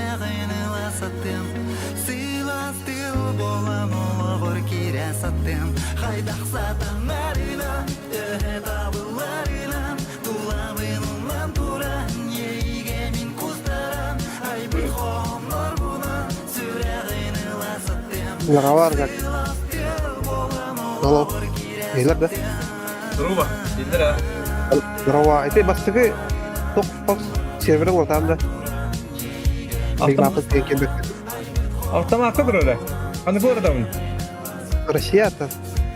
Сүрэҕин ыла саттым Сылаас тыл буолан олоҕор киирэ саттым Хайдах сатанарынан Төһө табылларынан Тулабын умнан туран Иэйиигэ мин кустаран Айбыт хоһооннорбунан Сүрэҕин ыла саттым Лаҕабар да Сылаас тыл буолан Алло, олоҕор киирэ иһиллэр да? Здорово, Иллэр Здорово. Ити бастакы туох хос серверы улатаан да Автомат Бигмаппыт диэн кэлбэккэ. Автоматка турара. Аны куоратабын. Россия-то.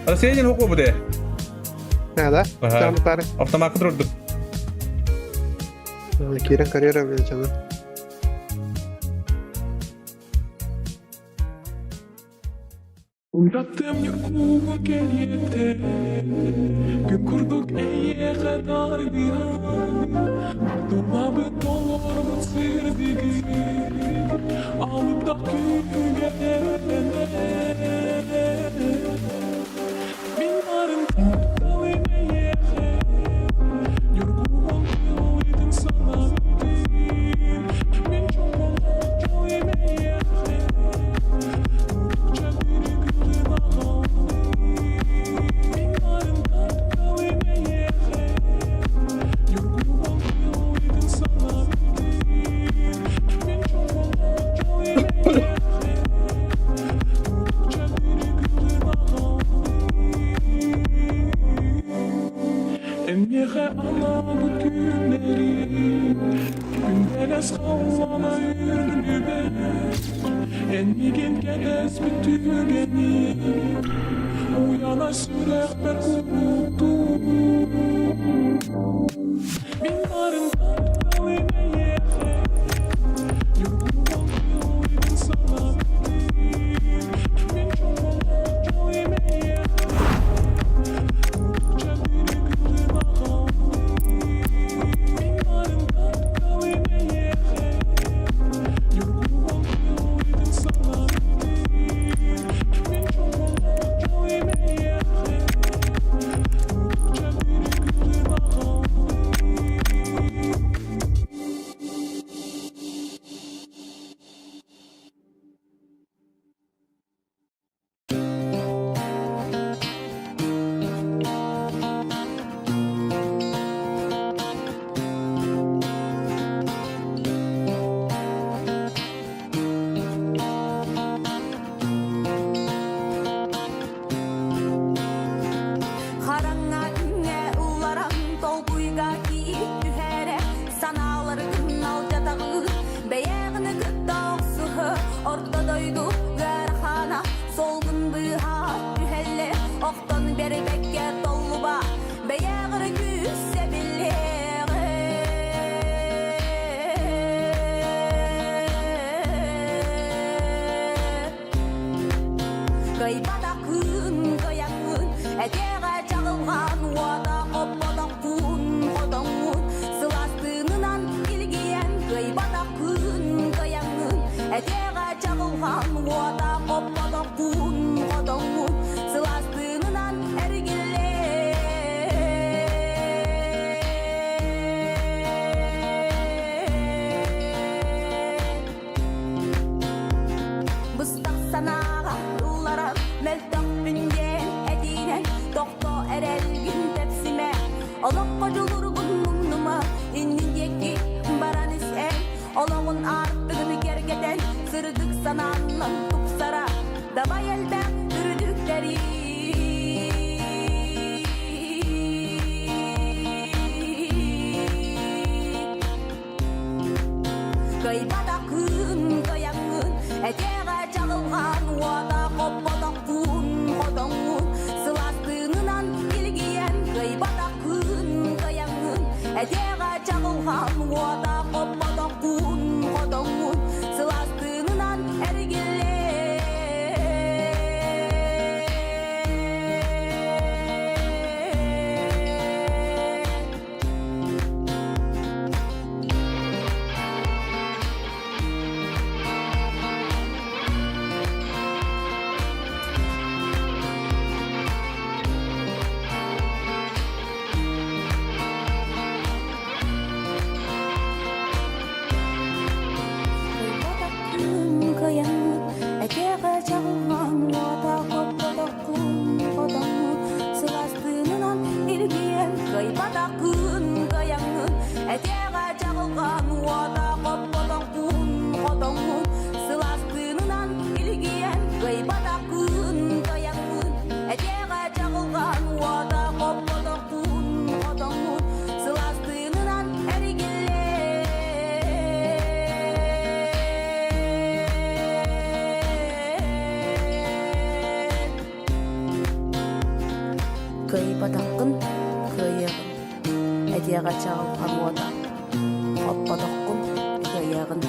Россия диэн хокуо буде. Да? Ага. Тары. Автоматка турдук. Киирэн карьера билчаны. Уйраттым Ньургуга кэриэтэ, Күн курдук эйиэхэ тардыһан, Тулабыт толорбут сырдыгы, Алыптах күүгэ Мин барын тапталым эйиэхэ, Ньургуһун тылытын санаттын, Мин чоҥолоох дьолум эйиэхэ, Мин барын тапталым эйиэхэ, Ньургуһун тылытын санаттын, Мин чоҥолоох дьолум эйиэхэ, Эмиэхэ анаабыт күннэри Күндэлэс халлаана үрдүбэр Эн миигин кэтэспит түгэни Уйана сүрэхпэр куруутуу Мин барын тапталым эйиэхэ Ньургуһун санаттын Мин чоҥолоох дьолум эйиэхэ Мин барын тапталым эйиэхэ Ньургуһун санаттын Мин чоҥолоох дьолум эйиэхэ Хараҥа күҥҥэ ылларан толкуйга киир түһэрэ санааларгын алдьатаҕын бэйэҕин кытта охсуһа орто дойду ыарахана солгун быыһа түһэллэ охтон бэрбэккэ толлуба бэйэҕэр күүсэ биллиэҕэ Кыайбатаххын кыайаҥҥын, этиэҕэ чаҕылҕан уота хоппотоххун хотоҥҥун, сылаас тыынынан илгийэн кыайбатаххын кыайаҥҥын, этиэҕэ чаҕылҕан уота хоппотоххун хотоҥҥун, сылаас тыынынан эргиллээ. Быстах санааҕа ылларан мөлтөхпүн диэн этиинэн тохтоо эрэлгин тэпсимэ олоххо дьулургун муннума иннин диэки баран ис олоҕун аартыгын кэргэтэн сырдык санааннан тупсара дабай элбэх үрдүктэри Кыайбатаххын кыайаҥҥын, этиэҕэ чаҕылҕан уота хоппотоххун хотоҥҥун, сылаас тыынынан илгийэн кыайбатаххын кыайаҥҥын, этиэҕэ чаҕылҕан уота хоппотоххун хотоҥҥун, сылаас тыынынан эргиллээ. Кыайбатаххын кыайыаҕын, этиэҕэ чаҕылхан уота, хоппотоххун кыайыаҕын.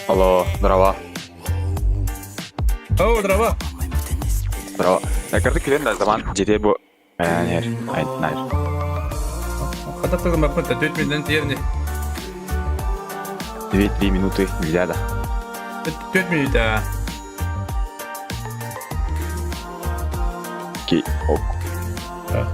Алло, здорово. О, здорово. Здорово. Карты кирен да заман жете бу Айнер, айнер. Хата тылымаппын 4 минутан тиэрни. 2-3 минуты нельзя да. 4 минута. Ки, ок. Да.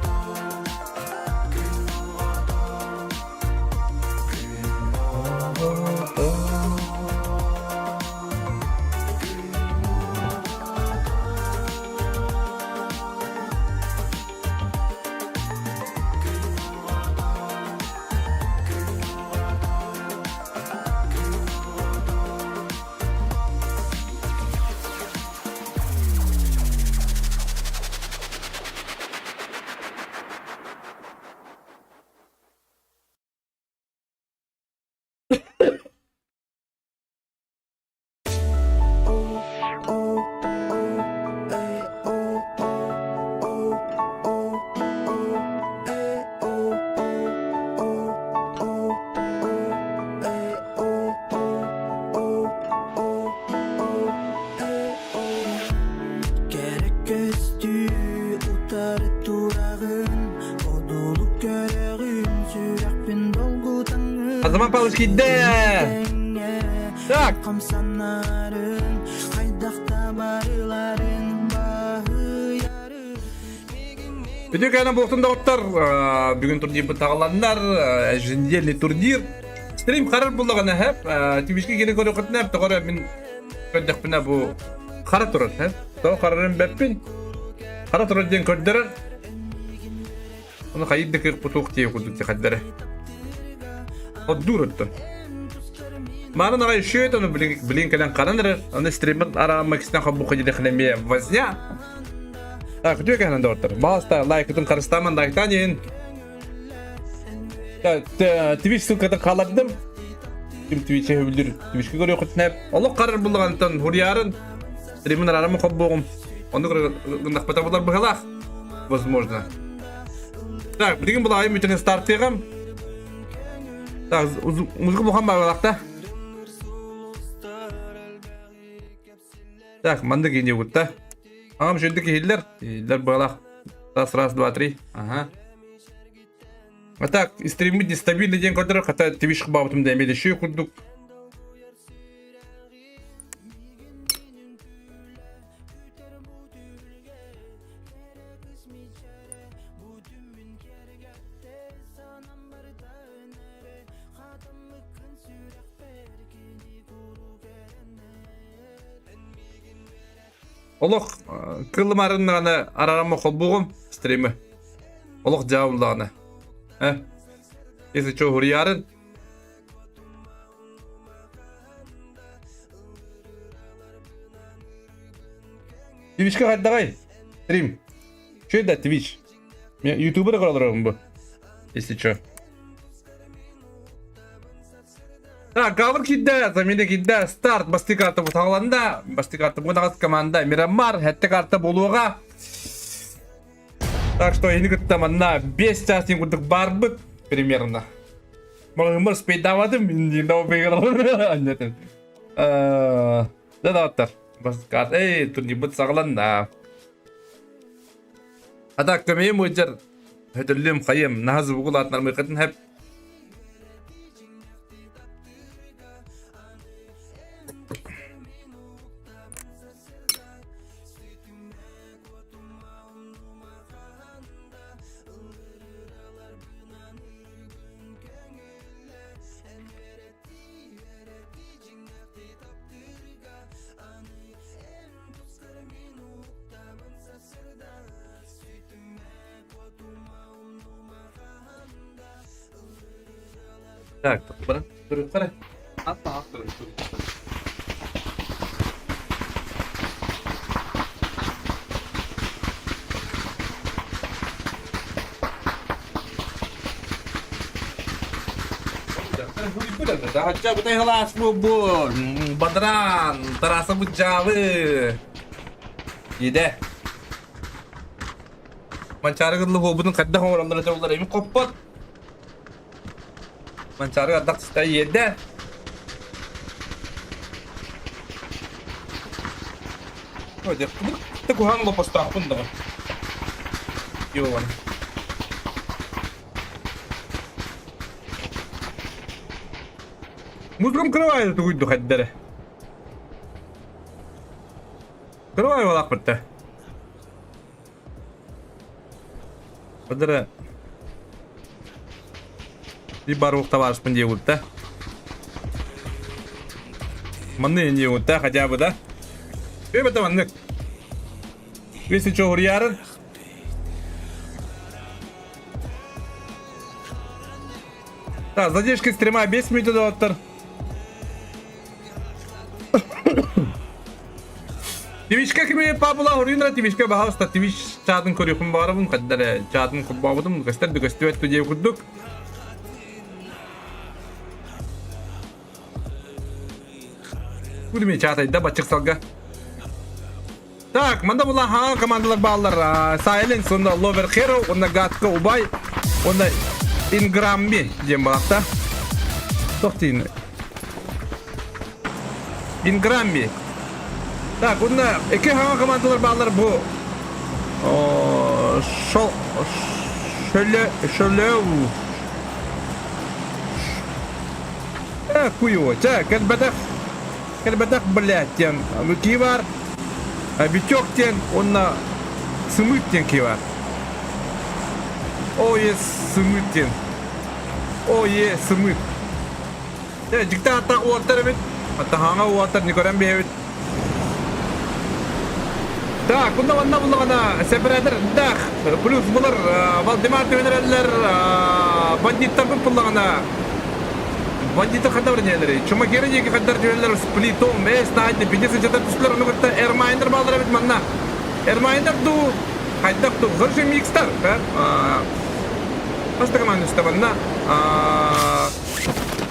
Кэрэ көстүү утары тураҕын Одуулук көрөҕүн сүрэхпин долгутаҥын Азамат Павлович киирдэ! Так. Хамсанарын хайдах табарыларын баһыйарын Бүтүн кэлэн буолтун доҕоттор бүгүн турнирбыт таҕыланнар еженедельный турнир стрим харар буллаҕына хэп тибишки кири көрөхөтүнэ тоҕо мин көрдөхпүнэ бу хара турар хэп тоҕо харарын бэппин хара турар диэн көрдөрөр Ону хайыр да кыах путуох диэ курдук тихаддара. Оддуур оттон. Марын аҕай шөт ону билин кэлэн харан эрэр. Аны стриммит араамма кистен хоббуха диэхинэ эмиэ возня. Так, үтүө кэһэнэн доҕоттор. Баҕаста лайкытын харыстааман лайктаан иһин. Twitch ссылкатын хаалардым. Ким Twitch-е сөбүлүүр Twitch-ке көрүөхүтүнэ. Олох харар буллаҕантан хуруйаарын стримин араарым хоббуоҕум. Оннук гыннахпата булар быһалаах. Возможно. Так, билигин булаайым бүтүн стартыаҕым. Так, музыка бухан баҕалаахта. Так, маннык ине гутта. Ағам шөндік иһиллэр. Иһиллэр быалаах. Раз, раз, два, три. Ага. А так, стриммит нестабильный диэн көрдөрөр, хата Twitch баабытым да эмиэ шүй курдук. Олох кылымарыннаҕына арарама холбугум стримы. Олох дьаабыллаҕына. Э? Если что, хуруйаарын. Твичка хайдаҕай? Стрим. Что это Twitch? Мен ютубер көрөлөрөм бу. Если что. Так, Гавр кидде, замена кидде, старт, басты карта бутағаланда, басты карта бұнағыз команда Мирамар, хәтті карта болуға. Так что ини кытта манна 5 час курдук барбыт примерно. Маңымыр спейдавадым, инди Да да Бас карта, эй, турнирбыт саҕаланна. А так көмөйүм ыдьар хөтөллүм хайым наһа зубугул атнармыйкатын хэп Так, баран көрүөххэ Хотя бы глаз бу бадран, Тараса Буджавы. Иде. Манчары кырлы буолбутун хайдах оҥороллоро дьоллор эми хоппот. Манчары ардах сыта иэдэ. Ой, куһаҕан лопостаахпын даҕа. Йоан. Музыкам кырабайда тугуйду хайдары. Кырабай балаахпытта. Быдыры и барух табаарыспын диэбитта. Манны диэбитта хотя бы да. Эбэтэ маннык. Если что, хуруйаарын. Так, задержки стрима 5 минут доттар. Твичка кими пабула хоруйнара Твичка баһаста Твич чаатын көрүөхүн баарабын хаддара чаатын курбаабытым көстөр да көстүбэт диэ курдук. Күлүмэ чаатайда баччык салга. Так, манда була хаҥа командалар бааллар. Silence, онно Lover Hero, онно Гатка Убай, онно Инграмми диэн балахта. Тохтин. Инграмми. Так, онно эки хаҥа командалар бааллар бу. Шол шөлө шөлөу. Э, куйу, чэ, кэлбэтэх Кэлбэтэх, блядь, диэн кии баар. Витек диэн уонна Сымыыт диэн кии баар. О, е, Сымыыт диэн. О, е, Сымыыт. Дьэ, дьикти ааттаах уолаттар эбит. Аттаһааҥа уолаттар не көрөн биһэбит. Так, кунна манна буллаҕына сэпэрээтэр дах плюс булар Валдемар түһэн эрэллэр бандиттарбыт буллаҕына. Бандиты ханна баран иһэллэрий? Чумакеры диэки хандар түһэллэр сплитом, эс, наайды, бити сычатар түстүлэр, ону кытта Эрмайнер бааллар эбит манна. Эрмайнер дуу, хайдах дуу, короче, микстар. Хас да команда үстэ манна.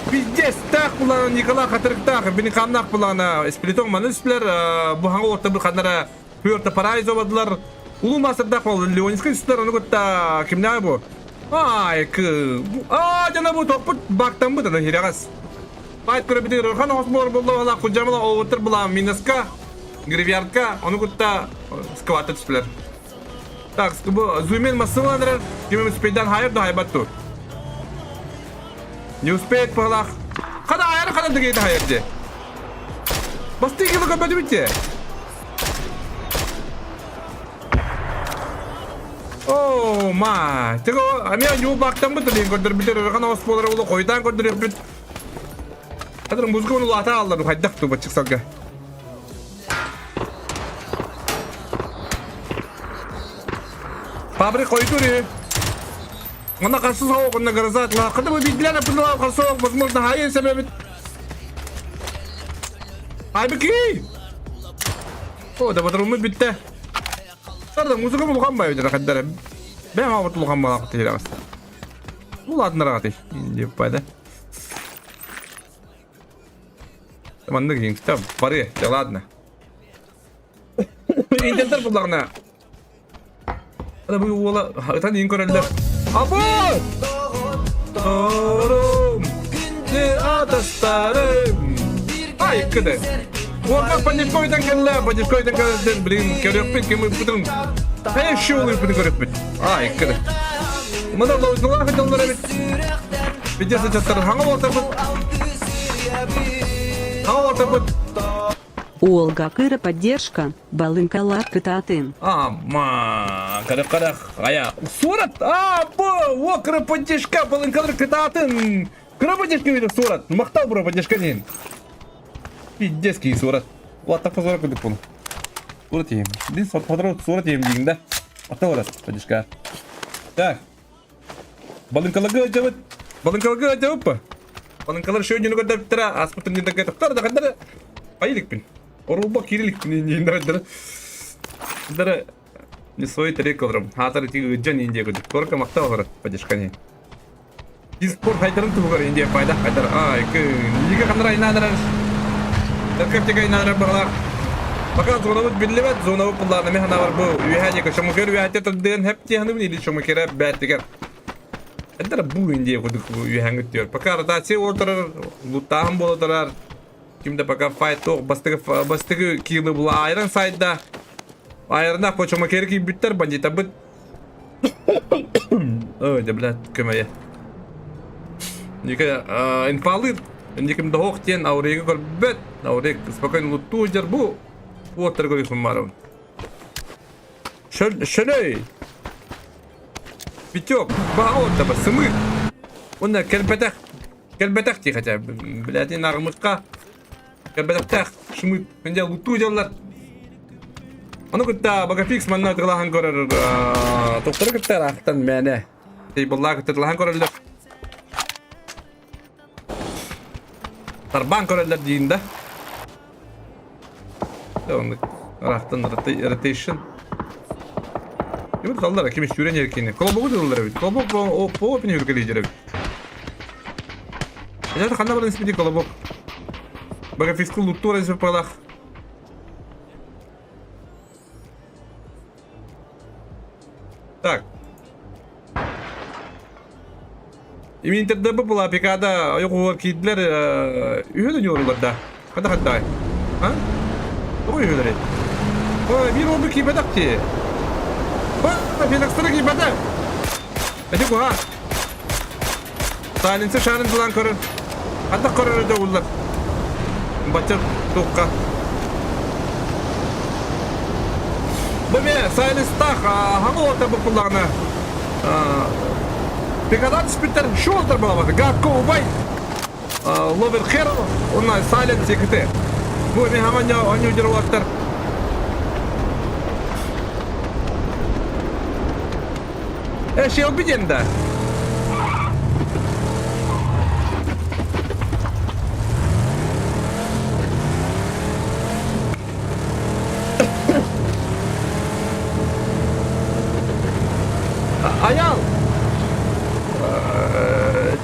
Пиздец, таах булана Николай Хатырыктаах, бини хамнаах булана сплитом маны үстүлэр, бу хаҥа орта бу ханнара Пуэрто Парайзо бадылар. Улуу маастардаах бол Леонидскай үстүлэр, ону кытта кимнээх бу? Ай, кы. Аа, дьана бу топпут бактаммыт аны хирэҕэс. Пайт көрөбүтүгэр ырхан оҕус буолар буолла, кудьамала оҕуттар булаам минуска, гривярка, ону кытта скватта түстүлэр. Так, бу зумен массыылан эрэр, ким успейдан хайыр да хайбат ту. Не успеет палах. Хада айар хада дыгейді хайыр де. Басты кило көбөтүбүт те. Оо, ма. Тего, амия юу бактан бут дин көрдөр битер ырхан ос болар улу койтан көрдөр бит. Хадыр музыка оны лата аллар хайдах ту бачык салга. Фабрик койдур. Мана қарсы соғық, онна гроза Қада bu bilgiler yapınlar қарсы соғық, возможно, hayır себебі. Айбыки! О, да батырымы бітті. Сарда музыка булган бай өтөр хаддара. Бэм ават улган балак тиһирагас. Улаатыннарага ти. Деп пайда. Маннык иңсте бары, да ладно. Интентер буллагына. Ада бу уола ытан иң көрөллөр. Абы! Торум! Күндү атастарым! Ай, кыды. Уорга панишкойдан кэллэ, панишкойдан кэллэ, блин, көрөкпүт, ким ыппытын. Эй, шоу ыппытын көрөкпүт. Ай, кыды. Мына лоудулаах дьоннор эбит. Видео сычаттар хаҥа буолтарбыт. Хаҥа буолтарбыт. Уолга кыра поддержка, балыҥкалар кытаатын. Ама, кара-кара, ая, сурат, а, бу, о, кыра поддержка, балыҥкалар кытаатын. Кыра поддержка видел сурат, махтал бро поддержка дейін. Пиздец кии сурат. Улаттақ позора күдік бұны. Сурат ейім. Дин сурат ейім дейін да. Ата урат, поддержка. Так. Балыҥкаларга ыалдьабыт. Балыҥкаларга ыалдьабыт Балыҥкалар шөөнньүнү көрдөрбүттэрэ, ааспытын диэн тохтор да ханна айылыкпын. Оруолба киириликпин диэн Дара не свои тарелкаларым. Хаатар ити ыдьан индия көдүк. Корка махта олорор поддержкани. Диспорт хайдарын туһугар индия пайда хайдар. Ай, кы. Ниге ханнар айнаанарар. Таркаптика айнаанарар бағалар. Пока зонабыт биллибэт, зонабыт буллаана мен ханабар бу үөһээ диэки шомукер үөһэттэ тардыан хэп тиһаныбын или шомукера бэттигэр. Эдэр бу индия кудук үөһээҥҥит диyor. Пока ротация уотарар, луттааһын буола турар. Ким да пока файт туох бастыгы бастыгы киилы була айран сайда. Айрана по шомукер кийбиттер бандитабыт. Ой, да блядь, көмөйө. Ника инфалыр Никим да диэн Аурегы көрбөт. Аурек спокойно луттуу дьар бу уоттар көрүөхүм барабын. Шөлөй! Витек, баҕа уоттаба, сымыыт. Уонна кэлбэтэх, кэлбэтэх дии хотя, блядь, наарымыкка кэлбэтэхтээх шымыт. Мин луттуу дьаллар. Ону кытта Багафикс манна тылаһан көрөр тохтору кытта ыраахтан мээнэ. Тейбыллаа кытта тылаһан көрөллөр. Тарбаан көрөллөр диин да. Оннук ыраахтан rotation. Ким туталлар, ким сүүрэн эркини. Колобогу туталлар эбит. Колобок по пин үргө лидер эбит. Это ханна баран испити колобок. Багафискул луттура испалах. Так. Иминтерде бу була пикада ойоҕугар киирдилэр үһү да ньуурулар да. Хата хаттай. А? Тоҕо үһүлэри? Ой, биир уолбу киирбэтэх дии. Ой, Феликстара киирбэтэх. Эти куһа. Сталинцы шарын тылан көрөр. Хантах көрөр да уллар. Бачча туққа. Бу ме Сайлистах хаҥа уолтар буппуллаҕына Пикадан түспүттэр шу уолтар буолабат. Гатко убай Ловер Херо уонна Silent Секрете. Бу эми хаҥа оонньуу уолаттар. Э, Шелби диэн да.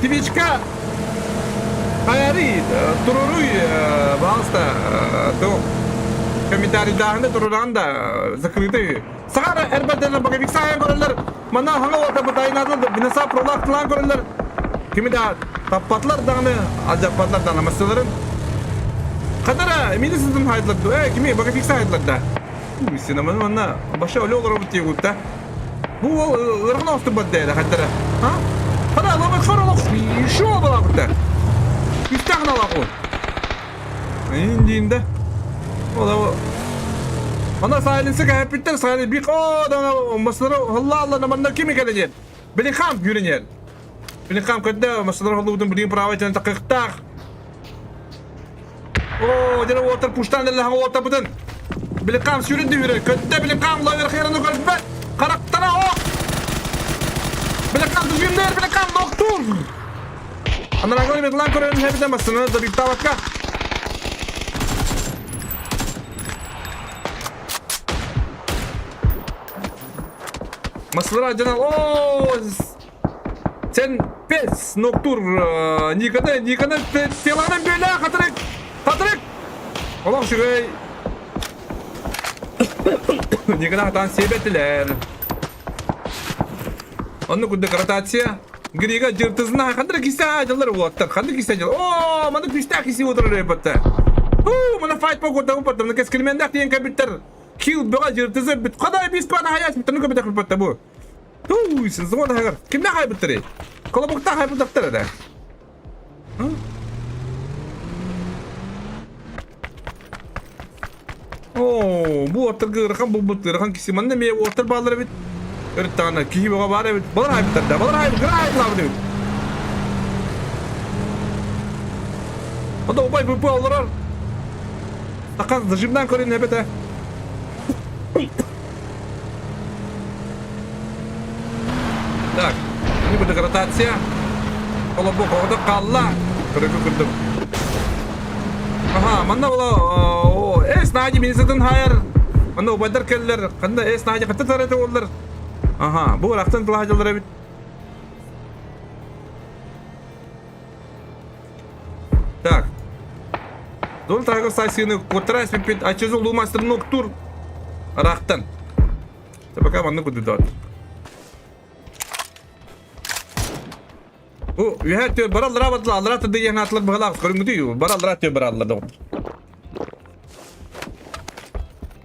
Твичка хайарый, туруруй, пожалуйста, то комментарийдааһында турураҕын да закрытый. Сахара эрбэрдэнэр боговиксаайан көрөллөр, манна хаҥа уота бытайнаатылар, бинаса пролактылаан көрөллөр. Кими да таппатылар даҕаны, алдьаппатылар даҕаны массаларын. Хадара, мини сытын хайдылар ду, э, кими боговикса хайдылар да. Синаман манна баша өлө олоробут диегутта. Бу уол ыарахан оҕустурбат дээдэ хайдара. А? Хана лобок хор олох еще балабыта. Үстэх налаку. Индиинде. Ола Ана сайленсы кәһәппиттер сайленс бик о да масылары алла алла наманна ким кэлэнер. Билихам юренер. Билихам көддө масылары холлубутун билин право тен такыктах. Оо, дьэ уолаттар пуштаан эллэһэн уолаттарбытын Биликаам сүүрэн дүһүрэр, көттө Биликаам лавер хераны көрбөт, характара ох! Биликаам түзгүннэр, Биликаам доктур! Анараагын метлан көрөн хэбитэ массыына добиктаабакка. Массылара дьанал, оо, Сен пес ноктур Никона Никона теланан бөлө хатырык хатырык олох үчүгэй Никона хатаан сиэбэтилэр Онну курдук ротация Грига жыртызына хандыр кисе дьаллар уоттар хандыр кисе дьал о маны күстээх киси отырор эбэтте Уу мана файт по курдагы паттам кескилмендах диэн кэбиттер кил бөҕө жыртызы бит хадай бис пана хаяс биттен көбөтөх биппатта бу Туу, сезон аһыгар. Кимнээх хайбыттарый? Колобуктаах хайбыттар эрэ. Оо, бу уоттарга ыарахан булбут ыарахан киси. Манна эмиэ уоттар бааллар эбит. Өрүттэҕинэ киһи бөҕө баар эбит. Балар хайбыттар да, балар хайбыт, кыра хайбылаабыт эбит. Ода убай ВП олорор. Такан зажимнан көрүн эбэтэ. Так, не будет ротация. Колобок оҕото хаалла. Көрөкү курдук. Аха, манна була эс нади минисатын хайар. Манна убайдар келлер. Ханна эс нади хатта тарата оллар. Аха, бу рахтан тылаһадьалар эбит. Так. Дон тагы сайсыны куттара спиппит ачызы лумастыр ноктур. Рахтан. Пока манны кудудат. Бу үһә тө бараллара батла аллара тыды яңа атлар быгалак көрүнгү бараллара тө бараллар да.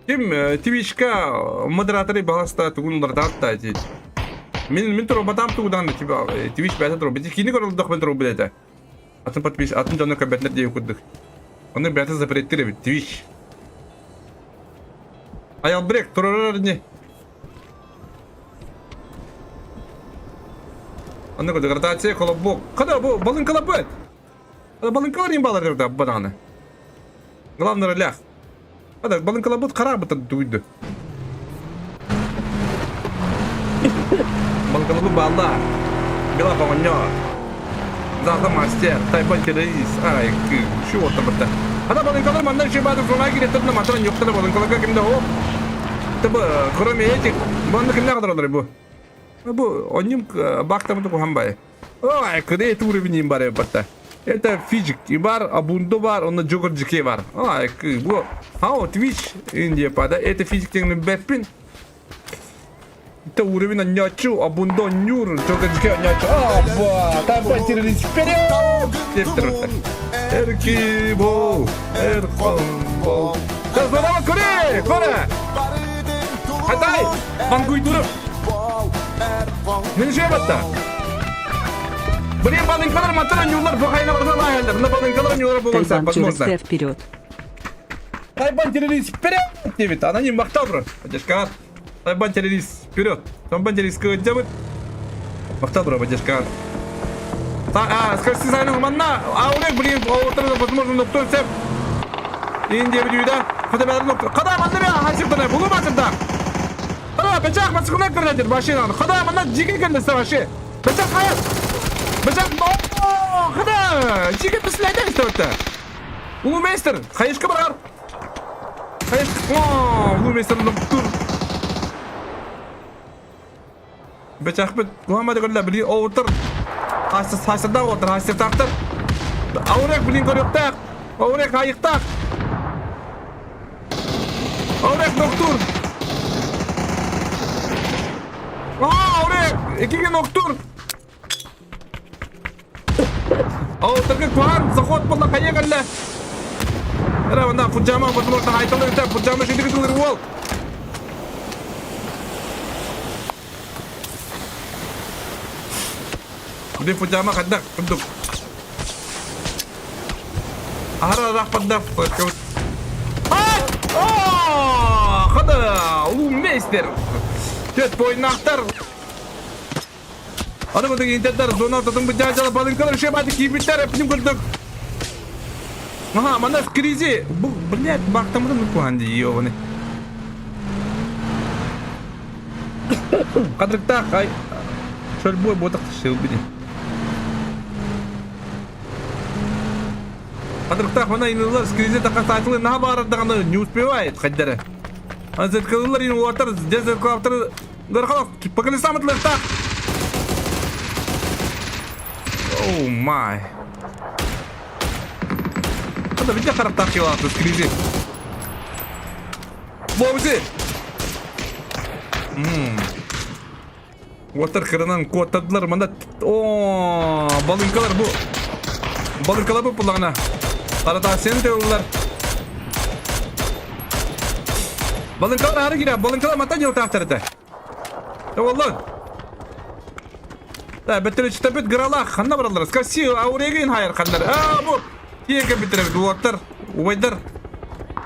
Ким Твичка модераторы баласта тугун лардатта ти. Мин мин тур батам тугудан типа Твич бәтә тур. Бити кини көрөлдөх мен тур билете. Атын подпис атын дьону көрбөтнөр диye курдук. Оны бәтә запреттир бит Твич. Аялбрек турарар не. Аны деградация колобок. Када бу балын колобок. Балынкалар им балар да бананы. Главный ролях. Ада балынкалабыт харабыт дуйду. Балынкалабыт балла. Била помоньо. Зата мастер, тайпан террорист. Ай, şu отыр Ада балынкалар мандан şey бады фронай киреттер на матран yoктар балынкаларга кимде о. Табы, кроме этих, банды кимде кадыр бу. Бу, онним бактамы тухамбай. Ой, кыдай уровень бар батта. Это физик и бар, абунду бар, онно Джокер джике бар. Ай, бу, ау, Twitch Индия пада. Это физик теңнин бэппин. Это уровень аннячу, абундо нюр, Джокер джике аннячу. Аба, там потерялись вперед! Эрки бол, эрхон бол. Здорово, Коре! Коре! Хатай! Бангуй дурып! Мен батта. Блин, балынкалар матыр нюлар бу хайна барса лайалар. На балынкалар нюлар болса, Тайбан возможно. через Т вперед. Тайбан террорист вперед! Девит, аноним мактал бро. Поддержка. Тайбан террорист вперед. Тайбан террорист кыдябыт. Мактал бро, поддержка. А, скажи, сайның манна. Аурек, блин, отырды, возможно, ноктон сеп. Индия бүдүйді. Қада бәрі ноктор. Қада манна бе, хасиптана, бұлы басында. Қада, бәчақ басқына кірдер машинаны. Қада, манна жеке кірдесі вообще. Бәчақ қайыр. Бәчақ, о, қада, жеке післәйді істеуді. Улы мейстер, қайышқа барар. Қайышқа, о, улы мейстер ноктор. Бәчақ бит, Мухаммад көрді, білі отыр. Хасырдаах уолаттар, хасырдаахтар. Аурек, блин, көрүөхтээх. Аурек, хайыктаах. Аурек, доктор. Аа, Аурек, икиген доктор. Алтыргы куһаан заход буолла хайа кэллэ. Эрэ мына Фуджама возможно хайталы үтэ Фуджама шидиги тылыр уол. Бу Фуджама хайдах курдук. Аһара рахпадда. О, хада, улуу мейстер. Төт бойнақтар Аны курдук интердер зона ортотун быдьаадьала балыҥкалар үчүгэй бааты киирбиттэр эппитин курдук. Аха, манна кризи. Бу, блядь, баактаммытын куһаан дии ёбаны. Кадырыктаах ай шөлбуой буотах шылбини. Кадырыктаах мана инылар скризи такасаатылы наха баарар даҕаны не успевает хайдары. Азеткалылар ин уотар, дезерклаптар Дархалов, по колесам отлетах. Оу май. Это видя характер килаты скризи. Бобзи. Уотар кырынан куоттадылар манда о балыҥкалар бу балыҥкалар бу буллаҕына аратаасыйаны тыыллар Балыҥкалар аһары киирэ балыҥкалар мантан дьылтаахтар этэ Оллон Бөттөрүчтэпит гыралаах ханна бараллар Скаси аурегин хайар ханнар аа бу тиийэн кэлбиттэр эбит уоттар убайдар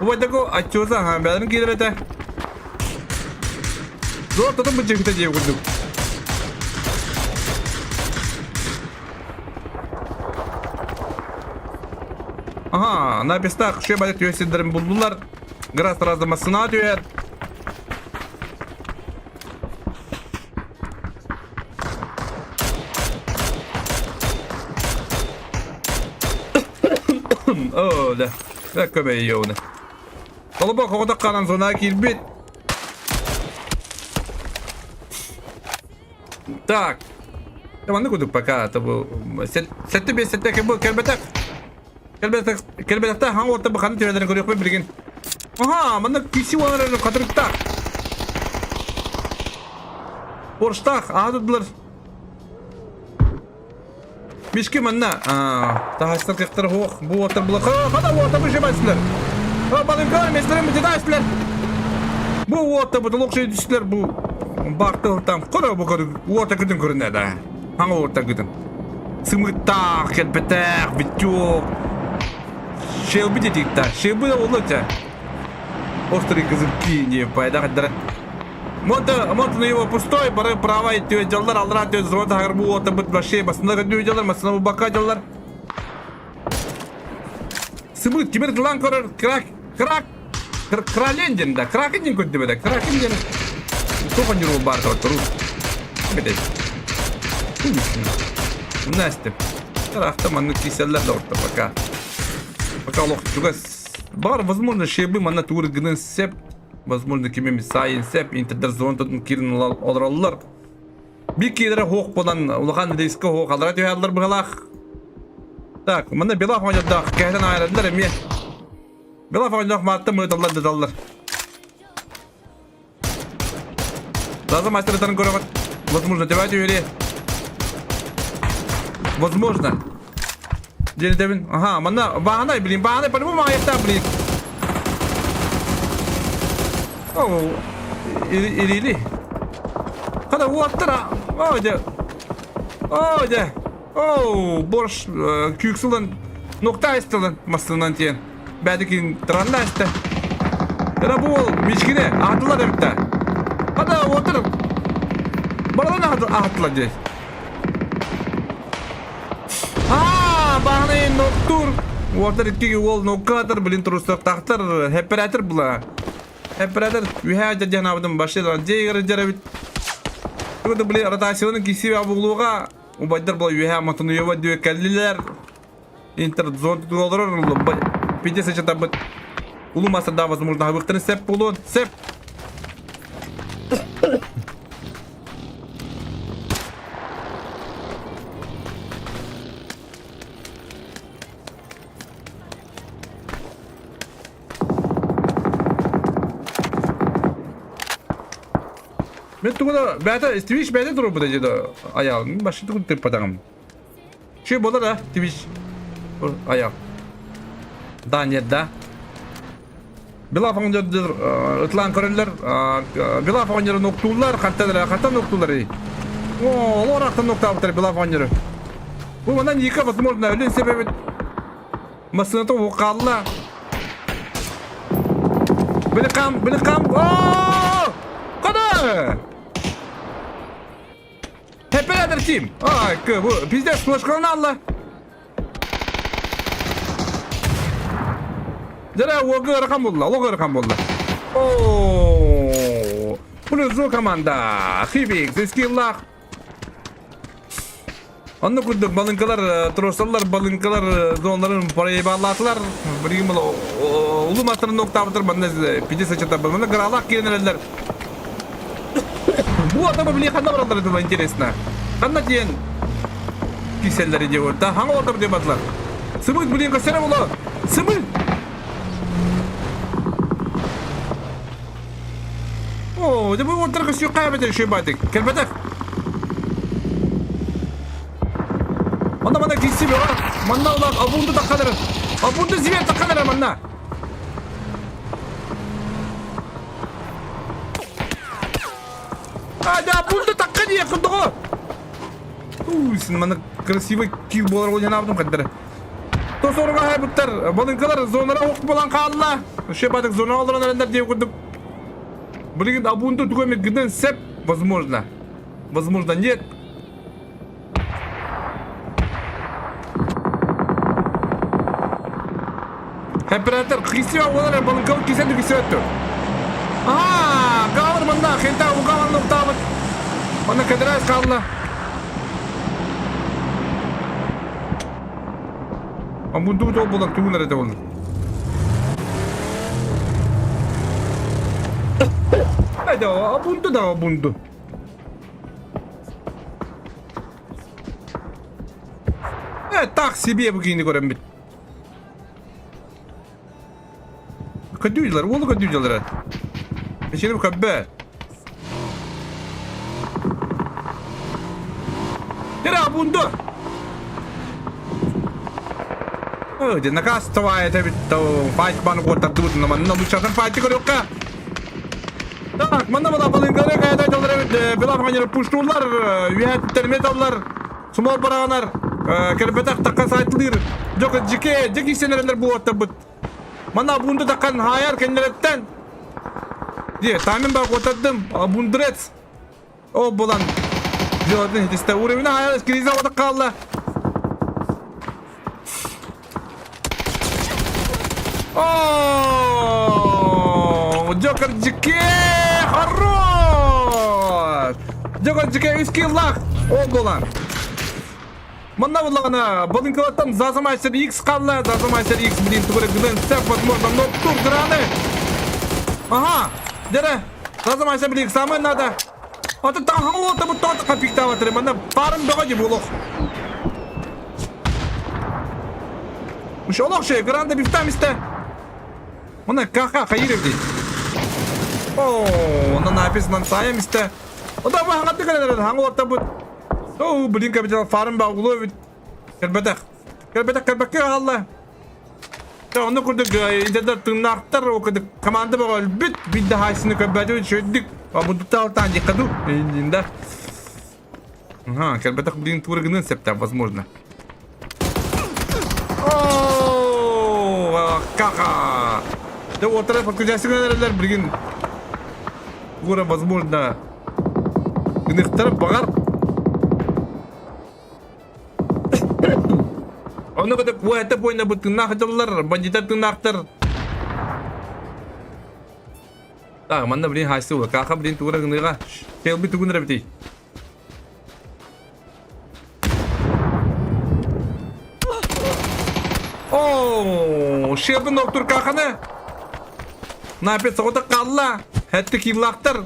убайдаго отчуоса хаан бэйэлэрин киирэр этэ Дуор тотун быдьыгыта диэ курдук. Ага, на местах еще бадик түһэ булдулар. Грас разда массына түһэр. О, да. Көмей йоуны. Толобок оҕото хаанан зона киирбит. Так. Маннык курдук пока это был сетте бес сетте кем кэлбэтэх кэлбэтэх кэлбэтэхтэ хаҥ орто баханы түһэлэрин көрүөхпүн билигин. Аха, манна киси уонар хатырыктаах. Порштаах, аха тудулар. Мишки манна таһастар кыахтара суох. Бу уоттар була хана уота быжыбайсылар. Балыҥкалар местэрин бытыдаайсылар. Бу уота бутулук шөйдүсүлэр бу баартылтан хоро бу уота күтүн көрүнэ да. Хаҥа уота күтүн. Сымыттаах, кэлбэтээх, битюк. Шелби дедикта. Шелби да олуча. Острый козырьки не пайда хаддара. Монта, монта на его пустой, бары права идти дьаллар, аллара түө зона тахар бу уота быт вообще басына көдүү дьаллар, масына бу бакка дьаллар. Сымыт кимер дылан көрөр, крак, крак, крален ден да, кракен ден көдді беде, кракен ден. Тоқан жүру бар тұру. Беде. Настя. Тарахта манны киселлер да орта пока. Пока лох чугас. Бар, возможно, шебы манна тур гынын сеп Возможно, кимим сайын сеп интердер кирин олороллор. Бир киилere хуох буолан улахан риска хуох алара түһэллэр быһалаах. Так, манна Белав оонньордоох кэһэтэн аайрадылар эмиэ. Белав оонньоох маатта мыыталлар дыталлар. Таза мастерытарын көрөҕүт. Возможно, тебя түһэри. Возможно. Диэн этэбин. Аха, манна бааһынай, блин, бааһынай по-любому аҕыйахтаах, блин. О, ирили. Хада уоттара. О, дьэ. О, дьэ. О, борщ күүксүлэн нукта истилэн массынан тиэн. Бәдикин транна истэ. Эра бу ол мичкине аатылар эбитте. Хада уоттар. Баралан аатылар дьэ. Аа, баҕанайын ноктуур. Уотар икки уол ноккаатар, блин, турустуохтаахтар. Эпперээтэр була. Эпперээтэр үһээ дьэ абытым баши дьэ дьэрэбит. Тугу блин, ротацияны кисиэ буолуоҕа. Убайдар була үһээ матынуева дүө кэллилэр. Интерзон тутулалар Пиде сычатабыт. Улуу масырда возможно хабыктарын сеп буолуон сеп. Мен тугу да бэйэтэ Twitch бэйэтэ туруорбута дии да айаал. Мин башка тугу тыыппатаҕым. Чүй буолар да Twitch айаал. Да нет да. Билаф оҕонньордор ытлаан көрөллөр. Билаф оҕонньорун уктууллар, хантан эрэ хантан уктууллар О, олор аттан уктаабыттар Билаф оҕонньору. Бу манан Ника возможно өлүн себебит Массыыната уһук хаалла. Били кам, били кам. Оо! Када! Hep beraber team. Ай, bu пиздец флешкаларын алла. Дара уога ыарахан буолла, олох ыарахан буолла. Оо! Плюс команда. Хибик, скиллах. Онно курдук балыҥкалар туруорсаллар, балыҥкалар зоналарын проебалаатылар. Билигин улуу мастарын нуктаабыттар манна пиди сычата манна гралаах киирэн эрэллэр. Бу атама били ханна бараллар это интересно. Ханна диэн киселлери диэн да хаҥа олордор диэн бардылар. Сымыт блин көстөрө боло. Сымыт! Оо, дьэ бу уолаттар көстүөххэ эбэтэр үчүгэй баайдык. Кэлбэтэх. Онно манна киирсии бөҕө. Манна улаах обунду таххан эрэр. Обунду зверь таххан эрэр манна. А, да, обунду таххан диye курдугу. Уй, манна красивый килл буолар ойнаабытым хаддара. Тосоруга хайбыттар, балыҥкалар зонара ох буолан хаалла. Вообще бадык зона олорон эрэллэр диye курдук. Билигин Абунту тугу эмит гынан сеп, возможно. Возможно, нет. Оператор кисио олар балыҥкал кисен кисиөттү. Аа, каалыр манна, хента угаан нуктаабыт. Манна кэдэрээс хаалла. Амунду тол булан тугун эрэ ол. Айда, абунду да абунду. Э, так себе бу киини көрөммүт. Көдүүлэр, уолу көдүүлэр. Эченим көббө. Тера абунду. Ой, де наказ твоя это ведь файт бан куоттардыбыт манна лучшатын файты көрүөххэ. Так, манна була балыҥкалары кайда дьоллор эбит билап ханьыр пуштуулар, үһэттэр металлар, сумол бараанар, кэлбэтэх такка сайтылыыр. Жок жике, жик исенерелер буоттарбыт. Манна бунду таккан хаяр кеннереттен. Дие, тамин бар куоттардым, бундрец. Ол булан дьыалатын хитистэ. Уровень хайа криза отак хаалла. О, Джокер Джике! Хорош! Джокер Джике үс киллах! Ол булан. Манна буллаҕына Балыҥкалаттан Заза Мастер X хаалла. Заза Мастер X блин тугу гынан сөп возможно но тур граны. Ага, дere. Заза Мастер блин самое надо. Аты таһаҥ бу тоот капиктаабатыр манна баарын бөҕө дии буолуох. Уш олох шей гранда бифтам истэ. Мына каха хайыр дии. О, онно написано сайым истэ. Ода бу хаҥатты кэлэн хаҥ олортабыт. Оо, блин, капитал фарм баҕулу эбит. Кэлбэтэх. Кэлбэтэх, кэлбэккэ хаалла. Онно курдук идэлэр тыыннаахтар, ол курдук команда бөҕө өлбүт, биир да хаайсыны көрбөтүбүт, үчүгэйдик. Бутуттаалтаан диэххэ дуу, да. Ага, кэлбэтэх блин тура гыныан сөптөөх, возможно. Оо, кака! Да уоттара подключайся гынан билигин Скоро, возможно, гыныхтара баҕар. Ону кытта куһэттэ буойна бу тыыннаах дьоллор, бандиттар тыыннаахтар. Так, манна блин хайсы ула. Каха блин тугура гыныга. Телби тугун эрэ Оо, Шелдон доктор каханы. Напет соҕотох хаалла. Хэтти кииллаахтар.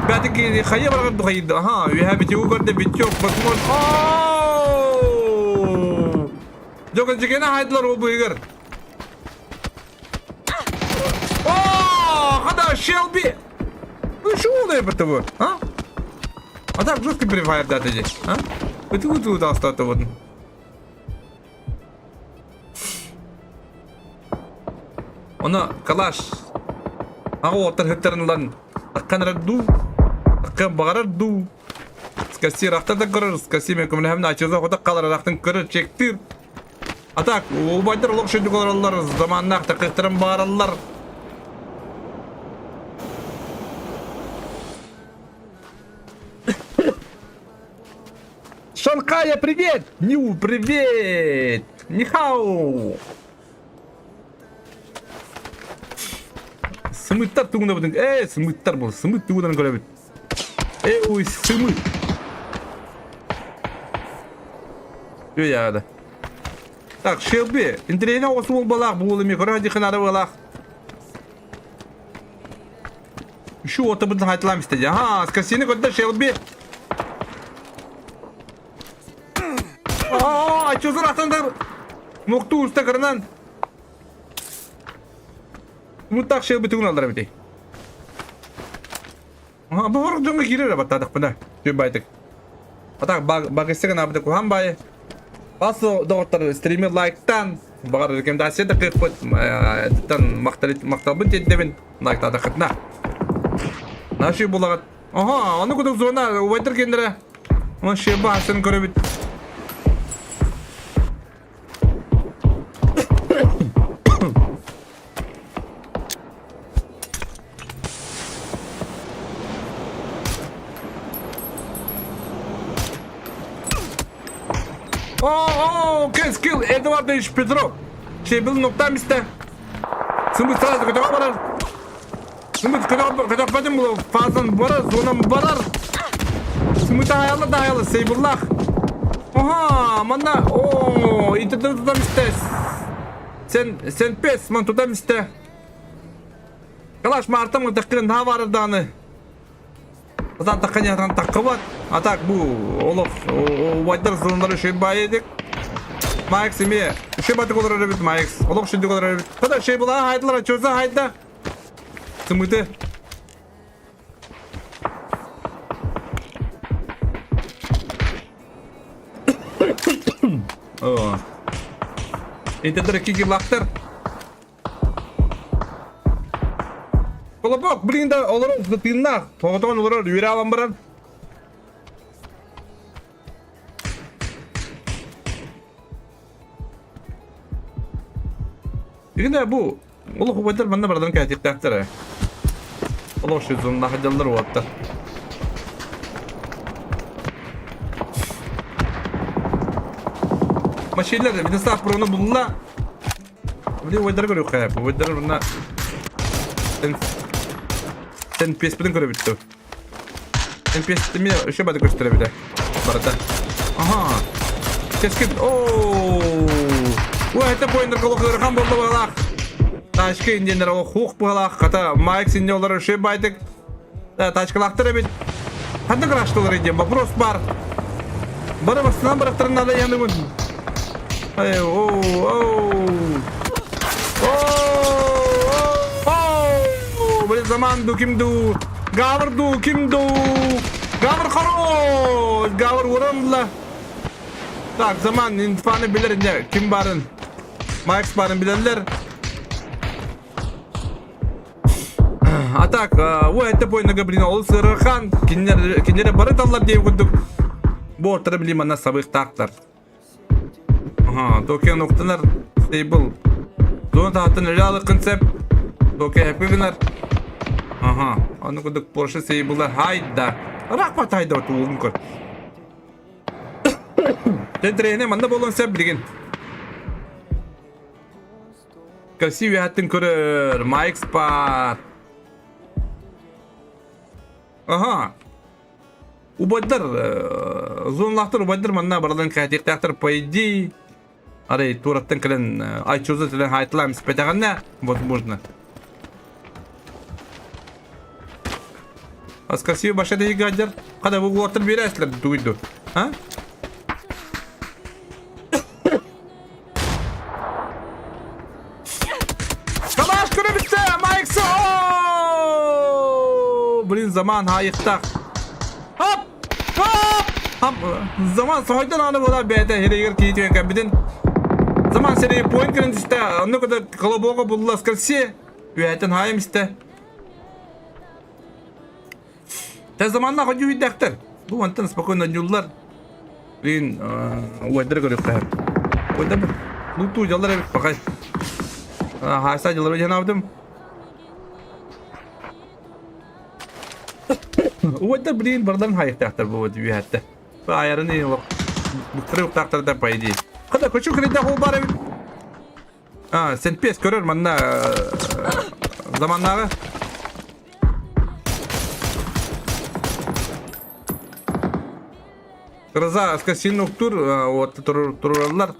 Бәтики хайа барар духайды. Аха, үһэ битигу көрдө битчок басмон. Оо! Жок жигена хайдылар ол быйгыр. Оо, хада Шелби. Ну что он это вы, а? А так жестко префайрдата дии. А? Ытыы-ытыы таастаатыбытын. Ону калаш аҕа уолаттар ыһыктарын ылан аккан эрэр дуу, аккан баҕарар дуу, скаси рахта да көрөр, скаси мен көмөлөһөмүн ачыыла хотох хаалар рахтын көрөр, чектир. А так, убайдар олох шөйдүк олороллор, заманнаах такыктарын баараллар. Шанхая, привет! Нью, привет! Нихау! Сымыттар тугуна бутун. Э, сымыттар был. Сымыт тугунан көрөбүт. Э, ой, сымыт. Өй Так, Шелби, интриэне оҕосу буолбалаах буол эми көрө диханары буолаах. Şu otabытын хайтылаам истэ. Аха, скорсини көрдө Шелби. Аа, ачузур атандар. Мукту уста кырынан. Муттак Шелби тугун алдар эбити. Аха, бу хорох дьоҥҥо киирэр баттаатахпына. Түн байтык. Атак багыстыгын абыты куһан бай. Бас доҕоттор стример лайктан баҕар рекомендация да кыахпыт махталбын тиэрдэбин лайктаатаххытына. Наши булаҕыт. Аха, ону кудук зона убайдар кендere. Оны шеба хасын көрөбүт. О, Кэскил Эдуардович Петров. Шебил нокта мисте. Сымыт сразу көтөҕө барар. Сымыт көтөхпөтүм бу фазан барар, зонам барар. Сымыт аялы да аялы сейбуллах. Ага, манна, о, итетен тутам исте. Сен, сен пес, ман тутам исте. Калаш мартам таккын наһаа баар даҕаны. Атан таккан ятан таккыбат. А так бу олох убайдар зоннары үчүгэй баайы эдик. Макс эмиэ үчүгэй батык олорор эбит Макс. Олох үчүгэй олорор эбит. Хата үчүгэй булаа хайдылар чоза хайда. Сымыты. О. Интердер кики лактар. Колобок, блин да олорор тыыннаах. Тоҕотоҕун олорор үөрэ алан баран. Игинэ бу олох убайдар манна бардан кээтиэхтээхтэр ээ. Олох сезоннаах дьаллар уоттар. Машиналар Виностав прону булла. Били убайдары көрүөххэ. Убайдары мына сен сен песпитин көрөбүттү. Сен песпитин мен өшө бады көстөрөбүтэ. Барыта. Аха. Кескин. Оо. Ой, это поинтер колох ыарахан болду баҕалаах. Тачка индиэннэр ол хуох быһалаах. Хата Майк синне олар өшө байдык. Тачкалаахтар эбит. Ханна краштылар диэн вопрос бар. Бары бастынан барахтарын надо яныбын. Ай, оу, оу. Оу, Блин, заман ду ким ду. Гавр ду ким ду. Гавр хорош. Гавр урынла. Так, заман инфаны билер не ким барын. Майкс барын билерлер. А так, о, это бойныга, блин, ол сырыхан, кинилер бары таллар диye курдук. Бу ортара билим ана сабыктаактар. Ага, токен октанар стейбл. Зона таһаттан үлэ алыккын сеп. Токе хэппи гынар. Ага, аны курдук Porsche сейблар хайда. Рахмат хайда туулун көр. Тентрейне манна болон сеп билигин. Красивый аттын көрөр. Майк Спар. Ага. Убайдар, зоналаахтар убайдар манна баралан кэһэтиэхтээхтэр по идее. Арай туораттан кэлэн айчуза тилэн хайтылаам испэтэҕинэ, возможно. Ас красивый баша дигадер. Хада бу уоттар биэрээсилэр дуйду. А? Калаш көрө бүттэ! Майксы! Блин, заман хайыктах. Хоп! Заман соһойдон аны була бэйэтэ сирэйигэр киһи түһэн кэлбитин. Заман сирэйи поинт кэлэн түстэ, онно кытта колобуога булла скальсе. Үөһэттэн хаайым истэ. Тэ заманна ходю үйдэхтэр. Бу мантан спокойно одньуллар. Блин, уойдары көрүөххэ. Уойдар ну туу дьаллар эбит пакай. Хаайса дьаллар диэн аабытым. Уойдар блин барларын хайыктаахтар бу үөһэттэ. Аайарын олох быктары уктаахтар да по идее. Хата көчү киридэх ол бар эбит. А, сенпес көрөр манна заманнааҕы. Гроза скасин уктур вот турураллар.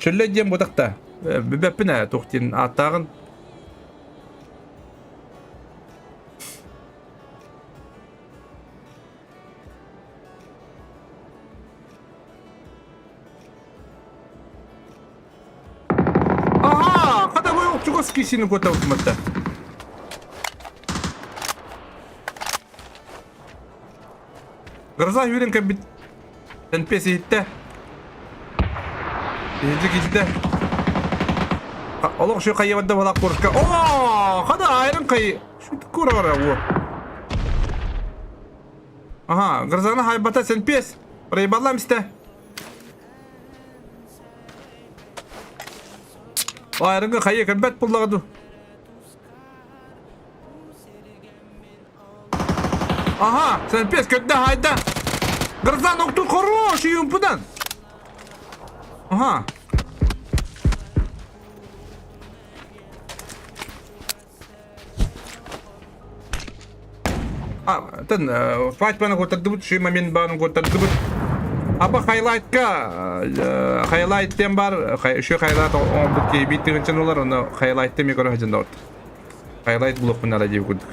Чөллө диэн бутахта. Бүбэппин ээ туох диэн ааттааҕын. Ага, когда вы чугас кисини котавытматта. Гроза үүрэн кэлбит. Тэнпиэс иһиттэ. Иһирдьэ киирдэ. Олох şu хайыбадда балак курска. О, хада айрын кай. Şu курара о. Ага, грозаны хайбата сенпиэс. Проебалам истэ. Айрынга хайы кэлбэт буллаҕа ду. Ага, сенпиэс көрдө хайда. Грозан окту хороший юмпудан. Ага. А, тен, файтпаны көтөрдүбүт, ши момент баарын көтөрдүбүт. Аба хайлайтка, хайлайт диэн бар, еще хайлайт оҥорбут киһи биир тыһыынчан ылар, ону хайлайтты эмиэ көрө сылдьан доҕор. Хайлайт булуохпун наада диэбит курдук.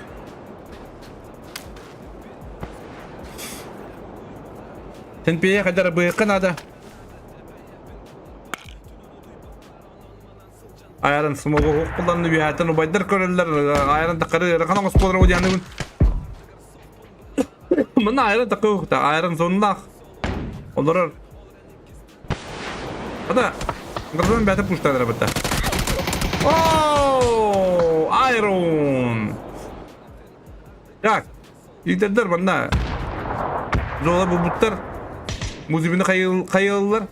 Тенпиэ хайдар быһыахха наада. Айарын смогу хук булланны үөһэттэн убайдар көрөллөр, айарын тахары ыарахан оҥоспуолар удьаныгын. Мына айарын такы ухта, айарын сонуннаах. Олорор. Ада, граждан бәті пуштадыр бітті. Ооо, айрон. Так, итердер манна. Зола бубуттар. Музыбины хайыллар.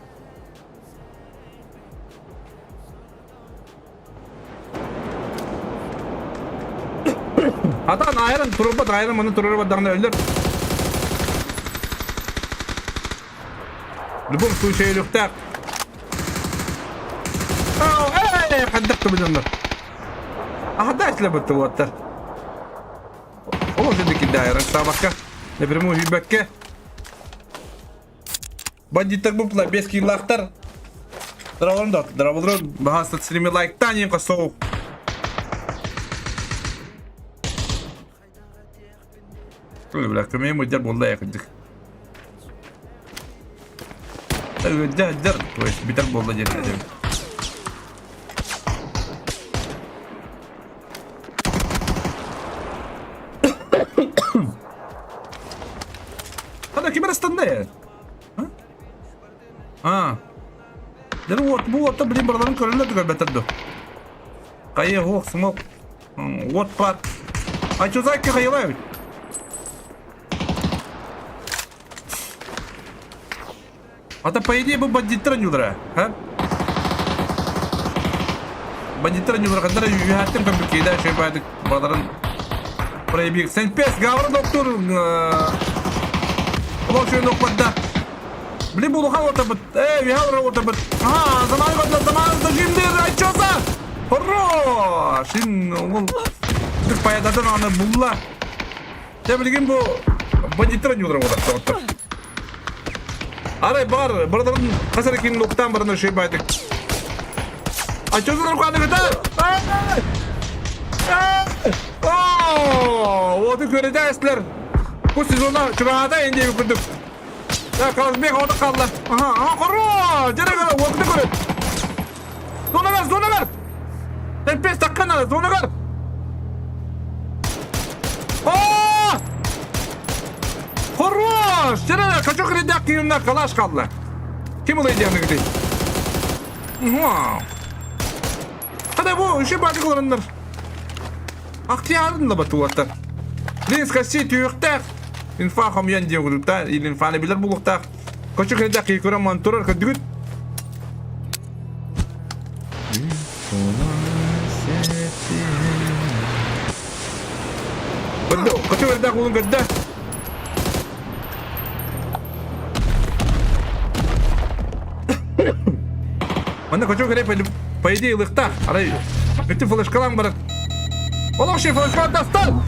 Атан айран турбат айран маны турар бардағына өлөр. В любом случае өлүөхтээх. Эй, хайдах билиннер. Аһада эслэбит уоттар. Ол дедики дайран табакка. Напрямую хүйбэккэ. Бандиттар бупла без киллахтар. Дравалар да, дравалар баһаста стриме лайктан ең соу. Бля, көмейім өдер болды якындык. Өдер, өдер, то есть битер болды деді. Хана ким арастанда А. Дэр уот бу уотта блин барыларын көрөллөр да көрбөттөр ду. Хайа уох смок. Уот бар. А что за хайалай? А то по идее бу бандиттар нюдра, а? Бандиттар нюдра, когда үһәттем көмүккейдә шөй баадык баларын проебик. Сен пес гавр доктор Улар шөй нокпатта. Блин, бу улахан отабыт. Эй, үһә отабыт. А, заман годна, заман дожимдир, айчоса. Хорош! Шин ол Түк паядадан аны булла. Дьэ билигин бу бандиттар ньуулара буолар Арай бар, бардарын хас эрэ ким луктаан баран өшөй баайдык. Аччозун урукааны кыта! Уоту көрүтэ эстилэр. Бу сезонна чугаһаата инде курдук. Казбек ота қалды. Аха, аха, хоро! Жere көрө, уоту көрө. Зонагар, зонагар! Темпес таккан ана, зонагар! О! Хорош! Жere! Качок редак киһиннэ калаш қалла. Ким ылай диэныгыты? Вау. Хада бу үші бадык олороннор. Ахтиярын да батуаттар. Линс касси түйүөхтээх. Инфа хомуйан диэ курдук или инфаны билэр булуктаах. Кочук редак киһи көрөн ман турар көрдүгүт. Көрдө, кочук редак улун көрдө. Манна кочук эрэ по идее ылыктаах. Арай бүтүн флешкалаан баран. Олох ши флешкалан тастан!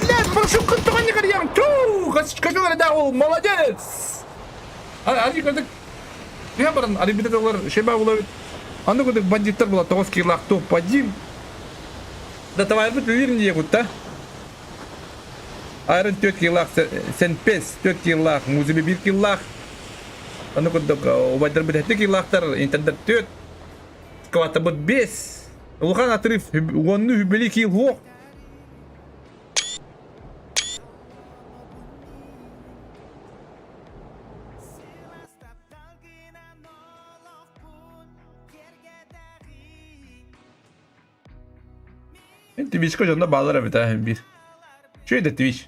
Блядь, прошу кыттыган не карьян. Ту, кочук эрэ да ол молодец. Ани кырдык Түһэн баран арибитаталар шеба булабыт. Аны кырдык бандиттар була 9 килах топ один. Да тавайбыт үлүр не гутта. Айрон 4 килах сенпес 4 килах музыби 1 килах. Аны курдук убайдарбыт 7 килахтар интердер 4 скватабыт 5. Улахан отрыв уонну хүбели кил хуох. Твичка дьонно баалар эбит ээ биир. Үчүгэй да Twitch.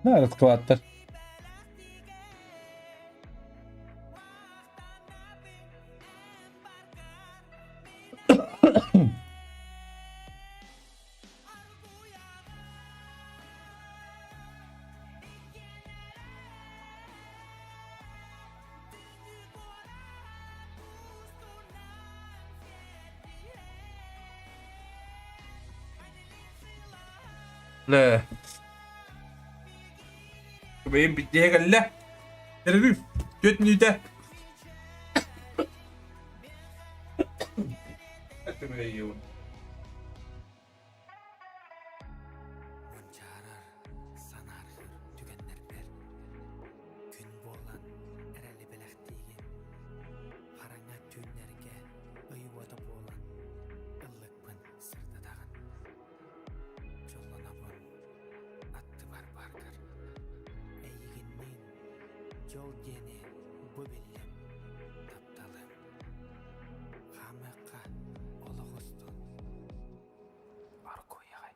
Раскладтар. Лэ. Бэйэм биттиһэ кэллэ. Перерыв. Түөрт мүнүүтэ. Мунчаарар, санаарҕыыр түгэннэрбэр күн буолан эрэли бэлэхтиигин, хараҥа түүннэргэ ый уота буолан ыллыкпын сырдатаҕын. Дьоллонобун аттыбар бааргар, эйигинниин дьол диэни бу биллим, тапталым. Хаамыахха олох устун. Оргууй аҕай.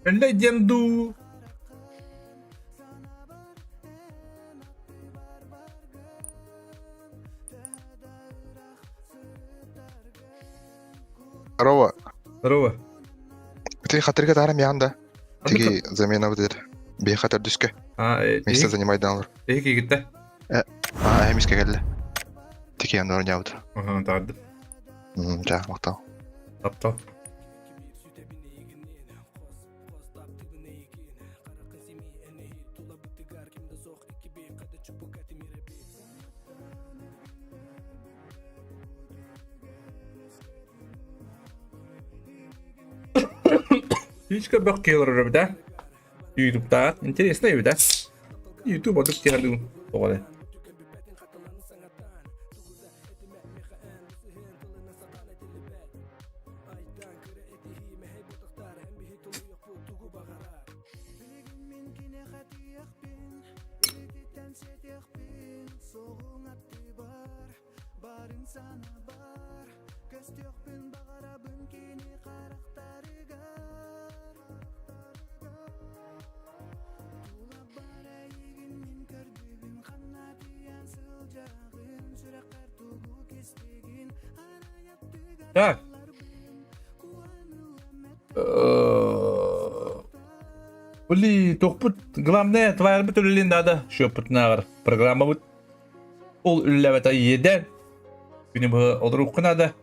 Эллэй диэн дуу? Здорово. Здорово. Ты хатырга тарам янда. Тиги замена бутер. Бе хатыр дүскө. А, Место занимай данлар. Эһи кигитте. А, эмиске келле. Тики янда орнябыт. Ага, тарды. Жа, мактал. Таптал. Фишка бөх киһи да? Ютубта. Интересно эбит, да? Ютуб одук киһи тоҕо. Так. Блин, туохпут главное тварьбыт үлэлиэн наада счеппутунааҕар программабыт ол үлэлээбэтэ иэдээн күнү быһа олоруохха наада.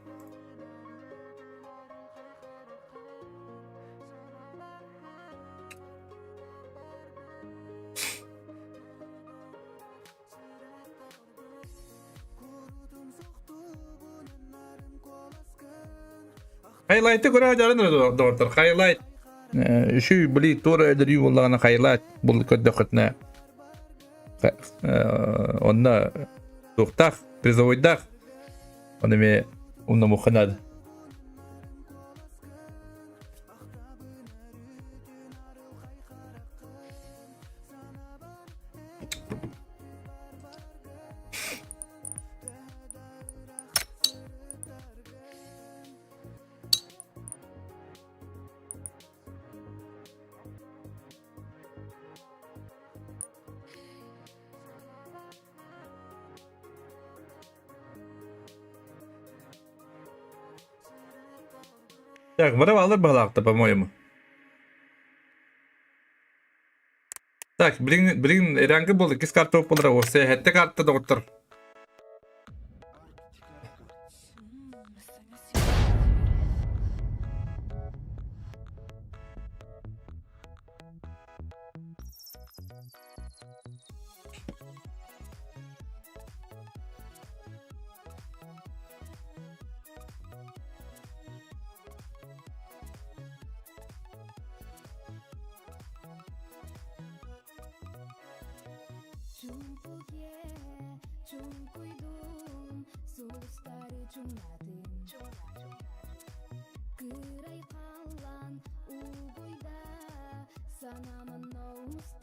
Хайлайты көрө дьарын доҕоттор хайлайт үчүй били туора өлөрүү буоллаҕына хайлайт бул көрдөххүтүнэ онно туохтаах призовойдаах ону эмиэ умнумухха наада. Так, воровалар баһылаахта, по-моему. Так, билигин билигин Иранга буолла, иккис карта буолар, уопсайа сэттэ карта доҕоттор.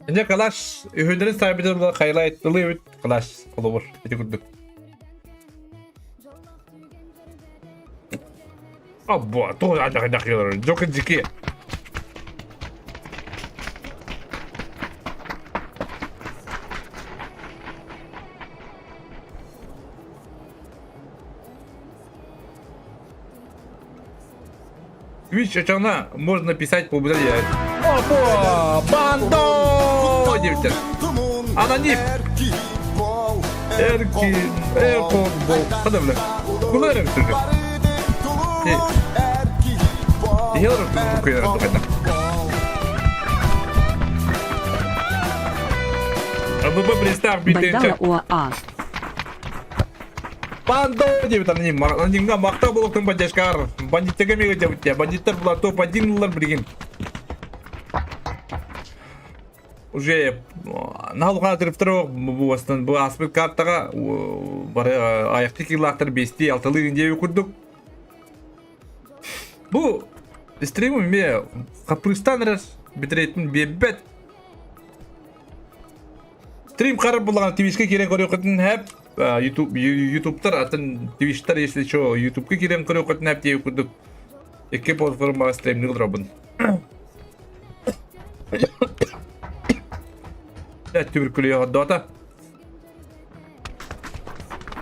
Инде калаш үһүннэрин саайбытын була хайлайт ылыы эбит калаш холобур ити курдук. Абба, туох адьах-адьах Джокер дьики. Видишь, очана можно писать по удалять. Опа! Бандо! Девтер. Аноним. Эрки, Эркон, Бол. Хадамля. Куда эрэ бүтүргэ? Иһэлэр куйаран тухайда. АББ представь Байдала ОА. Бандо диэбит аноним. Анонимҥа махтал буолуохтун поддержкаар. Бандиттарга эмиэ ыдьабыт Бандиттар була топ-1 ыллар билигин. Уже наһаа улахан бу бастан бу ааспыт картаҕа бары айахты килаахтар бестии алталыы диэби курдук. Бу стриму эмиэ хаппыыстаан эрэр бүтүрейтин биэрбэт. Стрим харар буллаҕына Твичка киирэн көрүөххүтүн сөп. YouTube ютубтар атын Твичтар если что ютубка киирэн көрүөххүтүн сөп диэби курдук икки платформаҕа стримнии олоробун. Түбүркүлүө хордоото.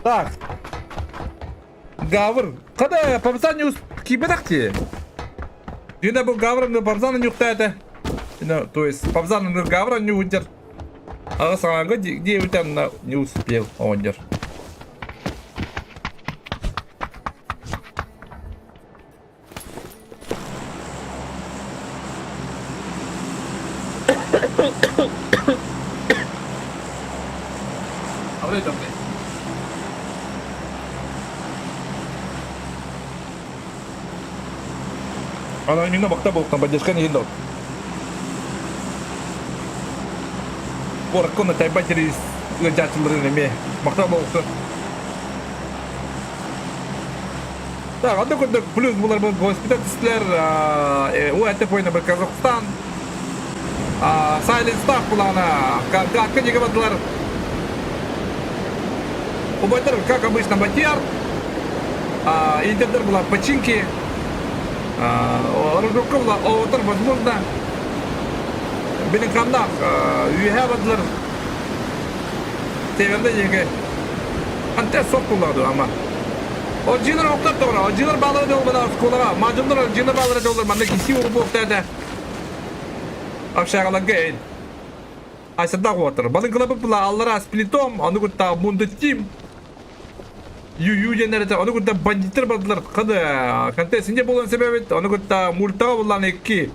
Так. Гавр. Когда Павзан не киберахти? Дина был Гавром, но Павзан не ухтает. Ну, то есть Павзан но Гавра не удер. А сама где где у тебя не успел он Анонимно бакта болуктан поддержка не дал. Куоракка тайба через ыалдьааччыларын эмиэ махтал буолуохтун. Так, онно курдук плюс булар бу госпиталь түстүлэр у это пойна бір Казахстан. Silent Staff булана. Катка неге бардылар. Убайдар, как обычно, Батьяр. Интердер была починки. Оружокка была оҕотор возможно. Билин ханнаах үөһээ бардылар. Северный диэки. Антен сок буллаҕа ама. Отжинар октор тоҕро, отжинар баалара дьолбана оскуолаҕа, мадьыннар отжинар баалара дьоллор манна киси угу буохтаата. Общагаларга эн. Айсардаах уотар. Балыҥкалапыт була аллара сплитом, ону кытта мундутим. Ю-ю диэн эрэтэ, ону кытта бандиттар бардылар. Хады, контест буолан себебит, ону кытта мультаҕа буллаан икки.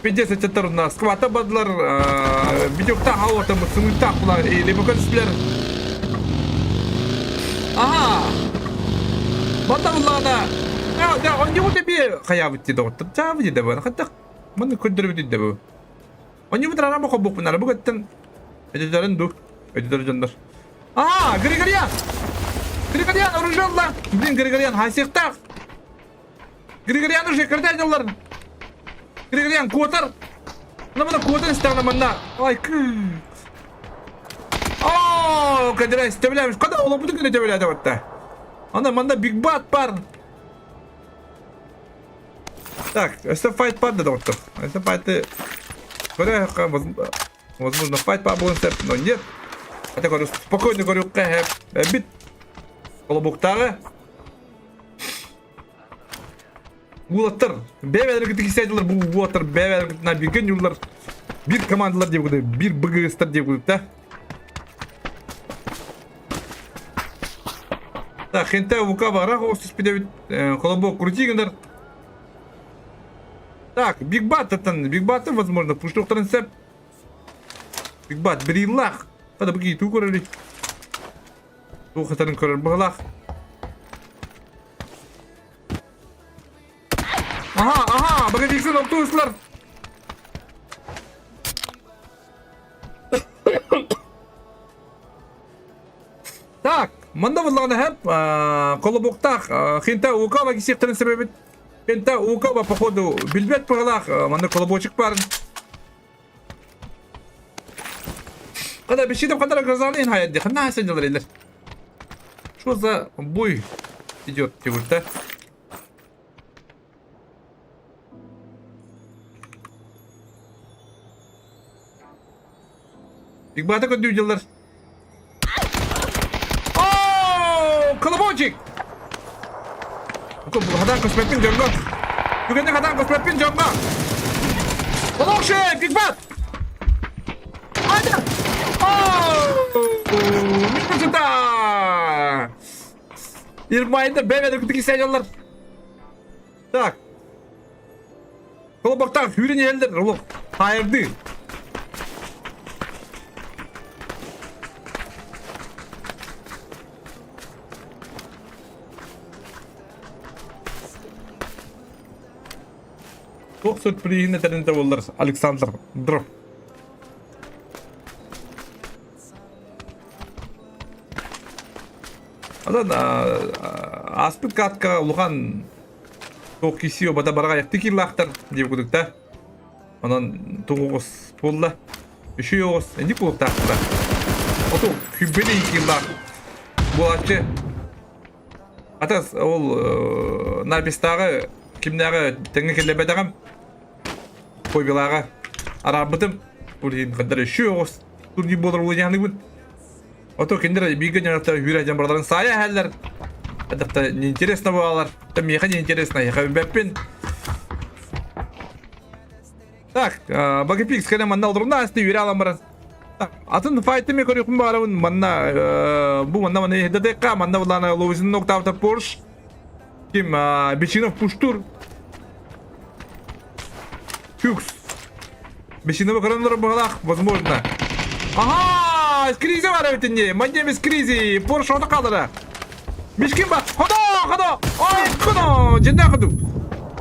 Пиздец ыччаттар у нас сквата бардылар, видеоктаах ауата сымыттаах булар, либо көрүстүлэр. Ага! Бата буллаана. Да, он не тебе хаябыт дии доҕоттор. Чаабы дии да бу. Хаттах маны көрдөрөбүт да бу. Онньубут арама хоббукпун бу көттөн өтөтөрүн ду өтөтөр дьоннор. Аа, Григорьян! Григорьян оружие ылла! Блин, Григорьян хайсыахтаах! Григорьян уже кырдай дьоллар! Григорьян куотар! Мына мына куотар истэҕинэ манна. Ай, кыы. Оо, кадырай төбөлөөмүш. Када олоппутун күнэ төбөлөөтө батта. Ана манна Биг Бат бар. Так, өссө файт бар да доҕоттор. Өссө файты көрө возможно файт бар буолуон сөп, но нет. Это говорю, спокойно говорю, бит колобуктааҕы Уолаттар, бэйэ-бэйэлэрин кисээдилэр бу уолаттар бэйэ-бэйэлэрин бииргэ ньууллар биир командалар диэбит курдук, биир БГСтар диэбит курдук да. Так, хенте ука барах оҕус түспүт эбит. Колобок крути гынар. Так, Биг Баттан, Биг Баттан, возможно, пуштуктарын сеп. Биг Бат, бриллах. Хада бу туу көрөрүй. Туу хатарын көрөр быһылаах. Ага, ага, Багадиксын оптуслар. Так, манна буллаҕына һэп колобуктаах хинта укаба кисиэхтэрин себебит. Хинта укаба походу билбэт быһалаах манна колобочек баар. Када бишидем кадара грозалин хаядди. Ханна хасен дьалар Что за бой идет, да? Бигбата көрдүү дьыллар. Оо, колобочик! Хадан көспөппүн дьоҥҥо. Бүгүннүк хадан көспөппүн дьоҥҥо. Олохше, Бигбат! Айда! Оо! Микросыта! Ирмайда бэбэдэ күтүк дьоллар. Так. Колобоктаах сүүрэн иһэллэр, олох хаайырдыы. Туох сюрприһин этэрин буоллар Александр Дров. Онон ааспыт катка улахан туох киси бата бараҕайахтыы киилаахтар диэбит курдук да. Онон тугугус буолла. Үчүй оҕус инник буолуохтаахтара. Оту күббэни киилаах буолааччы. Атас ол Набистааҕы кимнээҕи тэҥҥэ киллэрбэтэҕим. Койбилааҕа араарбытым. Бу иһин хандар үчүй оҕус турнир буолар улаанныбын. Ото кинилэр бииргэ дьонуттар үүрэ дьон барыларын саайа иһэллэр. Это неинтересно буолалар. Это миэхэ неинтересно, я билбэппин. Так, Багипикс кэлэн манна олорунна асты үүрэ алан баран. Атын файтами көрүөхпүн баҕарабын манна бу манна манна иһдэтекка манна булаана Ловизин ноктаабыта Порш ким Бечинов пуштур Хюкс. Бесиновы көрөн олорор быһалаах, возможно. Ага, кризи бар эбит инни. Мандемис кризи, Порш ота қалдыра. Мишкин ба, ходо, ходо, ой, ходо, жинда ходу.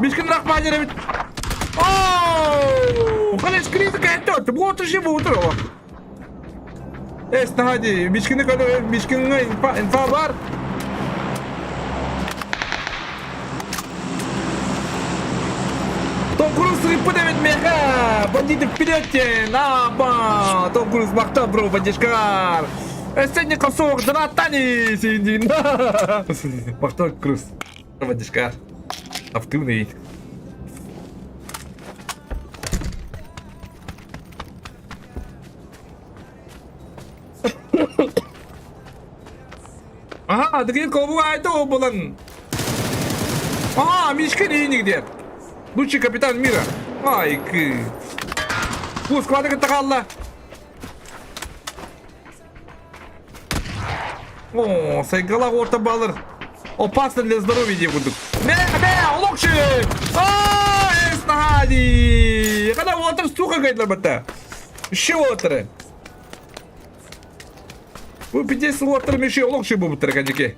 Мишкин рахманер эбит. О, халес кризи кәйтті, вот же вот ол. Эс, наһади, Мишкини көрө, Мишкинҥа инфа, инфа бар. Том Круз сырыппыт эбит миэхэ! Бандиты вперед Аба! Том Круз махтал, бро, поддержкалар! Эсенни косок, донаттани! Синдин! Махтал, Круз. Водичка. Активный. Ага, такие колбу айта булан. Ага, Мишка не нигде. Лучший капитан мира. Ай, кы. Бу склады кытта хаалла. О, сайгалах орта балыр. Опасно для здоровья диye курдук. Мэ, мэ, олохши! А, эс наһади! Когда отыр сука гайдлар батта. Еще отыры. Бу пидес отыр меши олохши бу буттар кадики.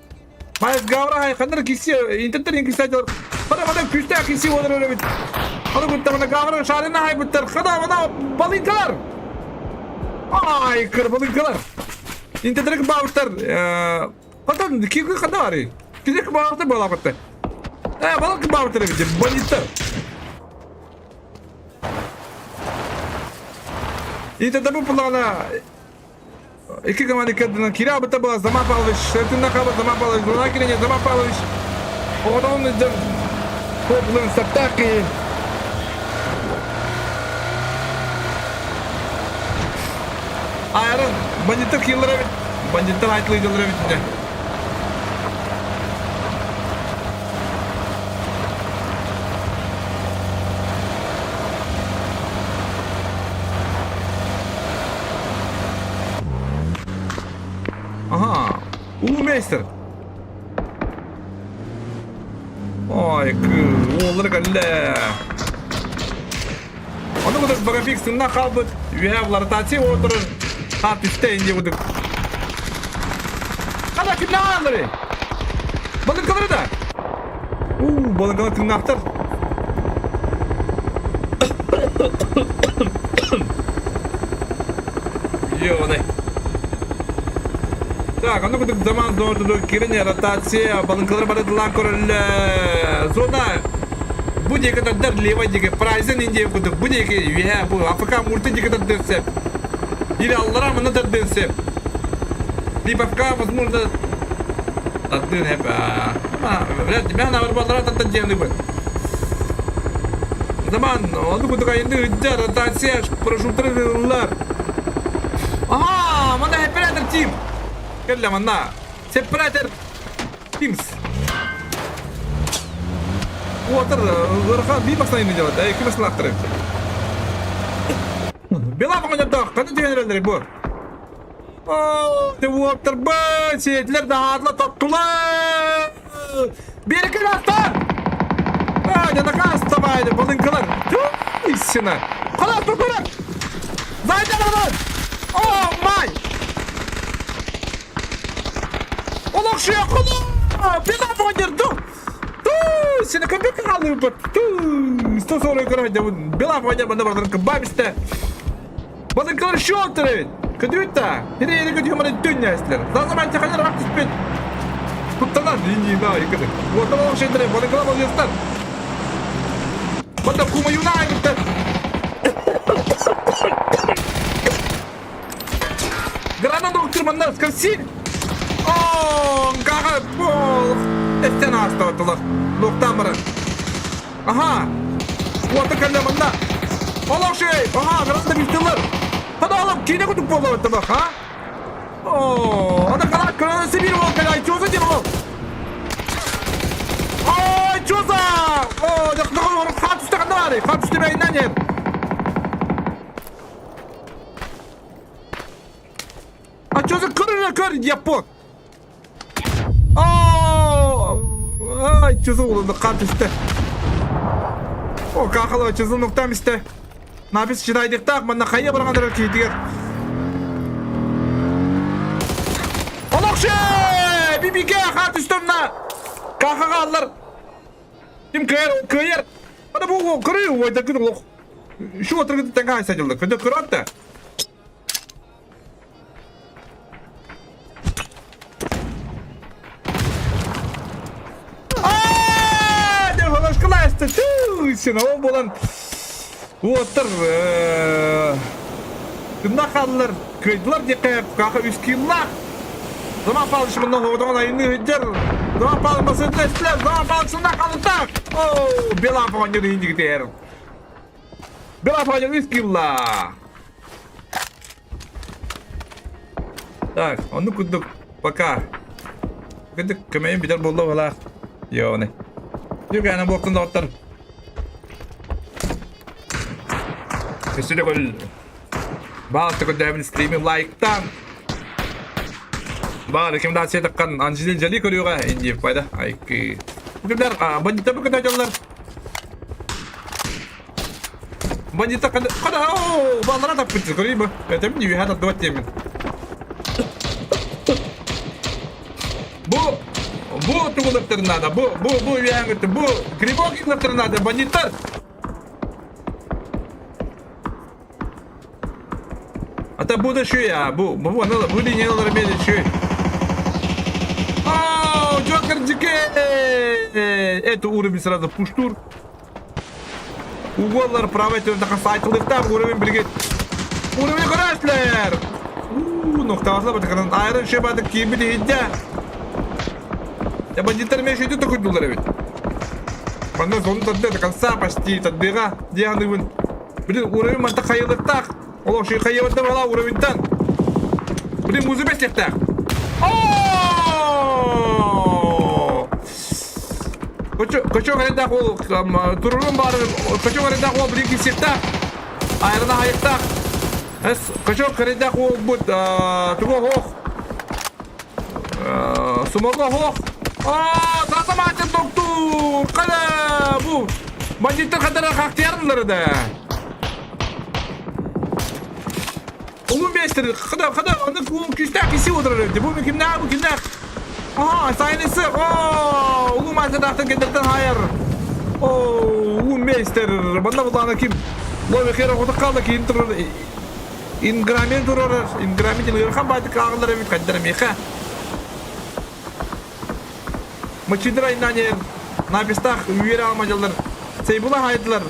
Майс гавра хай хандар киси интернет инкиси Хада мана күстә киси олар öyle бит. Хада бутта мана гавра шарына хай буттар. Хада мана балынкалар. Ай, кыр балынкалар. Интернет бауттар. Хада киги хада бар. Киги бауттар бала бутта. Э, балык бауттар бит, бандиттар. Интернет бу пулана Икки команда кырдынан кире абыта була Заман Павлович, Шертин Нахаба, Заман Павлович, Луна кирине Заман Павлович. Оҕотоҕун илдьэр Коплын саптаах киһи. Айрон, бандиттар киилэр эбит. Бандиттар айтылыйдылар эбит дьэ. Ага, улуу мейстер. Ой, уоллар кэллэ. Ону курдук Боговик сынна хаалбыт, үөһэ ротация отырыр, хаар түстэ инде курдук. Хана кимнээх Балыҥкалары да. Уу, балыҥкалар тыыннаахтар. Ёбаный. Так, ону курдук заман зонатыгар киирэн ротация, балыҥкалар барытылаан көрөллөр. Зона бу диэки тардар лево диэки, Прайзен индия курдук, бу диэки үөһэ, бу АФК мурты диэки тардыан сөп. Или аллара манна тардыан сөп. Липовка, возможно, тардыан сөп. Вряд ли, мен аллара тардан диэн бу. Заман, ону курдук айынды ыддя, ротация, прошутрылар. Ага, манна Оператор Тим. Кэллэ манна. Сепаратор Тимс. Уотар, ыарахан биир бастайын делать, а икки басталаахтар. Бела оҕонньордоох, ханна түһэн эрэллэрий бу? Оо, ты уоттар бы, сиэтилэр даһаатла тоттулар! Биэрикин астар! А, не наказ давай, балыҥкалар. Истина. Халас, туркурак! Зайда О, май! Олохшуя құлы! Бела оҕонньорду! Ту, сені кімге қалып Ту, 140 көрөйдө. Бела оҕонньор манна бардарын кыбаабиста. Балыҥкалар шоттар эбит. Көтүбүт да. Тире ери көтү маны түннәстилер. Зазаман таханар ак түспет. Туттанан линии да икеде. Уотан олохшуйдары балыҥкалар молодецтар. Бата кумаюна айбыттар. Гранат доктор манна скорсин. О, каха пол. Эстен астатылар. Локтан барар. Аха. Уота кэллэ манна. Олохшуй. Аха, граната бистылар. Хада алып киine кутук болла баттама, ха? О, ана кала граната Сибирь ол кала, чё за дело? Ой, чё за? О, хат түсті қанда бар? Хат түсті бәйіннен ер. А чё за көр көр япон? О, ай, чё за улы хат түсті. О, кахала, чё за ноктам исте. Напис читайдыктаах, манна хайа баргандар киитигэр. Олохше! Бибиге хат үстемна! Кахаға аллар. Ким кыйар, кыйар. Ана бу кыры ойда кыр лох. Шу отыргы тәңгә айса жылды. Көндө кырат А, не холошкаласты. Ту, сен ол болан. Уоттар Тынна хааллар, кыайдылар диэххэ, каха үс кииллаах. Заман Павлович мунна хоҕотоҕун айыныы сылдьар. Зоопал басында эстилер, зоопал сында қалыттар. Оу, Белапов оонньуур иһин Белапов оонньуур үс килла. Так, оннук курдук пока. Кырдык көмөйүм бүтэр буолла быһалаах. Йоны. Югана буоктун доҕоттор. Өссө да көл Баалта көрдөөбүн стримин лайктаан. Баар рекомендация таккан Анджелина Джоли көрүөҕэ инди пайда айкы. Бүгүннэр бандиттар бу көтөдөллөр. Бандиттар када када оо баллара таппыт көрүй бу. Этем үһә тардыбат диэмин. Бу бу тугулыктарын надо. Бу бу бу үһәңгүттү. Бу грибок иклыктарын надо бандиттар. А то буде що я, бу, бу, бу, бу лініялар мені що. Оу, Джокер Джике! Это уровень сразу пуштур. Уголлар правый түрде сайтылыктар уровень бирге. Уровень көрәсләр! Уу, нокталасына батыканан айрын шебады кийбит иһидде. Я бандиттар мен шүйді токуйдулар эбит. Манна зону тадды до конца почти таддыга дианыбын. Блин, уровень манта хайылыктаах. Олох шүй хайыбытта бала уровеньтан. Блин, музы бестехтаах. О! Кочо гарендах ол турурун бары кочо гарендах ол блин кисектах. Айрына хайыктах. Эс кочо гарендах ол бут туго хох. Сумоҕо суох. Аа, саатамааччы тохтуур! Хана бу бандиттар хадара хахтыярыннары да. Улуу мейстер, хада хада аны күүстээх киси отырар эбит. Бу кимнээх бу кимнээх? Аха, сайнысы. Оо, улуу мастер кендертен хайар. Оо, улуу мейстер. Манна булаана ким? Лови хера хоту қалды кейін тұрар. Инграмен турарар, Инграмен диэн ыарахан баайдык ааҕыллар эбит хайдара миэхэ. Мачыдыр айнаан напистаах үөрэ алмадьаллар. Сейбула хаайдылар.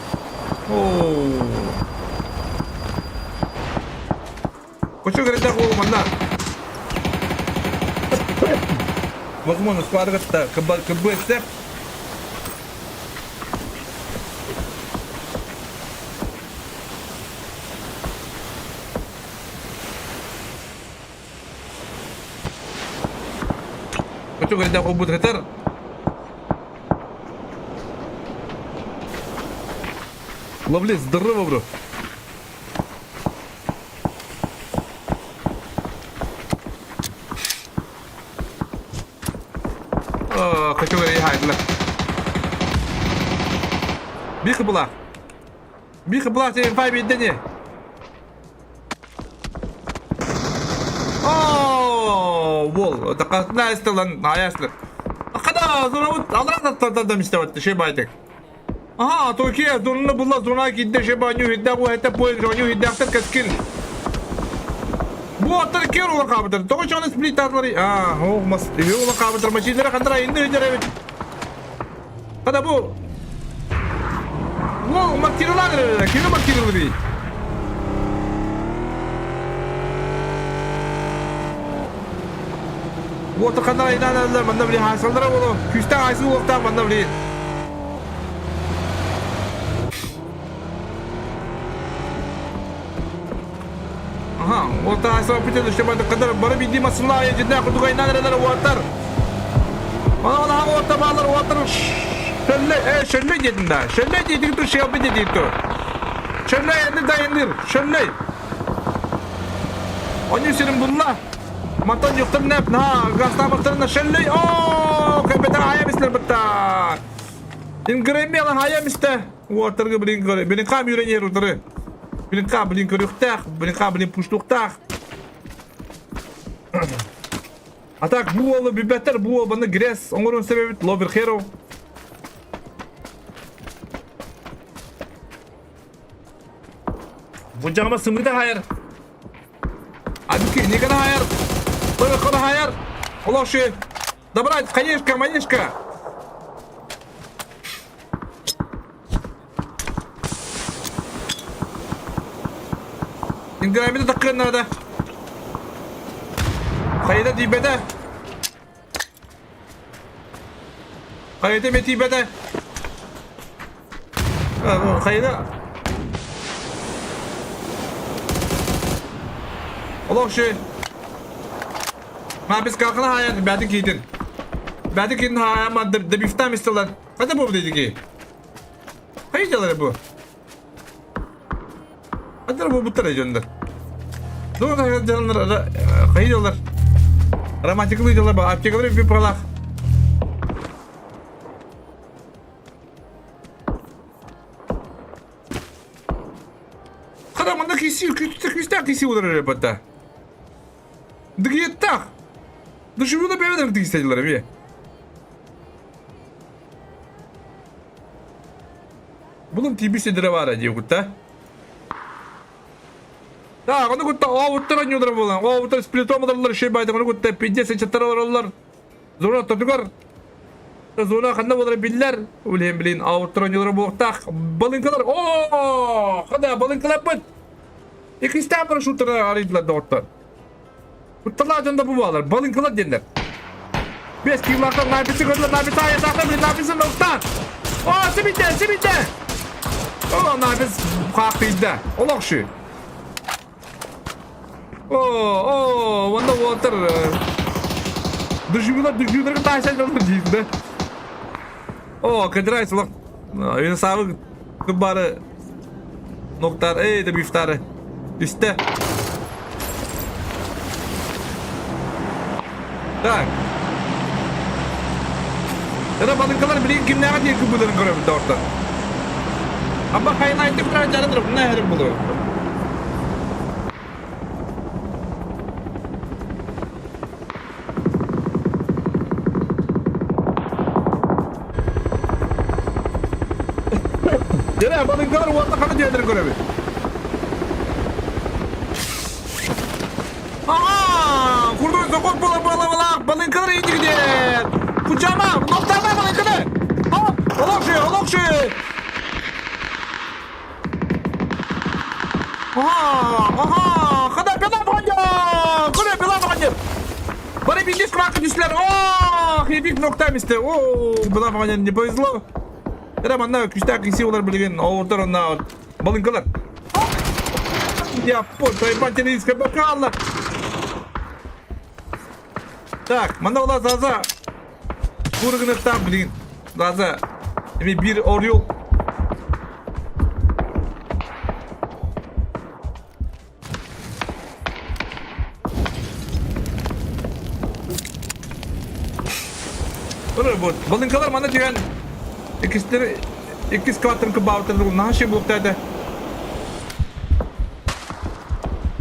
Оо. Кочу кэрэтэх уол манна. Возможно, складывается кыбы Хочу говорить, будет гитар. Ловли, здорово, бро. Хочу говорить, Биха была. Биха была, тебе файби дени. Оо, бол, такасына эстелан, аяслы. Када, зона алра да мистеватты, шей байтык. Аха, Туркия зонunu була зона кидде шей баню хидде бу хетте поезд жаню хидде ахтар кескин. Бу аттар кер ола кабытыр. Тоҕо чоны сплит атлары. А, о, мас, ола кабытыр машиналар хандра инде хидде бит. Када бу Уол маркировалар, кими маркировали? Уоту ханна инаналар манна били хаасаллара боло. Күүстээх айсы уолтаах манна били. Аха, уота айсы бүтэн үште кадар бары биди масынла жинна кудуга инанаралар уоттар. Ана ана уотта баалар уоттар шөллө э шөллө дедим да. Шөллө дедик ту шелби дедик ту. Шөллө энди дайыныр. Шөллө. Они сенин булла. Мантан юктым неп на гастамыртырына шөллө. О, кайбетер ая мислер бытта. Ингремела ая мисте. Уоттарга билин көрө. Билин кам үйренер утыры. Билин кам билин көрүктах, билин кам билин пуштуктах. А так бу уолу билбэттэр, бу уол манна грязь оҥоруон сөп эбит, Ловер Херо. Бу дьаҕама сымыыта хаайар. Адыки Никона хаайар. Ловер Херо хаайар. Олох ши. Добрать, хаешка, маешка. Инграмида таккыан наада. Хайда тиийбэтэ. Хайата эмэ тиийбэтэ. Хайда? Олох ши. Ма biz kalkana hayat бәді кейдін. Бәді кейдін hayama дебифтам истелер. Қайда bu dedi ki? Haydi bu. Hadi bu bu tarajonlar. Doğru canlar haydi Романтикалы дела ба, аптекалар bir пралах. Хара манна киси, күстә киси улар ребята. Дгиеттах. Душевно бәвәдер дигестәләр бе. Булым тибисе дыры дип кутта. Так, оны кутта оуттар ойнуулар буолан. Оуттар сплитом олороллор шей байды, оны кутта пиздец чаттар олороллор. Зона тотугар. Зона ханна болар биллер. Үлем билин ауттар ойнуулар буолуохтаах. Балыҥкалар. Оо, хада балыҥкалар быт. Иккистээн парашюттары арыйдылар доҕоттор. Кутталаах дьон да бу буолар. Балыҥкалар диэннэр. Бес килаахтар написы көрдүлэр, напис аайатаахтар, блин, написын охтаан. Оо, сибитэ, сибитэ! О, напис хаахтыйда. Олох шы. О, о, уонна уолаттар дужуйлар, дужуйларга таайсан дьоннор диир да. О, кыдырай сулах. Юнусабы кыбары ноктар, эй, да бифтары. Үстэ. Так. Эра балыҥкалар билигин кимнээҕэ диэн кыбыыларын көрөбүт доҕоттор. Абба хайын айтып турар дьарыдыр, мына эһэрим булу. Дьэ, балыҥкалар уонна хана дьиэлэрин көрөбүт. Ага! Курдук сокот була була була балыҥкалар индигдер! Кучама, ноктарма балыҥканы! Хоп! Олохши, олохши! Ага, ага! Хада пила баҕанньар! Куре пила баҕанньар! Бары биирдии сквака түстүлэр. Ох, епик ноктам истэ. О, была баҕанньар не повезло. Эрэ манна күүстээх киси олар билигин оҕурдар онна балыҥкалар. Я понял, твоя бокала. Так, манна ола Заза. Кургыныттан билигин. Заза. Эми бир орел. Бу балыҥкалар манна түһэн иккистери иккис квартирын кыбаабыттар наһаа ши буолуохтаата.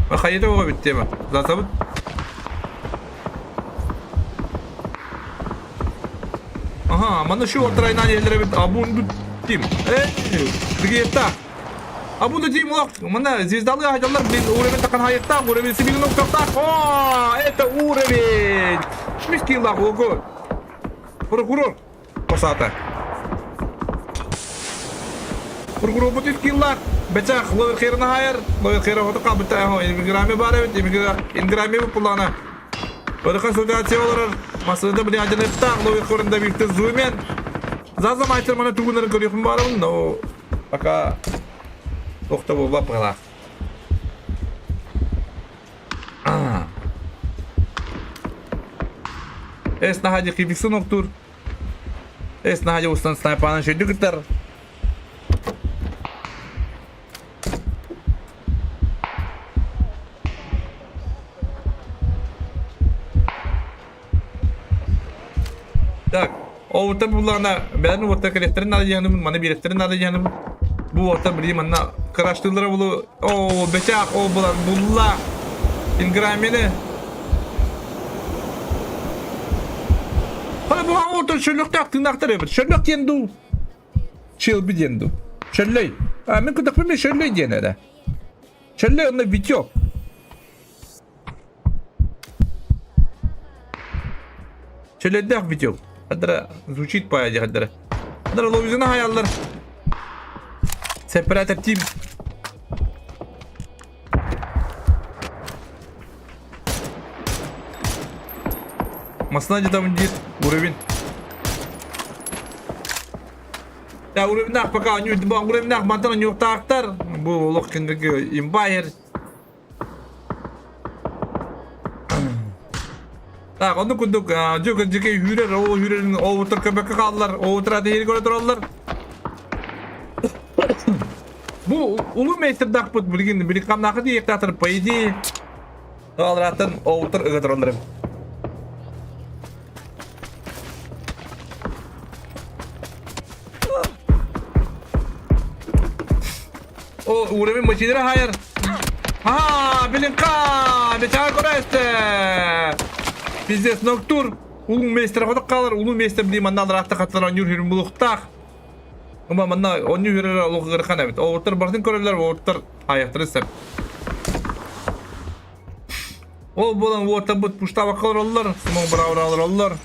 Хайыта оҕо бит тема. Засабыт. Ага, манна шу отрайнан елдеребит абун тим. Э, дигетта. А бу да дим улах, мына звездалы айдалар, блин, уровень тақан хайықтақ, уровень сибилин оқтақтақ. О, это уровень! Шмискилах, ого. Прокурор посата. Прокурор бутит киллах. Бечах, ловер херна хайыр, ловер хера хоты кабыта, иммиграми бар эбит, иммиграми пулана. Барыха ситуация олорор. Масында блин аденеттах, ловер хорында бифте зумен. Заза майтер мана тугунарын көрүөхүм барабын, но пока Тохто буолбат быһалаах. Эс наһаа кибиксин охтуур. Эс наһаа устан снайпанан шөйдү кытар. Так, оута буллаҕына бэйэни уоттар кэлиэхтэрин наада диэхинибин, маны биэриэхтэрин наада диэхинибин. Бу уоттар билигин манна краштыыллара булу, оо, бэчээх, ол булан булла. Инграммины. Хана бу оттон шөллөхтөөх тыыннаахтар эбит. Шөллөх диэн дуу? Шелби диэн дуу? Шөллөй. А, мин кытахпын мен шөллөй диэн эрэ. Шөллөй онно Витек. Чөлөйдөөх видео. Хадара звучит по хадара. Хадара ловизына хаяллар. Сепаратор тим. Масына там дит уровень. Уровеннаах пока уровеннаах мантан онньуохтаахтар. Бу олох кинилэргэ имбайер. Так, оннук курдук дьэ дьикэй үүрэр, ол үүрэрин оҕутар көбөккө хааллар, оҕутар атыһыыр көрө тураллар. Бу улуу мейстердаахпыт билигин биликамнаахы диэхтаатар по идее алрааттан оҕутар ыга тураллар. О, уровень машинера хайыр. Ага, билинка, бечага көрөстө. Пиздец, ноктур. Улуу мейстер хоток калар, улуу мейстер билим манна алраатта хаттар онньур хүрүн булуктаах. Ума манна онньур хүрэр олох ыархан эбит. Оҕуттар бартын көрөллөр, оҕуттар хайахтары сеп. Ол буолан уотабыт пуштабакка олороллор, сымон быраабыралар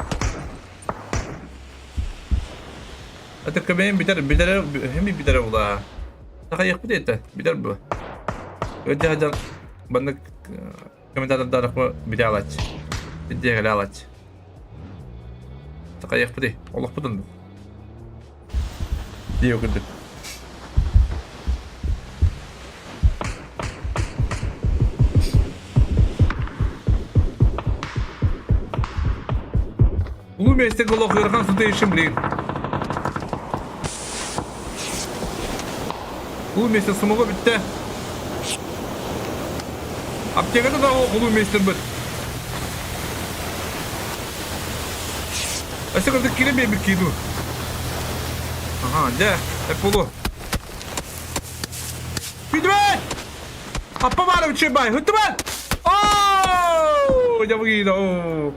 Это көмөйүн бүтэр, бүтэрэ, хими бүтэрэ була. Сахайыахпыт это, бүтэр бу. Өдө хадьар баннык комментатордарыкпы бүтэ алач. Бүтэ алач. Сахайыахпыт олохпутун. Диэ курдук. Улуу миэстэгэ олох ыарахан сытыйышым билигин. Улуу миэстэ сумуга бүттэ. Аптеката да улуу миэстэрбит. Өссө кырдык киирэн биэрбит кииду. Ага, дьэ, эп болу. Күйдүбэт! Аппа баар үчүгэй бай, хүттүбэт! Оо, дьабыгида, оо.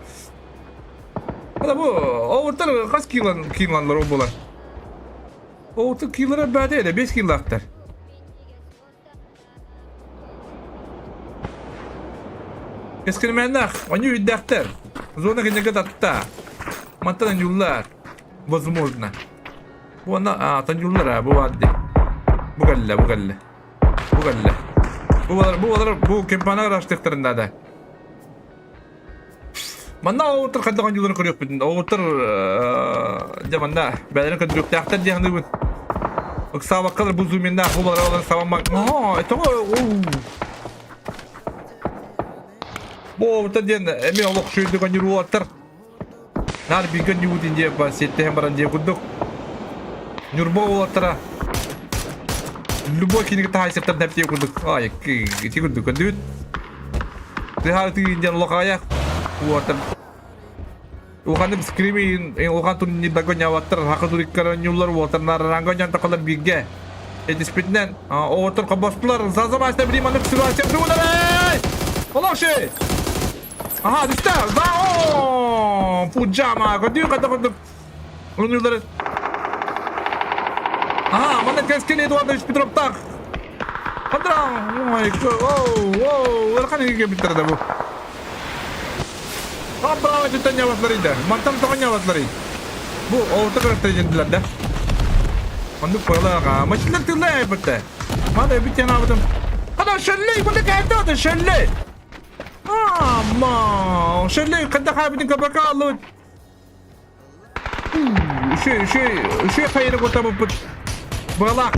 Ада бу, оҕуттар хас килан киланлар ол буолар? Оҕуттар килара баата эдэ, 5 килаахтар. Кэскилмээннээх, онньу үрдээхтэр. Зона кинигэ татта. Мантан аньуллар. Возможно. Бу ана а, таньуллар а, бу бар дии. Бу кэллэ, бу кэллэ. Бу кэллэ. Бу балар, бу балар, бу кемпана ыраштыктарын да. Манна оҕуттар хайдах оонньууларын көрүөхпүтүн. Оҕуттар дьэ манна бэйэлэрин көрдөрүөхтээхтэр дии саныыбын. Ыксаабаккалар бу зуминнаах бу балар олорон сабаммак. Оо, тоҕо Бу оҕуттар диэн эмиэ олох үчүгэйдик оонньуур уолаттар. Наар бииргэ оонньуубут диэн сиэттэһэн баран диэ курдук. Ньурба уолаттара любой кинигэ таһайсыктар нэптиэ курдук. Ай, ити курдук көрдүбүт. Тыһаары тыын диэн улахаайах. Уотар. Улаханнык скрими улахан турнирдарга ньаваттар, хака туриккар оонньууллар, уотар нараранга онньон тахалар бииргэ. Этиспитинэн, оҕотор хобостулар, зазамаста билим анык ситуация тугунар. Олохши! Ага, түстэ! О, Пуджама, көтүү хата курдук. Оонньууллар. Ага, манна кэскил Эдуардович Петровтаах. Хадра, ой, оу, оу, ыарахан кэлбиттэр да бу. Браво түттэн ньабатлар иде. Мантан тоҕо ньабатлар Бу оҕото көрөттөр дьиндилэр да. Оннук куолаҕа. Мачылар тылла эбитте. Мада эбит янабытым. Хада шеллей, бу кәйтә шеллей. Ама, шеллей када хабитин кабака аллыбыт. Үчүгэй, үчүгэй, үчүгэй хайыры кутабыппыт. Быалаах.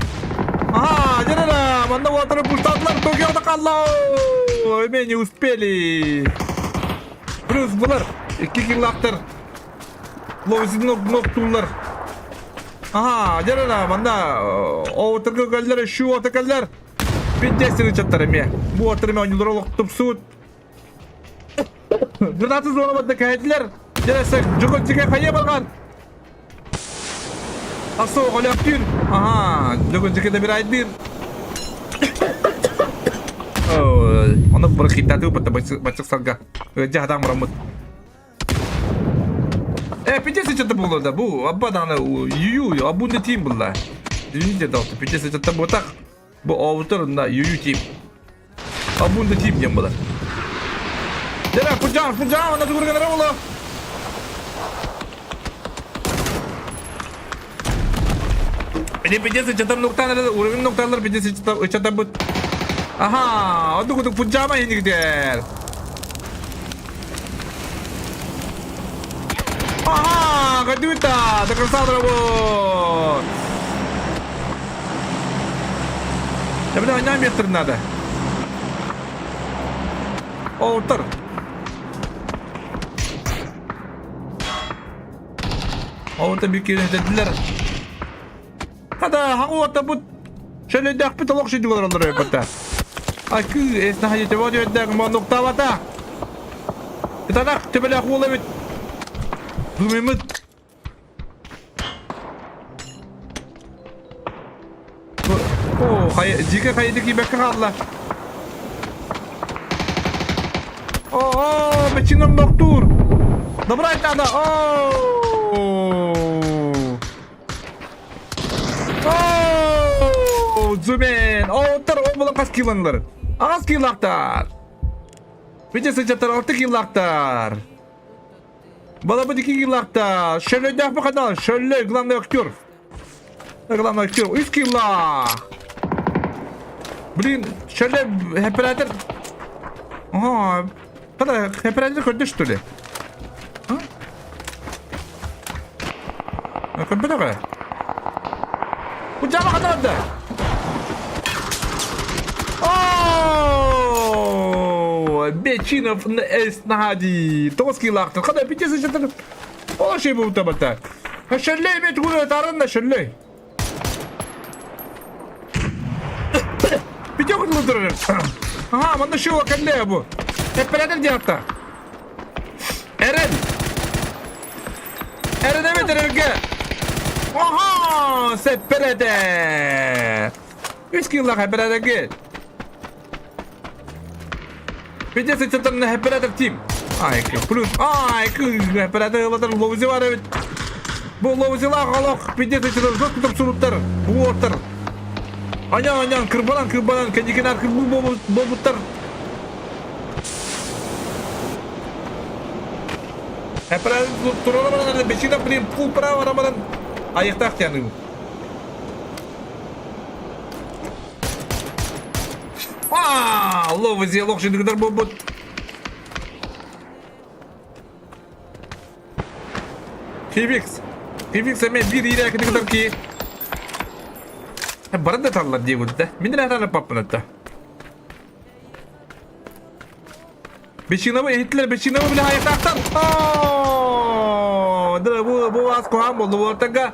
Ага, дьэ манна уолаттары пуштаатылар, Токиода қалла. Эме не успели. Плюс булар. Икки киллаахтар. Ловисин ноктуулар. Ага, дьэ манна оотырга кэллэр, шу ота кэллэр. Пиздец ычаттар эмиэ. Бу уоттар эмиэ оонньуулар олох тупсубут. Гранаты зона бадда кэһэтилэр. Дьэ, Дьөгүлдьүгэ хайа барган? Асо олөктүүр. Аха, Дьөгүлдьүгэ да бир айдыыр. Оны бір хиттаты упатта бачык салга. Өдже хатан бараммыт. Э, пиздец что-то было да. Бу, абба даны ю абунда тим булла. Извините, да, пиздец что-то было так. Бу оҕутар на ю тим. Абунда тип диэн буолар. Дера, Пуджан, Пуджан, она тугурганара була. Эни пиздец ычатар нуктан уровень нукталар пиздец ычатар бут. Аха, оду кудук Пуджама инигдер. Аха, кадюта, до конца вот. Эбэтэр анньаан биэртэрин наада. Оттор. Оттор bir kere dediler. Хата, хаҕы уоттаппыт шөлөйдөөхпүт олох шүйдүк олороллор өйбөттө. Акы, эснаһа төбө өйдөөх монуктаабата. Итанах төбөлөөх уол эбит. Думаймыт. О, хай, дьиикэ хайды киибэккэ хаалла. О, о, бэчином доктур. Добрать надо. О! О, Зумен! Оттар ол була хас киланлар. Ас килактар. Видите, сычаттар алты килактар. Балабыт ики киллаахта. Шөлөйдөөх бу канал. Шөллөй, главный актер. Главный актер. Үс киллаах. Блин, шөллөй оператор. Ага, Когда оператор көрдө что ли? А? Көрбөтөҕө. Бу жаба хатарда. О, Бечинов Эснади. Тоғыз килақты. Қандай питесі жатыр. Ол шей бұл табата. Шөллей мен түгілі тарында шөллей. Пите құтылы тұрыр. Ага, мында шуа кәлле бұл. Hep диятта. Эрен. Эрен эбит эрерге. Оһо, сэппэрэтэ. Үс киллах эпэрэтэ Видите, сыччаттарына эпэрэтэр тим. Ай, плюс. Ай, эпэрэтэ ылатар ловзи бар эбит. Бу ловзилаах олох видите, сыччаттар жестко тупсубуттар. Буоттар. Анян, анян, кырбанан, кырбанан, кэнникинаар кырбуу буолбуттар. Туралар бечина блин пул право рамадан аяқтақ тяны. А, ловы зелок жидгдар бобот. Хивикс. Хивикс эме бир ире кидгдар ки. Барын да таллар дейбут да. Мен де паппын Бечинабы иһиттилэр, Бечинабы бile хайытаахтар. Оо, бу бу ас куһаан буолду буортарга.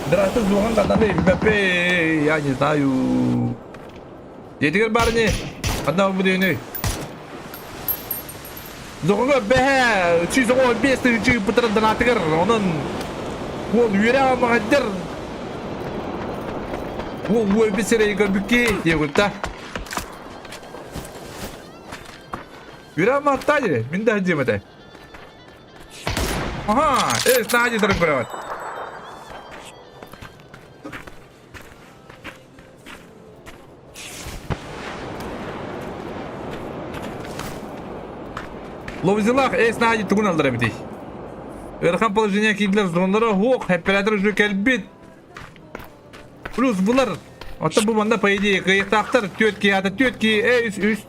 Здравствуй, Зухан Катаны, Мбаппе, я не знаю. Дьиэтигэр баар ини. Ханна бу диэний? Зоҕоҥо бэһэ 115 тыһыынча ыыппыттарын донатыгар онон уол үөрэ аамаҕайдар уол уойбут сирэйи көрбүкки диэбитта. Үөрэ аамааттаа дии, мин да диэм этэ. Аха, э, саа дии тарын көрөҕүт. Ловзилах эс наадьы тугун аллар эбитий? Ыарахан положение киирдилэр зоналара суох, оператор уже кэлбит. Плюс булар. Оттон бу манна по идее кыйыктаахтар түөрт киһи аата түөрт киһи, э үс үс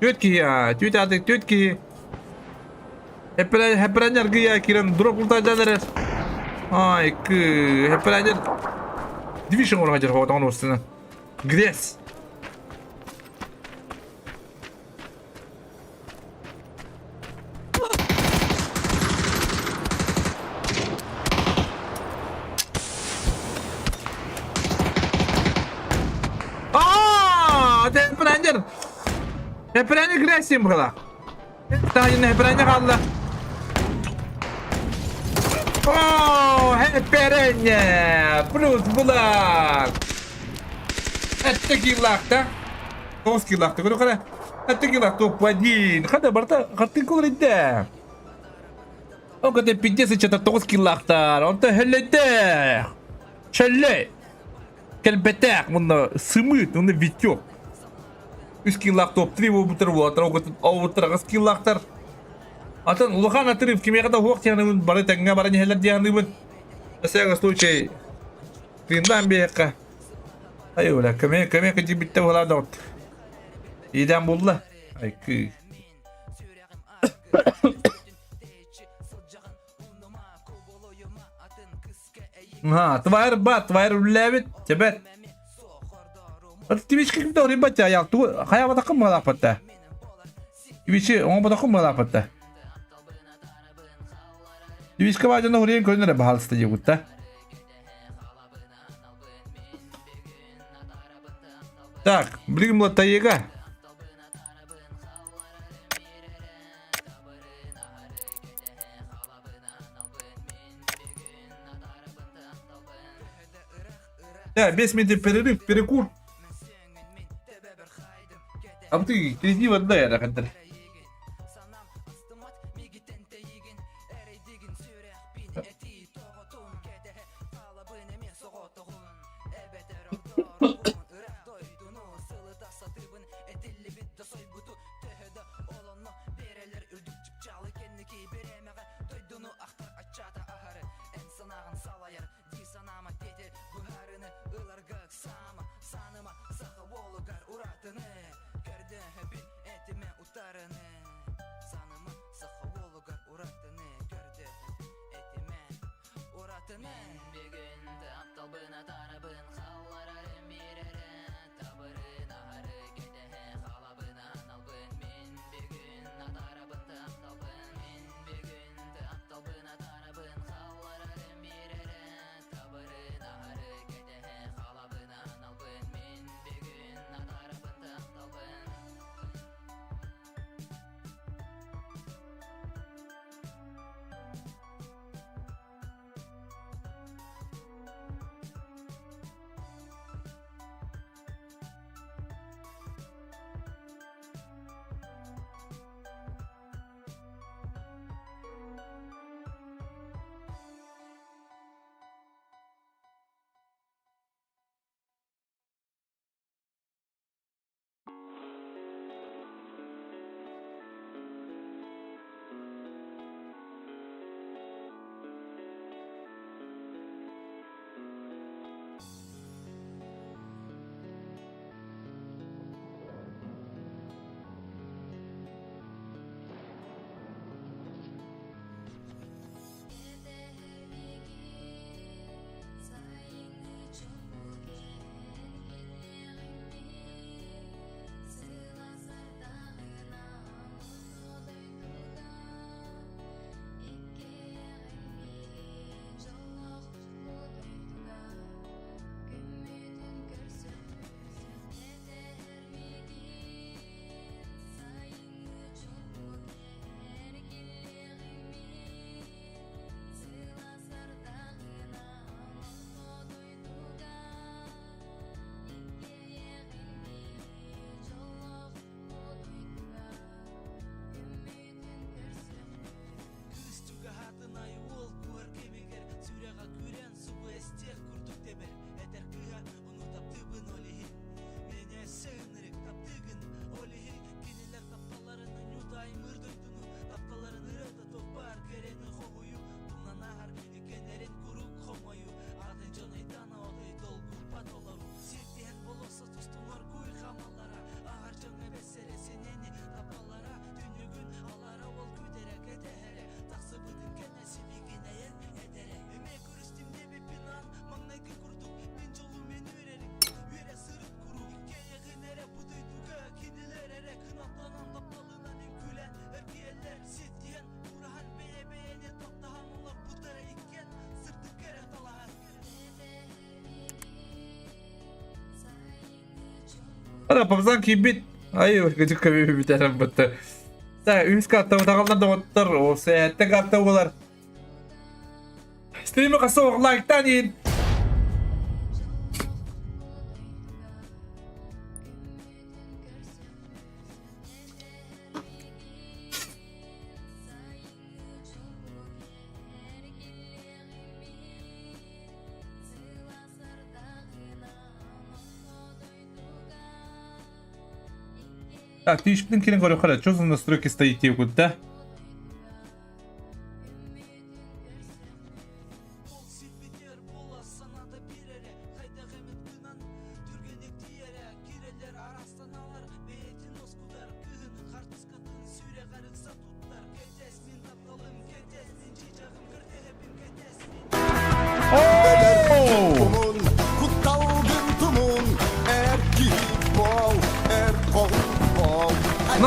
түөрт киһи аа, түөрт аата түөрт киһи. Хэппэрээнньэр аргыйа киирэн дроп ултаайдаан эрэр. Ай, кы, хэппэрээнньэр дивишн оҥоро сылдьар хоҕотоҕун уостунан. Грязь. Аа, хэппэрээнньэр. Хэппэрээнньэр грязь диэн быһыылаах. Таһына хэпперэнньэ хаалла. Оо, хэпперэнньэ! Плюс булар! Этте киллаахта. Тоҕус киллаахта. Көрө хара. Этте киллаах топ один. Хада барта хартын кулар идде. Ол көтө пиздец ыччата тоҕус киллаахтар. Онто хөллөйдөөх. Шөллөй. Кэлбэтэх мунна сымыыт, уонна Витек. Үс киллаах топ-3 буолбуттар уолаттар оҕуттар аҕыс киллаахтар. Атын улахан отрыв кимиэхэ да суох диэханыбын бары тэҥҥэ баран иһэллэр диэханыбын. На всякий случай тыыннаан биэххэ. Ай бля, көмө көмө кытыйбыттар буолаа доҕот. Идээн булла. Ай кыы. Ха, тварь ба, тварь үллээбит, чэбэт. Тибички кимде орыйбат аял ту хайабатакын мылааппатта. Тибичи оҥоботокун мылааппатта. Тибичка баажана хуриен көрүнэрэ баһалыста диэбутта. Так, билигин була тайыга. Да, 5 минут перерыв, перекур. А ты перейди в одна, я Ана папзан кийбит. Ай, кыжык бүтэрэн бытты. Та үс карта тагалдан доҕоттор, о сэттэ карта буолар. Стримы хаса лайктан иин. Так, ты ишпин кирин көрөхөрө, что за настройки стоит куда?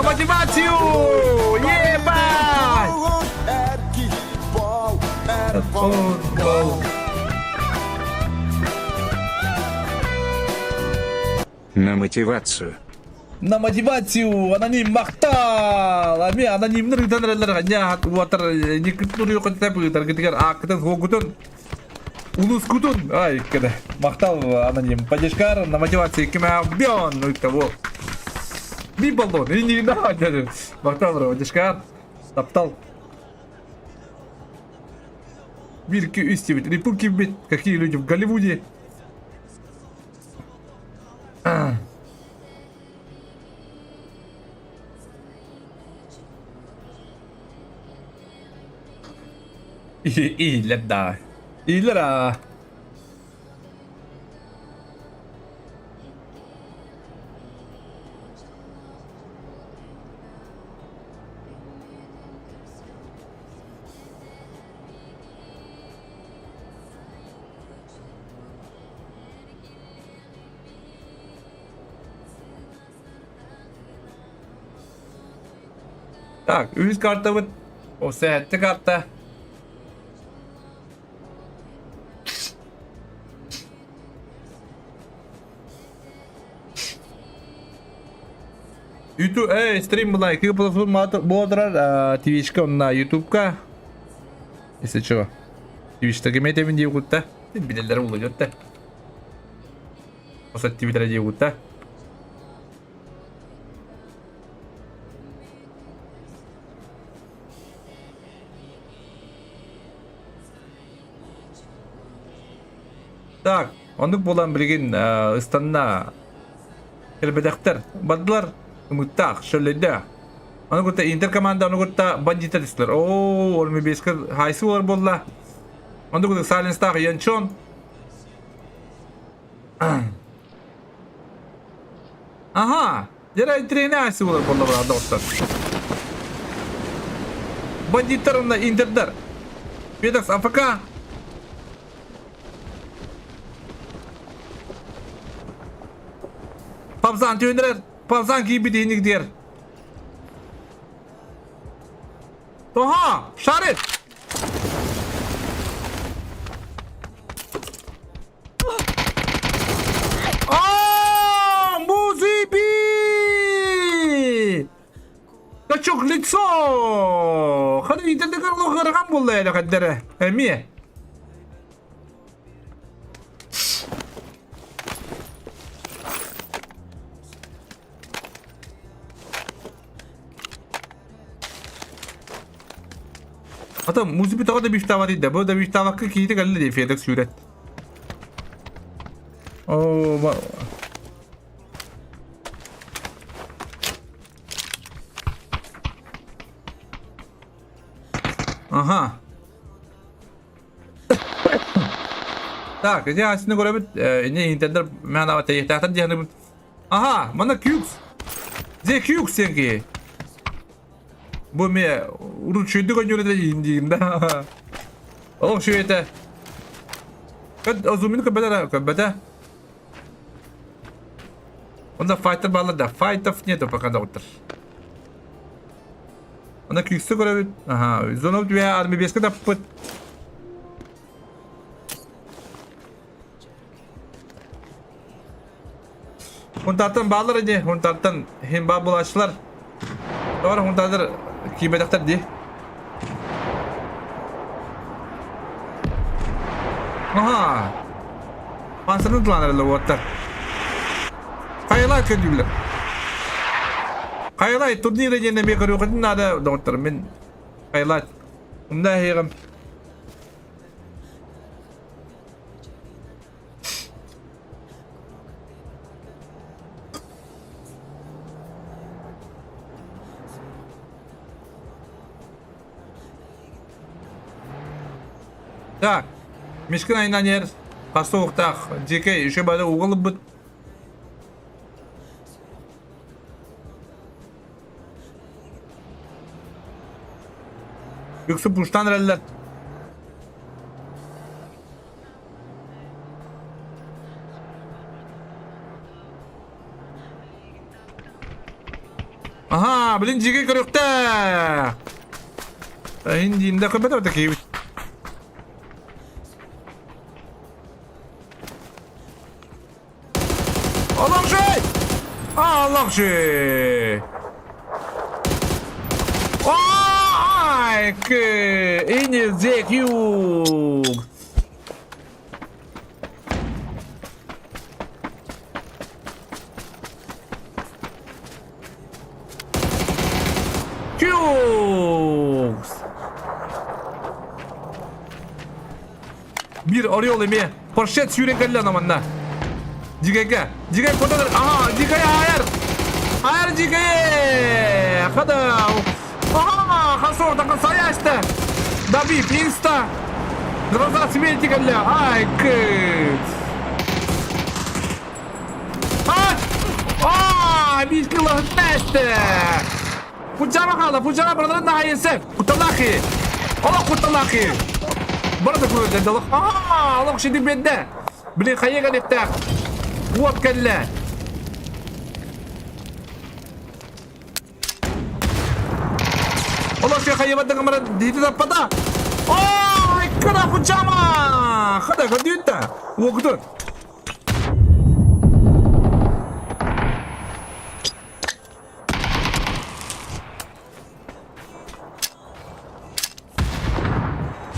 мотивацию! Ебать! Футбол. На мотивацию. На мотивацию! Аноним махтал! Ами анонимнар ыытан эрэллэр ханньаат уотар никкытын уруйуккутун ыытаргытыгар ааккытын суолгутун улускутун ай иккеде махтал аноним поддержкар на мотивацию кимэ бьон ыытта бу би боллон инни махтал поддержкар таптал Бирки үс диэбит. Рипун киммит? Какие люди в Голливуде? Ииллэр да. Ииллэр аа. Так, үс картабыт. О, сэттэ карта. YouTube, эй, стрим была, екі платформа болдырар, Twitch'ка, онна YouTube'ка. Если чего. Twitch'та кеме темин дии кутта. Билеллер улуйот да. Оса Твиттере дии кутта. Так, оннук буолан билигин ыстанна Кэлбэтэхтэр. Бардылар. Ымыттаах, шөллөйдөөх. Ону кытта Интер команда, ону кытта бандиттар түстүлэр. Оо, ол бескер хайсы болар буолла. Ону кытта Салинстаах Янчон. Ага, дьэ тренер хайсы болар буолла брат доҕоттор. Бандиттар уонна Интердар. Петекс АФК. Павзан түөнүрэр, Павзан киирбит иһинник диэр. Тоһо, шарит! А, музыби! Качок лицо! Ханы интернет лоҕырҕан буолла эле хаддара. Эмиэ. Ата музыка тоҕо да бифтаабат да бу да бифтаабакка киһитэ кэллэ дии Федор сүүрэн. Оо, Ага. Так, ити асыны көрөбүт, ини интернет мээнэ тэйиэхтээхтэр диэхнибит. Ага, манна Кюкс. Зе Кюкс диэн киһи. Бу эмиэ урут үчүгэйдик ойнуур этэ диигин да. Олох үчүгэй этэ. Кэт озумину көрбөтө эрэ, көрбөтө. Онда файтер баалар да, файтов нету пока доҕоттор. Ана күүскэ көрөбүт. Аха, зона түбэ армибеска таппыт. Хунтартан баалар ини, хунтартан хин баа булааччылар. Тоҕо хунтардар киирбэтэхтэр дии. Аха. Пансаны тылаанарылар уоттар. Хайалаах көрдүүллэр. Хайалаах турнир диэн эмиэ көрүөххүтүн наада доҕоттор. Мин хайалаах умна эһиэҕим. Так, Мишкин айынан иһэр хаста уохтаах дьиэкэй үчүгэй баҕайы ууга ылбыт. Үксү пуштаан эрэллэр. Аһаа! Аха, блин, дьигэ көрүөхтэ. Индиинде көбөтө такие. Алакши! Алакши! Ай, Инезекюк! Кюкс! Биир орел эмиэ Поршет сүүрэн кэллэ манна. Дьигэйгэ. Дьигэй кутан Аха, Дьигэй айар. Айар Дьигэй! Хада. Аха, хасор такын саяшты. Давид, инста. Гроза смерти кэллэ. Ай, кыт. А! А, биир кылаһытта Пучама хаала, пучама бардарын наһайынсы. Куталахи. Олох куталахи. Барды көрдө долох. Аа, олох шиди бедде. Блин, хайа кэлиптэх. Уот кэллэ. Олох ши хайа бардыгы мара дити таппата. Ой, кыра пучама. Хада көдүтта. Уокутун.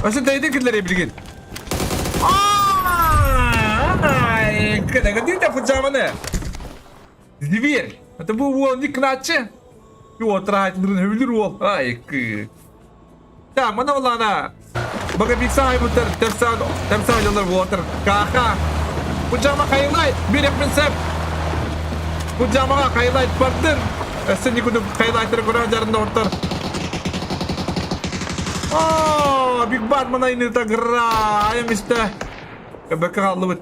Өссө тэйдин киллэрий билигин. Ай, кыда пыджаманы. Зверь. Это был уол не кначе. Отраайтылырын өвлүр уол. Ай, кы. Та, мана олана. Бага бикса айбыттар, тәмсал, тәмсал жылар уотыр. Каха. Пыджама хайлайт, бир принцип. Пыджамаға хайлайт бардыр. Өссө никуду хайлайттар көрө жарында ортор. О, Биг Батман айныта граем исте. Бөкө қаллыбыт.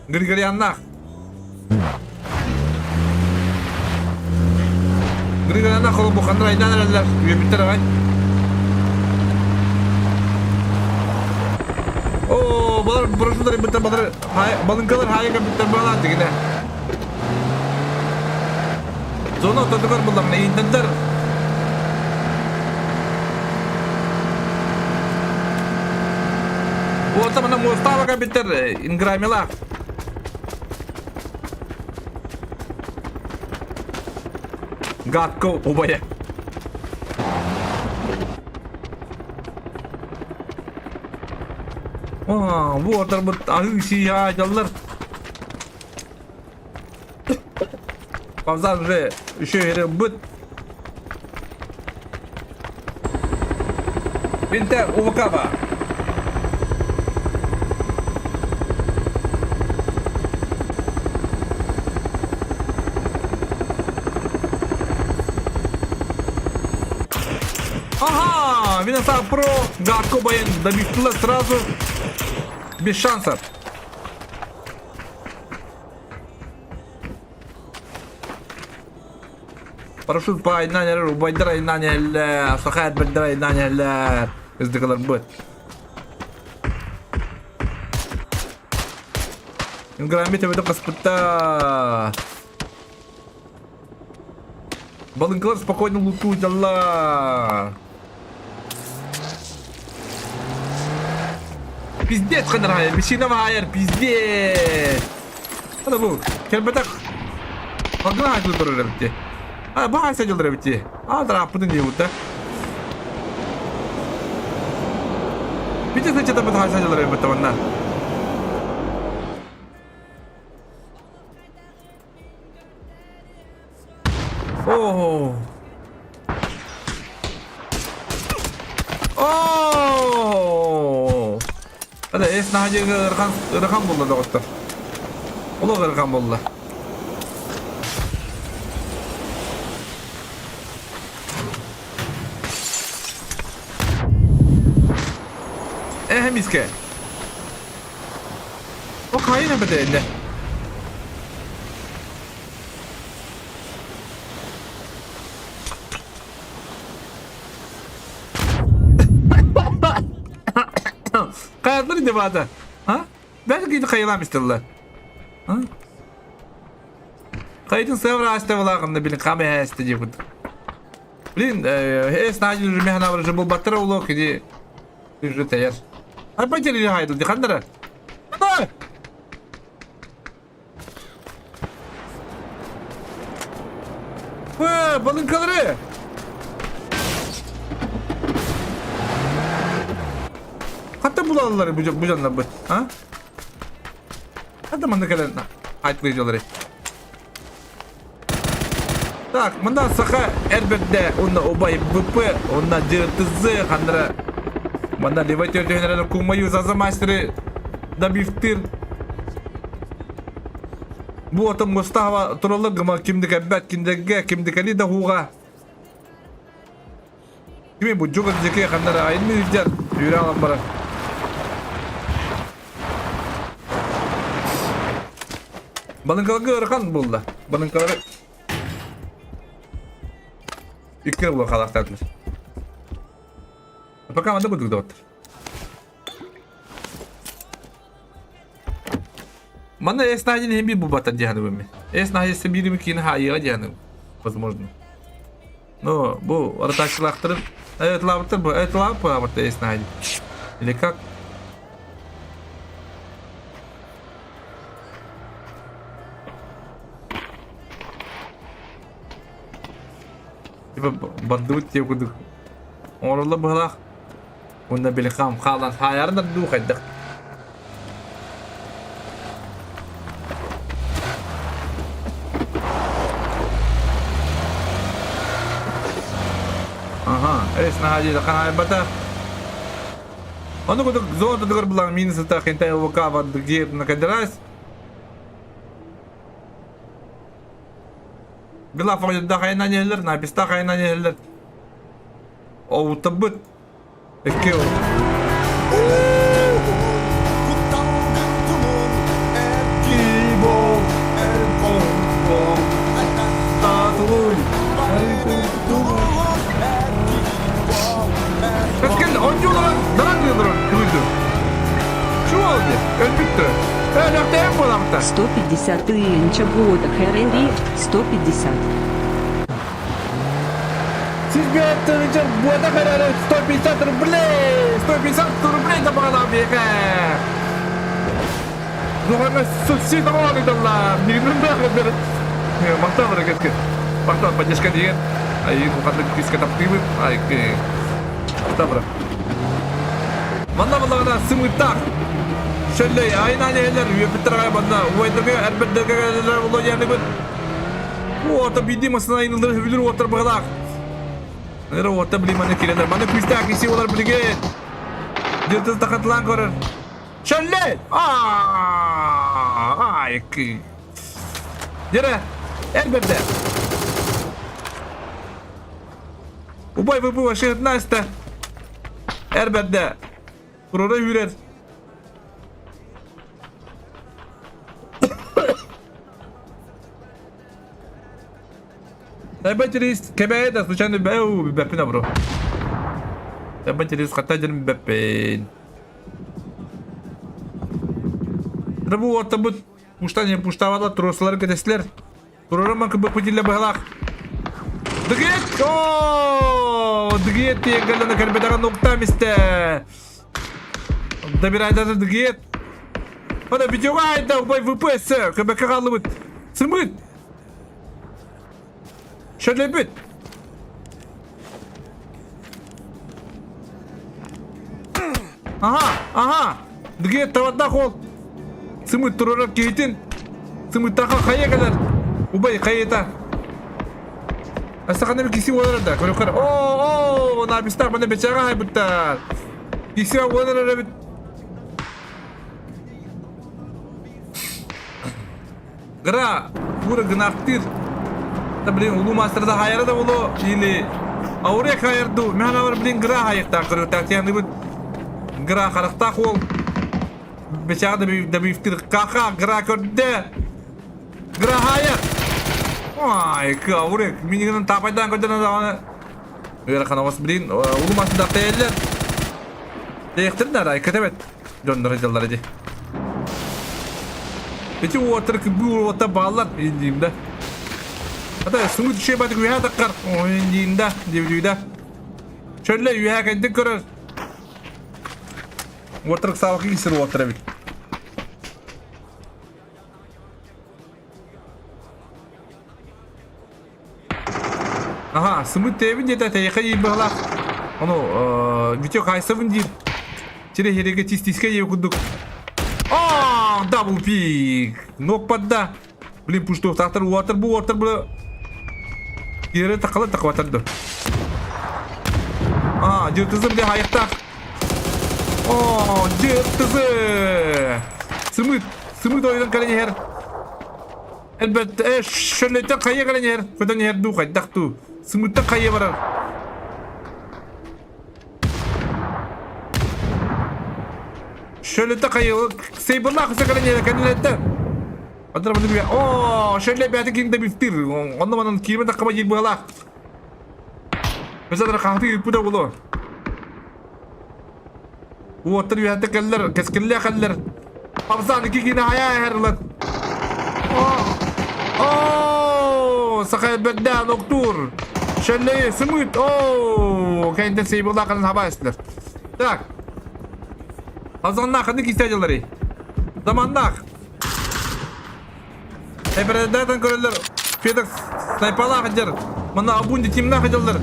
Григоряннах. Григоряннах ол бухандар айдан эрэллэр. Үөбүттэр аҕай. О, балар брошюрдар биттер балар балыҥкалар хаайыга биттер балар дигинэ. Зона ортотугар буллаҕына иинтэнтэр Уота мана муостаабака биттер инграмила. Гадко убайа. Аа, бу отарбыт аһыы сииһэ дьаллар. Павзан уже еще быт. Бинте Увакава. Ага, Винаса Про, Гадко Баян добила сразу. Без шансов. Парашют по айнан убайдар айнан эллэр, сахаят бэрдэр айнан эллэр. Ыздыгыларбыт. Инграмми төбөтө хаспытта. Балыҥкалар спокойно лутуйдаллар. Пиздец ханарайа, бисина вайер, пиздец. Hadi bu. Kelbetek. Bagına haydi durur bitti. Ha bu haydi durur bitti. Aldır apını diye burada. Bitti seçe tabi haydi durur bitti ondan. Oh. Oh. Hadi es наһаа ыарахан ыарахан буолла доҕоттор. Олох ыарахан буолла. Э миске. О хайын эбэтэ Хайалар ини баата? А? Бәрі кейді хайалам истеллар. А? Хайдын сыабыр ааста булааҕынна билин хам эһээстэ диэбит. Блин, эс наадьын үрүмэһэн абырыжы булбаттара улуок иди үррү тэйэр. Арба дьэрили хайдыл ди хандара. Балыҥкалары! Хатта булаллар бу бу дьоннорбут, а? Хатта манна кэлэн айтылыйдылары. Так, мында саха эрбэрдэ уонна убай ВП, уонна ДТЗ хандара. Манна левый төрдүһүнэрэ кумаю заза мастеры добивтыр. Бу отом Густава туралы гыма кимди кэббэт киндерге кимди кали да хуга. Кими бу жугар жеке хандара айын илдер үйрө алан барар. Балынкаларга ыарахан булла. Балынкалары икки була халахтардылар. Пока манда будут доттар. Манна эс наһин иһин биир булбаттар диэханыбын мин. Эс наһин биирими киин хаайыаҕа диэханыбын. Возможно. Но бу ротациялаахтарын этылаабыттар бу этылаабыт эс наһин. Или как? Типа бардыбыт диye курдук. Оҥороллор быһалаах. Уонна били хаам хаалан хаайарынар дуу хайдах. Ага, эс наһаа хаайбата. Ону курдук зона тутугар булан минус это хентай ЛВК где накадырась. Била фойда хайна нелер, на писта хайна нелер. Оутабыт. Икки Өткен оонньууларын даран диэн күлүдү. Şu oldu. Өлбүттү. Өлөктөйөн буоламта. 150 тысяч года ХРР 150. Siz bir için bu da kararı 150 рублей! 150 рублей табаҕалаах биэхэ! Зуҕана субсидия оҥордуллар! Миигин баҕар Махтал ракетка. Махтал поддержка диэн. Ай ханнык күүскэ таптыыбын. Ай Добро. Манна буллаҕына сымыыттаах. Шөллөй айынан иһэллэр үөпүттэр аҕай манна убайдарга эрбэрдэргэ кэлэллэр боло диэнибит. Уота биирдии массыына айныллар сөбүлүүр уоттар быһалаах. Ныры уота били манна киирэллэр. Манна күүстээх киси олар билигин. Дьылтыз тахатылаан көрөр. Шөллөй! Ай, Дere, эр бэрдэ. Убай ВП 16 Эр бэрдэ. Турара үүрэр. Тайбатерис кэбээ да случайно бэу бэппин абро. Тайбатерис хата дьэрим бэппин. Бу уоттабыт пуштан не пуштавала трослары кэтэслер. Турарым кыбыппытиллэ быһалаах. Дыгыет! О! Дыгыет тиэн кэллэнэ кэлбэтэҕин нуктаам истэ. Добирайдата дыгыет. Ана видеоға айда убай ВПС көмөккө хааллыбыт. Сымыт! Шөлөбүт! Аха, аха! Дыгыет тавардаах уол. Сымыт турарар киһитин. Сымыттаха хайа кэлэр. Убай хайыта. Астахана киси уолар да. Көрөкөр. О, о, напистах мана бечаға хайбыттар. Киси уолар эбит. Гра, пура гынахтыр. Да блин, улуу мастерда хайара да боло или Аурек хайарду. Мен бар блин гра хайыктаах көрүктаах тияныбыт. Гра харахтаах уол. Бечаҕа да бифтир каха гра көрдө. Гра хайар. Ай, Аурек минигинен тапайдан көрдөн даҕаны. Ыарахан оҕус блин, улуу мастерда тэйэллэр. Тэйэхтэрин арай кэтэбэт. Дьоннор дьаллар ди. Ити уоттар кыбыы уота бааллар индиим да. Ата сымыт үчүгэй батык үөһэ таххар. Ойын да, диэбитүүдэ. Чөллө үөһэ кэнтик көрөр. Уоттар ыксаабакка киирсэр уоттар эбит. Аха, сымыт тэйэбин диэтэ, тэйэхэ диир быһалаах. Ону, Витек хайсабын диир. Тире хереге тис-тиске диэбит курдук. Аа, дабл пик! Нокпадда. Блин, пуштуохтаахтар уотар бу уотар бу Киэре такала такватар да. Аа, дьыртызы бile хайыктаах. Оо, дьыртызы! Сымыт, сымыт ойдан кэлэн иһэр. Элбэт, э, шөллөйтөн хайа кэлэн иһэр. Көтөн иһэр дуу, хайдах дуу. Сымыттан хайа барар. Шөллөйтөн хайа, сейбылаах өсө кэлэн иһэр, кэннилэртэн. Адыр баны бия. Оо, шөллө бэйэтин ким да бифтир. Онно манан киирмэ таккаба диир быһалаах. Mesela хаһты ыыппыта буолуо. Уоттар үөһэттэн кэллэр, кэскиллээх кэллэр. Абзан ики киинэ хайаа эһэр ылан. Оо, саха бэрдээн октуур. Шөллөйү сымыт. Оо, кэнтэн сейбылаах кэлэн хаба эстилэр. Так. Азаннаах ханнык кистээдьэлэрий? Заманнаах. Эбэрэдэтэн көрөллөр. Федор снайпалаах дьэр. Манна Абунди тимнаах дьаллар.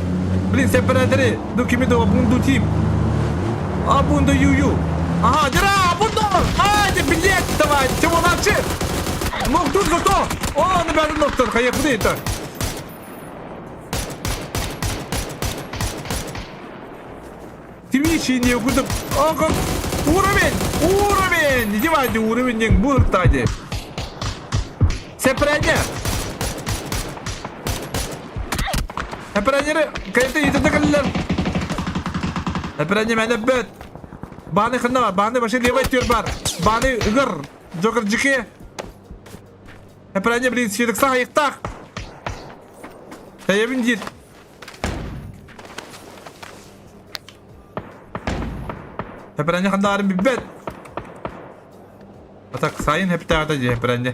Блин, сеппэрэдэри. Ду кими ду Абунду тим. Абунду ю-ю. Ага, дира, Абунду! Ай, билет давай, чего вообще? Ну, тут готов. О, ребята, доктор, поехали это. Тимичи не куда. О, как уровень! Уровень! Иди вади, уровень не будет тади. Сепрене! Сепренери, кайты итende кэллэр. Сепрене мәне бөт. Баны хынна, баны башы левый төр бар. Баны ыгыр, жокер жике. Сепрене блин, сирікса айықтақ. Тәйебін дир. Хэпэрэнньэ хандаарын билбэт. А так сайын хэптээҕитэ дии хэпэрэнньэ.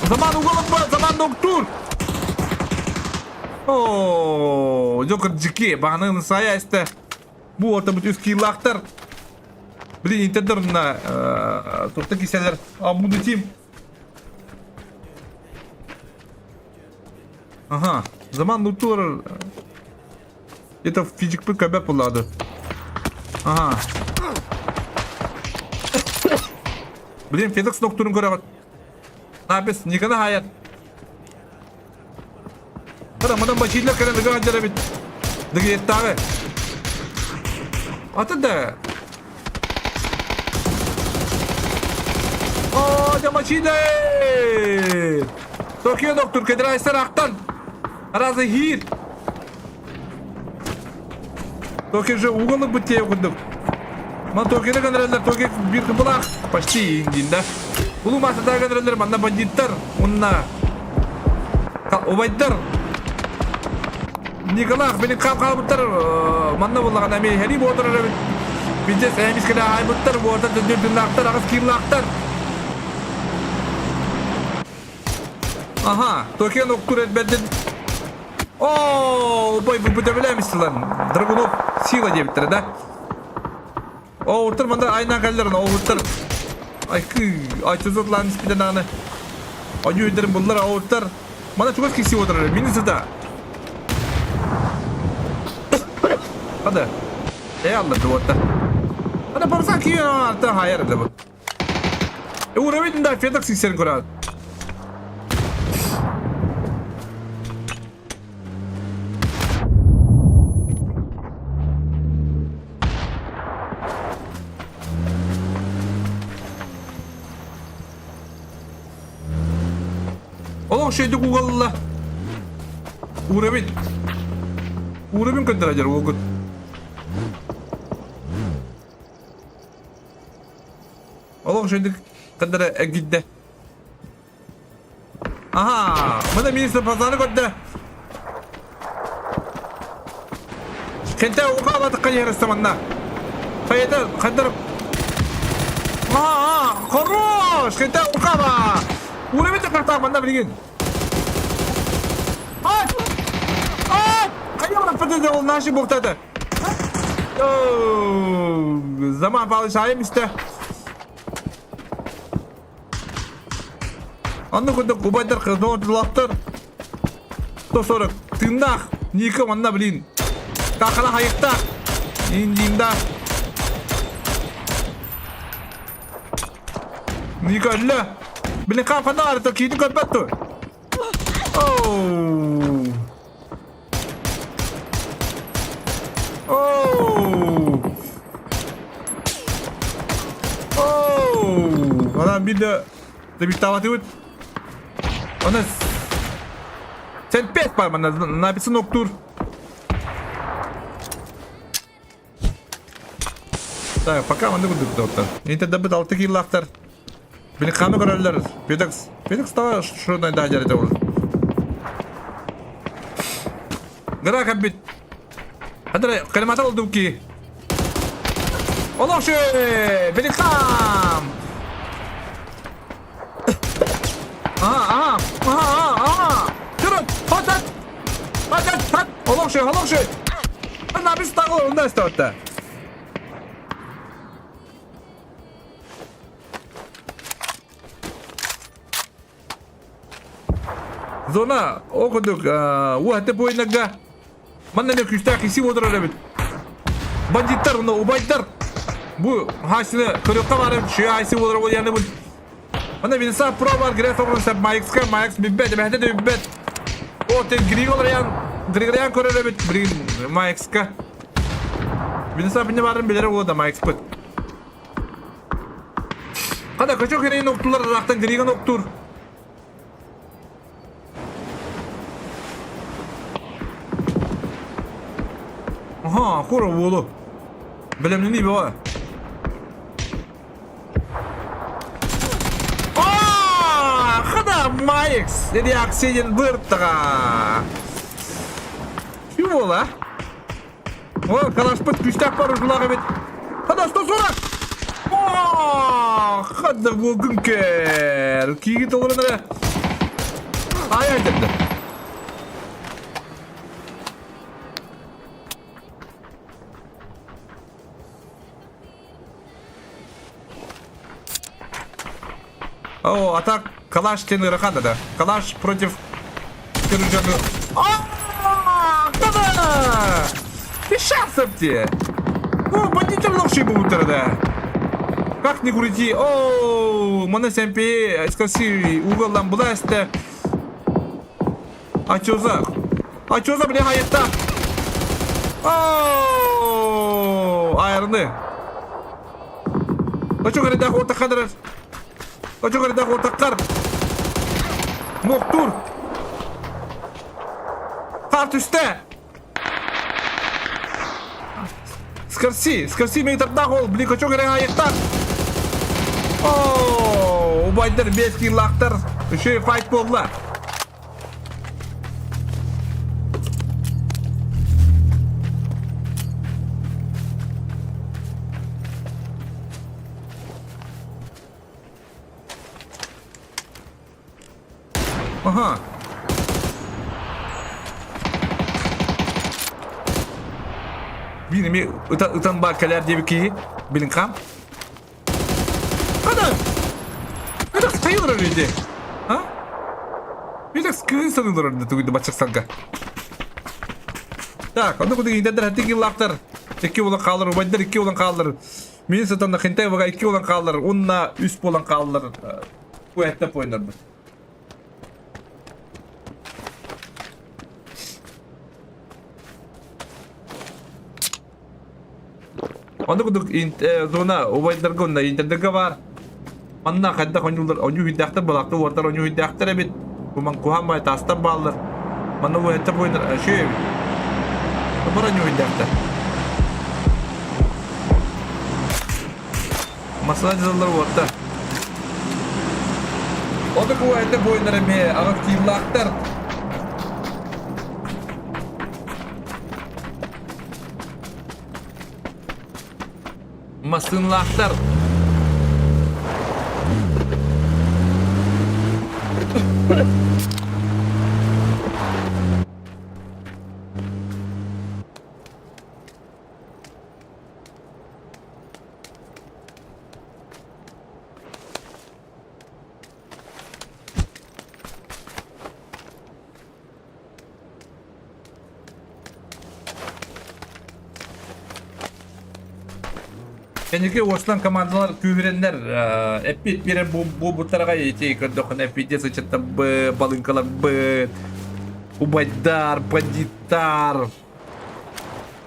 Заман угалыммат, заман доктур! Оо, Джокер дьики, баҕанын сайа эстэ. Бу ортобут үс киилаахтар. Блин, интердер на турта киселер. А буду тим. Ага, заман нуктур. Это физикпы көбөп булады. Ага. Блин, Федекс доктурун көрөҕүт. Напис, Никона хаят. Хара, мадан бачииллер кэлэн ыга сылдьар эбит. Дыгыйыттааҕы. Атын да. О, дьамачиилэр! Токио доктор кэдэрайсар ахтан. Разы хиир. Токио же угол бытте курдук. Ман Токионы гönderеллер, Токио бир кыбылаах почти индин да. Улуу маасатаа гönderеллер, манна бандиттар, уонна убайдар Николаах билин хаап хаалбыттар манна буоллаҕына эмиэ сэрии буолар эбит. Биздес эмискэлэ аайбыттар, уота төдүрдүннаахтар, аҕыс кииллаахтар. Аха, Токион октур эрбэрдин. Оо, бой бу бүтөбүлээмиссилан. Драгунов сила диэбиттэрэ да. Оо, уртар манда айнаан кэллэр, оо, уртар. Ай, кыы, ай, чузутлаан испитен аны. Ойуу өйдөрүн буллар, оо, уртар. Мана чугас киси отырар, мини сыта. Hadi. Ey Allah duvatta. Hadi parsan ki arta hayır da bu. E уровень да Федор сиксерин көрөт. Олох шөйдүк угалла. Уровень. Уровень көндөрөдөр угут. Олох шөйдүк көндөрө эгидде. Аха, мына министр базаны көрдө. Кенте угаабатыкка ярыста манна. Хайда, хайдар. Аа, хорош! Кенте угаба! Уровень картаа манна билигин. Подожди, ол наши буохтаата. Заман Павлович айым истэ. Онно курдук убайдар кырдоотулаахтар. 140 тыыннаах Ника манна блин. Какала хайыктаах. Индиндаах. Ника өллө. Блин хам ханна арыта киитин көрбөт ту. Оу. Оу. Оу. Анан bir de дебиттаабатыбыт. Оны сен пес бар мана написан октур. Так, пока маннык курдук доктор. Интердабыт алты кииллаахтар. Били ханы көрөллөр. Педекс. Педекс тава шундай да жарыта ол. Гра кабит. Хадыр калимата болду ки. Олохшы! Белихам! Ага, ага, ага, ага! Турут! Хатат! Хатат! Хат! Олохшы, олохшы! Набис тагыл, онда өстөттө. Зона ол курдук уһатты буойнарга манна эмиэ күүстээх киси буолар эбит. Бандиттар уонна убайдар бу хаасыны көрүөххэ баар эбит үчүгэй хаайсы буолар буолуйаны бу Манна Винса Про бар Греф оҥорсор Майкска Майкс билбэт эбэһэтэ да билбэт. О тен Григорян Григорян көрөр эбит блин Майкска. Винса бинне баарын билэр уода Майкспыт. Хада көчө кэрейин октулар ыраахтан Григан октуур. Аха, хура буолу. Бэлэмнэнии бөҕө. Аа, хада Майкс реакция диэн быртаҕа. Ким буола? О, калашпыт күүстээх бар ужулаах эбит. Хада 140! О, хада буолгун кэр. Кииги толорон эрэ. Ай ай деді. О, а так Калаш диэн ыарахан да. Калаш против Кыржаны. А, Ты шансов те! О, бандиттер лохши буутар да. Как ни крути. О, мана сэмпи, скаси уголдан буласты. А чё за? А чё за бля хайытта? О, айырны. Очо көрдөх ортаққадыр. Очо көрдөх ортаққар. Мохтур. Хар түсті. Скорси, скорси метрдах ол, блин, кочо керек аяқтар. О, убайдар бес килактар. Еще и файт болла. Ага. Биир эмиэ ытан баар кэлээр диэбит киһи билин хаам. Хана! Хана хайа олорор ити? А? Билек кыһын саныы олорор да тугуйда баччахсарга. Так, онно кудук индердер хаттик киллаахтар. Икки буолан хаалар, убайдар икки буолан хаалар. Мин сытан хинтай бага икки буолан хаалар, уонна үс буолан хаалар. Куэттэ пойнорбут. Ону курдук зона убайдарга уонна интердергэ баар. Манна хайдах оонньууллар оонньуу үүйдээхтэр балаакта уортар оонньуу үүйдээхтэр эбит. Бу маҥкуһаан баай таастар бааллар. Манна уһэттэр буойуннар үчүгэй эбит. Бар оонньуу үүйдээхтэр. Масына дьыллар уоттар. Ону уһэттэр буойуннар эмиэ аҕыктыыллаахтар. Массыыналаахтар. Кэнники уослан командалар күүһүрэннэр эппит биэрэр буолбуттара ити көрдөххүнэ пиздец ыччаттарбыт, балыҥкаларбыт, убайдар, бандиттар.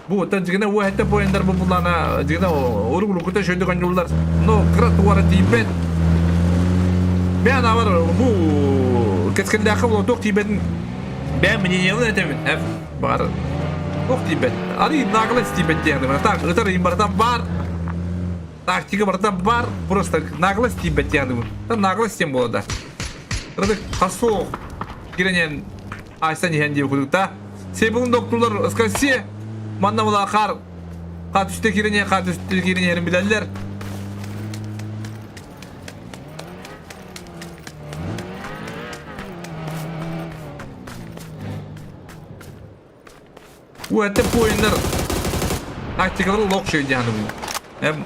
Бу оттон дьигинэ уоһэтте поендар бу буллана дьигинэ урук уруккута шөйдө коньуллар. Но кыра туара тиийбэт. Бээн авар бу кэскиллээххэ була туох тиийбэтин бээн мнениябын этэбин. Баар туох тиийбэт. Арый наглость тиийбэт диэн. Так, ытар ыйым барыта бар. Тактика барыта бар. Просто наглость тиийбэт диэн. Наглость диэн буола да. Рыдык хасуох киренен айсан иһэн диэбит курдук да. Сейбулун доктулар ыскаси манна булаахар ха түсте кирине ха түсте кирине билэллэр. Бу это поиннар тактикалары лох шөй диһаны бу. Эм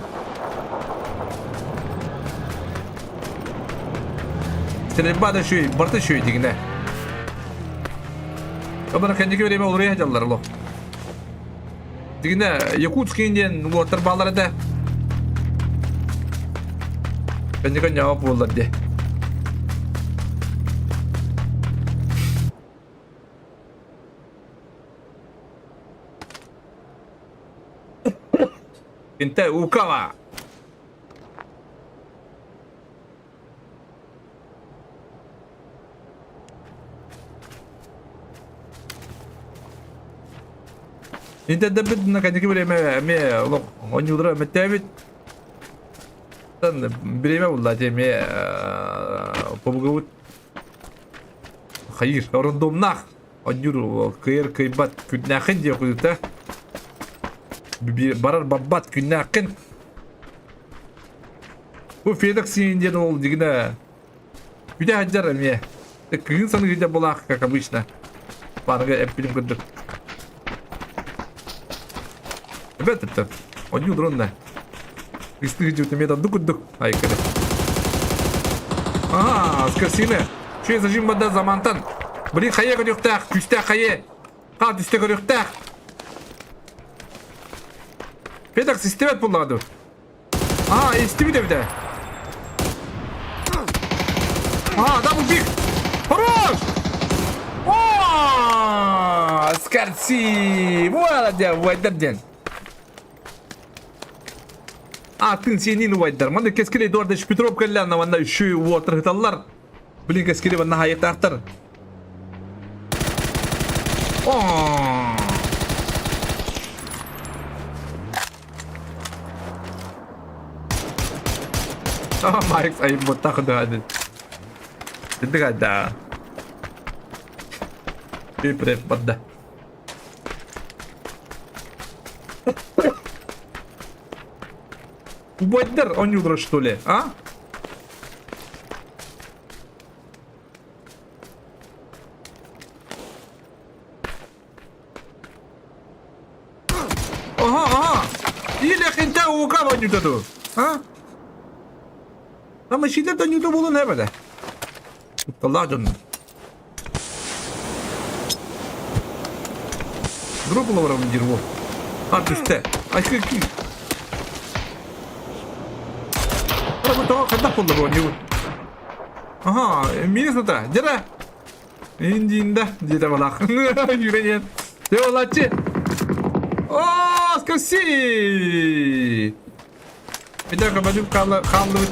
Стрельба да шөй, барта шөй дигинэ. Обана кэнники время олоруя дьаллар лох. Дигинэ Якутский диэн уоттар баалар этэ. Кэнники ньаҕа буоллар дии. Инте укала. Инте дэбит на кэнники время эмиэ олох оонньуулара мэтээбит. Бириэмэ булла эмиэ побугабыт Хайыр, рандомнаах оонньуур кыайар кыайбат күннээххин диэх кудута. Барар барбат күннээххин. Бу Федекс диэн ол дигинэ күтэ сылдьар эмиэ. Кыһын саныыр булаах, как обычно. Барыга эппитим курдук. Эбэт это. Оонньуу дронна. Истиги жут эмиэ данды курдук. Айкыры. Ага, скорсина. Чуй зажим бада замантан. Блин, хайа көрүөхтээх, күүстээх хайа. Хаа түсте көрүөхтээх. Петакс истибэт буллаҕа дуу. Аа, истибит эбитэ. Аа, дабл пик. Хорош! О, Скорси! Молодец, вайдар диэн. Атын сиэнин убайдар. Манна кэскил Эдуардович Петров кэллээн манна үчү уотырыталлар. Блин, кэскили манна хайытаахтар. О! А, Майк айыммыттах да. Да. Преп бадда. Убайдар оонньуулара что ли, а? Ага, ага! Или хинтэ ууга оонньуута дуу? А? Ама шилер да оонньуута буолан эбэтэ. Кутталлаах дьоннор. Дропнула барабын дерьмо. А, түсте. Ай, какие? Тоҕо хайдах буолла бу оонньуу? Аха, минус-то, дьэрэ. Индиинда, диэтэ балах. Юрэнен. Дьэ, олаччы. О, скаси! Видя, көмөдүм хааллыбыт.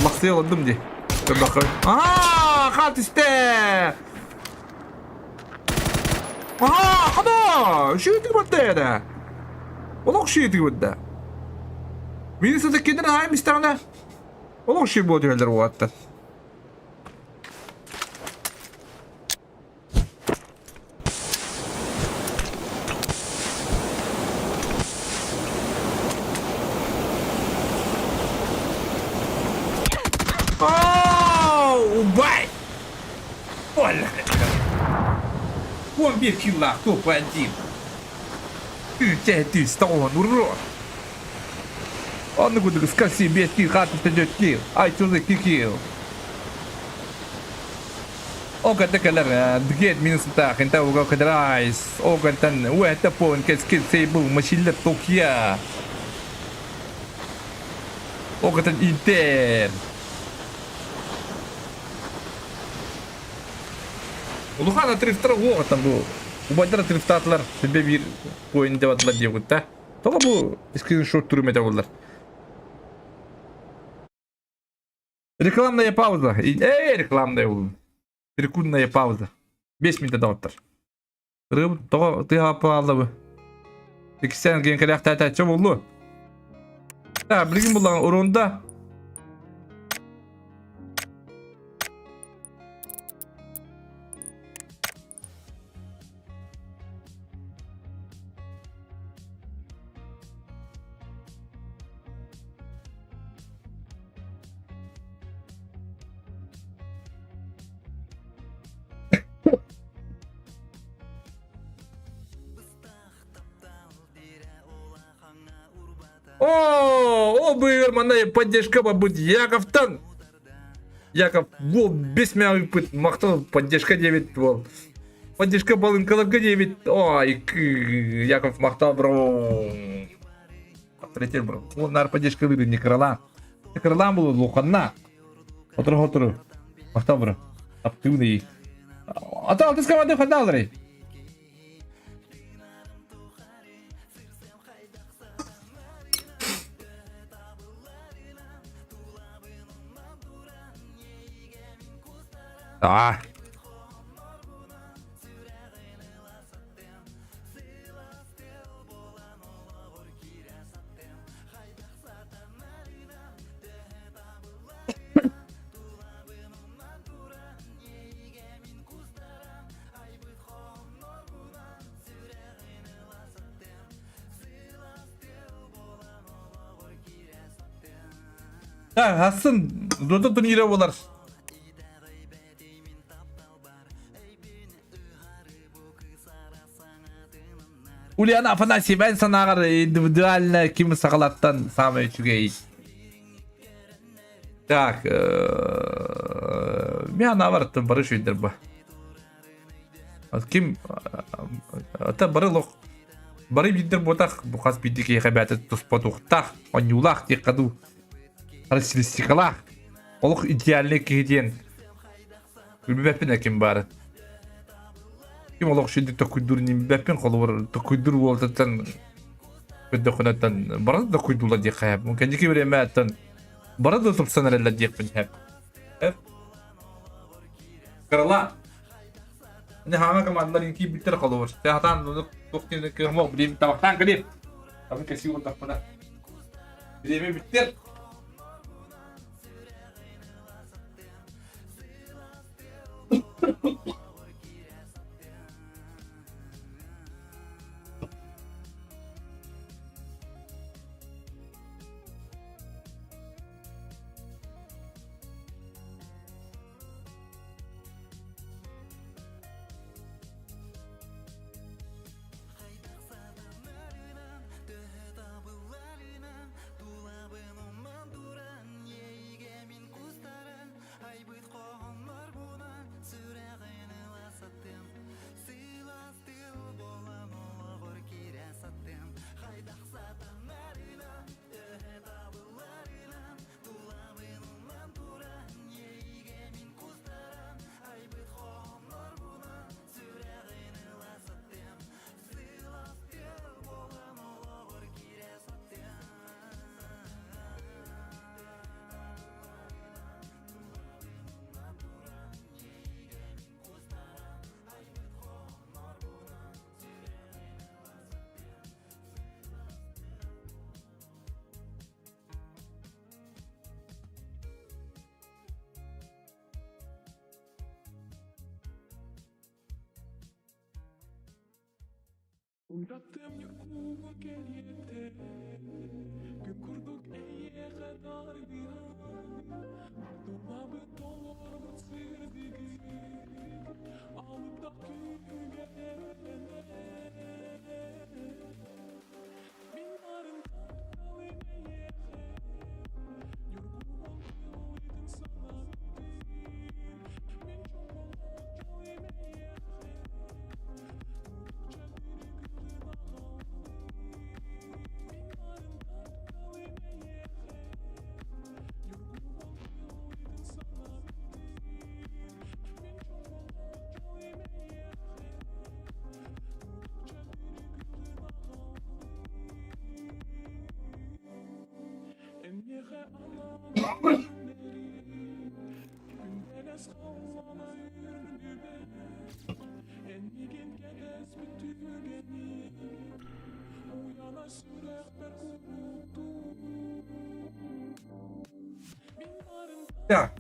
Лахсыйа олордум дии. Көрдөххө. Аа, хаа түстэ! Аа, хана! Шүйтүг барда яда. Олох шүйтүг барда. Мини сата киндер хаайым истэҕинэ олох шүй буо түһэллэр уоттар. Убай! Уон биир киллаах тупа один. Үтэ түстэ он урод. Онно курдук скаси биэстии хаартыста дьөттүү. Айсылы кикил. Ол кэнтэ кэлэр Дгет минусытаах инта уга кыдрайс. Ол кэнтэн уэттэ пон кэскил сейбыл машиллер Токия. Оҕотун Интер. Улахан отрывтар уоҕаттан бу убайдар отрывтаатылар сүбэ биир поинт деп атылар диэбит да. Тоҕо бу скриншот турум этэ буллар. Рекламная пауза. Эй, рекламная булун. Секундная пауза. 5 минут доҕоттор. Рыб тоҕо тыаһа пааллабы. Иккистээн киэн кэлээхтээтэччэ буоллу. Та, билигин буллаҕын урунда. О, о, быйыр манна поддержка бабыт Яковтан. Яков бол бес мя ыппыт махтал поддержка диэбит бол. Поддержка балынкаларга диэбит. Ой, Яков махтал бро. Авторитет бро. Ол нар поддержка лыры не крыла. Крылан был луханна. Отыру отыру. Махтал бро. Активный. Ата алтыс команда хадалры. А. Хасын Дота турнира болар. Ульяна Афанасьева эн санааҕар индивидуально ким саҕалаттан саамай үчүгэй? Так, мен анаабар бары үчүгэйдэр ба. Ким ата бары лох бары биирдэр буотах бу хас биирдии киһиэхэ бэйэтэ туспа туохтаах, оонньуулаах диэххэ дуу, характеристикалаах, олох идеальный киһи диэн билбэппин ким баарын. Ким олох үчүгэй токуйдуур билбэппин холобур токуйдуур уолтаттан көрдөххүнэттэн бары да токуйдуулар диэххэ сөп. Кэнники бириэмэттэн бары да тупсан эрэллэр диэхпин сөп. Кырала Ини хаҥа командалар киирбиттэр холобур. Тэ хатаан туох диэн кыһмок билим табахтаан кэлиэм. Табы кэсии уурдахпына. Бириэмэ бүттэр. Так.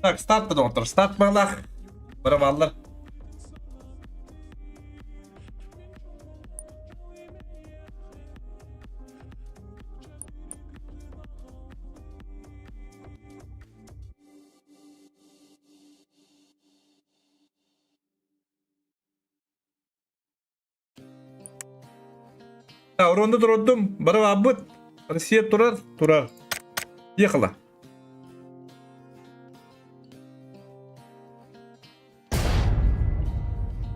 Так, старт доктор, старт балах. Барабаллар. Оронду турдум, барабабыт. Россия турар, турар. Ехала.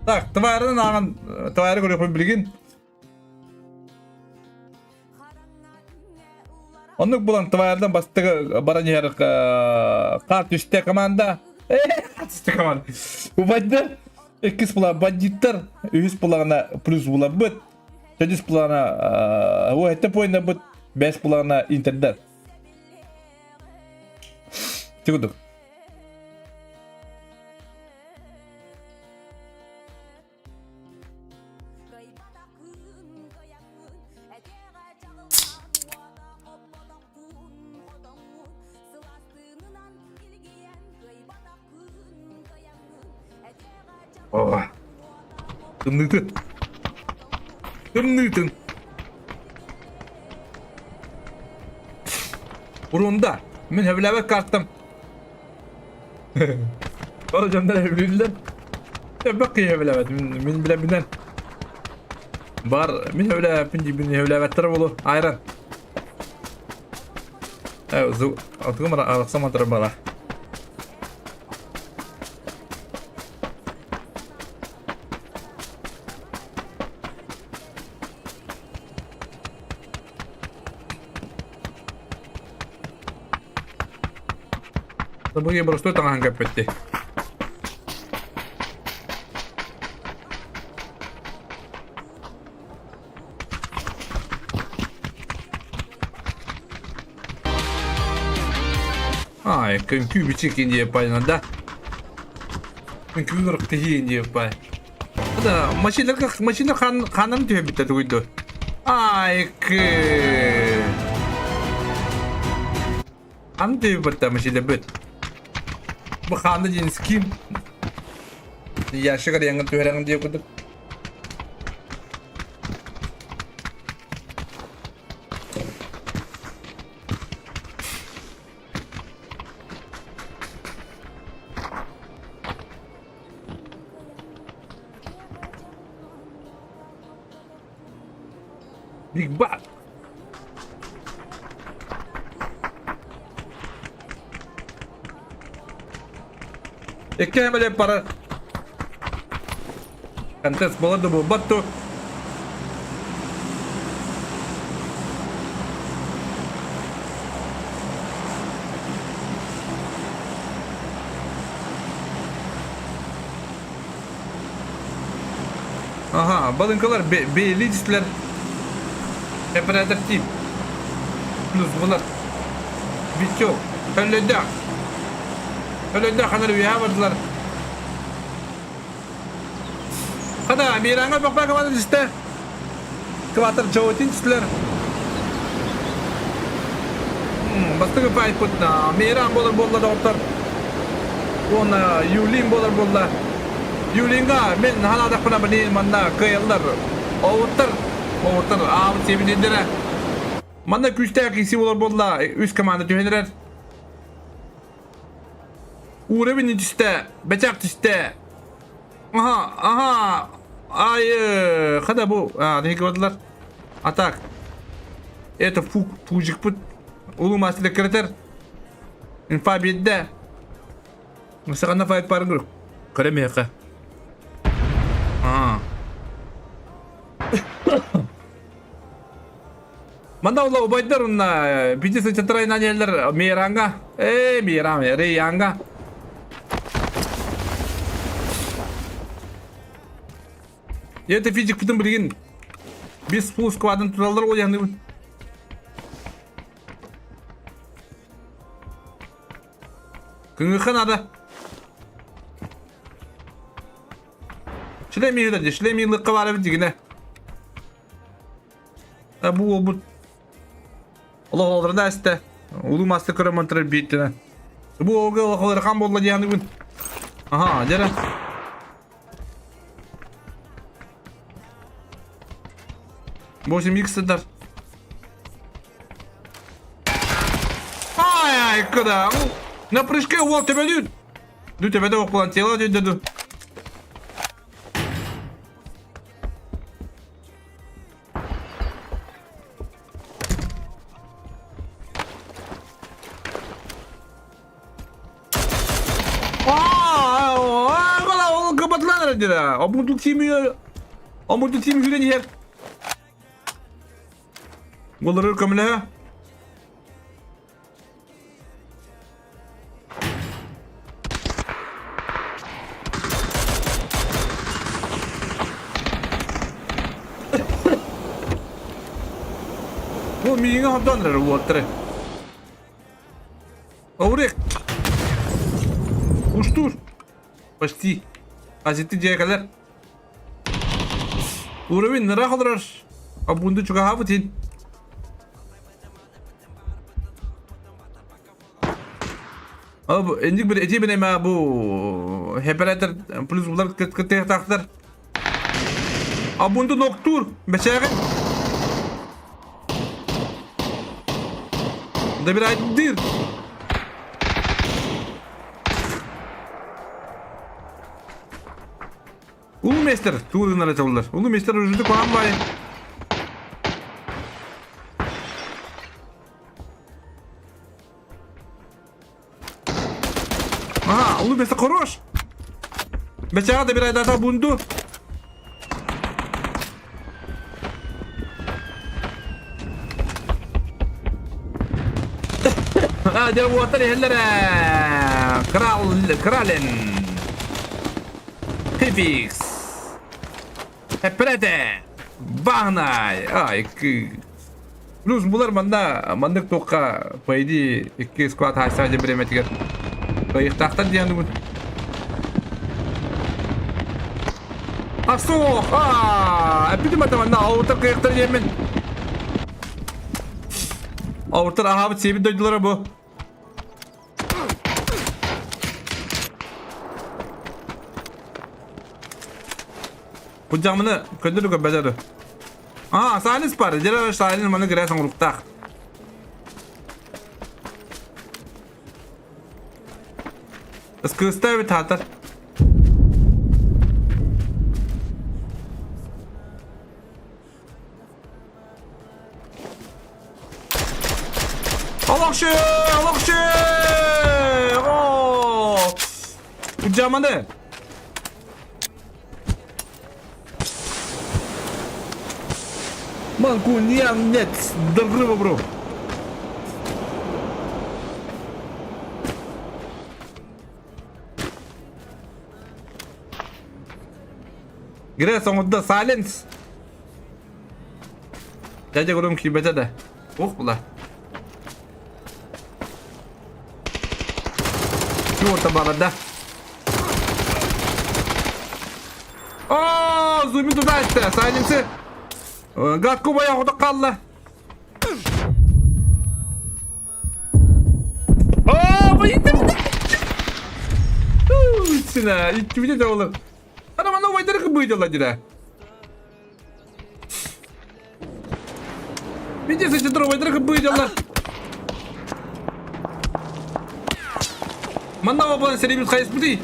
Так, товарын ағын, товары көрөппүн билигин. Оннук булан товардан бастыгы баран иһэр хаар түстэ команда. Түстэ команда. Убайдар иккис була бандиттар, үһүс булаҕына плюс булабыт. Төрдүс булаҕына уһэтте поиннабыт, бэс булаҕына интердер. Тигудук. О, тымныытын. Тымныытын. Урунда. Мин хөбүлээбэт картам. Ол дьоннор сөбүлүүллэр. Элбэх киһи сөбүлээбэт. Мин, мин билэбинэн. Бар, мин сөбүлээбэппин диибин сөбүлээбэттэрэ буолуо. Айран. Э, атыгым арахсам атара бала. Бу боростуой таҥаһын көппүттүй. Ай, күнкүү бичик индия пайна да. Күнкүү кырык индия пай. Да, машина машина хан ханым түһэ бүттэ тугуйду. Ай, кы. Аны түһэ машина бүт. Бу ханна диэн скин. Ящик арыйаҥҥын түһэрэҥин диye курдук. Big Bang. Икки эмэлэ пара контест буолар да буолбат дуо? Ага, балыҥкалар бэйэлии дистилэр. Оператор тип. Плюс булар. Витек. Өлөдөх. Өлөдөх анар үөһэ бардылар. Хата, Мираҥа бөхпө команда дистэ. Кватер Джоутин дистилэр. Бастакы файтпыт Мейран буолар буолла доҕоттор. Уонна Юлин буолар буолла. Юлинга мен ханаадахпына блин манна кыайаллар. Оуттар, оуттар аабыт сиэбитиндэрэ. Манна күүстээх киси буолар буолла. Үс команда түһэнэрэр. Уровень түстэ, бэчэк түстэ. Аха, аха. Ай, хада бу, а, не говорилар. А так. Это фу, фужикпыт. Улуу мастер кретер. Инфа биэрдэ. Саҕана файт паргыр. Көрө миэхэ. Аа. Манна ула убайдар уонна бити сычатырайынан иһэллэр Мейранга. Ээ, Мейран, Рейанга. Это физикпытын билигин без фул складын туталлар уйаныыбын. Кыҥыха надо. Шлем иһилэр, шлем иһиликка баар эбит дигинэ. Бу уолбут олох олордо эстэ. Улуу мастер көрө монтар бииттинэ. Бу уолга олох ыарахан буолла диэханыбын. Аха, дьэрэ. Восемь икс сыдар. Ай, куда? На прыжке уол төбөлүүр. Ду төбөдө окулан тело дөйдөдү. Омурду тиим хүрэн иһэр. Булырыр көмөлөһө. Бу миигин хотон эрэр уоттары. Аурек. Уштур. Почти. Азитты дьиэ кэлэр. Уровень ыраах олорор. Абунду чугаһаабыт иһин. Инник бір эти бинеме бу хеператор плюс булар кытыахтаахтар. Абунду ноктур бэчээҕин. Добирайдыр. Улуу мейстер туурунара чалылар. Улуу мейстер үрдүк куһаан баайы. Ага, улуу мейстер хорош. Бечага да бир айдата бунду. А, дьэ уоттар иһэллэр ээ. Крал, Крален. Хипикс. Эппэрэтэ. Бааһынай. Ай, Плюс булар манна маннык туохха по идее икки склад хаайсаа дьэ бириэмэтигэр кыайыахтаахтар диэн дубут. Асох! Аа, эппитим ата манна аутар кыайыахтар диэммин. Аутар аһаабыт сиэбит дойдулара бу. Кудьамыны көннөрү көрбөтөрү. Аа, Сайлис бар. Дьэ, Сайлин маны кирэ соҥуруктаах. Ыскыыста эбит хаатар. Олохшы! Олохшы! О! Кудьаманы! Манкунианец! Добро, бро! Грес оҥордо Silence. Дядя көрүм киирбэтэ да. Ух була. Чего-то борода. О, зуми туда это, Сайленсы. Гадку моя хоток қалла. О, Сина, итти olur. Ана мана вайдер кыбыйдыла дира. Видите, сестра, вайдер кыбыйдыла. Манна обан серебит хайспыты.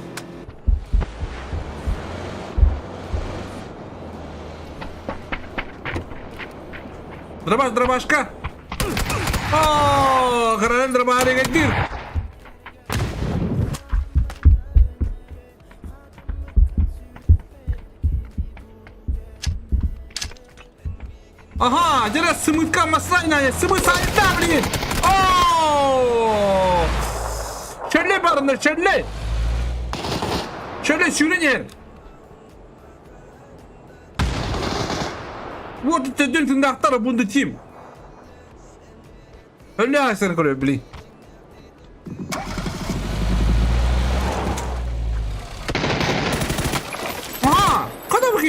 Дробаш, дробашка. О, Каролин дробарик дир. Ага, дьэ сымытка маслайная, сымыт сайда, блин! О! Чөллөй барыннар, чөллөй! Чөллөй сүүрэн иһэр. Вот төрдүн тындаахтар бунду тим. Өллө айсар көрө, блин. Ага, када бу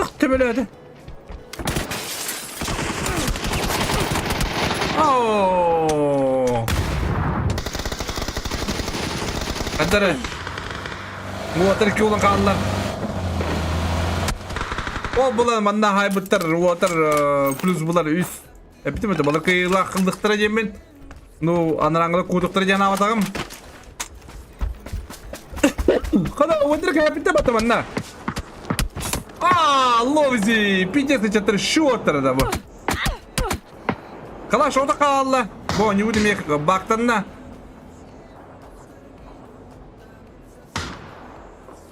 Хайдах төбөлөөтө? Оо! Хадары. Уотар киулан хааллар. Ол була манна хайбыттар уотар плюс булар үс. Эпитим это балар кыйылаах кылдыктара диэммин. Ну, анараңгыла куудуктара диэн аабатаҕым. Хана, уотар кэпитте бата манна. А, ловзи! Пиздец, чаттар счеттара да бу. Калаш ота хаалла. Бо, не будем ехать бактанна.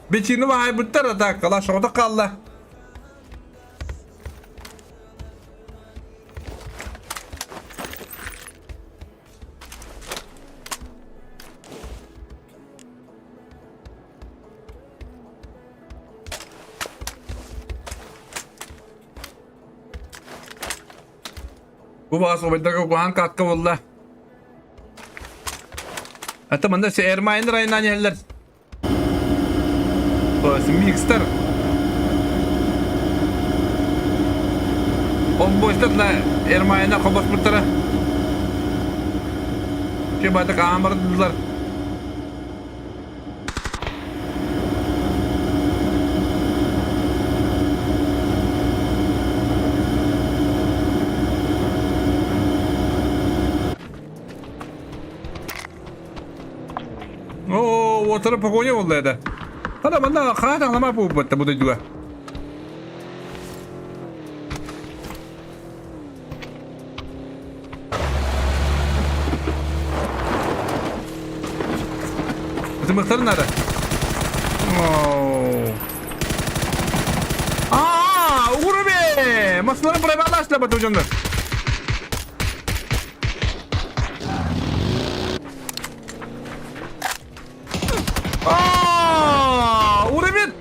Бечини баайбыттар да калаш ота хаалла. Бу баас обайдарга куһаан каатка буолла. Ата манна Эрмайн районынан иһэллэр. Микстер. Ол бойстар да Эрмайна хобоспуттара. Че байтак аан бардылар. Оо, уотара погоня буолла это. Хана манна хаата хама буолбатта бу дойдуга. Ытымыктарын надо. Аа, уруби! Масларын проебалась бата дьоннор. Аа, уровень!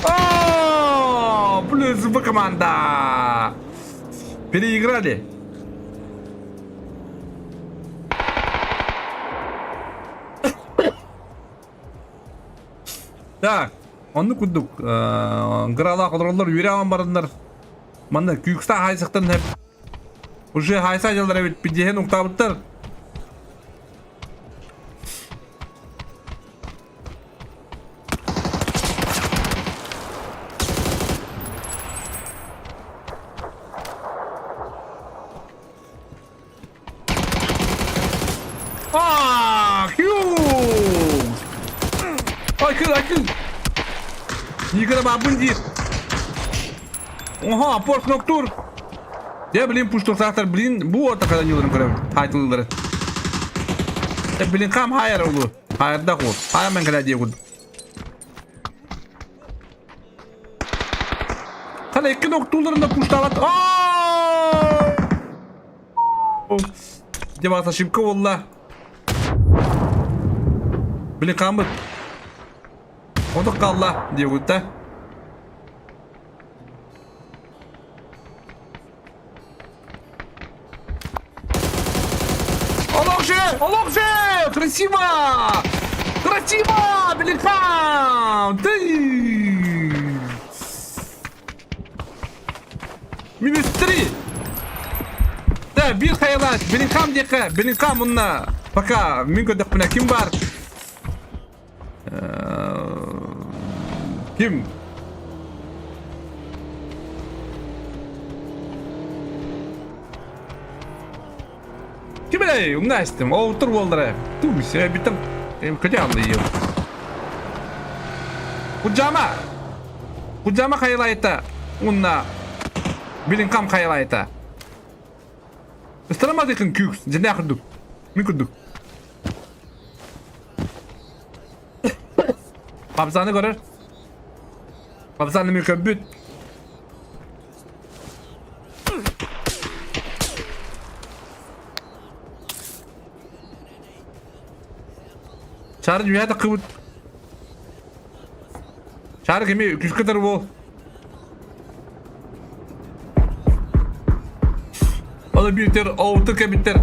О, плюс В команда! Переиграли. Так, оннук курдук гралаах олороллор үөрэ бараннар манна күүкстаах хайсыктан уже хайса дьаллар эбит пидиһэн уктаабыттар А, Хьюз! Айкын, айкын! Никогда бабын диир. Оха, порт ноктур. Дьэ, блин, пуштуктаахтар, блин, бу орто хаданьыларын көрөбүн, хаайтылылары. Э, блин, хам хайар улу. Хайарда кул. Хайаман кэлэ дии курдук. Хана икки ноктууларында пуштаабат. Дьэ, баҕас ошибка буолла. Блин, хааммыт. Отох хаалла диэбит да. Олох же! Олох же! Красиво! Красиво! Беллингхам! Ты! Минус 3! Да, биир хайалаах Беллингхам диэххэ, Беллингхам уонна пока мин көрдөхпүнэ ким баар? Ким? Ким элэй? Умна истим. Оутур буоллара. Туус, бүтэн көтө аллы Куджама! Куджама хайылайта. Унна Билинкам хайылайта. Ыстарамадыкын күүс, дьэнээх үрдүк. Мин курдук. Хапсааны көрөр. Хапсааны мен көрбүт. Чары үһэ таххыбыт. Чары кими күскэ тар буол. Ол бииртер оуту кэбиттер.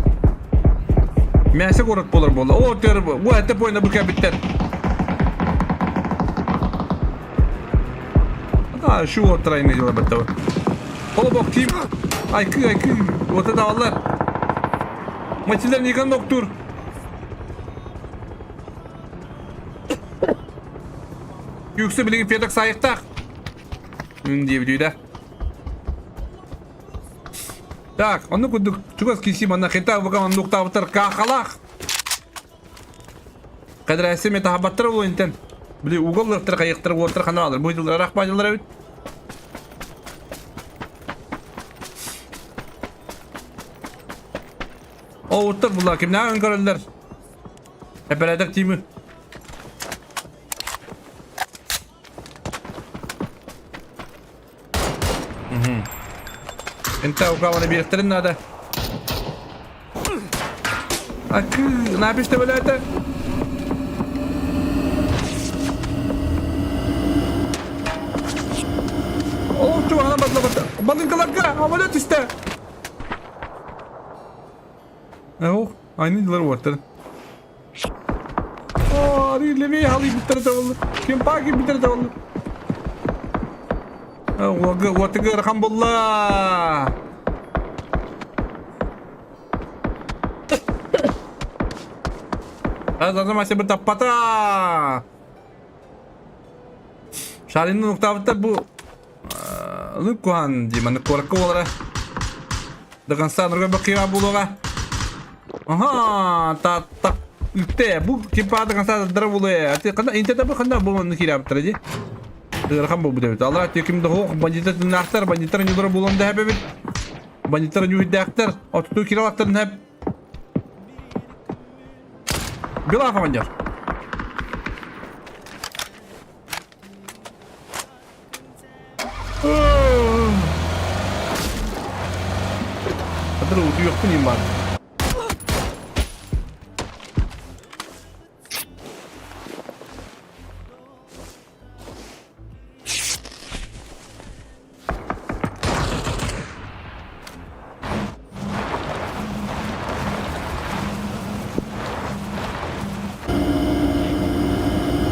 Мясо город болар буолла. О, тер, бу это бойна бу кэбиттер. А, шу вот тройны дела баттава. Олобок тип. Айкы, айкы. Вот это аллар. Матилер ниган доктор. Үксэ билигин Федок сайыктаах. Диэбитүүдэ. Так, ону курдук чугас киси манна хета бука оннуктаабыттар каахалаах. Кадырасы мен таһабаттар ол интен. Били уголлартар кайыктар уоттар ханаалар. Бу дылар рахмадылар эбит. Оуттар була кимнән көрөллөр. Эпэрээдэр тиими. Инта укаланы биэртэрин наада. Акы, напиш төбөлөөтө. Ол чугана батла Балынкаларга амалет түстэ. Ох, aynı yıllar уоттар. О, левее халый биттер табылды. Ким паки биттер табылды. Уотыгы ырахан булла. Азамасы бір таппата. Шаринның уктабыта бу Лукуан ди маны коракка болара. До конца нұрға бақиға болуға. Ага, та та үтте бу типа до конца дара болуя. Ати канда интернет бу канда бу маны кирап тради. Ырахан бу бу Алла теким да бандиттар нахтар бандиттар не дора булам да хәбе бит. Бандиттар не үдәктер. Оту киралактар хәп. Била командир. Хатыр утуйохпун им бар.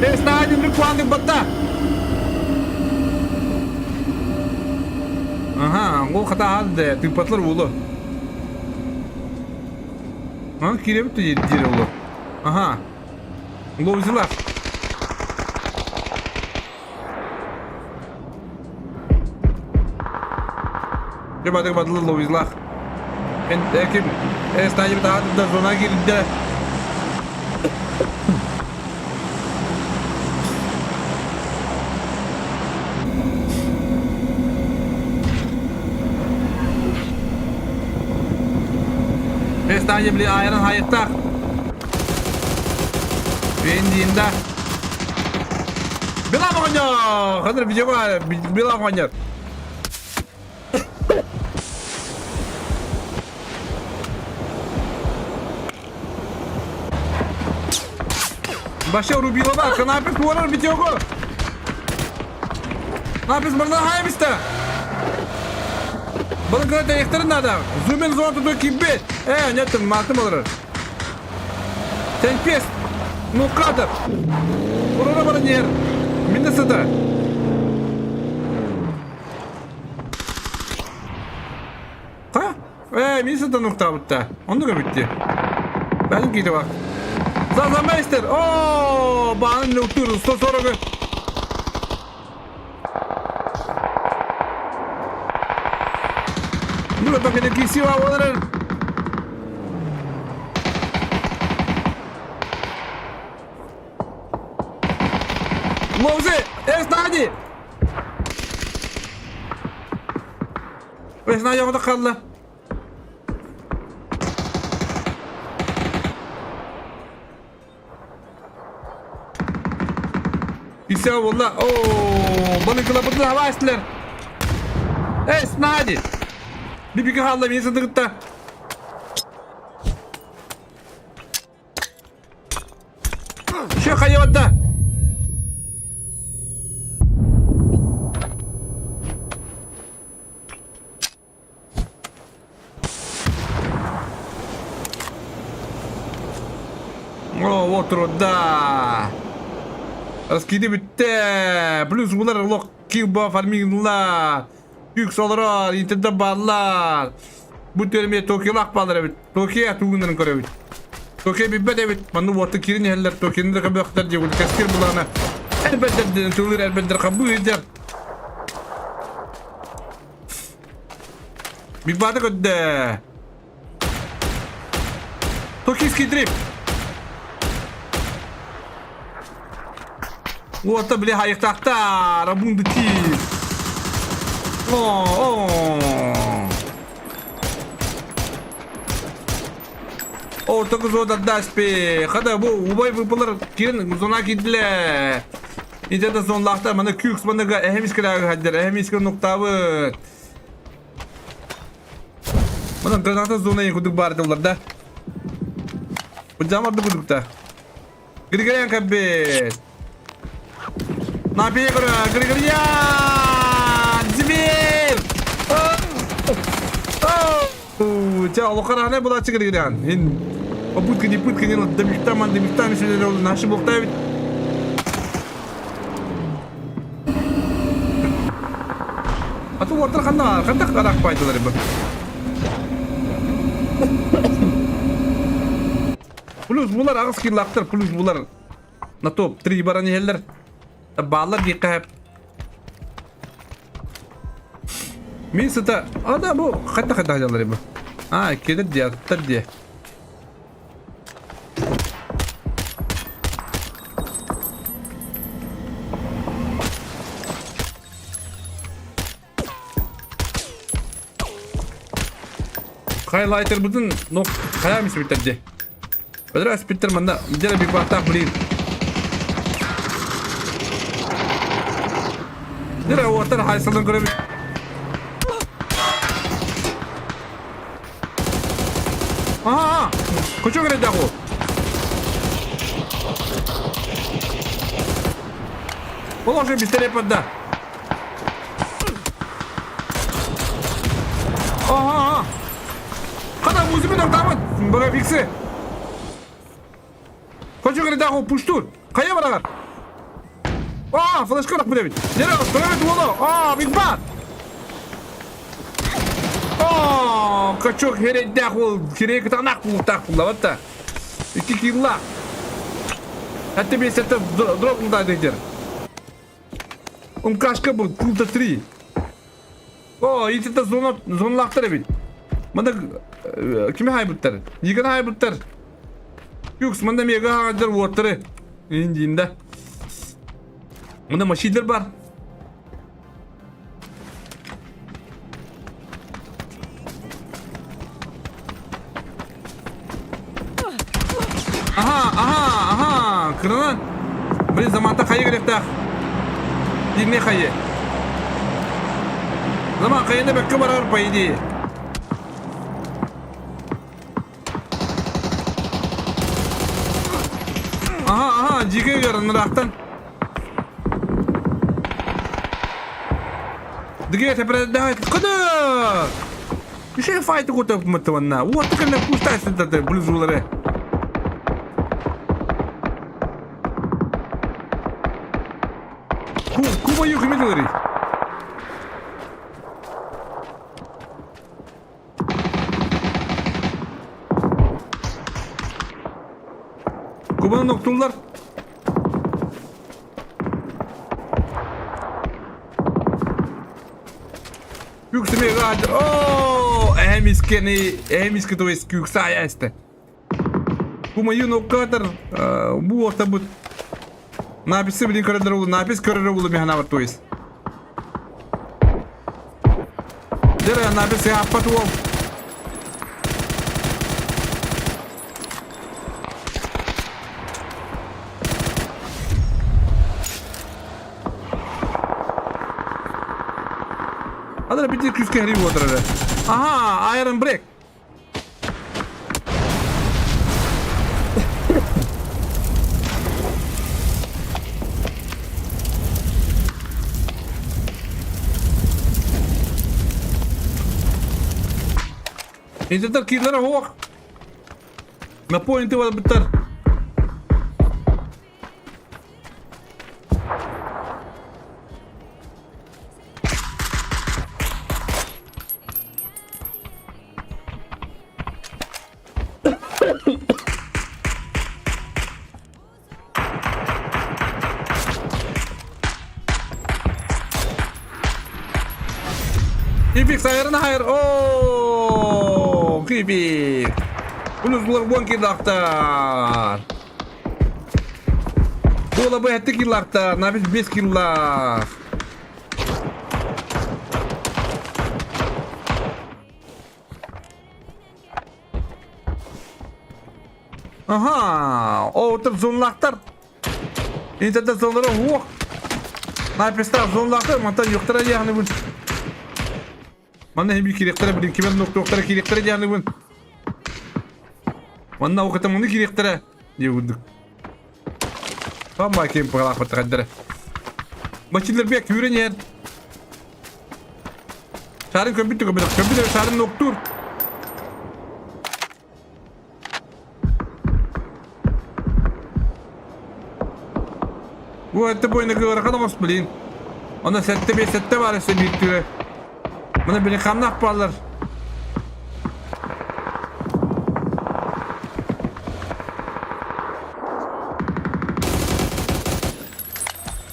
Эстадин рекламный батта. Ага, ол хата алды, тыпатлар улы. А, киребит дире улы. Ага. Ловзилар. Жабадык бадылы ловизлах. Мен ким стадиум да зона кирде. Стадиум били айран хайыттах. Вендинда. Била оҕонньор! Ханыр видеоға Била оҕонньор. Баша Рубилова, канапес куорар видеого. Напис мырна хайбиста. Бұны кына тәйіқтерін надо. Зумен зон туду киббет. Э, нет, малтым олар. Тенпес. Ну кадр. Урара бара нер. Минде сыда. Ха? Э, мин сыда нукта бутта. Онны битти. Бәлім кейді бақ. Заза мейстер. О, бағын нөктүр 140. Ну, это красиво, олар. Ловзи! Эснади! Эснади оҕото хаалла. Киирсэ буолла. Оо, балыкылапытын хаба истилэр. Эй, Снади! Бибики хаалла мин сытыгытта. Şu хайыватта. О, вот труда. Раскиды бүттэ. Плюс булар лох килба фарминглар. Күк олорор, интернет бааллар. Бу төрмө Токиолаах бааллар эбит. Токио тугунан көрөбүт. Токио билбэт эбит. Манны уотта кирин иһэллэр, Токионы да көбөхтөр диэбит. Кэскил булаана. Эрбэдэр тылыр эрбэдэр хабыы ыдьар. Бигбаата көрдө. Токийский дрифт. Уота били хайыктаахтар, абунду тиис. О, О, только зода даспи. Хада бу убай выпалар кирин зона кидле. Итета зонлахта мана күкс манага эхемискеләге хаддер, эхемискел нуктабы. Манан граната зона ең кудук бар доллар да. Бу жамарды кудукта. Григорян кабет. На пегра, Григорян! Зверь! Ча, олохаране булачы Григорян. Ин попытка не пытка не добихтаман, добихтам наши бухтавить. А то уотар ханна, ханна карак пайдалар бу. Плюс булар аҕыс киллаахтар, плюс булар на топ 3 баран иһэллэр. Бааллар диэххэ Мин сыта, а да бу хайта хайта хайдалар бу. А, кедер дии, аттар дии. Хайлайтербытын но хайа мисбиттер дии. Өдөрө спиттер манна дьэ бигбаттаах блин. Дьэ уоттар хайсалын көрөбүт. Аа, кучу кирэдээх уу. Ол уже пистолет подда. Ага. Хата музыка тоқтамыт. Бара фиксы. Кучу кирэдээх уу пуштур. Хайа барагар. Аа, флешка рах билэбит. Дьэ, көрөбүт уолу. Аа, биг бат. Оо, качок херэйдээх уол сирэй кытаанах кулуктаах буллабат да. Икки килла. Хатты бесетте дропнута дедер. Умкашка был култа 3. О, итите зона зоналаахтар эбит. Манда кими хайбыттар? Ниганы хайбыттар. Юкс, манда мега хаҥадыр уоттары. Индиинда. Мында машиналар бар. Аха, аха, аха, кырынан. Блин, заманта хайы керектах. Димне хайы. Заман хайында бәкке барар, по идее. Аха, аха, жиге ыраахтан. Дыгия тэпрэдээх кыды! Еще файты кутап мытыванна. Вот кэннэ пустая сытаты блюзулары. Куба юхмидылары. Кубаны ноктулар. Үксүмэ Оо, эһэм искэни, эһэм искэ то есть күксаайа эстэ. Кумаю ноккатар бу ортабыт написи билин көрөлөр улу, напис көрөрө улу механабар то есть. Дere напис яппат уол. Хадара бити күүскэ хэрий буотар эрэ. Аха, Iron Break. Интетер киилere хуох. На поинты барбыттар. Кипик сайырына хайыр. О, Кипик. Плюс вон килактар. Буола бу 7 киллаахтар, Набис 5 киллаах. Аха, оотур зонлаахтар. Интернет зонлара уох. Напистар зонлаахтар, мантан юктара диэхнибин. Манна хим кириэхтэрэ билин кимэн нуктуохтара кириэхтэрэ диэхнибин. Манна оката маны кириэхтэрэ диэ курдук. Хамма ким пыгалаахпыт хайдара. Бачиллер бек күүрэн иһэр. Сарын көмпүт көмпүт көмпүт сарын нуктуур. Бу это бойна ыарахан оҕус блин. Онно сэттэ биэс сэттэ баар өссө биир түө. Маны били хамнах бааллар.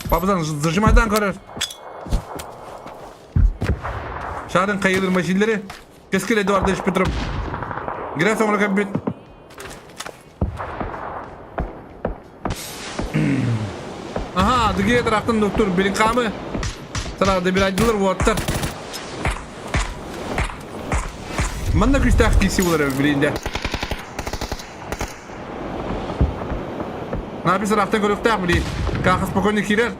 Бабадан зажимайдан көрөр. Шарын кайылыр машинleri Кэскил Эдуардович Петров. Грязь оҥоро кэлбит. Аха, дыгие тараптан доктор Белинкамы. Тара добирайдылар уоттар. Манна күүстээх киси булар билинде. Напис тараптан көрүктээх били. Каха спокойно кирер.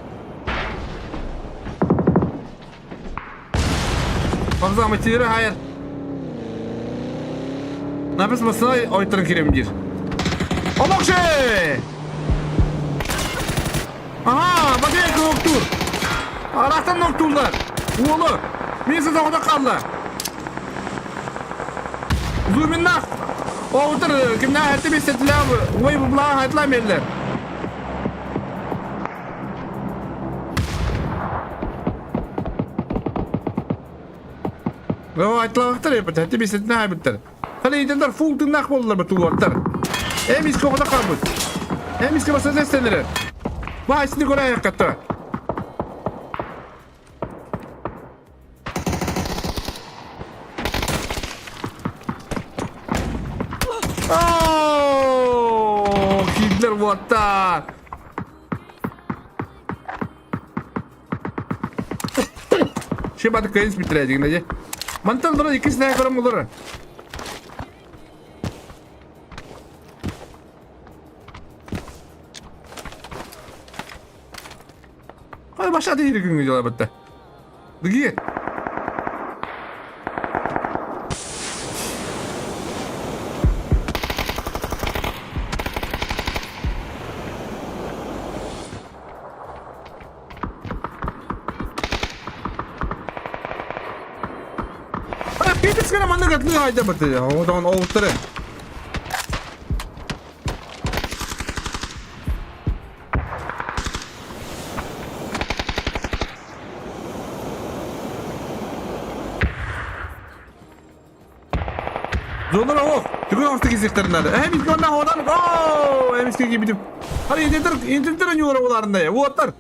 Hamza Maçları hayır. Nefes masına oytarın kirem диир. Олохше! Аха, Матвей ноктур. Арахтан ноктурлар. Уолу. Мен сіз оғда қалды. Зуминнах. Оғытыр, кімнә әтті бестетілер, ой бұлаа айтыла мерлер. Айтылаахтар эпит, эти бисетин айбыттар. Хали идендар фул тыннах болдулар бу тулуаттар. Эмиске оҕото хаалбыт. Эмиске басса эстенere. Баайсыны көрө айаккатта. Оо, киирдилэр уоттар. Шибаты кыайын бүтүрээдигинэ дьэ. Мантан олорон иккис нэһэ көрөн олорор. Ай башаты ири күнгө дьыла Дыгиет. Пипец гына маннык атлыы айда барды. Одан оуттары. Зонор оох. Түгэн оҕустук изихтэринээр. Эһэм исконна ходан. Оо, эмиске киирбитим. Хары интентер интентер ньуора булаарындай. Уоттар.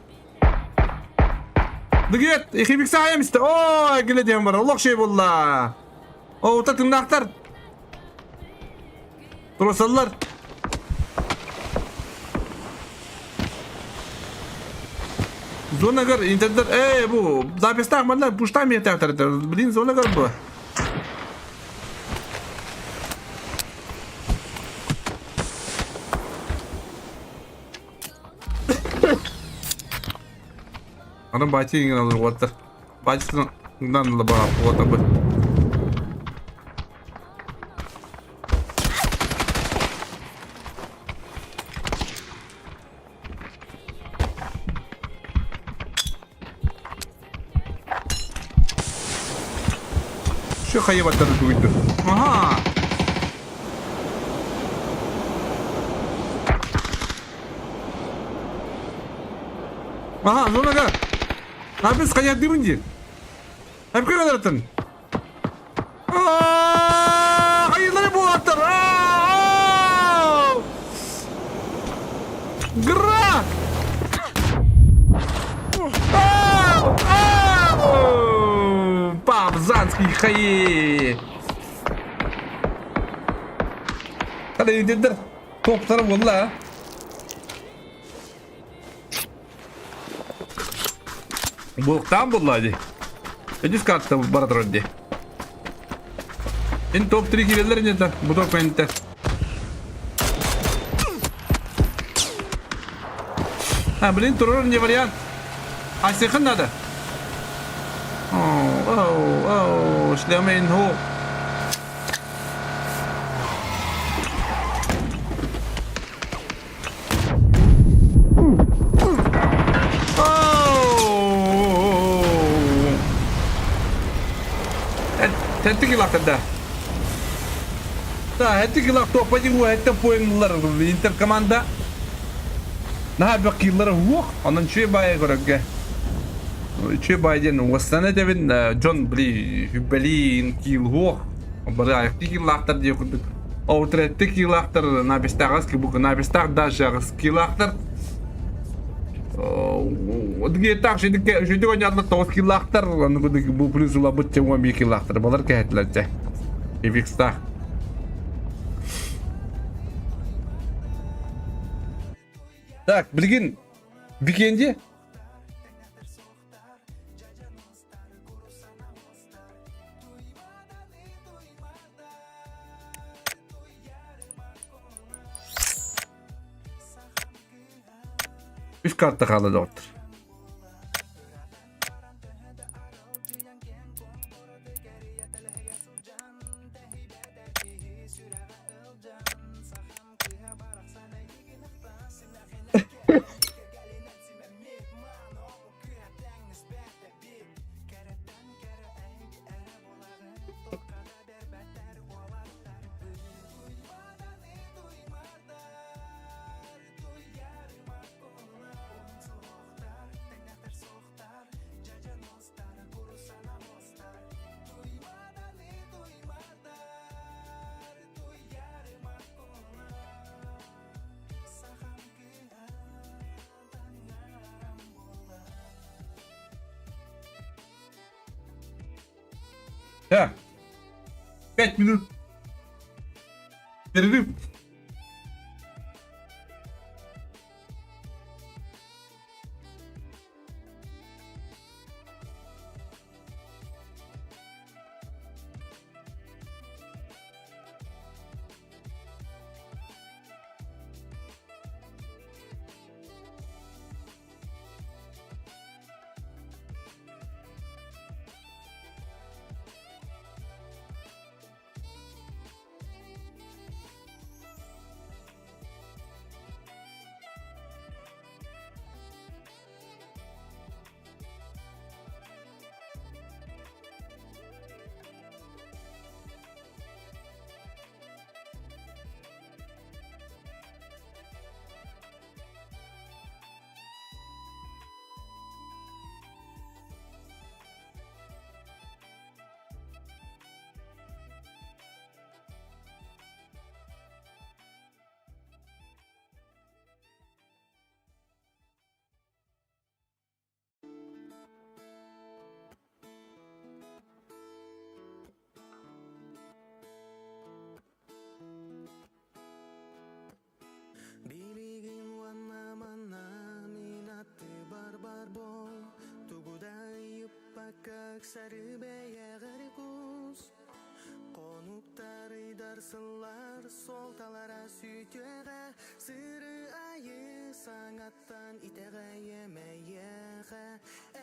Дыгет, ихибикса эмисте. Оо, киле диэн бар. Олох шей булла. Оута тымнаахтар. Турусаллар. Зонагар интернет э бу запистах манна пуштам етәхтер. Блин, зонагар бу. Анан бати иҥин олор уоттар. Бачытын. Нан лаба буотабыт. Şu хайыбаттары дуйду. Ага. Ага, зонага. Абис хайадырын дии. Әпке кадартын. Хайылары буолаттар. Гра! Пабзанский хаи! Хали топтар буолла. Буохтаан булла дии. Үдүс карта бара турар дии. Ин топ-3 киреллер инета, бу топ энте. А, блин, турар не вариант. А сехын надо. Оу, оу, оу, шлемейн хо. Тәтті килақтырда. Да, әтті килақ топа дин әтті поинлар Интер команда. Наһаа бөх киллары уох, онон үчүгэй баайы көрөргө. Үчүгэй баайы диэн уостана этэбин, дьон били хүббэлиин киил уох. Бары айахтыы киилаахтар диye курдук. Оутретти киилаахтар набистаах набистаах даже аҕыс киилаахтар. Дгиэтаах шүдүк оонньоотулар тоҕус киилаахтар, аны бу плюс ылабыт чэ 11 киилаахтар. Балар кэһэтилэр чэ. Эвикстаах. Так, билигин Викенди Үс карта хаалла доҕоттор. Так, 5 минут перерыв. Билигин уонна манна мин аттыбар бар бол Тугу да ыйыппакка ыксары бэйэҕэр кус Хонуктар ыйдар сыллар суолталара сүтүөҕэ Сыры айы саҥаттан итэҕэйэмэйиэхэ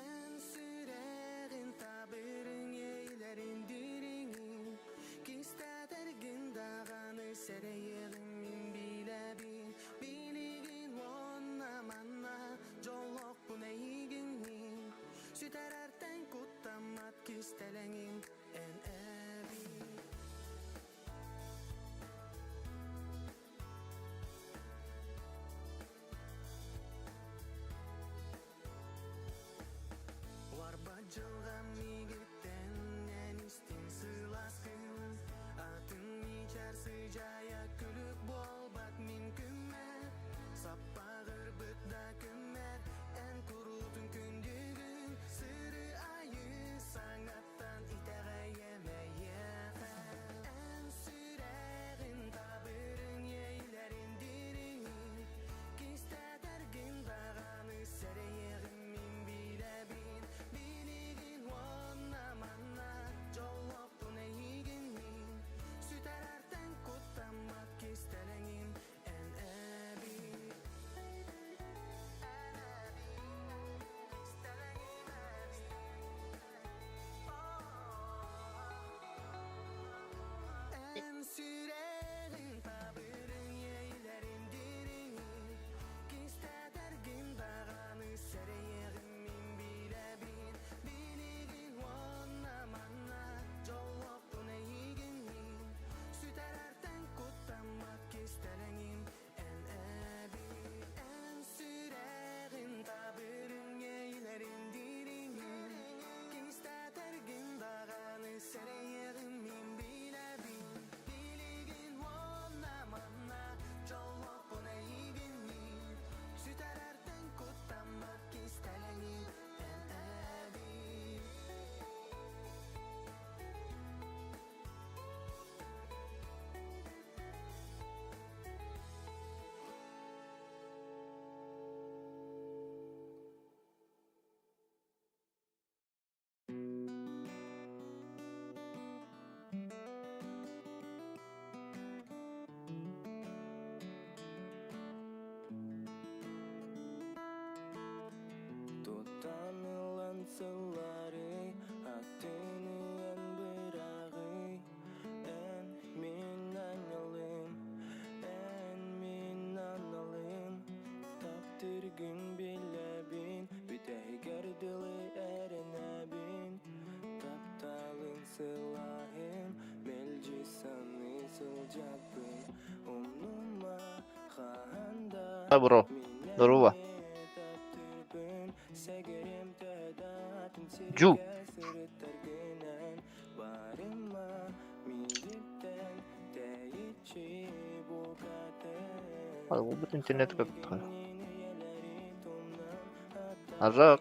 Эн сүрэҕин таба. Бро, здорово. Джу. Бу интернет как-то. Ажак.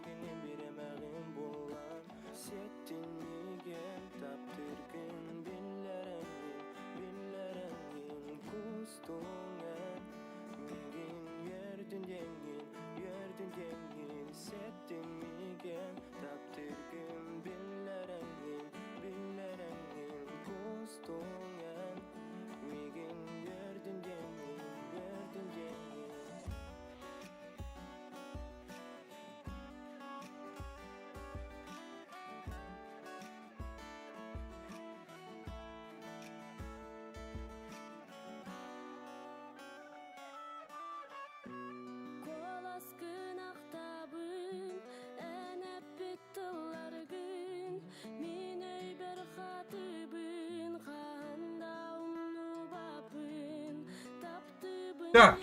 Так.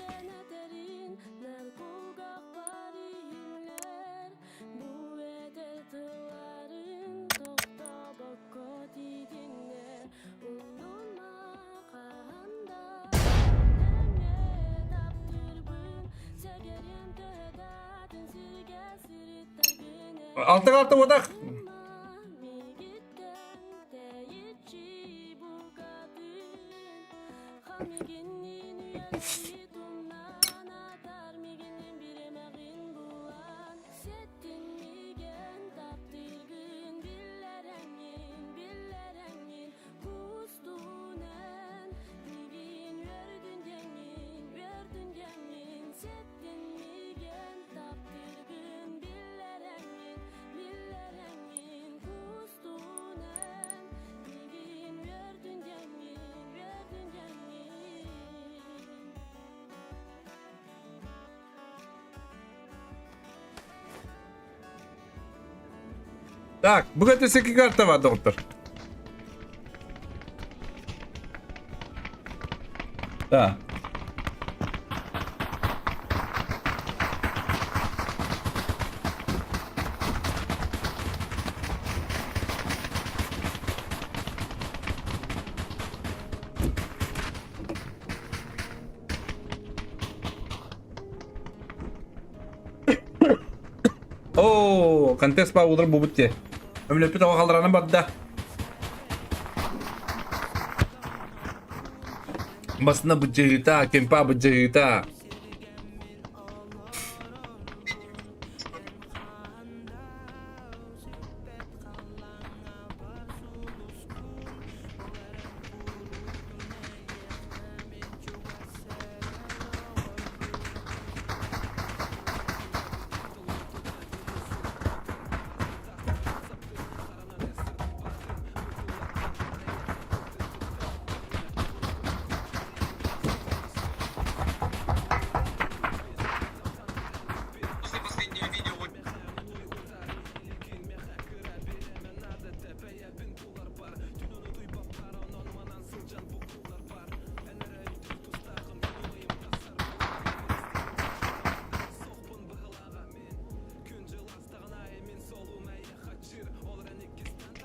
Алты алты одақ. Так, бүгін өссө карта бар доҕоттор. Да. Оо, контест баа удыр бубут те. Өмлөппүт оҕо халларанан барда. Басына быдьыыта, кемпа быдьыыта.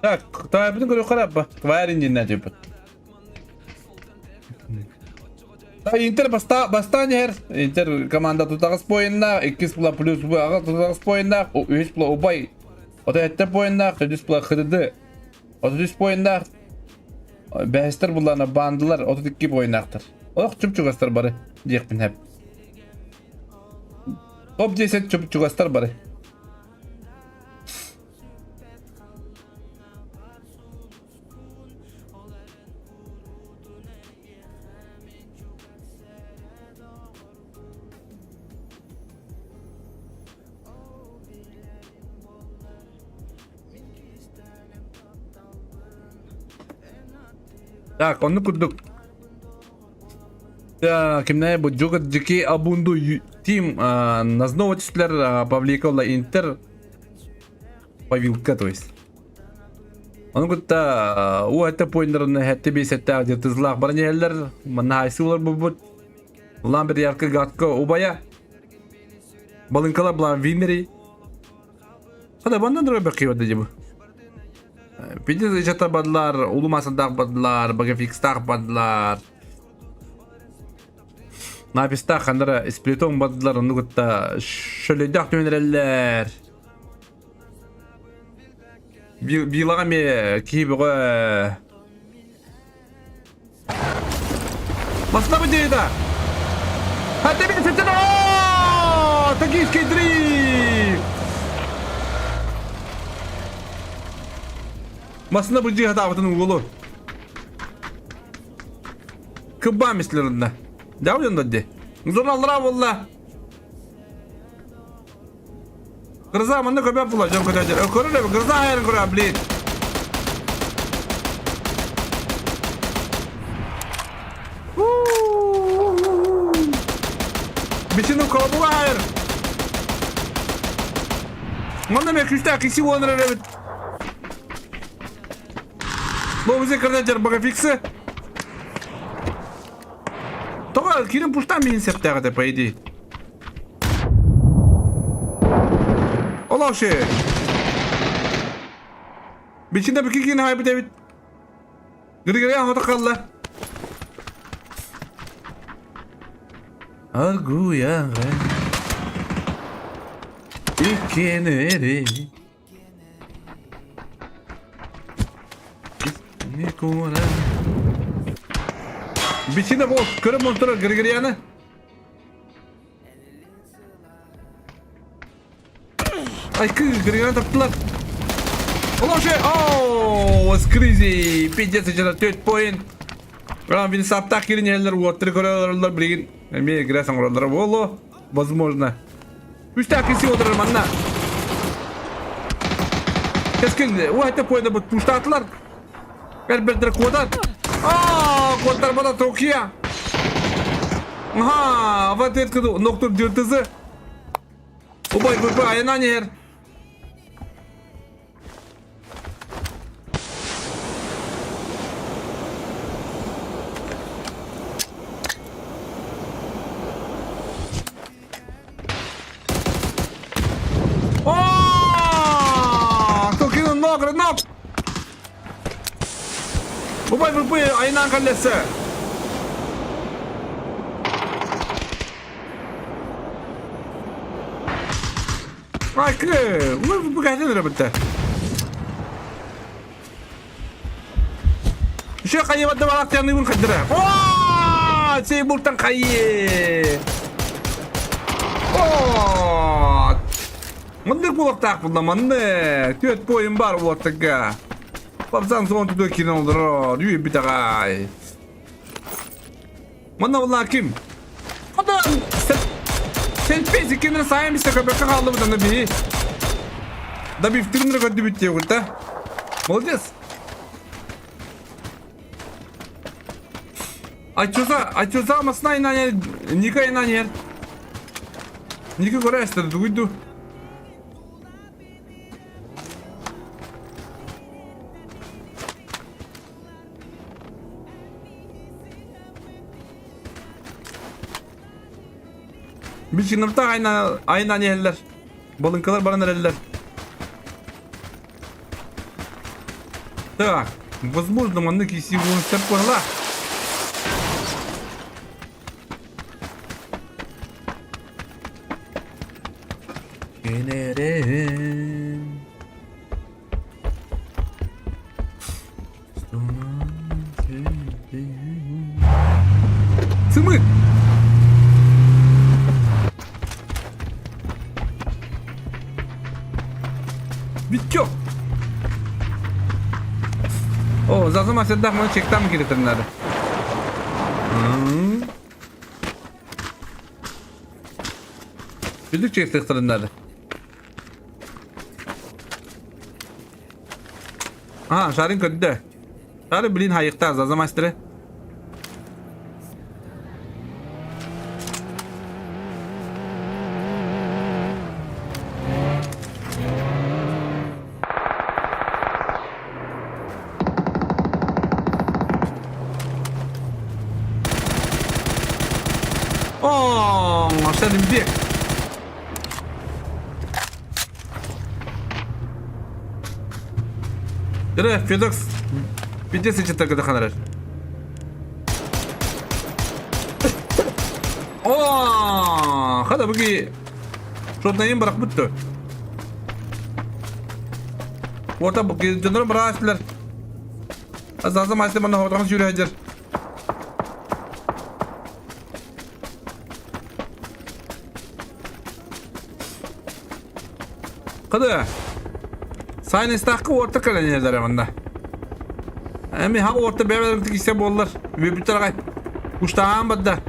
Так, таайбытын көрүөххэ эрэ Тварь иннинэ диэбит. Интер бастаан иһэр. Интер команда тутаҕас поиннаах, иккис була плюс бу аҕа тутаҕас поиннаах, үһүс була убай. Ото эттэ поиннаах, төрдүс була ХДД. 33 поиннаах. Бэһистэр буллаана баандылар 32 поиннаахтар. Олох чуп-чугастар бары диэхпин хэп. Топ 10 чуп-чугастар бары. Так, оннук курдук кимнээ бу Джугат Дики Абунду Тим Назнова түстүлэр Павликовла Интер Павилка то есть. Ону кытта уу этте поиннарын хэтте бейсеттээх дьыртызлаах баран иһэллэр. Манна хайсыылар булбут. Ламбер яркы гатка убая. Балынкалар булан виннери. Хада бандан дөрө бэкки бады дебу. Пиди жата бадлар, улу масандаах бадлар, багафикстаах бадлар. Напистаах ханнара сплитон бадлар, ону кытта шөлөйдөөх түһүнэрэллэр. Биилаҕа эмиэ киһи бөҕө Баста быдьыыта! Хатыбин сытын О! Токийский дрифт! Масына быдьыы хатаабытын уолу. Кыббаа мислеринна. Дәу дьоннор Зоналлара буолла. Гроза манна көбөп була дьон көтөдөр. Көрөр эбит гроза хайарын көрө блин. Битину колобуга хайыр. Манна мен күсті киси уоныр эбит. Бу бизе кырда багафиксы. Тоҕо кирин пуштан миин септээҕэ по идее. Олоше. Бичинде бики кин хайбыт эбит. Гыргыря хото қалла. Аргуяга. Иккенери. Бичинде бол көрө монтура Григорьяны. Ай, Григорьяны таптылар. Олоше, ооо, was crazy. Пиздец, это төрт поинт. Прям винсаптах киринелер, уоттары көрөлөр билигин. Эми игра саңроллар боло, возможно. Үстәк киси отырар манна. Кескин, уайта пойда бут пуштатылар. Элбердер куодар. Аа, куодар бана Токия. Аха, вот это ноктур дыртызы. Убай, бу айынан ер. ВП айнаан кэллэссе. Айкы, ВП кәтен өрөбүттэ. Еще хайыбатта балактыяныбын хайдыра. О, сей бултан хайы. О, Маннык буолуохтаах булла маннык. Түөт буойун бар уоттарга. Папсан соон тутуа киирэн олорор. Үүйбүт аҕай. Манна булла ким? Ада Селпес иккиннere сайын бисте көбөккө хааллыбыт аны биһи. Да бифтигиннere көрдүбүт диэбит да. Молодец. Аччуса, аччуса масна инанер, Ника инанер. Ника көрө дугуйду. Бичинырта айна айна неллер. Балынкалар баран эрэллэр. Так, возможно, маннык иси буолан буолла. Кенерем. Сымы! Витек! О, зазыма седах мы чектам киретер надо. Билдик чектехтерин надо. А, шарын көрдө. Шары, блин, хайыкта, заза мастеры. О, Шаринбек. Дөрө, Федокс пиздец ичеттер көтөхөн эрэр. О, хада буги шотнайын барах бүттү. Орта дьоннорун быраастылар. Азаза мастер манна хоҕотохон сүүрэ сылдьар. Кыды. Сайын истахка орта кэлэн манна. Эми ха орта бэбэлэр кисе буоллар. Үбүттэр агай. Уштаан бадда.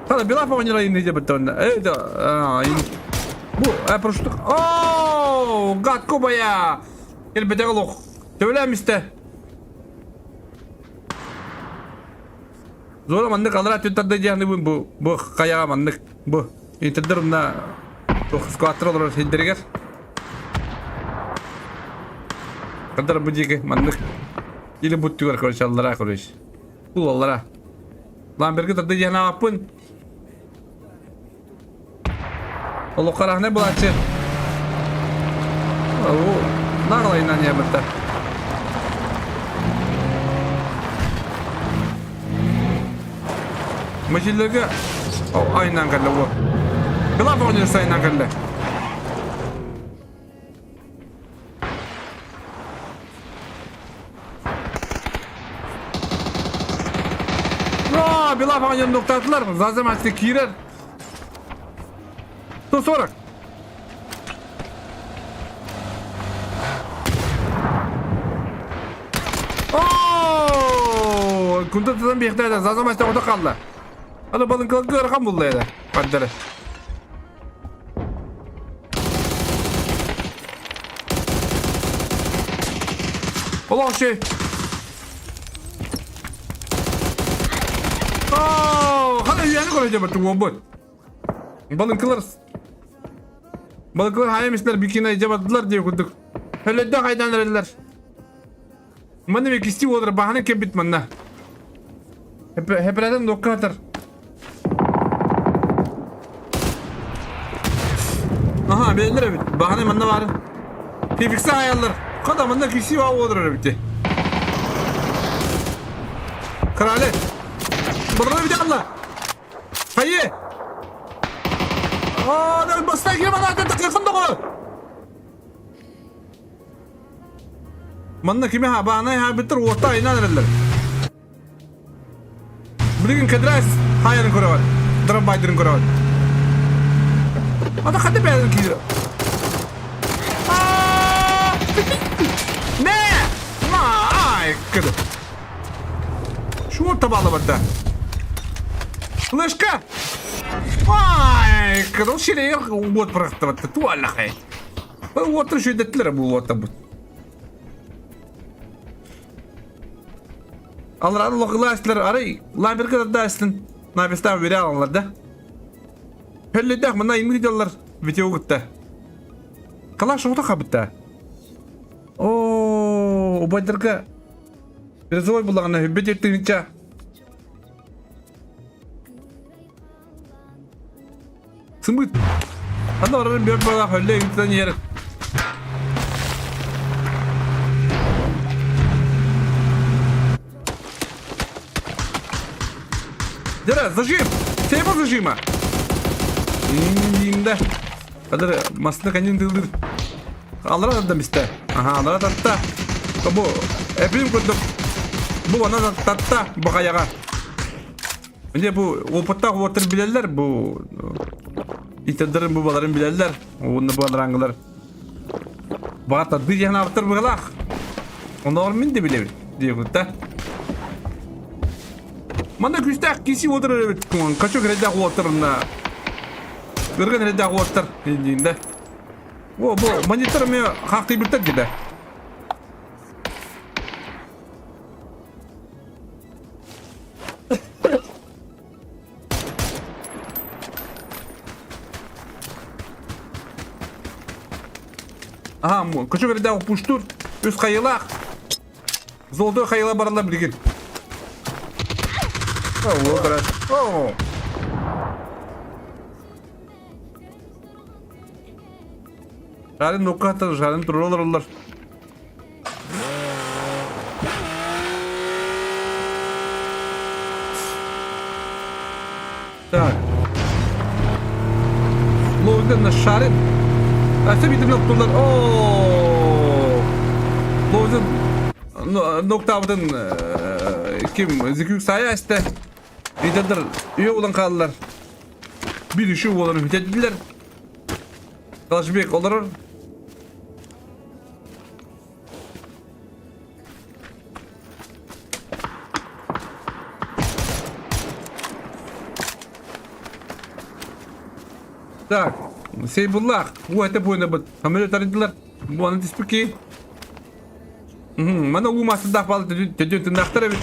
Хана Белав оҕонньор айынныы диэбиттэринэ. Эй, да, бу, э, прошу. Оо, гадко бая! Кэлбэтэх олох. Төбөлөөн истэ. Зора маннык алара түттарды диэхнибин бу бу хайаҕа маннык бу интердер мына скваттер олорор сирдэригэр. Кадар бу диэки маннык или буттугар короче аллара короче. Булаллара. Ламберги тарды диэн ааппын. Олоххараһына булааччы. Наҕалайынан ябытта. Мөчүллэргэ айынан кэллэ бу. Кылап оҕонньор сайынан кэллэ. Aa, Bilal falan noktatılar. Zaten maçta kirer. 140. Оо, кунтатынан биэхтээдэ, Заза мастер ото қалла. Аны балын кылгы булла еді. Паддары. Олох үчүгэй. Оо, хана үйэни көрө дьэбэт уолбут. Балыҥкылар Балыҥкылар хайа мислэр бикина дьабардылар диye курдук. Өлөддө хайдан эрэллэр. Манна мекисти уолар баһаны кэбит манна. Хэпэрэтэн нокка атар. Аха, билэллэр эбит. Баһаны манна баар. Фификса айаллар. Хата манна киси баа уодурар эбит. Крале. Бұрына бите алла. Хайы. Аа, да баста кире бана тыккын доҕо. Манна кими баанай хаабыттар уотта айынан эрэллэр. Билигин кэдрээс хаайарын көрөҕүн. Драмбайдарын көрөҕүн. Ата хата бэйэлэрин киирэр. Нэ! Ай, кыды. Шур табалы барда. Флешка! Ай, кыды ол ширегер уот бырахтыбатты. Туаллахай. Уоттар шүйдеттилер бу уотта бут. Алар лохлаастылар арай ламерка даастын навестан вере алалар да. Хөллөдөх мына имир дьаллар видео кытта. Калаш оҕото хабытта. О, убайдарга Призовой буллаҕына хүббит иртигинча. Сымыт. Аны барарын бөр бала хөллө имтен ер. Дера, зажим! Сейба зажима! Индимде. Kadar masını kendin dıldır. Алара да мисте. Аха, алара татта. Бу эпим курдук. Бу ана татта бакаяга. Міне бу опыттаах уоттар билэллэр бу итэрдэрин бу баларын билэллэр уонна бу алараңгылар баҕа тардыы диэн аабыттар быһалаах онооҕор мин да билэбин диэбит да манна күүстээх киси уотар эбит качок эрэйдээх уоттарына ырган эрэйдээх уоттар диин да о бу монитор эмиэ хаахтыйбыттар дии да Аха, көчө бердәг пуштур, үс хайылаах. Золотой хайыла баралар билигин. О, Жарын нуккаттар, жарын турулар олар. Так. Лоуден шарин. Өссө биир ноктулар. Оо! Лоуден ноктаабытын ким Зикүк сайа эстэ. Лидердер үйө булан хааллар. Бир үшүү буоларын бүтэрдилэр. Калашбек олорор. Так, Сейбуллах, уу этэ буойнабыт. Самолет арыйдылар. Бу аны түспүт Мана уу массыдаах баалы төдүн тыннаахтар эбит.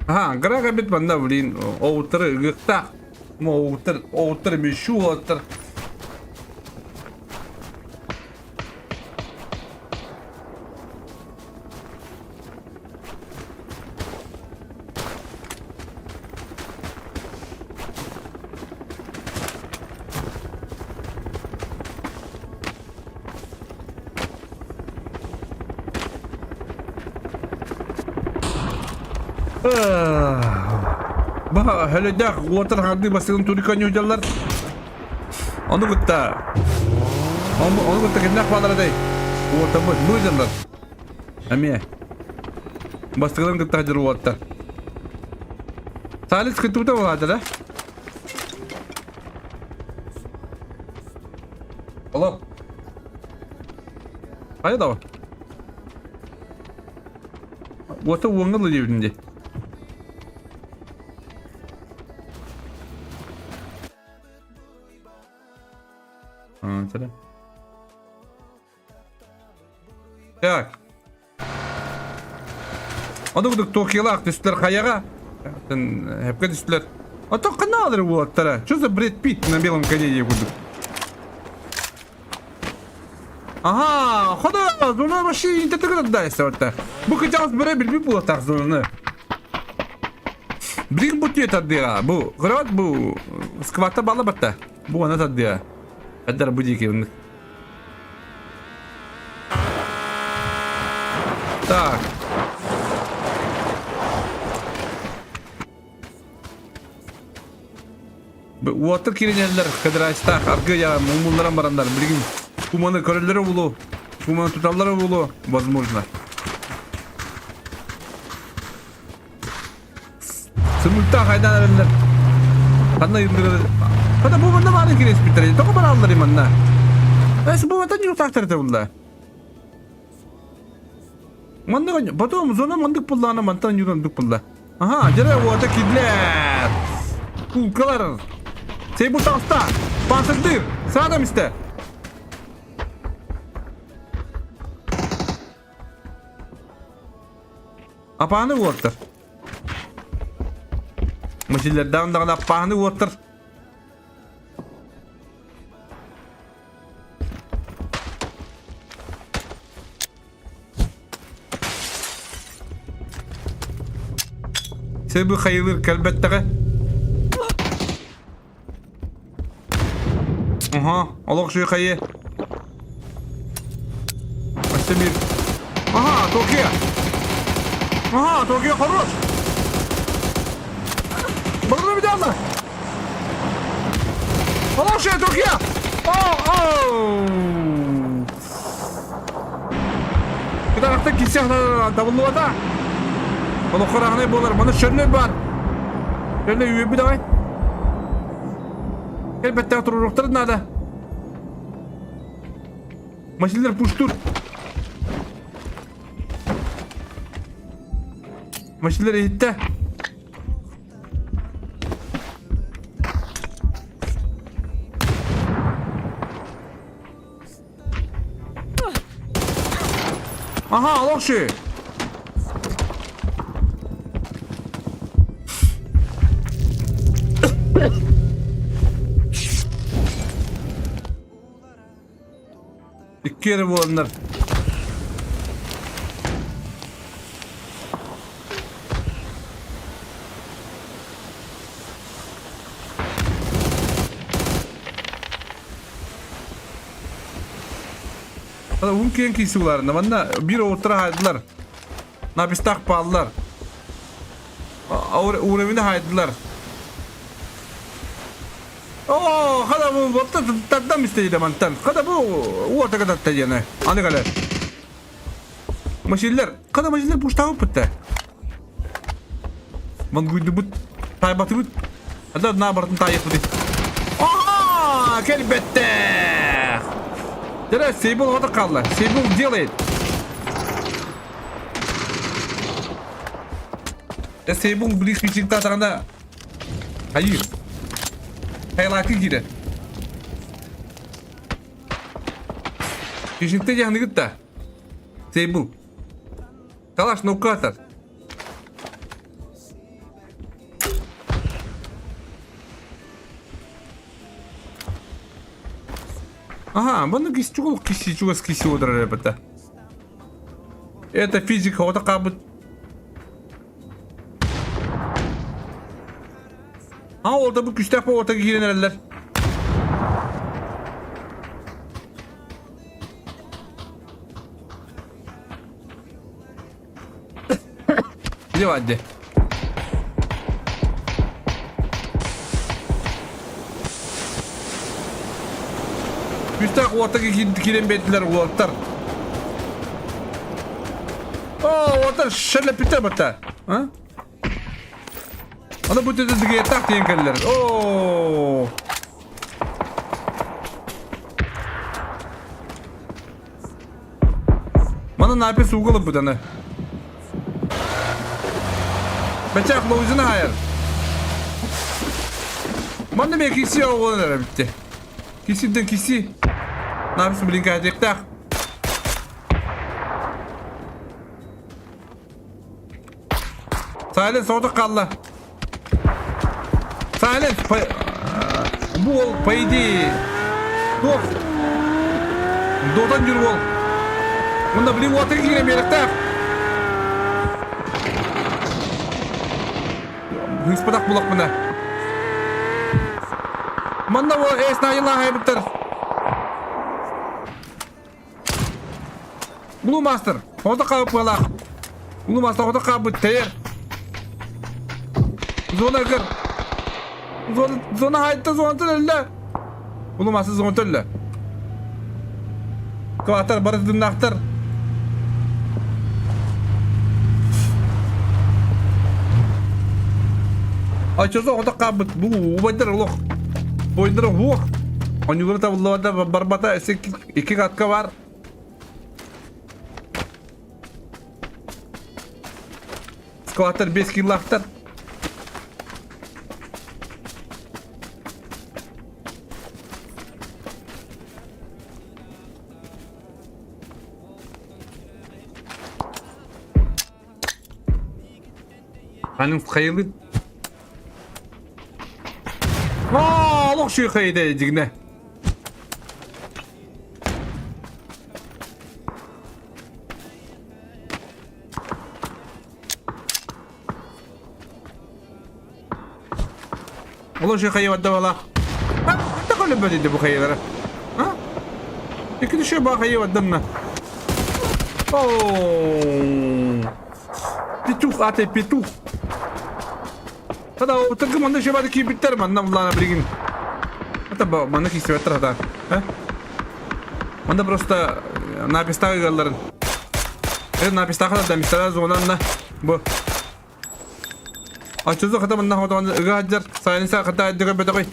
Аха, грага бит манна, блин, оуттары ыгыктаах. Оуттар, оуттар мүшүү уолаттар. Баха хөлөдөөх уотар харды басыгын турика ньудьаллар. Ону кытта ону кытта кимнээх баалара дэй? Уотаммыт быдьаллар. Эмиэ. Бастыгыларын кытта сылдьар уолаттар. Салис кыттыбыта буолаата да? Алло. Хайа да Уота уоҥҥа ылла диэбитин дии. Так. Ону курдук Токиолаах түстүлэр хайаҕа. Хэпкэ түстүлэр. А то каналлары уолаттара. Что за Брэд Питт на белом коне дии курдук. Ага, хода, зона вообще не тетігін отта. Бу кычаас бere билбит буолтах зонаны. Билигин бу түе тардыга. Бу кырабат бу сквата бала батта. Бу ана тардыга. Эддар бу диэки Так. Уоттар кииринэллэр кыдыраастаах аргыйа мумулларан бараннар билигин куманы көрөллөрө буолуо, куманы туталлара буолуо, возможно. Сымыттаах айдаан эрэллэр. Ханна ыйыллар Хата бу манна баарын кириэспиттэрэ. Тоҕо барааллар манна? Эс бу мантан ньуутаахтар этэ булла. Маннык потом зона мандык буллаана мантан ньуурандык булла. Аха, дьэрэ уота кирлэр. Кулкалар. Сей бу таҕыста. Пансырдыр. Саадам истэ. Апааны уоттар. Мачиллердаан даҕаны аппааны уоттар. Себи хайылыр кэлбэттэҕэ. Аха, олох шуй хайы. Өссө биир. Аха, Токио. Аха, Токио хорош. Барыны бүтәллә. Олох шуй Токио. О, о. Кытаахта кисэх табыллыбата. Олоххо буолар. Маны шөннөр бар. Шөннөр үөбү давай. Элбэттээх туруруктар надо. Машиналар пуштур. Машиналар иһиттэ. Аха, олох ши. Икки эрэ буоланнар. Уһун киэҥ киисууларына манна биир оҕуттара хаайдылар. Напистаах пааллар. Уровень хаайдылар. Оо, хада бу батта тардам истейде мантан. Хада бу уота кататта диэне. Аны кэлэр. Машинлер, хада машинлер пуштабыт бутта. Мангуйдубут, тайбатыбыт. Ада наоборот таайыппыт. Ага, кэлбэттэх. Дere Сейбл оҕото хаалла. Сейбл делает. Сейбл близкий чиктатаҕына хайыр. Хайлаакы киирэр. Кишинте дьаһаныгыт да. Сейбл. Калаш нокатор. Ага, манна кисчугул киси чугас киси отырар эбэтэ. Это физика ота кабыт. А орда бу күстээх орта киирэн эрэллэр. Где Вадди? Күстээх уоттар киирэн биэрдилэр уолаттар. О, уолаттар шерлеппиттэр батта. А? Аны бу дигиэттаах тиийэн кэллэр. Оо. Маны напис ууга ылбыт аны. Бэчээх лоузина хайар. Манна мен киси оҕолон эрэ битте. Кисиден киси. Напис блин каһатыахтаах. Сайлен соҕотох хаалла. Silent по... Бу уол, по идее, туох? Дотан жүр уол. Мында блин уотыр киирэн биэрэхтээх. Хыыспатах булахпына. Манна уол эс наайылаах айбыттар. Blue Master, хото хааппылаах. Blue Master хото хааппыт тэйэр. Зона көр. Зона, зона хайта зона төллө. Blue Master зона төллө. Кватар бары тыннаахтар. Ачозо хото хааппыт. Бу убайдар олох. Бойдар хуох. Онюлары табыллыбата барбата икки катка бар. Скваттар 5 киллаахтар. Ханын хайылы. Аа, олох шүй хайда дигнэ. Олох шүй хайы бадда бала. Та көлө бөдү бу хайылара. А? Икки шүй ба хайы баддамна. Оо. Петух, ате петух. Хата утыргы манна шебады кийбиттер манна буллана билигин. Это манна кийсибеттер хата. А? Манна просто напистағы ыалларын. Э напистаха да мистара зонанна бу. Ачызы хата манна хата ыга хаджар сайынса хата дыга бетагой.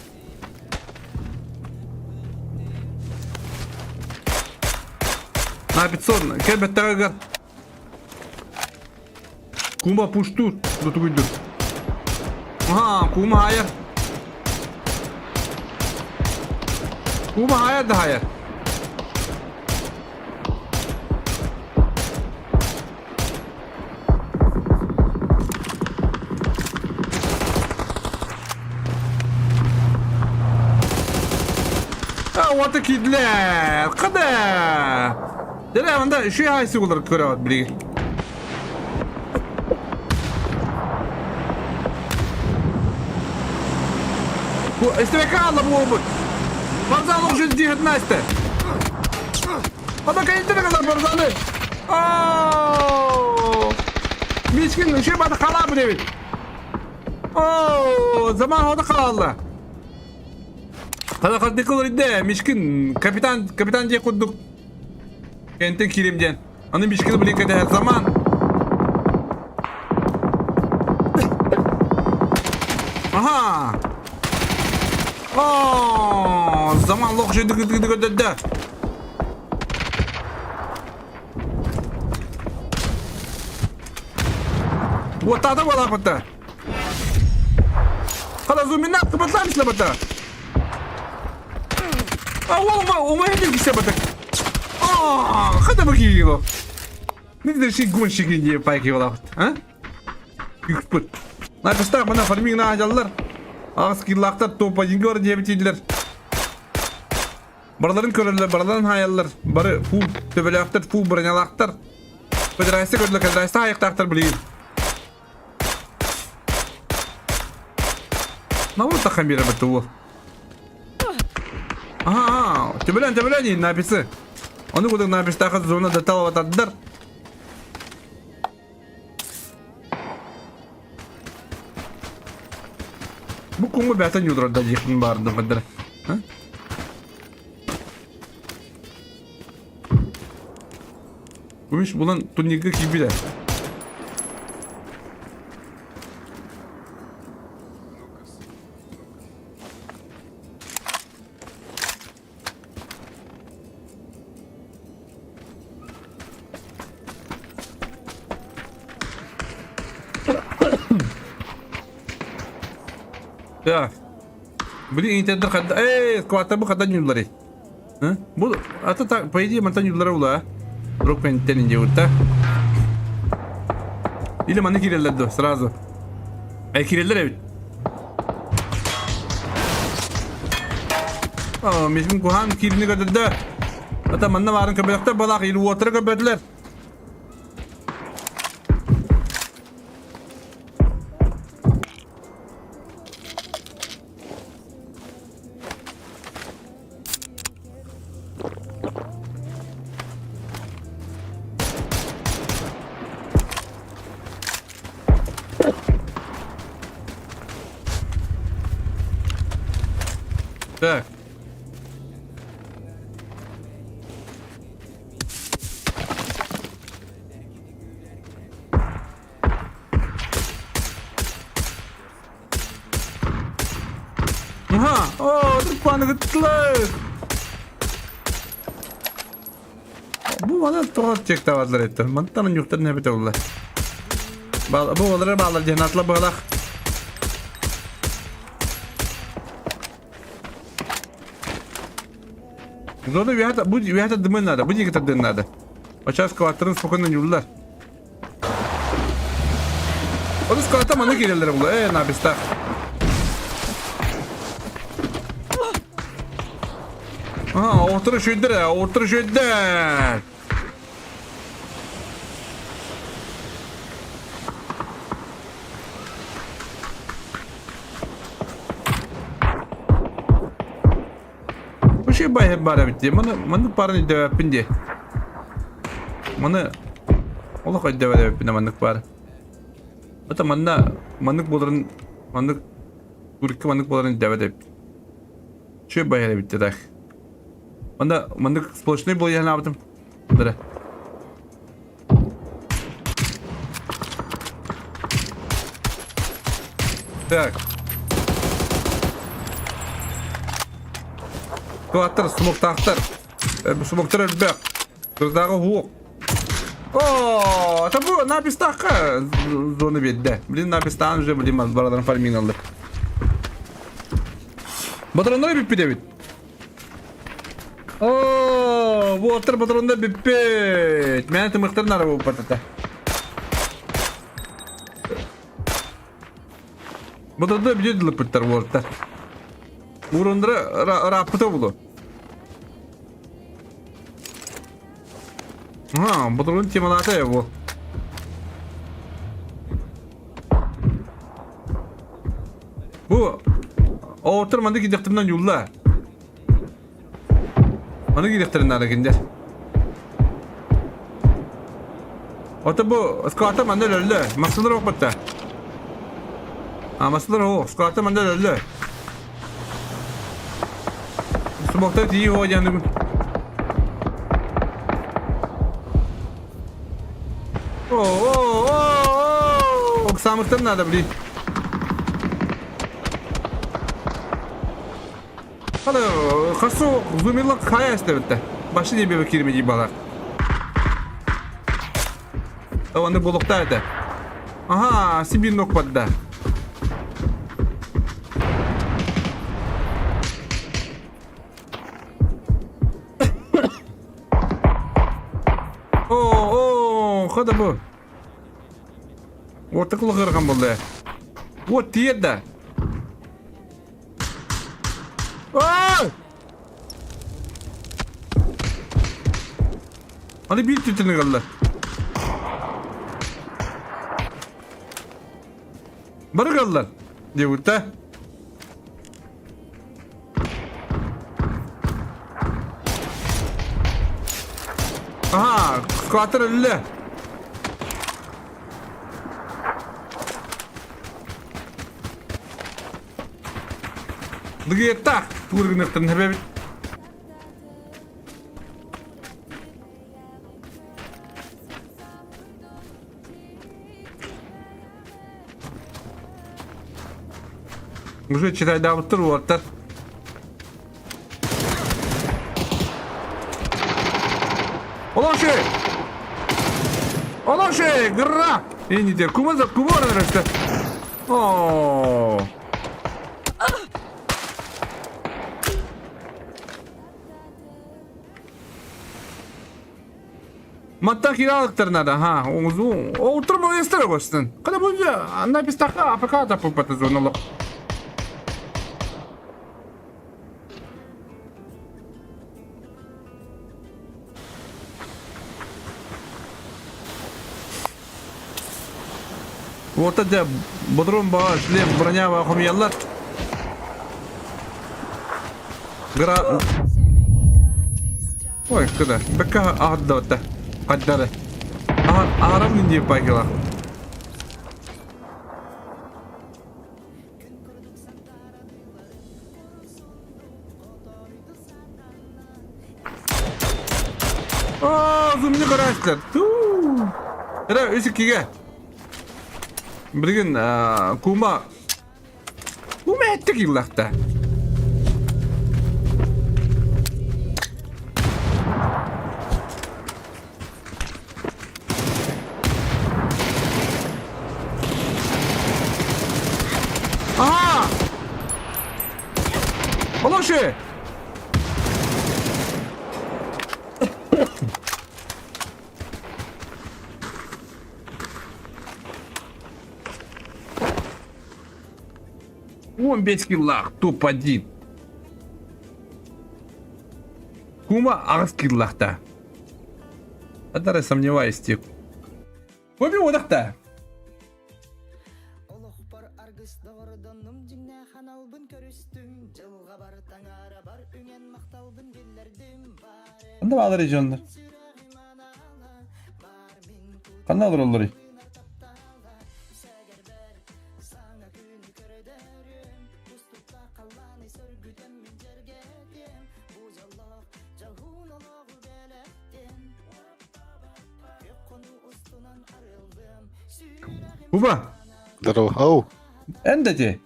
Написон кел беттагыгар. Кума пуштур дутугуйдур. Аха, кума хайар. Кума хайар да хайар. А, вот кидлер! Када! Дere манда үшүй хайсы болар көрөт билигин. Бу СТВК алла бу болбут. Барзан уже 19. Ада кайынтыры кызар Барзаны. О! Мишкин үшүй бады қала бу дебит. О, заман ходы қалалла. Хада хардыкылыр идде, Мишкин капитан капитан же курдук. Кентен киирим диэн. Аны Мишкины билин кэтэһэр заман. Аха! О, заман лох жөдүгүдүгүдүгүдүдү. Уотаата буолаахпыта. Хала зумина кыбытлаан ислабата. А уол ума хедин кисебата. А, хата бакиило. Не деши гонщики не пайки буолаахпыт, а? Күкпүт. Напистах мана фарминг на ажаллар. Ағыс киллаахтар топ один диэбитииллэр. Барыларын көрөллөр, барыларын хаайаллар. Бары фул төбөлөөхтөр, фул бронялаахтар. Федерация көрдүлэр, федерация айыктаахтар билигин. Наоборот тахан биэрэ уол. Ага, төбөлөөн, төбөлөөн написы. Ону кудук напистаха зона даталабатардар. Бу куҥҥу бэйэтэ ньуурарда диэхпин баардым хайдара. Көмүс булан турнирга киирбитэ. Так. Блин, интернет хадда... Эй, квартабы хадда ньюлары. Бу, ата так, по идее, мантан ньюлары ула. Друг пентен делают, Или маны киреллер до, сразу. Эй, киреллер эбит. Мишин куһаан киирини көрдөрдө. Ата манна баарын көбөлөхтөр балаах или уоттара көрбөтүлэр. Так. Аха, о, труппаны кыттылар. Бу маны тоҕо чектавадылар эттэр. Мантан ньуктар небете булла. Бу олары баалар диэн атла быһалах. Зона үөһэ бу үөһэ дымын надо, бу диэки тардыан надо. Сейчас скватерын спокойно ньууллар. Onu сквата маны киреллер булла. Э, набиста. Ага, отыр үшөйдер, отыр үшөйдер. Үчүгэй баайы баар эбит дии. Маны маннык баарын өйдөөбөппүн дии. Маны олох өйдөөбөт эбиппин маннык баар. Это манна маннык буоларын маннык турикка маннык буоларын өйдөөбөт эбиппин. Үчүгэй баайы эбит дии так. Манна маннык сплошной буолуйанаабытым. Дара. Так. Кылаттар, смоктаахтар. Смоктар элбэх. Кырдааҕы уһуок. О, это бу напистахха зона биэрдэ. Блин, напистаан уже, блин, бараларын фарминг алды. Батароннар бүппүт эбит. Оо, буоттар патрондар бүппүт. Мэн тымыктар нара буолбат этэ. Батырда бүтүн дылыппыттар уолаттар. Урундара ырааппыта булу. А, батырын темалата его. Бу оҕотор манна киирдэхтэринэ ньуулла. Маны киириэхтэрин наада кинилэр. Ото бу сквата манна өлөллө. Массыналар охпатта. А массыналар о, сквата манна өлөллө. Субокта тии о диэн О, о, о, о, Самыктан надо, блин. Хана хасу зумилла хая эстебитте. Башы не бебе кирме дии балар. Оны булукта это. Ага, Сибир нокпадда. О, о, хада бу. Ортак улахырхан болды. Вот тиер да. Ай! Аны биир түтүнү галла. Бары галлар. Диэбитэ. Аха, скватер өллө. Дыгыйыттаах тугур гыныахтарын хэбэбит. Уже читайдаабыттар уолаттар. Олоши! Олоши! Гра! Инните, кума за кума барар Оо. Маттан киралыктар надо, ха, оңузу. Оутур эстер көстөн. Када бу напистака АПК да пупата зоналык. Уота дьэ бодрум баҕа шлем броня баҕа хомуйаллар. Гра... Ой, кыда. Бэккэ аһардабыта. Хаддары. Аһарам дии пайгыла. Аа, зумни караштар. Туу. Эра, үс иккигэ. Билигин кума кума эттик иллахта. Ага! Олоши! Он без киллах, топ-1. Кума аҕыс киллахта. Адара сомневаюсь тип. Көбі одақта. Олохпор аргыс доҕордоннум дьиҥнээх аналбын көрүстүм дьылҕабар таҥарабар үҥэн махталбын биллэрдим бар Ханна баалар регионнар? сүрэҕим анала бар мин Ханна олороллорый? таптала сэгэрбэр саҥа күнү көрдөрүм устукка халлааны сөргүтэн мин дьэргэтиэм бу дьоллоох дьоһун олоҕу бэлэхтиэм Куба! Здорово. Ау. Эн да ти?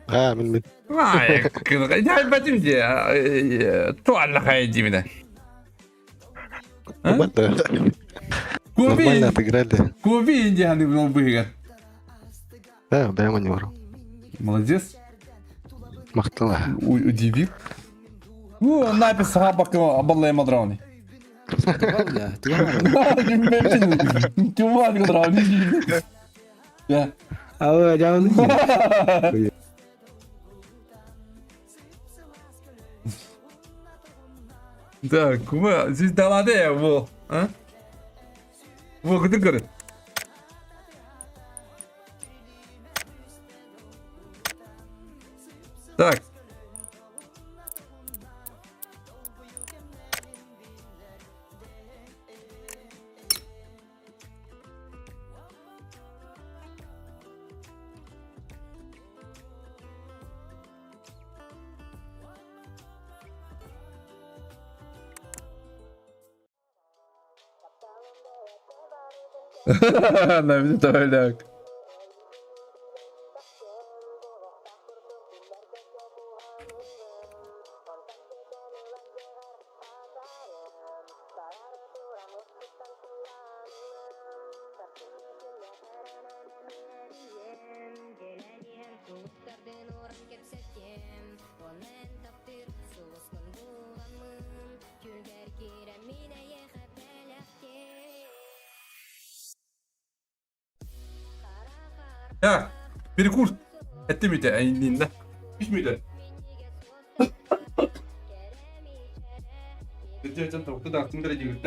А, мин мин. Ай, кыдайбатым ди. Туалла димина. Нормально. Нормально отыграли. Куби индианы был быгар. Да, да, маневр. Молодец. Махтала. Удивил. Ну, напис хабак баллай мадрауни. Алло, дьаһын. Так, кума, здесь далады, во, а? Во, кытын көрө. Так. Навіть. Так, перекур. Это мите, а не да. Үс мүтэ. Где там куда тыңдыр дегит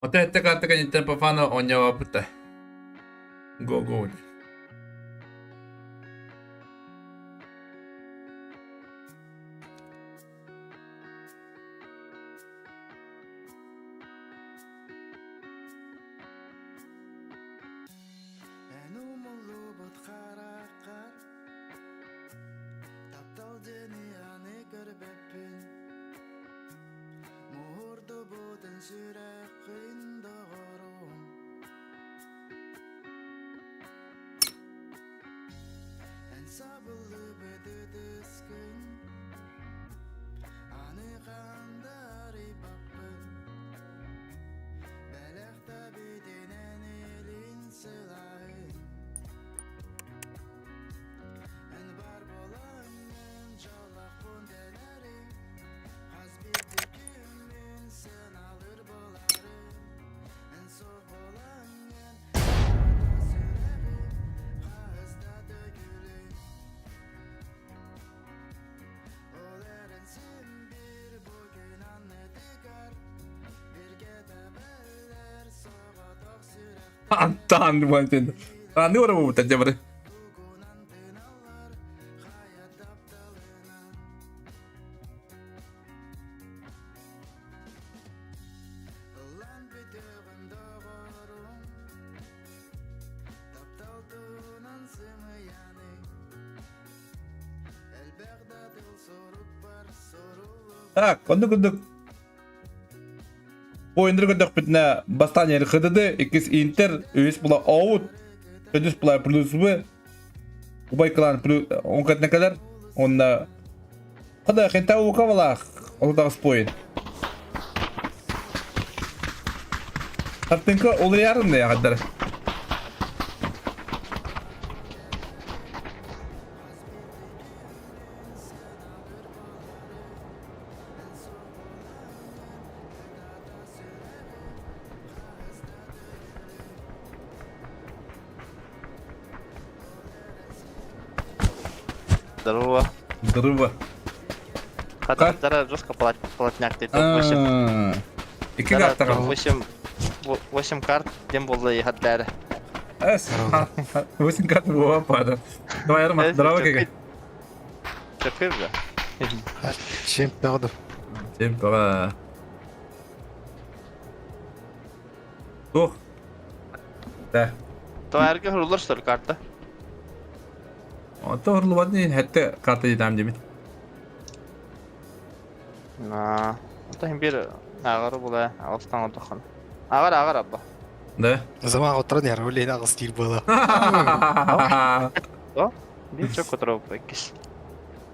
Отой этте карта кэнниттэн Пафано оонньообоппут да. Go go. Антан буолтин. Аны ора бута дебре. Так, оннук курдук Ойыннары көрдөхпүтүнэ бастаан РХДД, иккис Интер, үһүс була Оут, төрдүс була плюс В, Убай клан плюс он кэтнэ кэлэр, онна Хада хента ука балаах, ол таҕыс поин. Тартынка улуйарын да яҕаддар. Здорово. Здорово. Хатара жестко плотняк ты топ-8. А, Икки картаҕа. 8 8 карт дем болды ехаттары. Эс, 8 карт буола пада. Давай, Арма, здорово, кеге. Чөкөй бля. Чемпионов. Чемпион. Туох? Да. Тоярга хурулар что ли карта? Онто хурулубат иһин хэттэ карта диэтаам димит. На. Онто хин бир ааҕар була аҕыстан отохон. Ааҕар ааҕар абба. Да. Заман оттаран яр өлейін ағыс дейін было. О, бир чок которого иккис.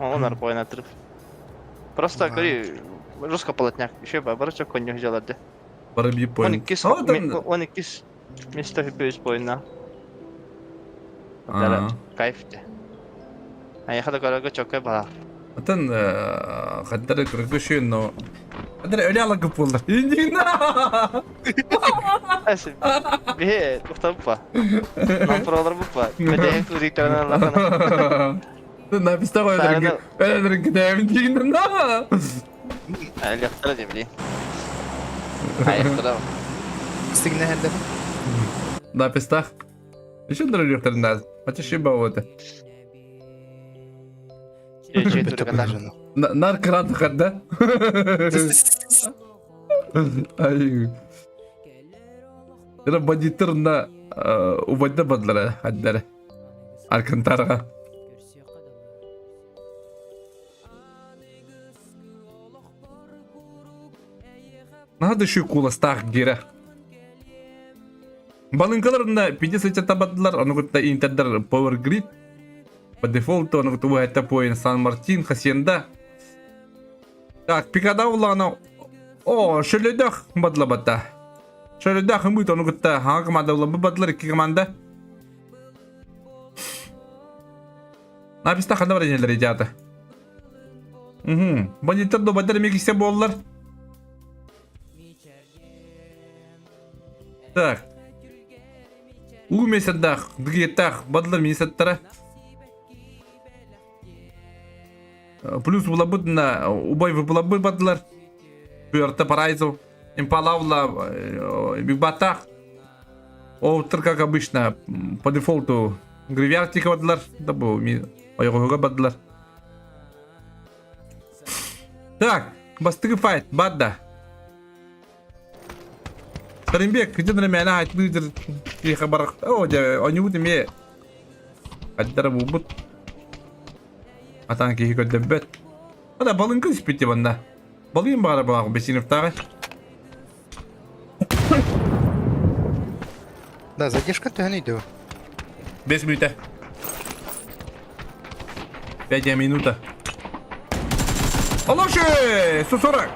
Он арпойна трып. Просто говори, жестко полотняк. Еще бы, чок коню взяла да. Бары биир Он поин. иккис, он иккис место хүппүс поинна. Кайф те. Айха да көрөгө чоккой бала. Атын хаттары көргө шүйін, но Хаттары өле ала көп болдыр. Индина! Бе, тухтаппа. Нам пролар буппа. Бе, туриктарынан лахана. Написта қойдырын. Өле кітабын дегенде на. Әлияқтара деп білейін. Аяқтара. Сигне хәлдә. Напистах. Еще дролюхтарында. Ачы бауыты. Нар кран хадда. Ай. Это бандиттер на убайда бадлара хаддара. Алькантара. Надо еще куластах гера. Балынкаларында 50 табадылар, аны кытта Интердер Power Grid. По дефолту аны кытта это поин Сан Мартин, Хасенда. Так, пикада улана. О, шөлөдөх бадла бата. Шөлөдөх хымыт аны кытта хаңа команда улан бадлар икки команда. Написта ханда бар енелер идеята. Угу. Бандиттер до баддар мекисе боллар. Так. Уу меседах, дгетах, бадлар месеттара. Плюс булабыт на убай булабыт бадлар. Пуэрто Парайзо. Импалавла бигбаттаах. Оуттар, как обычно, по дефолту гривяртика бардылар, да бу ойоҕоһуга бардылар. Так, бастакы файт, бадда. Каримбек, где на меня лидер тихо барах. О, дьэ, онньубут эмиэ. Хайдара булбут. Атан киһи көрдөбөт. Ада балыҥка түспүт манна. Балыйын баҕара баҕа Бесиновтааҕы. Да, задержка төһөн өйдөө. 5 мүнүүтэ. 5 минута. Алоши! 140!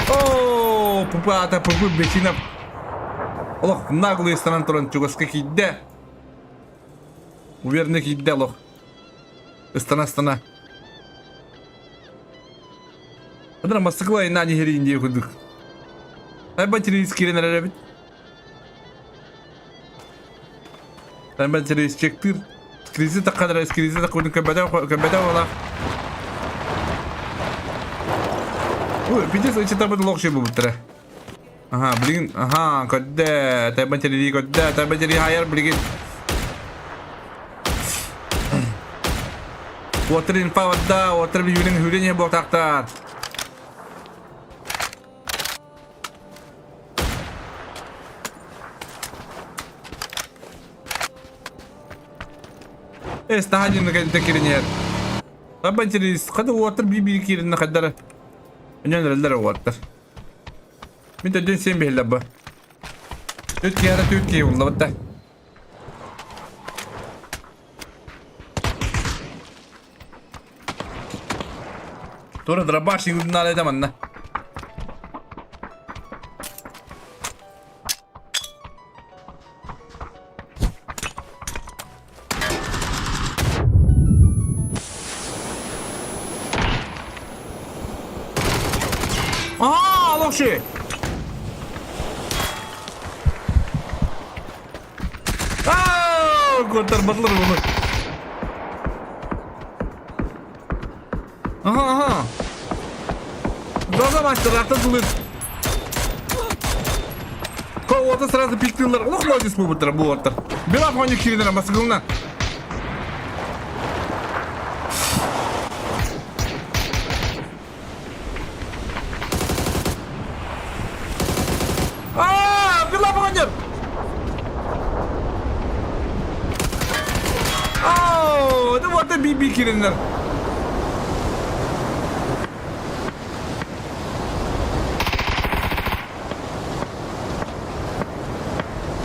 О, пупата, пупу Бесинов. Олох наглый ыстанан туран чугаска киирдэ. Уверенно киирдэ олох. Ыстана-ыстана. Адра Москва инна нихерин дии курдук. Тайба через киирэн эрэр эбит. Тайба через чектыр. Скризи таккадара, скризи таккудун көбөтө көбөтө буола. Ой, пиздец, ыччатабыт лох ши буттара. Аха, билигин, аха, көрдө, тайба через көрдө, тайба через хайар билигин. Уотыр инфа барда, уотыр билигин хүрен иһэ буотахтар. Эс таһа кэлдэ киринер. Табан через хада уотыр би-би киринне хаддара. Өнөн эрэллэр уоттар. Мин төдөн сен бihillэр бу. Түт киһи түт киһи уллабытта. Тура дробаш югуннаал этэ манна. Аа, лоши! Аа, Котар батлар буолар. Аха, аха. Глаза мастер, ата дылыр. Кого-то сразу пиктылар. Олох молодец буолбуттар бу уоттар. Била фоне кииринэр масыгылна. Аа, Била оҕонньор! Оо, это вот би-би киириннэр.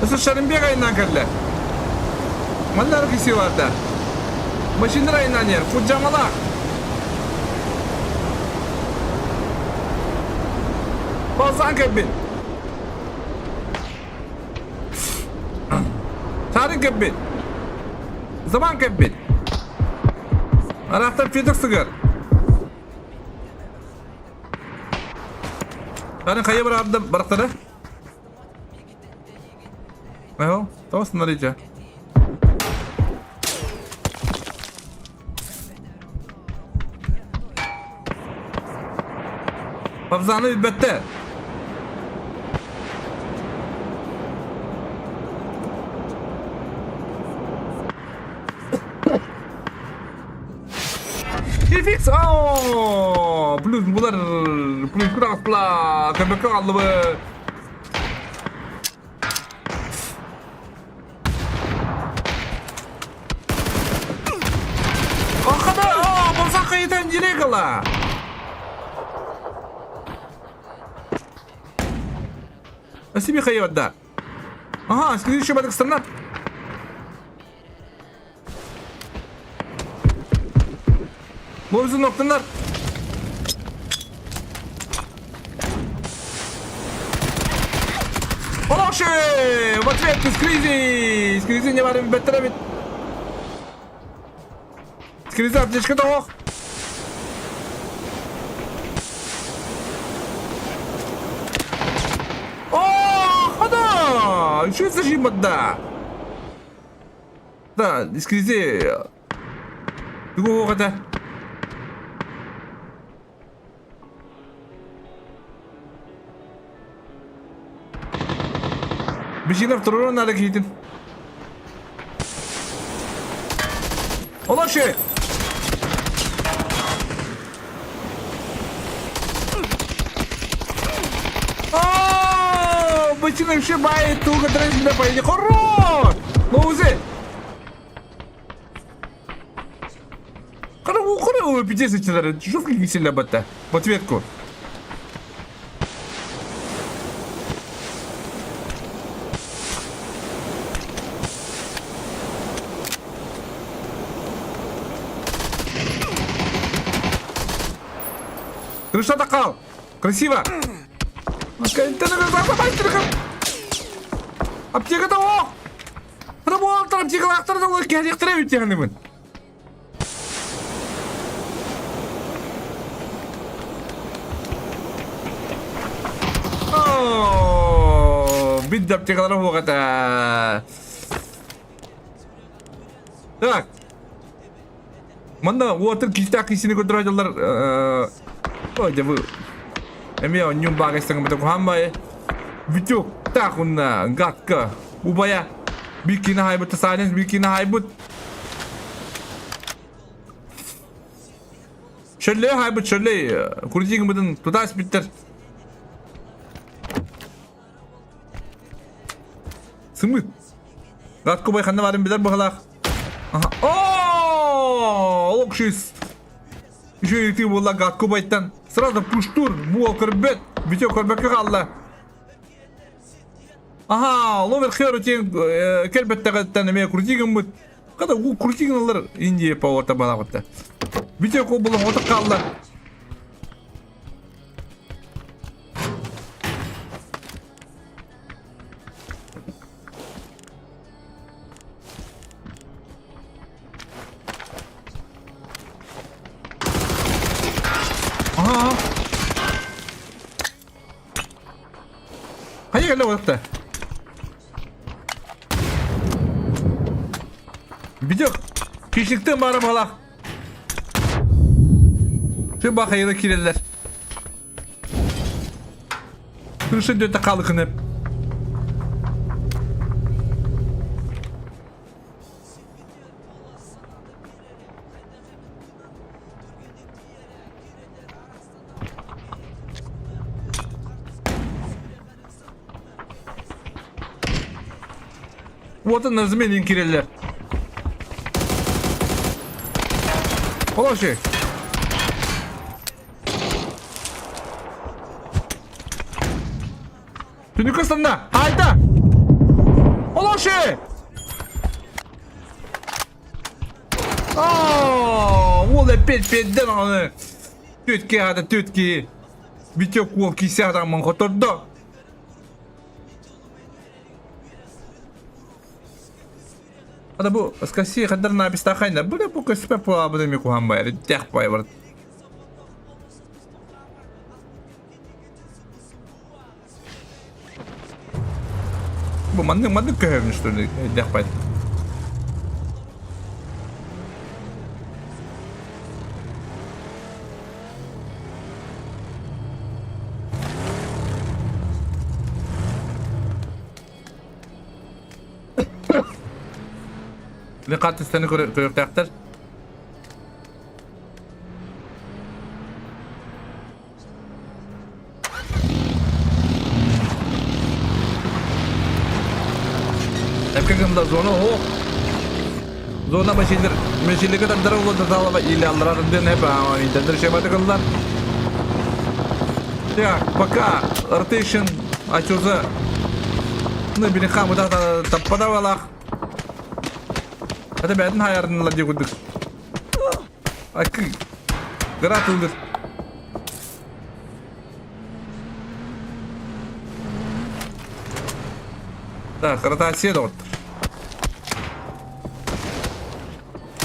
Өссө Шарымбек айынан кэллэ. Манна аргыси барда. Машина айынан ер, Фуджамалах. Балсан кэлбит. Сарын кэлбит. Заман кэлбит. Араахтан Федор сыгар. Сарын хайа бараабда барахтара? Эһо, тоҕо смотрите. Павзаны билбэттэр. Фикс! Оо! Плюс булар! Плюс кураҕастла! Көмөккө хааллыбыт! Ахада! Оо, болсақ қайытан дирекала! Спасибо, Хайода. Ага, следующий баток страна. Лобзун октанар. Хороший! В ответ Скризи! Скризи не барым беттеребит. Скризи аптечка тоох. О, хада! Үчүгэй зажим да. Да, скризи. Тугу этэ? Бишинов туруорун наада киһитин. Олорши! О, Бычинов еще бай туга трезбе поедет. Хорош! Лоузе! Хара пиздец эти Жовки кисели батта. В ответку. Крыша такал! Красиво! Аптека того! Работа, аптекалаахтар да кэһиэхтэрэ эбит диэхинибин. Бит аптекалара суох этэ. Так. Манна уотун киистээх киисини көрдөрө дьаллар ой дьэ бу эмиэ онньуун баагайсаҥмыта куһаан баайы Витюк таах уонна гадка убайа биир киинэ хаайбыт Саанец биир киинэ хаайбыт Шөллөй хаайбыт шөллөй курдигымытын тутаас биттер Сымыт. Гадко бай ханна барын билэр быһалаах. Аха. О, Локшис. Еще и ты буолла Гадко байтан. Сразу пуштур, буол көрбөт. Бүтө көрбөккө хаалла. Аха, ловер херу тен келбеттегеттен эме крутигыммыт. Когда у крутигналар Индия по орта балагытта. Бүтө кол булан отыр калла. Аха. Хайа кэллэ уотта. Видео кишиктен бары бала. Şu бахайына киреллер. Күрүшүн дөтө халыкынып. Уотун назымен киреллер. Олоши. Түнүккэ ыстанна! Хаайда! Олоши! Оо, уол эппиэт пиэрдэн ону. Түтки аата түтки. Витек уол кисе атаммын хотордо. Ада бу скаси хаддар напистахайна. Бу да бу көспө пуабыны ми кухан байыр. Тях байыр. Бу маннык маннык көһөбүн что ли дэхпайт. Лыкат истени көрүөхтээхтэр. Эпкегында зона о. Зона машинер машинеге тардара улан талаба или алларар ден хеп интернет шебаты кыллар. Так, пока rotation ачылса ну бини хамыда таппадавалах. Это бәдин хаярынла дегудук. Акы. Гратылдыр. Так, ротация доҕоттор.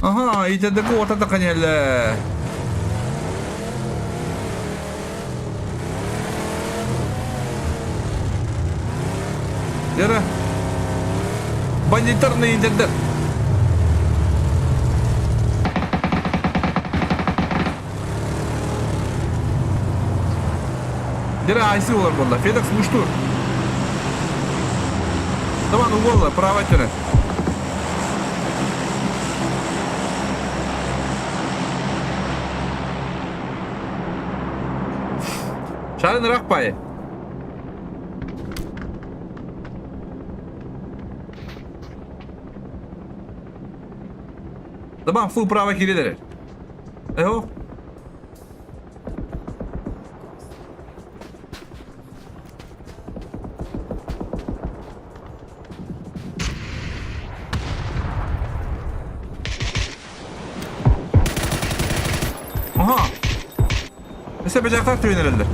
Аха, итедеги ортата канелле. Yere. Бандиттар интердер. Дere айсы олар болла. Федекс муштур. Давай, угол, право өттүнэн. Шарын ыраах баайы. Давай, фул право киирэлэр. Эho. Aha. Өссө бэдьэхтэр түһүнэрэллэр.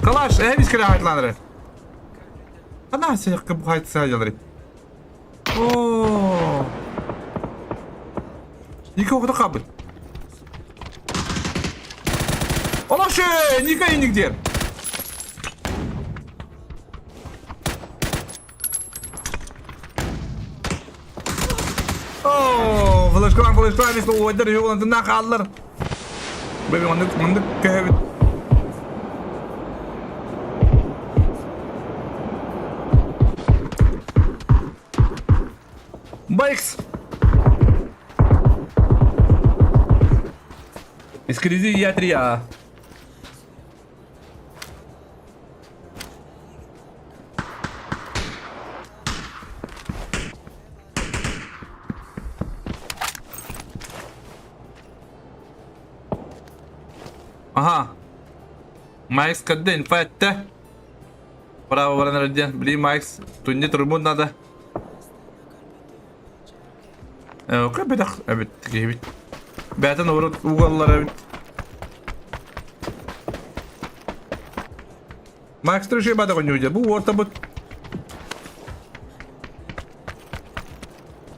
Калаш, эһэ бискere haytlanır. Ana сеққі bu hayt sayılır. Оо. Ника оҕото хаалбыт. Олоше, Ника инник диэн. Оо, флешкалаан флешкалаан истэ уойдар үһү хааллар. Бэби маннык маннык көһөбүт. Байкс! Искризи я 3А. Аха. Майкс кадды инфа этте. Браво баран эрэр диэн. Били Майкс тунне турбун надо. Көбөтөх эбит киһибит. Бэйэтин урут угаллар эбит. Макс труши бада конюдя. Бу ортабыт.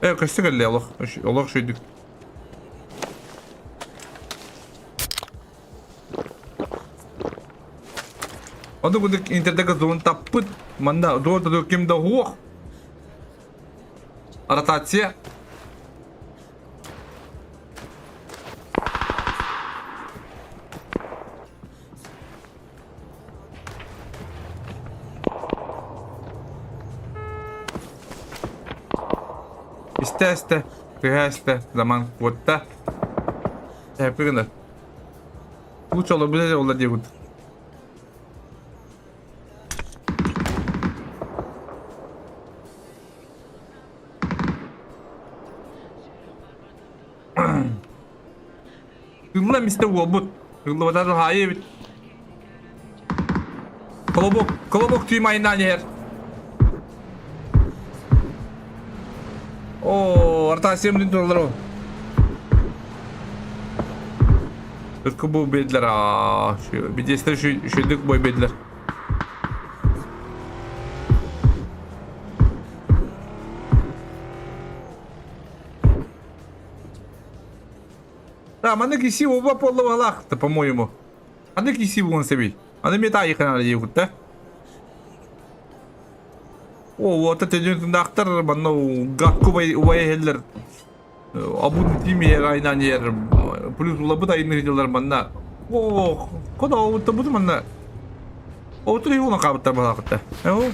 Э, көстө кэллэ олох. Олох шүйдүк. Ону курдук интердега зон таппыт. Манна дуор ким да хуох. Ротация. Истэ-истэ, тыһа-истэ, заман куотта. Тэппи гынар. Лучше олорбут олар диэбит. Ылла мистер уолбут. Ыллыбатар хаайы эбит. Колобок, колобок түйм айынан иһэр. Оо, Артасиям дин туралар ол. Ыркы бу бедлер аа, бидестер шүйдік бой бедлер. Да, маннык иси оба полловалах, по-моему. Маннык иси буон себи. Аны мета айыкана диэбит да. О, вот это тендактар манна гакку убай хеллер. Абун тимер айнан ер. Плюс улабыт айны дилер манна. О, кода оутта буту манна. Оуту юна кабыттар балакытта. Эо.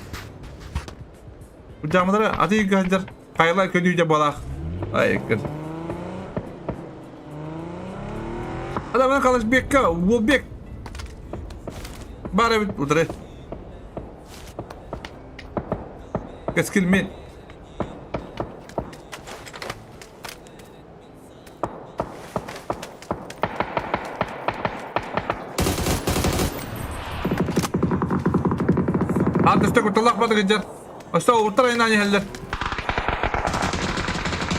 Жамадара аты гаджар хайла көдү балах. Ай, кыр. Адамын Калышбекка, Уолбек. Бары бит удары. Кескил мен. Антыста куталах бады гыджар. Оста утар айнан иһэллэр.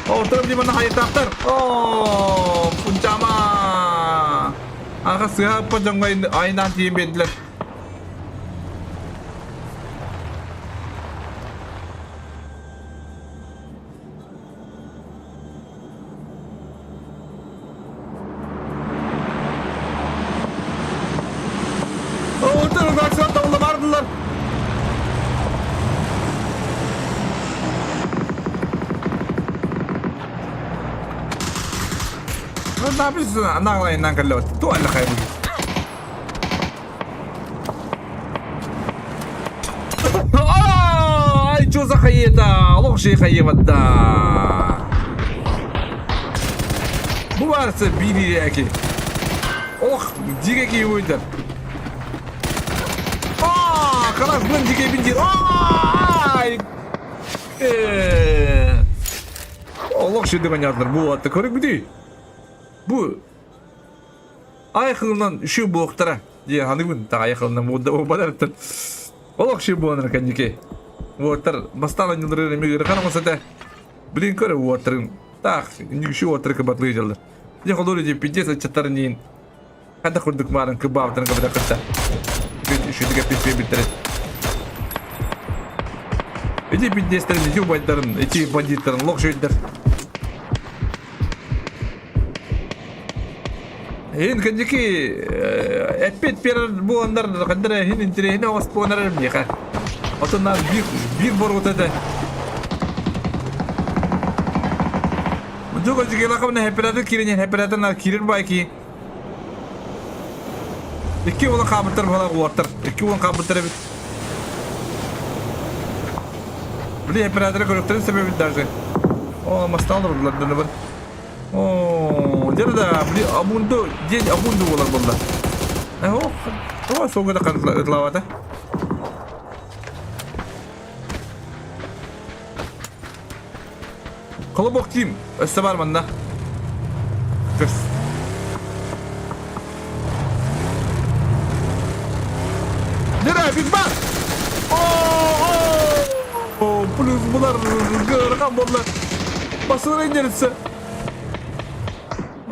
О, турам димана хайытаахтар. О, пунчама. Аха сыха пажаңга айнан тиин бердилер. О, турам аксион табылды бардылар. Наглайынан кэллэ туалла хайбыт. хайыта, олох шей хайыбатта. Бу барса биир эки. Ох, диге ки уйдар. Аа, карас бын диге бин дир. Ай! Э. Олох шүйдік ойнадылар. Бу атты көрік бүдүй. Бу айқылынан үші буоқтара. Дие ханыбын та айқылынан буоттар. Олох шүй буонар кәнеке. Уоттар бастан ойнылыр эмигір қарамаса Блин, көрі уоттарын. Так, нүкші уоттары кыбатлы жалдар. Дьэ холур ити пиздец ыччаттарын иин хата курдук маарын кыбаабытарын кыбыта кытта. Үчүдүгэ писпе биттэрин. Ити пиздецтерин, ити убайдарын, ити бандиттарын лох жөйдер. Хин кэнники эппит берер буоланнар хандар хин интириэһинэ оҕус буоланар миэхэ. Отон биир биир боруота этэ. Дьуга дьигилакабына хэппэрэтэ киирэн хэппэрэтэ киирэр байки. Икки уолан хаабыттар буолар уоттар. Икки уолан хаабыттар эбит. Били хэппэрэтэ көрөктөрүн себебит даже. О, мастаал олордулар дөнөбөр. О, дьэ да, били амунду, день амунду буолар буолла. Э, о, суга да ытлавата. Колобок Тим, өссө бар манна. Көс. Нера, биг бар! О, плюс булар гырган болла. Басылар индеритсе.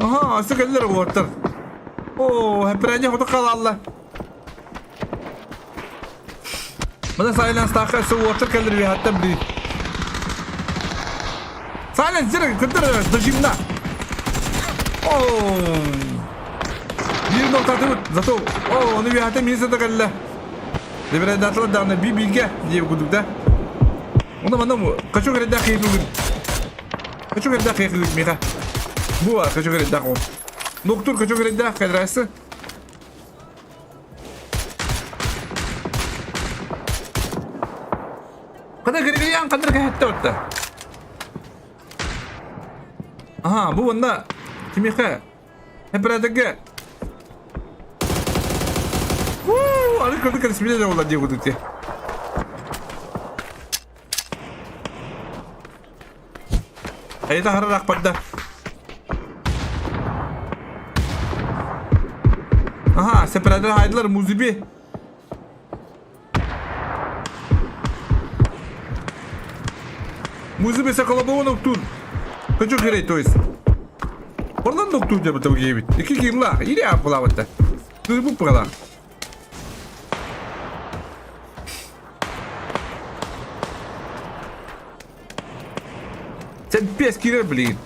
Ага, асы келлер уоттар. О, хепрәне хоты калалла. Мына Silence тахха өссө уоттар кэллэр үөһэттэн били. Silence дьэ кырдыр дожимна. Оо. Биир ноктатыбыт, зато оо, ону үөһэттэн мин сыта кэллэ. Либерайдаатылар даҕаны би бииргэ диэбит курдук да. Онно манна хочу кэрдээх киһи бүгүн. Хочу кэрдээх киһи бүгүн миэхэ. Бу бар, хочу кэрдээх ол. Доктор хочу кэрдээх кэдрайсы. Хата Григорьян ханна кэһэттэ отта. Аха, бу онно кимиэхэ операторга Уу, аны көрдүк кэрисмине да буолла дии курдук дии. Эйда харарах барда. Aha, separatör haydılar muzibi. Музыби сакалабоон октур. Хочу херей, то есть. Орлан доктур деп атап кейбит. Ики кирла, или апылабытта. Тырбы пыла. Сен пес кирер, блин.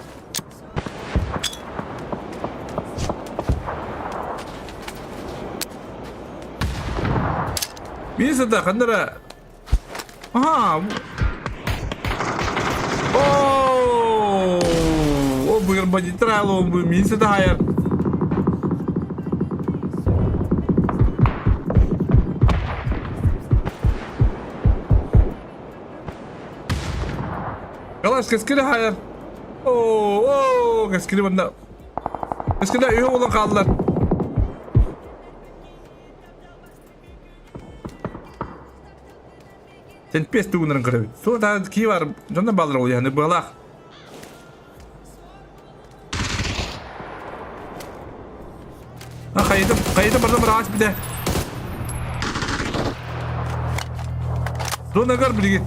Мин сата ханнара Аха. О, О, быгыр бандиттар аалуом бу мин сата хайар. Калаш кэскили хайар. Оо, оо, кэскили манна. Кэскилэ үһү буолан хааллар. Сен пес тугунарын көрөбүт. Суо та ки бар, дьонно баллар ол яны быалаах. А хайытым, хайытым барда бара бите. Донагар билигин.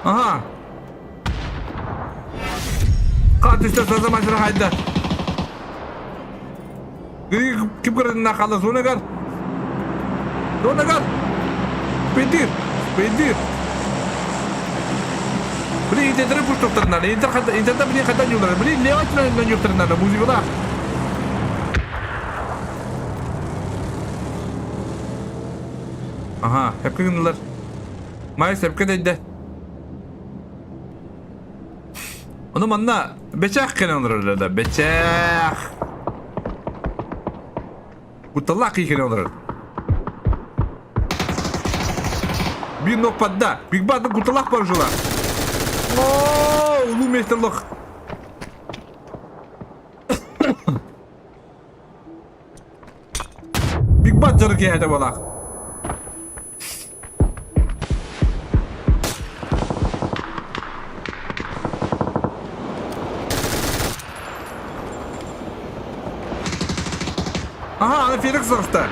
Ага. Катышта саза машина хайда. Ким көрдүн хаала Зонагар. Зонагар. Педир. Педир. Блин, интернет пуштоқтарынан. Интернет блин хатан юлар. Блин, левачынан юлтарынан. Музыкала. Аха, сөпкө гыннылар. Маай сөпкө дэйдэ. Ону манна бэчээх кэлэн олорор да, бэчээх. Кутталлаах киһи кэлэн олорор. Биир нокпадда. Биг Баттан куталах бар жила. О, улуу мейстерлох. Биг Бат дьарык киһитэ буолаах. Ага, аны Феликс таҕыста.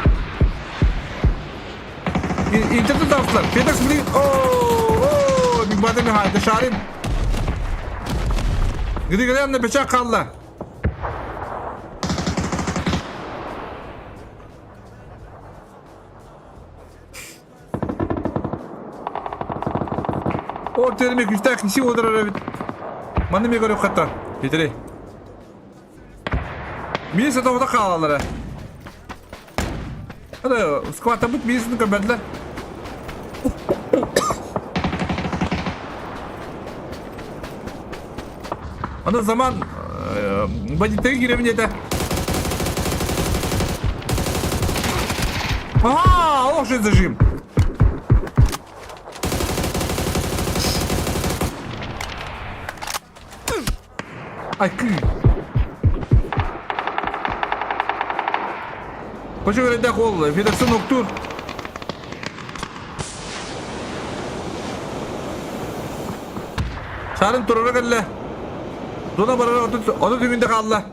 Интернет таҕыстылар. Феликс блин, о, Биг Баты Михаил, Шарин. Григорьевна бечак хаалла. Ол терме күүстээх киси отырар эбит. Манны мен көрүп хатта. Битири. Мин сатабыта хаалалара. Аны скваттабыт миисин көрбөтүлэр. Аны заман бандиттарга киирэбин диэтэ. Ага, ох же зажим. Ай, кыы. Хочу говорить, ол, Федерсон октур. Сарын турара кэллэ. Зона барара ону түмүндэ хаалла.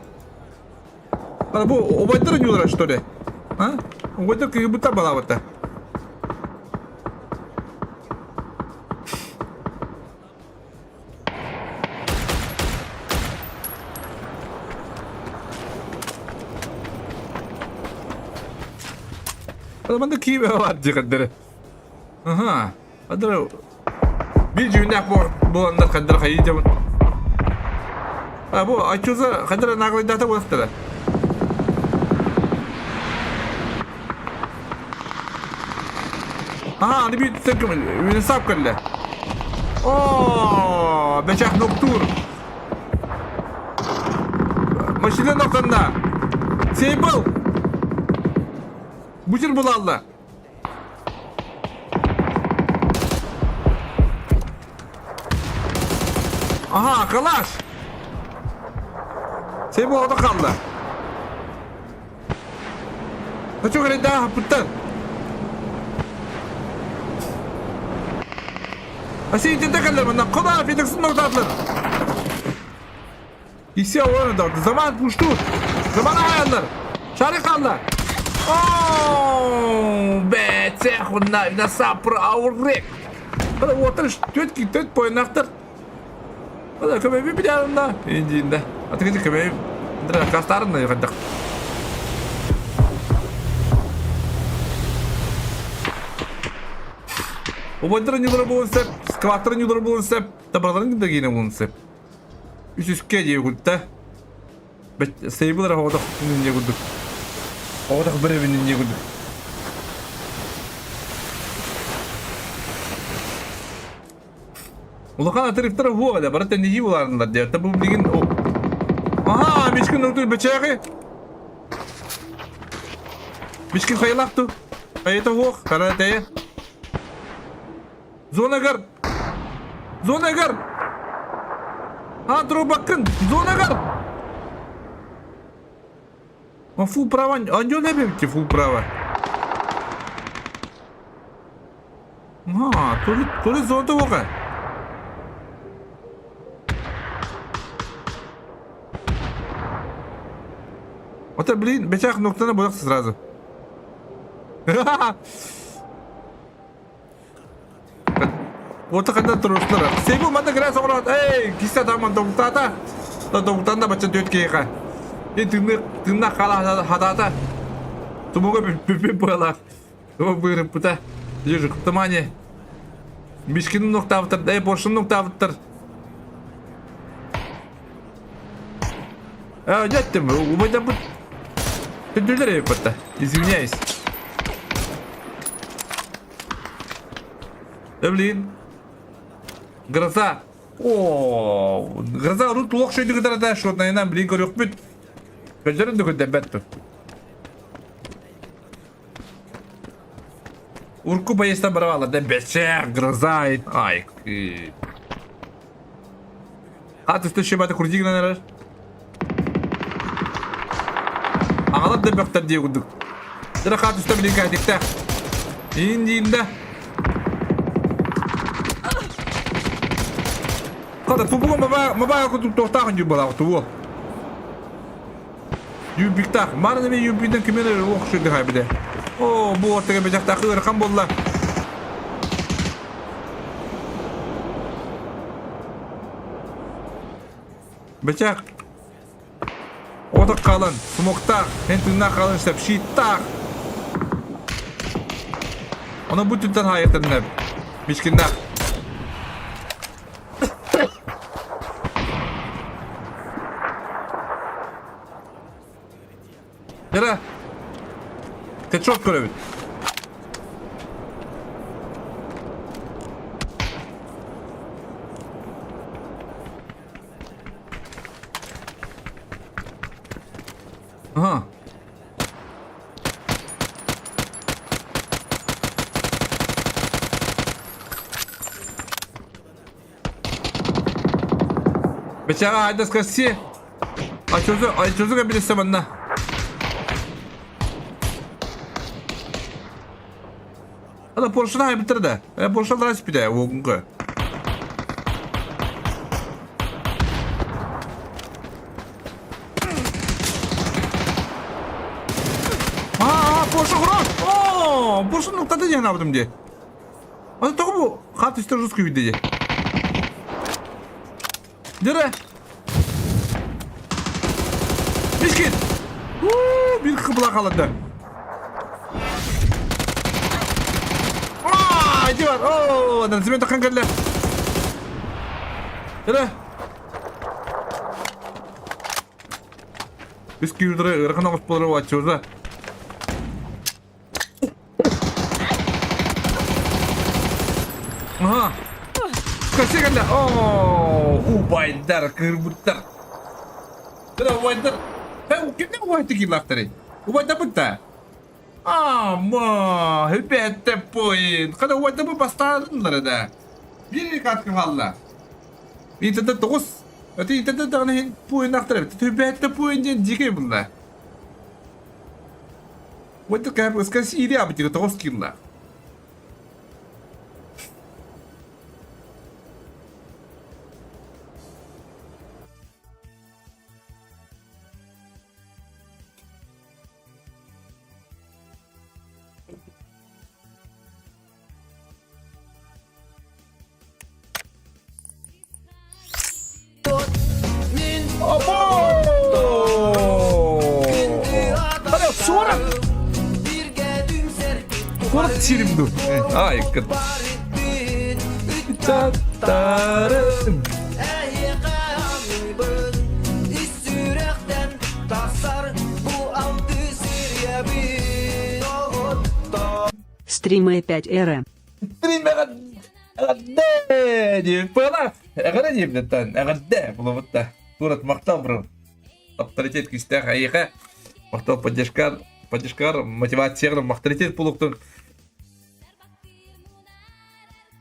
Бу убайдар ньуулара что ли? А? Убайдар кыйбыттар балаабыта. Манна киибэ бар диэхэрдэрэ. Аха. Адыр биир дьүһүннээх буоланнар хандар хайыы дьабын. А бу аччуза хандар наглайдаата буолахтара. Аха, аны биир Винсап кэллэ. О, бэчэх ноктуур. Машина ноктанна. Сейбл. Бучер булалла. Аха, калаш! Сен bu orada kaldı. Kaçıyor öyle daha hapıttan. Asi içinde kalır bundan. Kolay fidıksın nokta atlar. Исия ойнодор. Заман пуштур. Заман аяллар. Шарик алла. Оо, бэцэх на на сапр ауррек. Отыр төт төт бойнақтыр. Ана көмөбү билярында. Индиинде. Атыгы көмөбү. Дра кастарында югандык. Обойдыр нюдыр болун сеп, скваттыр нюдыр болун сеп, табарларын да гине болун сеп. Үс-үскэ диэ курдук Сейбл эрэ оҕотох инньэ курдук. Оҕотох бір эбин инньэ курдук. Улахан отрывтар уһуох элэ, бары тэнньии булаарыннар диэ. Бу билигин Аха, мишкин нуктур бэчээҕи. Мишкин хайалаах ту. Хайата уһуох, хара тэйэ. Зонагар! Зонагар! А, трубаккын! Зонагар! А фул права, а не эбипти фул права. А, то ли, то ли зоната оға. Это, блин, бечах ноктана бояқсы сразу. Уота ханна туруштара. Сейбу манна кыра соҕороот. Эй, кисе таман тоҥтаата. Тоҥтан да бачча түөрт киһиэхэ. И тыынны тыыннаах хаала хатаата. Тумуга бүппүт быалаах. Быырыппыта. Ежик тымани. Мишкин нуктаабыттар, эй, Поршун нуктаабыттар. Э, дьэттим, убайдарбыт Төдүлэр эбиппатта. Извиняюсь. Да блин. Гроза. О, гроза урут туох шөйдү кытарата шотнайынан блин көрүөхпүт. Көздөрүн да көрдөрбөт. Урку поездтан барабалар да бэчээх, гроза, ай. Хат үстэ шибата курдигынан эрэр. Аҕалар да бөхтөр дии курдук. Дыра хат үстэ билин кээтиктээх. Иин диин да. Хата тубуга маба маба курдук туохтаах дьүр балаах тубу. Юбиктаах. Марын эми юбиктан кимер ох шүрдэ хайбыда. О, бу ортага бэчэхтаах ыарахан буолла. Бэчэх. Отох хаалан, смоктаах, эн тыыннаах хаалан сөп, щиттаах. Оны бу түнтэн хаайыктарына Мишкиннаах. Yara. Headshot көрөбүт. Aha. Бэчэҕэ айдас касси. Ачузу, ачузу кабинетте манна. Ана Поршены айбыттар да. Э, Порше ларас бите, угунга. Аа, Порше хорош! О, Порше нуктады диэн абытым дии. Аны тоҕо бу хат үстэ жестко үйдэ дии. Дere. Мишкин. Уу, bir кыбыла қалады. Аа, иди бар. Оо, анан цемент таққан кэллэ. Дere. Үс күйдірі ырқын оғыз болыры ватчурда. Аха. Кассе кэллэ. Оо, убайдар, кырбыттар. Тыра убайдар. Хэ, кимнең убайды киилаахтарый? Убайдарбыт да. Ама, хепетте поин. Када убайдарбы бастаадыннар да. Биир катка хаалла. Итэтэ тоҕус. Эти итэтэ даҕаны поиннаахтар эбит. Төбөттө поин диэн дьикэй булла. Вот такая скосили, а тоҕус килла. Ана 40 40 сирим ду. Ай, кыт. Таттарым. Стримы 5 РМ. Эҕэрдэ диэппэҕэ. Эҕэрдэ диэбиттэн эҕэрдэ булубутта. Турат махтал бро. Авторитет күүстээх эйиэхэ. Махтал поддержкар, поддержкар, мотивацияҕар авторитет булуктун.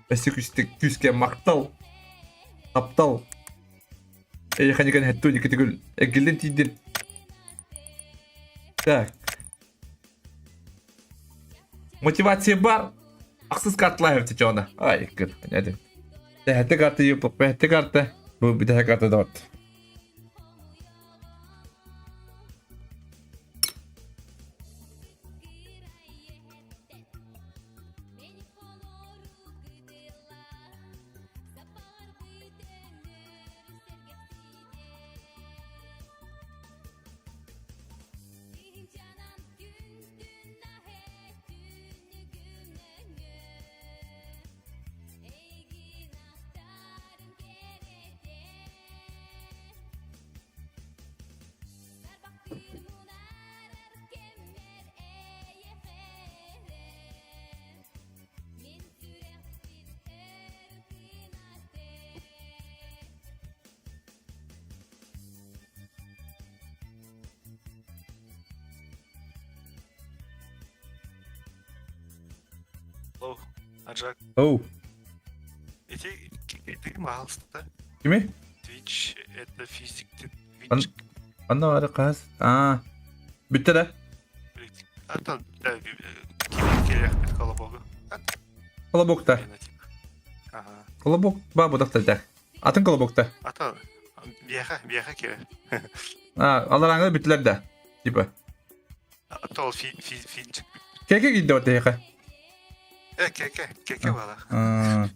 Өссө күүстүк күүскэ махтал. Таптал. Эйиэхэ никэн хэттүү никитигүл. Эргиллин тиийдин. Так. Мотивация бар. Ахсыс карталаах эбит Ай, кыт, понятно. Тэһэтэ карта юппук, бэһэтэ карта. Бу бүтэһэ карта дот. Алло, Аджак. Оу. Ити ити пожалуйста. Кими? Twitch это физик Twitch. Анна бары хас? Аа. Бүттэ да? Ата да ким керехпит колобогу. Колобокта. Ага. Колобок ба будахтар. Атын колобокта. Ата биэхэ биэхэ кире. А, алараңы бүттүлэр да. Типа. Ата ол фи фи финчик. Кеке киирдэ вот Э кеке кеке бала.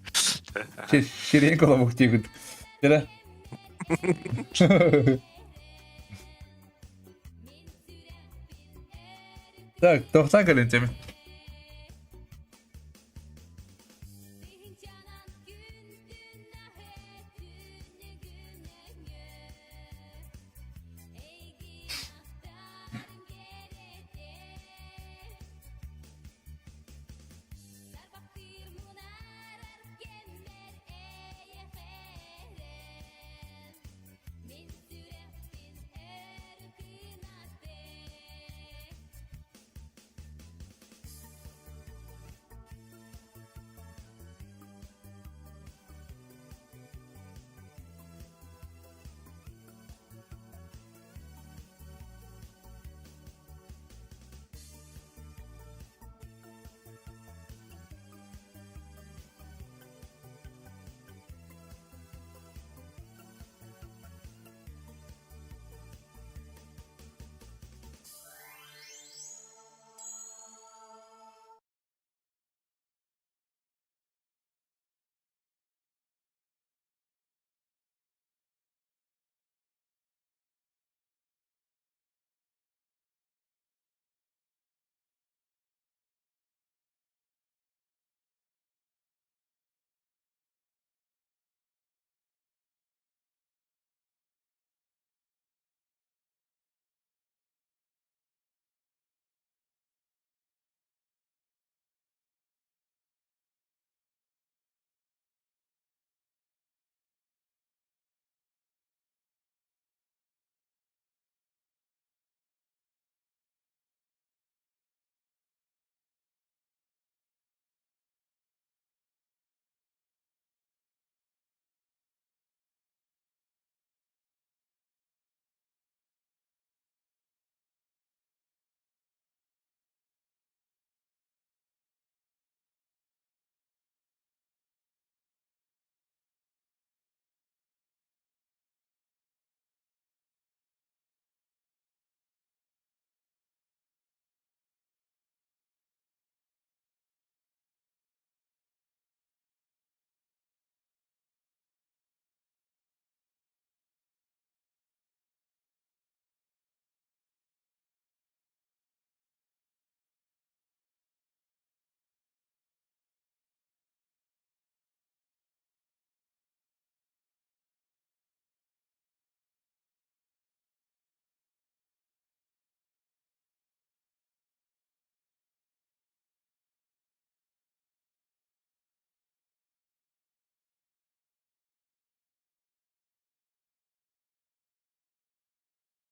Сирен колобок диэбит. Кэлэ. Так, тохтаа кэлин теми.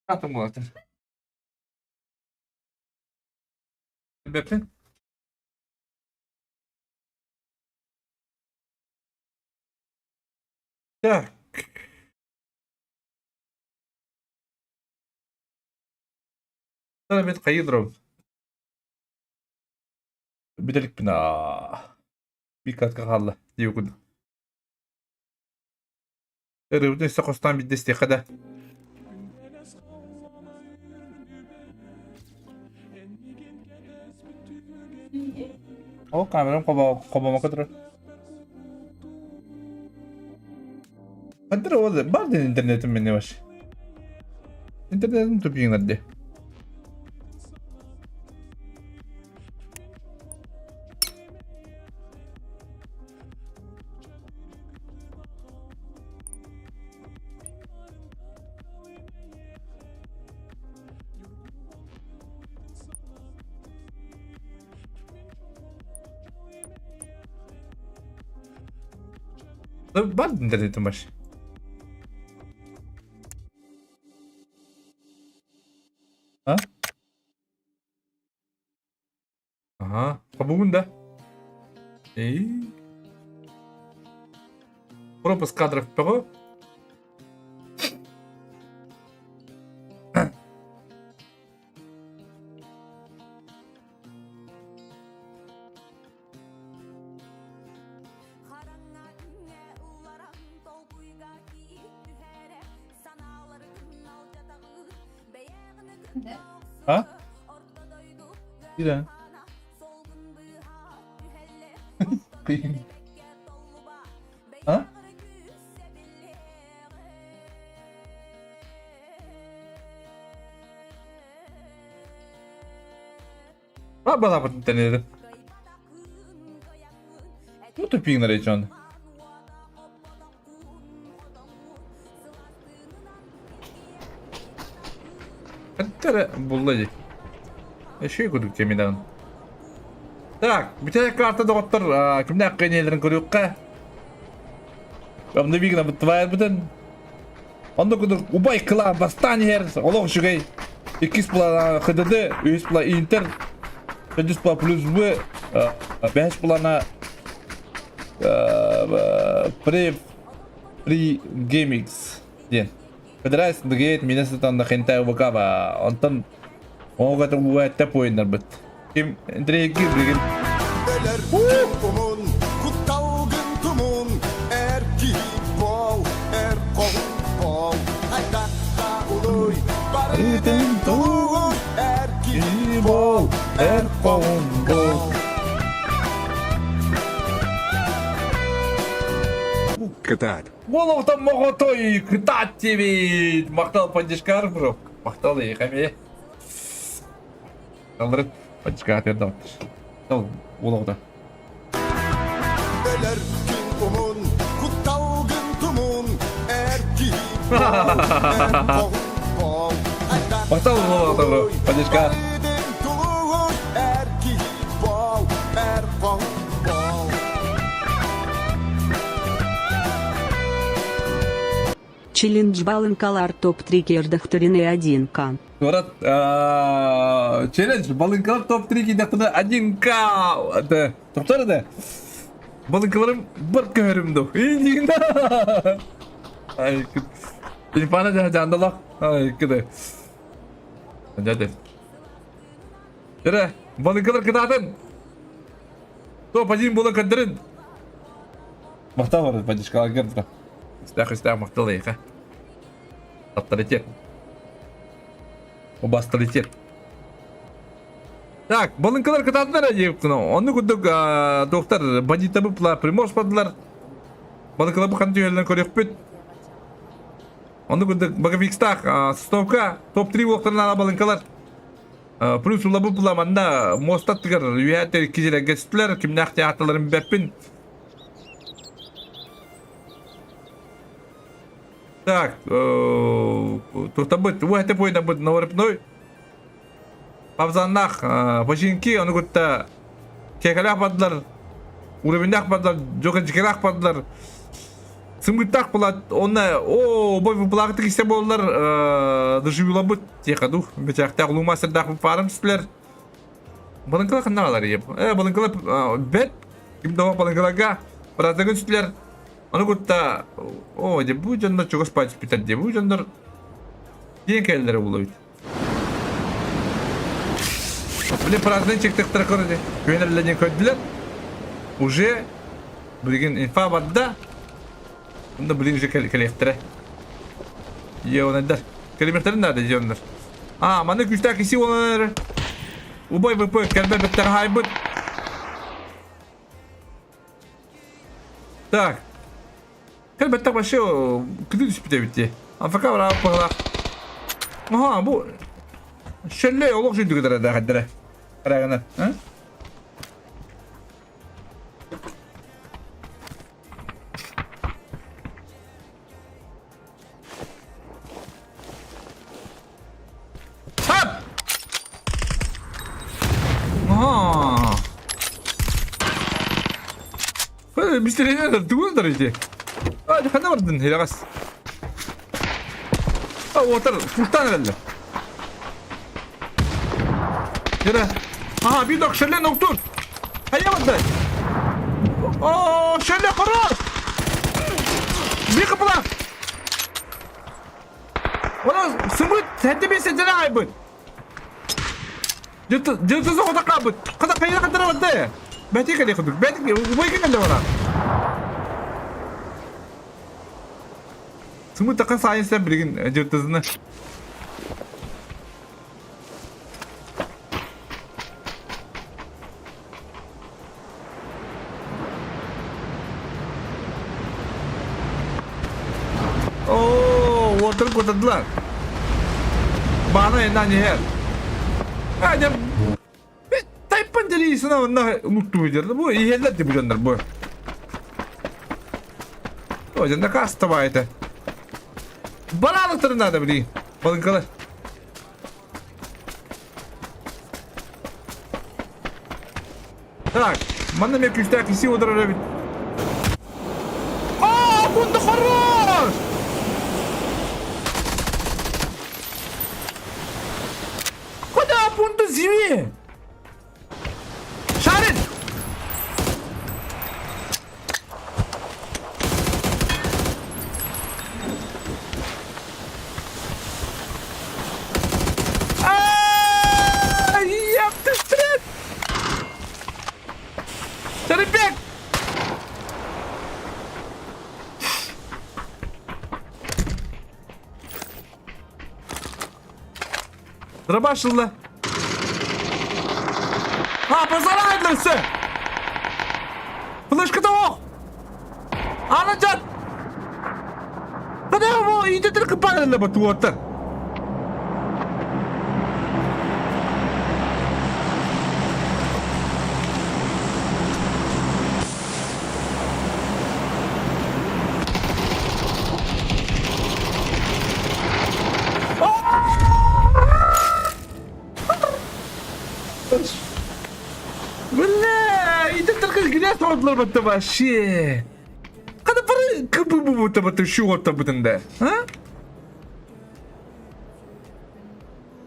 Атын буолатын. Бэппин. Так. Бит хайыдром. Бүтэlikпин Bir катка хаалла диэбит курдук. Ырыбытын өссө хостоон биирдэ истиэххэ да. Ол камерам хобомоко турар. Хантыр ол бар ден интернетим мене баш. Интернетим тупиңар де. Бар интернетим баш. А? Ага. Хобугун да. Эй. Пропуск кадров бөҕө. А? Да. А? Балапытын тэнэри. Ну тупигнар дьон. Хаттара булла дии. Эшей курдук темидан. Так, бүтэ карта доҕоттор кимнээх кэнэлэрин көрүөххэ. Обновигна быттыбайар бүтэн. Онно курдук убай кылаан бастаан иһэр олох үчүгэй. Иккис плана ХДД, үһүс плана Интер, төрдүс плана плюс В, бэһис плана Pre Pre Gamix диэн. Федерация Дгейт мине сытан да хентай ВК-ба. Онтон оҕо уэттэ пойнарбыт. Ким интриги билигин. Өлөр кутталгын тумун, эр киһи бол, эр хоһун бол, хайдахта улуй, барытын тулугун, эр киһи бол, эр хоһун бол. Кытаат. Олохтон моҕотой кытаат диэбит. Махтал поддержкар бро. Махтал эйиэхэ Алырыт поддержкаҕа тиэрдэҕиттэр. Ол олоҕута. Өлөр күн умун, кутталгын тумун, эр киһи бол, эр хоһун бол, Махтал олоҕута бро. Поддержка. барытын тулугун, эр киһи бол, эр хоһун бол. Челлендж Балынкалар топ-3 кердахтарины 1К. Куорат челлендж Балынкалар топ-3 кидэхтэрэ 1К. Это топтор это. Балынкаларым бір көһөрүм ду. Ай, телефона жандалах. Ай, кыды. Дяде. Дere, балынкалар кытаатын. Топ-1 була кадырын. Махтал бар, поддержка гердра. Истах, истах, махтал эйха. Авторитет. Убасталитет. Так, балынкалар кытаатылар диэбиттин. Онну курдук доктор бандиттар бупла приморс бардылар. Балынкалар бу ханна түһэллэрин көрүөхпүт. Онну курдук Боговикстаах Состовка топ-3 буолуохтарын ала балынкалар. Плюс улабы була манна муоста аттыгар үһээтэр кизилэргэ түстүлэр. Кимнээх театраларын билбэппин. Так, туртабыт, уэхте пойнабыт новоропной Павзаннах, починки, ону кытта кекалях бардылар, уровеннях бардылар, жокенчикелях бардылар. Сымгыттах булат, онна, о, бой выплакты кисте боллар, доживилабыт, тихо дух, бечахтах лумастердах фарм түстүлер. Балынкыла ханна еп. Балынкыла бет, ким да балынкылага, братыгын түстүлер. Ону кытта, о, де бу дьоннор чугас пачпитер, де бу дьоннор диэн кэллэрэ булабит. Били праздник чектектер көрді. Күнерлерден көрдүлэр. Уже билигин инфа барда. Онда билигин уже кэлиэхтэрэ. Йонайдар. Кэлимэхтэрин наада дьоннор. А, маны күүстээх киси олар. Убай ВП кэлбэ бэттэр хайбыт. Так. Кэлбэттэх вообще күтү түспүт эбит дии. АФК быраап быһылаах. Аха, бу шелле олох жүндүгүдэрэ да хаддара. Карагана, а? Хап! Аха. Мистериэнер тугун ити? А, ханна бардын хилагас. А, отар, фуртан эрэллэр. Кere. Aha, bir dok şöyle noktur. Hayya bardı. О, шөне хорош! Bir кыпыла! Оны сымыт, сәтті бес сәтті айбыт. Дьылты соҕото хаалбыт. Хата хайа хатара барда. Бәти кэлэ курдук. Бәти убай кэлэ бара. Сымыт тақан сайын сен билигин дьылтызыны. Оо, уотун кутадылар. Баана иннан иһэр. Аня, тайпан делисина онна унуттуу дер. Бу иһэллэр ди бу дьоннор бу. О, дьонно кастабайта. Бараалыктарын надо били. Балыҥкалар. Так, манна мен күүстээх киси отырар эбит. Аа, бунда хорош! Куда пункту зими? Шарит! Еб ты стрель! Шарипбек! Дробаш ылла. А, базарайдыр өссө! Флешката ох! Аны жат! Када бу идетер кыппан бу туоттар. Бля, идетер грязь одлар батта вообще. Када бары кыбы бу бу шу отта бутында. А?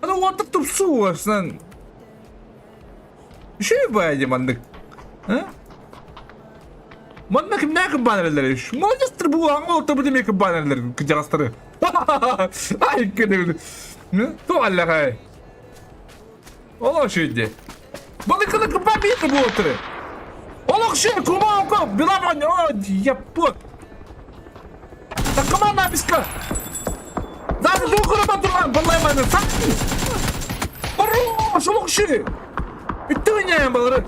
Аны уотта тупсу арсан. Үшүй бай маннык. А? Манна кимнээх кыбаанараллар Молодецтар бу аҥа орто бу демек кыбаанараллар кыдьаҕастары. Ай кэдэ. Ту аллахай. Олох шүйде. Балыканы кыбаан биир буолтары. Олох шүй кума око билабан о яппот. Такама написка. Даже духура батуран балайманы. Хорош, олох шүй. Үттүгүнэ балары.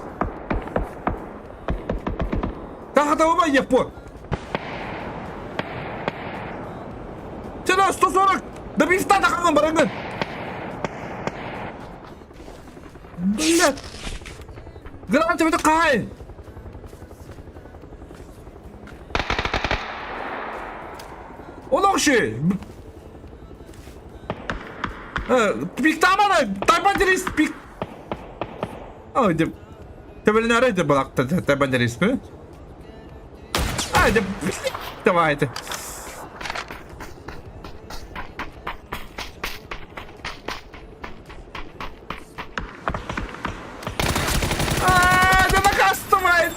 Тахатабыма яппот. Чана 140. Да бифта таханган баранган. Блядь. Гранат это кай. Олохши. Пиктамана, тайбанделис пик. Ой, деп. Төбөлүнәрэ де балакта тайбанделис ми? Ай, деп. Давайте. Аа, да накастывай!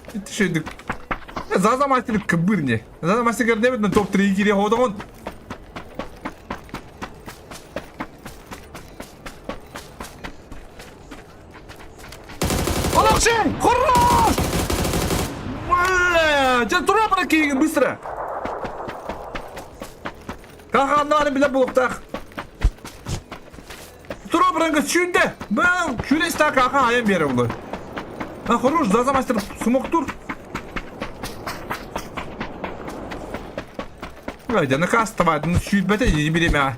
Түшөйдүк. Заза мастер кыбырне. Заза мастер көрдебит топ-3 кире ходоҕун. Олохшин! Хорош! Бля! Дьэ тура бара киигин быстро! Каханнарын биле булуктах. Тура баранга сүүндэ! Бам! Сүүрэ истаа каха айан биэрэ булу. А хорош, Заза мастер смоктур. Ой, да накастывает, ну сүүрбэтэ биремэ.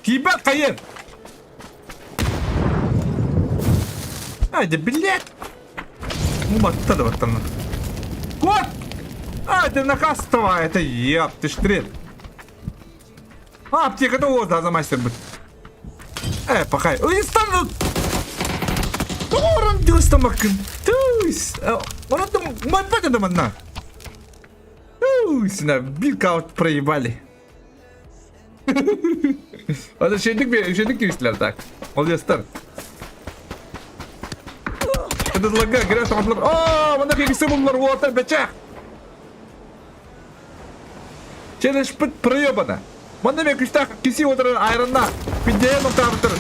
Тиийбэт хайыр! Ай, да блядь! Ну, батта да баттан. Кот! А, это накастова, это еб, ты штрит. А, аптека да вот, да, за мастер будет. Э, пахай. Ой, стану! Тоҕо орон тыастамаккын? Тыыс! Онон умайбат да манна. Тыыс! Биир каут проебали. Аны шендик шендик киристилер так. Молодецтар. Кыдылларга кире саҥатылар. Оо, манна киргисе буллар уотар бечах. Челлендж проебана. Манна мен күстәк киси отырар айранна. Пидея нуктабытыр.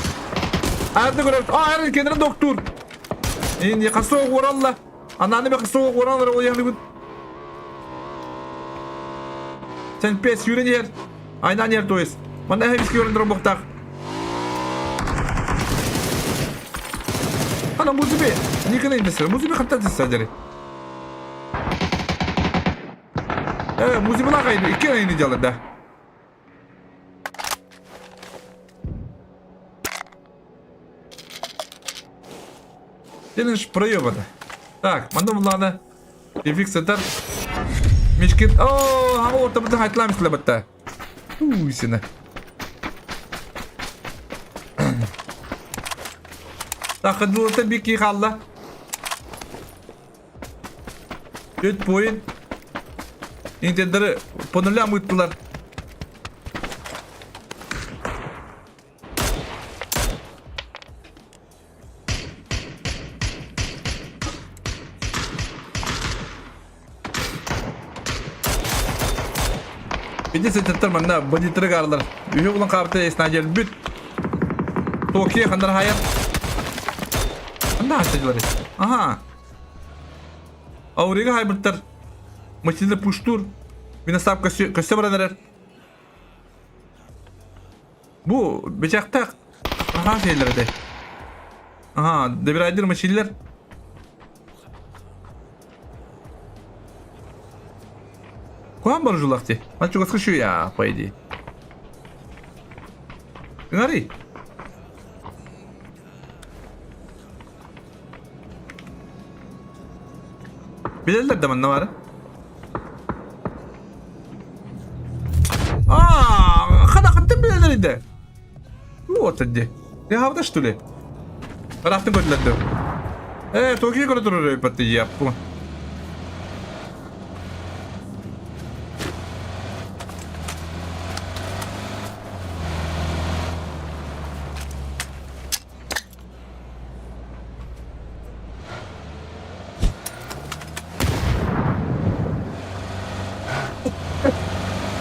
Айраны көрөр. А, айран кенерин доктор. Инди касоо уралла. Ананы мен касоо ураллар ол яны Сен пес юрен ер. Айнан ер, то есть. Манна хемис көрін дробоқтақ. Ана музыби. Никына инбесер. Музыби хатта десадери. Э, музыбына кайды. Икки айны делать, да. Челлендж проебана. Так, манна буллаҕына Фиксатар Мишкин оо хаҥа ортабытын хайтылаам истилэбэтта. Уусина. Тахыдылыта бики хаалла. Үт поин. Интердары по нулям ыыттылар. Бити сытыттар манна бандиттары гарлар. Үһү булан хаабыта эснадер бүт. Токио хандар хайар. Ханда хастылар. Ага. Аурига хайбыттар. Машина пуштур. Минасап көстө баран эрэр. Бу бычактаах аһаа сиэллэр этэ. Аһаа, добирайдыр мачиллер. Куһаан баржулах ти. Ман чугаска шуя, по идее. Гынарый. Билэллэр да манна бары. Аа, хана хаттан билэллэр иде. Вот иди. Ты хавда что ли? Ыраахтан көрдүлэр дөө. Э, Токио көрө турар өйпөттү яппу.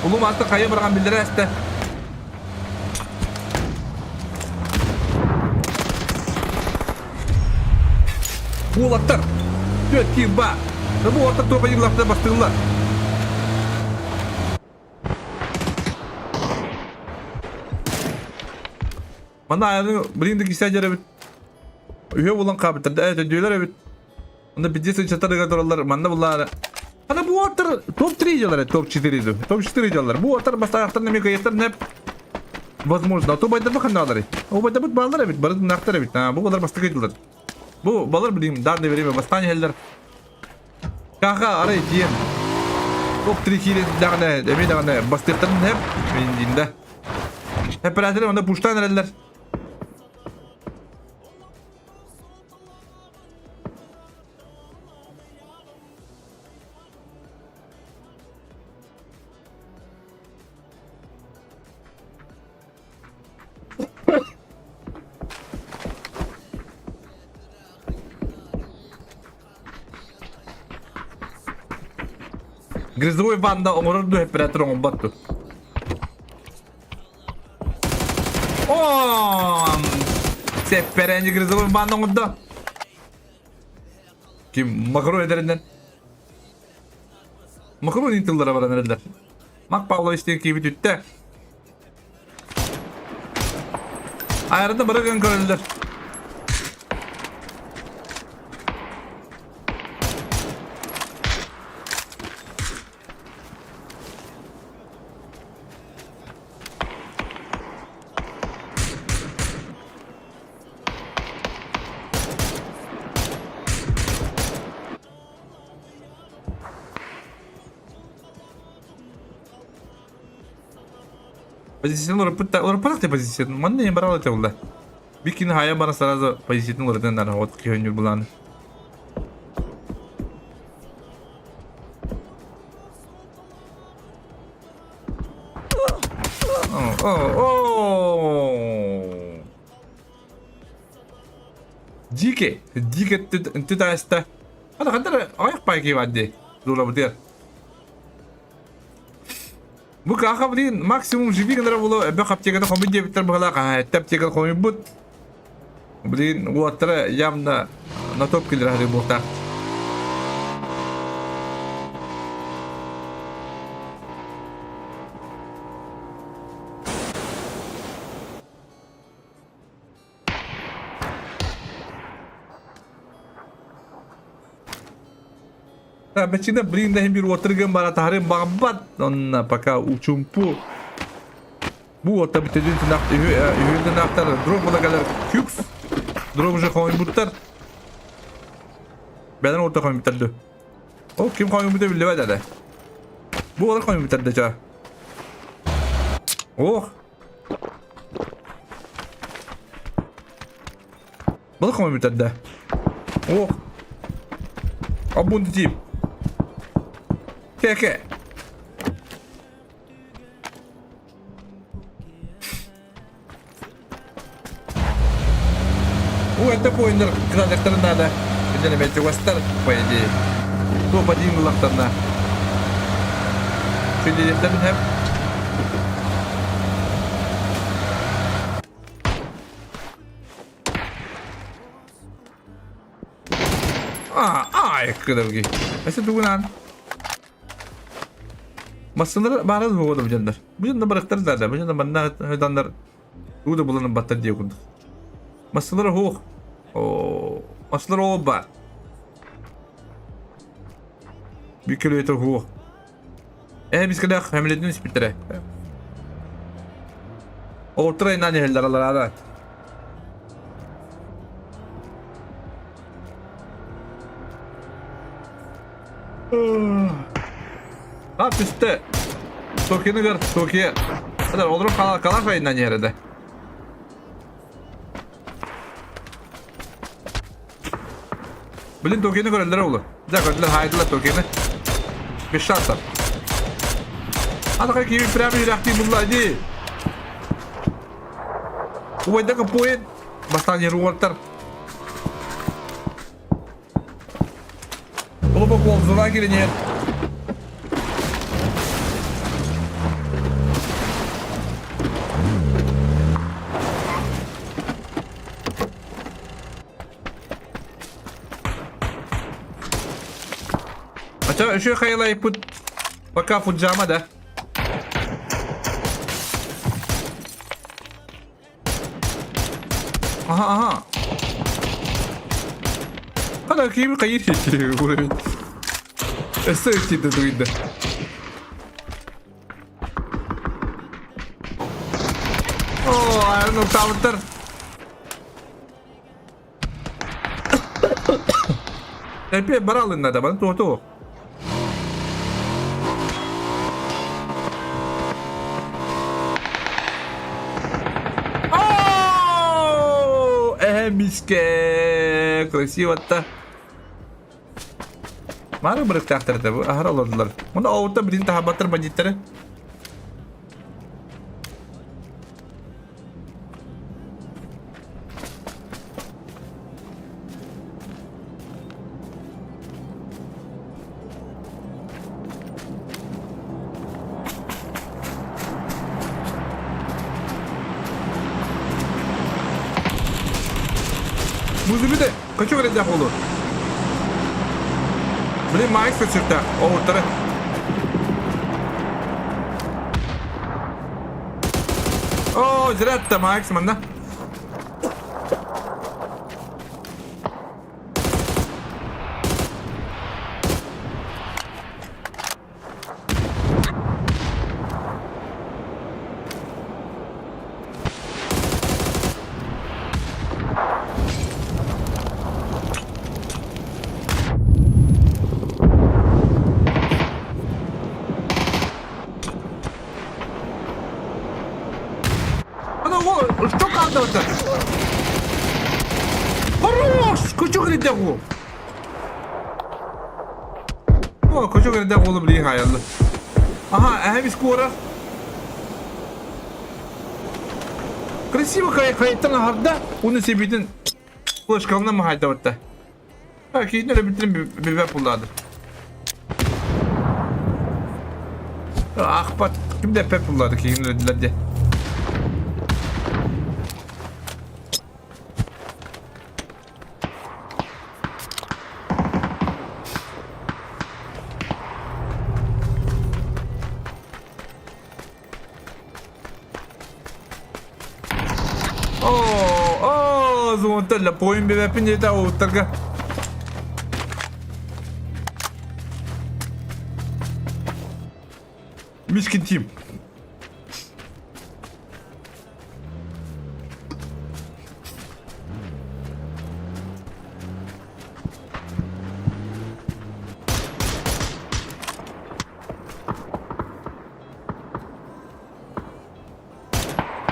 Улуу маастар хайа быраҕан биллэрэ эстэ. Уолаттар! Түөт киирба! Бу уолаттар туох айыылаахтар бастыыллар. Манна айаны билигин да кисэ дьэрэбит. Үһүө булан хаабыттар да төдүөлэр эбит. Онно бидде сычаттар тураллар манна буллаары. Ана бу аттар топ-3 дьалар топ-4 ду. Топ-4 дьалар. Бу аттар бастаахтар неме кыйыттар неп возможно. А то байдабы ханналары. О байдабыт баалар эбит, бары нахтар эбит. А бу балар бастакы дьылар. Бу балар билигин данное время бастаан иһэллэр. Каха арай тиийэн топ-3 киирэн даҕаны эмиэ даҕаны бастыахтарын иһэр мин диим да. Операторы онно пуштаан эрэллэр. Грязевой ванна оҥорор дуо оператор оҥорбот дуо? О, Сэппэрээни грязевой ванна оҥордо. Ким макарон эдэринэн? Макарон тыллара баран эрэллэр. Мак Павлович диэн киһибит үттэ. Айарда бары гын көрөллөр. Позицион ураппыт ураппатах ты позиция. Манна не брал это улла. Бикини хайа бара сразу позициятын уларытан нара от киһи булан. О, Дике, дике түтаста. Ана хандар аяқ пайки вадди. Дула бутер. Бу каха блин максимум живи гынара булу эбэ аптекада хомуй диэбиттэр быһалаах этте аптекада хомуйбут. Блин уоттара явно на топ киллер хари буолтаах. Бачина блин да бир уоттаргын бара таһарын баҕарбат. Онно пока учумпу. Бу уотта бүтүдүн тынах үһүн тынахтар дроп булагалар күкс. Дроп уже хоймуттар. Бәден орта хоймуттар О, ким хоймута биллибэт әле. Бу олар хоймуттар да ча. Ох. Балык хоймуттар да. Ох. Абунды тип. Кеке. У, это поиннер кыраныктарын надо. Билен эме чугастар, по идее. Топ-1 ыллахтарына. Сөйлейдерин хеп. А, ай, кыдавги. Эсе тугунан. Массалар баара буолуо бу дьоннор. Бу дьоннор барыктар да, бу дьоннор манна ыданнар тугу да булан баттар диye курдук. Массалар хуох. О, массалар оба. Bir kilometre хуох. Э, бискелэх хэмилетин испиттере. Оттра инан иһэллэр алараада. А, түстэ. Токины көр, Токия. Хадar, олору калаш айынан иһэрэ Блин, Токины көрөллөр олу. Дьэ, көрдүлэр, хаайдылар Токины. Без шансов. Анака киви прямо үрэхтии булла дии. Убайдака поет. Бастаан уолтар. Глубоко уол кириниэр. Ача үшө хайылайпыт пока фуджама да. Ага, ага. Хана ким кайыр уровень. Өссө үчүдө дуйда. О, айрын уктабыттар. Эпе баралынна да баны туоту. Эмиске красиво-то. Мары бырыктаахтар бу аһара олордулар. Муну оута билин таһабаттар бандиттары. Музыбыты, хочу говорить болу. Блин, Майк көчүртэ, оуттары. О, зря Макс, манна. Ана, о, что кардавата? Хорош! Көчөк эрдээх уол. О, көчөк эрдээх уолу билигин хаайаллар. Аха, эһэм скоро. Красиво хайыттан аһарда, уну себитин флешкалынан махайдабытта. Ha, кейин öyle bitirin билбэт буллаады. Ахпат, ким да эппэт буллаады кейин өлөдүлэр де. Оо, оо, зуунталла поин бэбэппин диэтэ уоттарга. Мишкин Тим.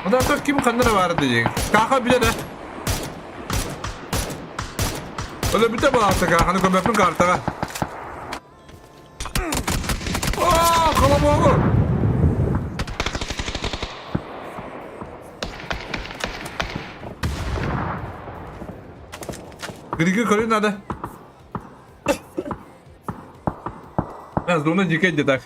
Ода ким ханна эрэ баара дии. Кааха билэр ээ. Өлөбүтэ балаата кааханы көмөппүн картаҕа. Оо, холобуогу! Григи көрүү надо. Зона дикая где так.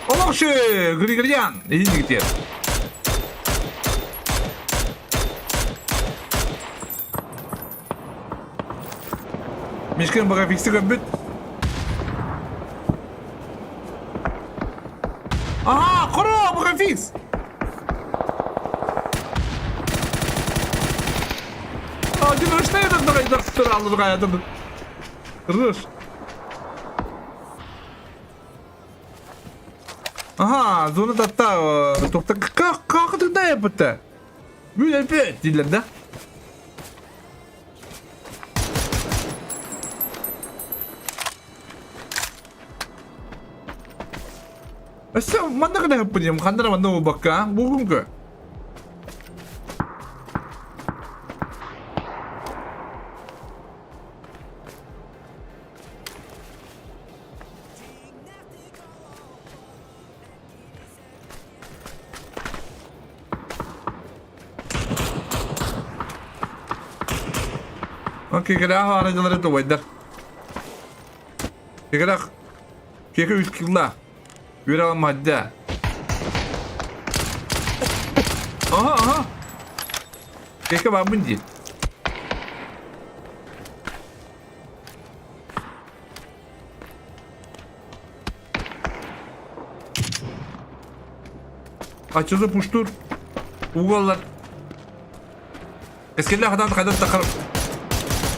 Олохшы, Григорьян, иһин Мишкин бага фикси көрбүт. Ага, хоро, бага фикс. Один рушнайдан дагайдар алыргаядын. Рыш. Ага, зона татта тохта как как тогда это? Бүл опять дииллэр да? Өссө манна гына хаппын ханнара манна буолбакка бугунку. Кикилээх арыгылары тубайдар. Кикилээх киэкэ үс килла. Үөрэ мадда. Аха, аха. Киэкэ баабын дии. Ачылы пуштур. Угаллар. Эскелле хадан хадан тахар.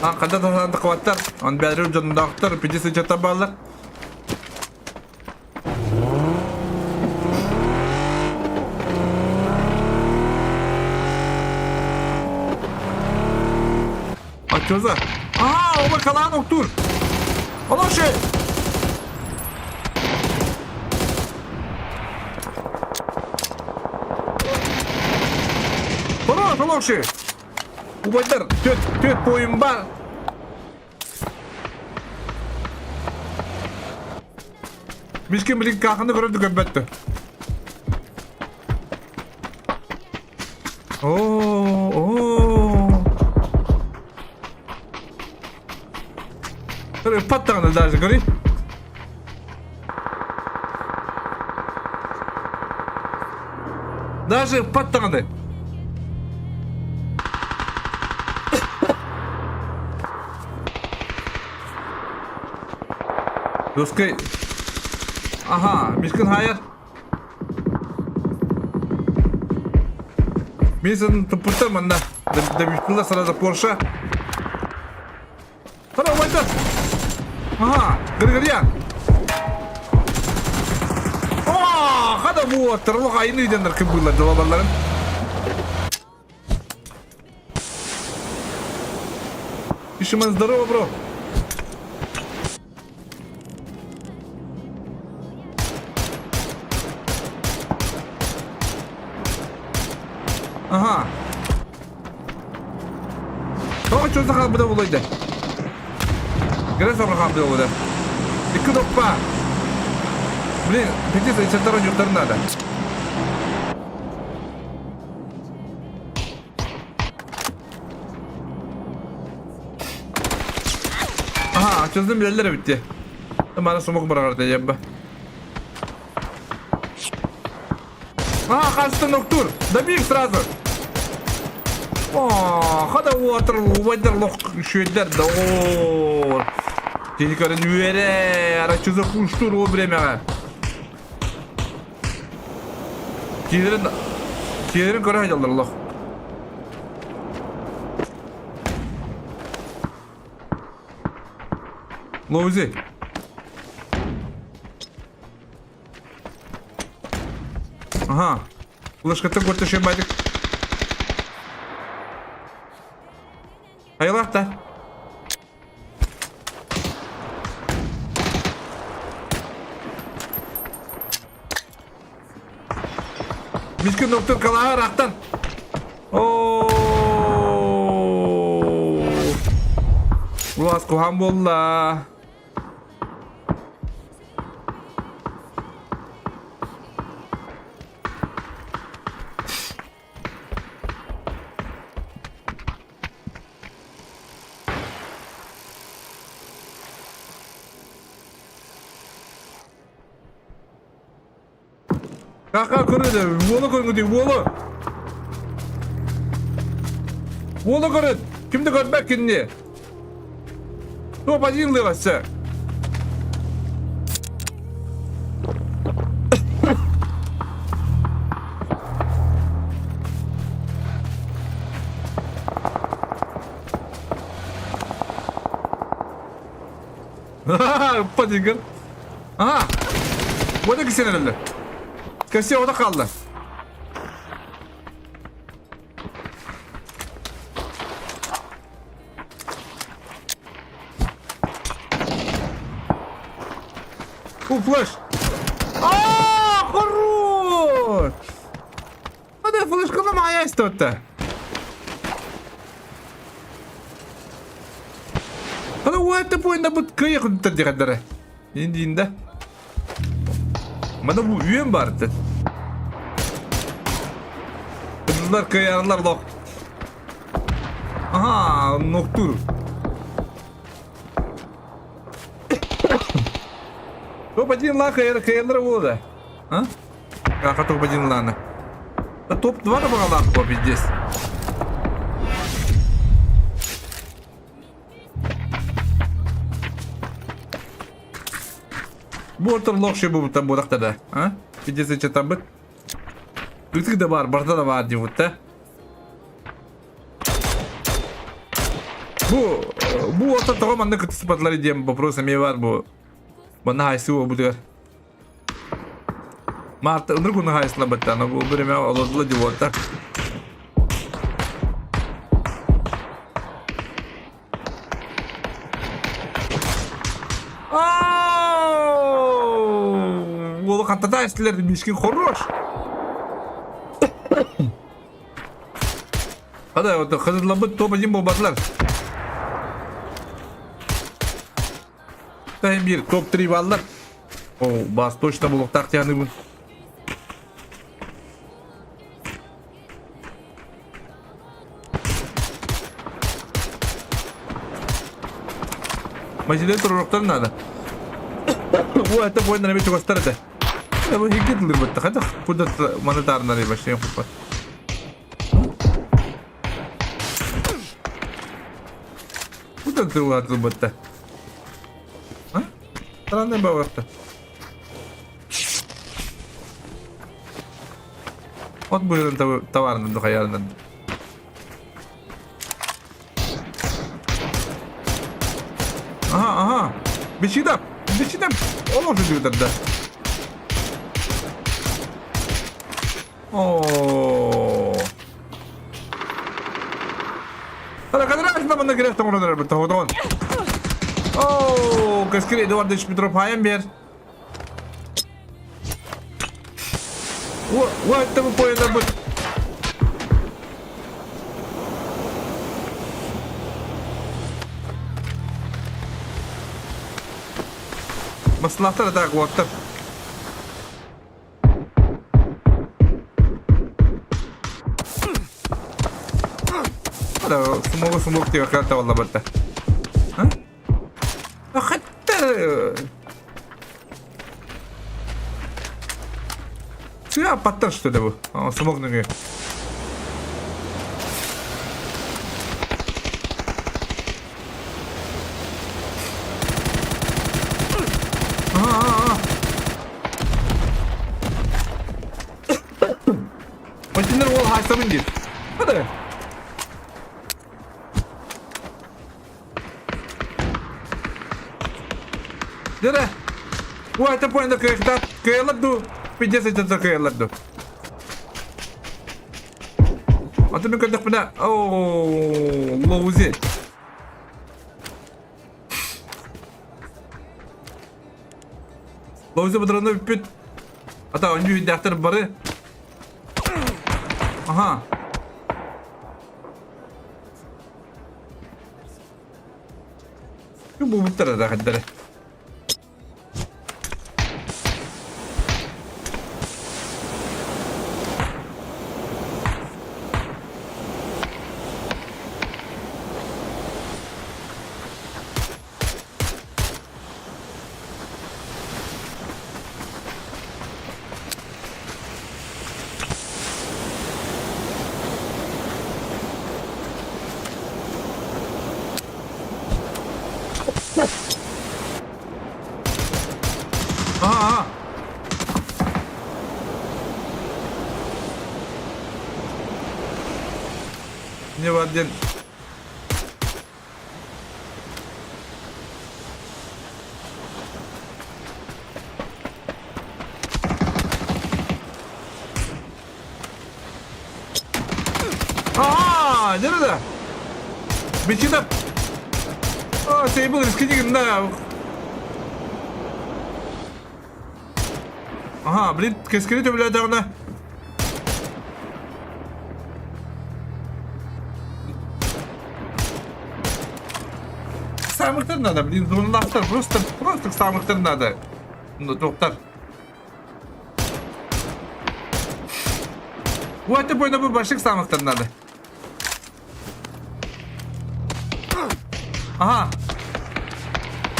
Ан хадан хадан тахваттар. Он бәрі жондаақтар, пидесі жата балар. Ачоза. Ага, оба калаан октур. Олоше. Хорош, олоше. Убайдар, төт, төт бойым бар. Мишкин билин каханы көрөдү көрбөттү. Оо, оо. Ыппат даже, говори. Даже ыппат даҕаны. Доскай. Ага, Мишкин хайар. Мен сен туппуттар манна. Добивтылар сразу Порше. Қара, ойды. Ага, Григорьян. О, хада вот, тарлық айын үйдендер кім бұйлар жалабарларын. Ишиман, здорово, бро. Ага. Тоҕо чуоса хаалбыта буолуой да? Кыра соҕо хаалбыта буолуо да? Икки доппа. Блин, пятис ычаттар ойуктар надо. Аха, чуосын билэллэр эбит дии. Мана сумук быраҕар дьэбба. А, хастан октур! Добей их сразу! О, хада уотыр, убайдар лох шүөддер да о. Тини көрөн үөрэ, ара чуза пуштур о времяҕа. Киирин киирин көрө сылдьаллар лох. Лоузи. Ага. Флешкатын көртө шебадик. Хайалаах да. Мискин доктор калаһар ахтан. Оо. Улаас куһаан буолла. Кака көрөдө, уолу көрүҥүтүй, уолу! Уолу көрүн! Ким да көрбөт кинини! Топ-1 лыгасы! Ыппа дигин. Ага. Вот и кисенелер. Кесе ода kaldı. Фу, флеш. А, хорош! Hadi флешканы мая истотта. Hadi уэтте пойында бут кыйы кудта дигәдәре. Инде инде. Мана бу үйем бар дед. Кызлар кыярлар лох. Ага, ноктур. Топ-1 ла кыярлар болды. А? Аха топ-1 ланы. Топ-2 да бағалақ по пиздец. Бу ортор лох ши бу буракта да. А? Пиздец чатабыт. Ытык да бар, барда да бар дейбут да. Бу бу орто тоҕо манна кыттыспатылар диэн вопрос эмиэ бар бу. Манна хайсы буолбутугар. Марта ынырык уну хайсылабыттан бу время олордула дивоттар. Уолу хаттата эстилер мишкин хорош. Хада вот хазырлабыт топ-1 буолбатылар. Тайм 1 топ-3 баллар. О, бас точно булуктаах тианыбын. Мазилер туруруктар надо. О, это бойын нәме чугастар это. Бу хиггит лырбытта. Хата куда монетарнары башын хуппа. Куда ты улатылбытта? А? Странный бауырта. От быһыытын товарынан духайарынан. Ага, ага. Бичидап, бичидап. Ол уже да. Оо. Ара манна кирэх тоҥорон эрэр тоҕотоҕун. Оо, Кэскил Эдуардович Петров хайан биэр. Уа, уа, это мы поедем. Маслаахтар атаак уоттар. Смогу смог тебе карта волла А? Хотя... Сюда паттар что ли бу? Смог нөҥүө. Контейнер уол хаайсабын диир. Hadi. Дere. Bu ayta poyunda кыайыктаах кыайалар дуу? Пиздец айтата кыайалар дуу? Аты мен көрдөхпүнэ, оо, лоузи. Лоузи быдыраны бүппүт. Ата онньу үйдээхтэр бары. Аха. Бу буттара да хаддара. Aha. Не бар диэн Аа, nerede? Бичина. Аа, Сейбл рискини гынна. Аха, блин, кэскили төбөлөөдөҕүнэ. Самыктар надо, блин, зоналаахтар, просто, просто самыктар надо. Туохтар. Вот это бойна больших самыктар надо. Ага.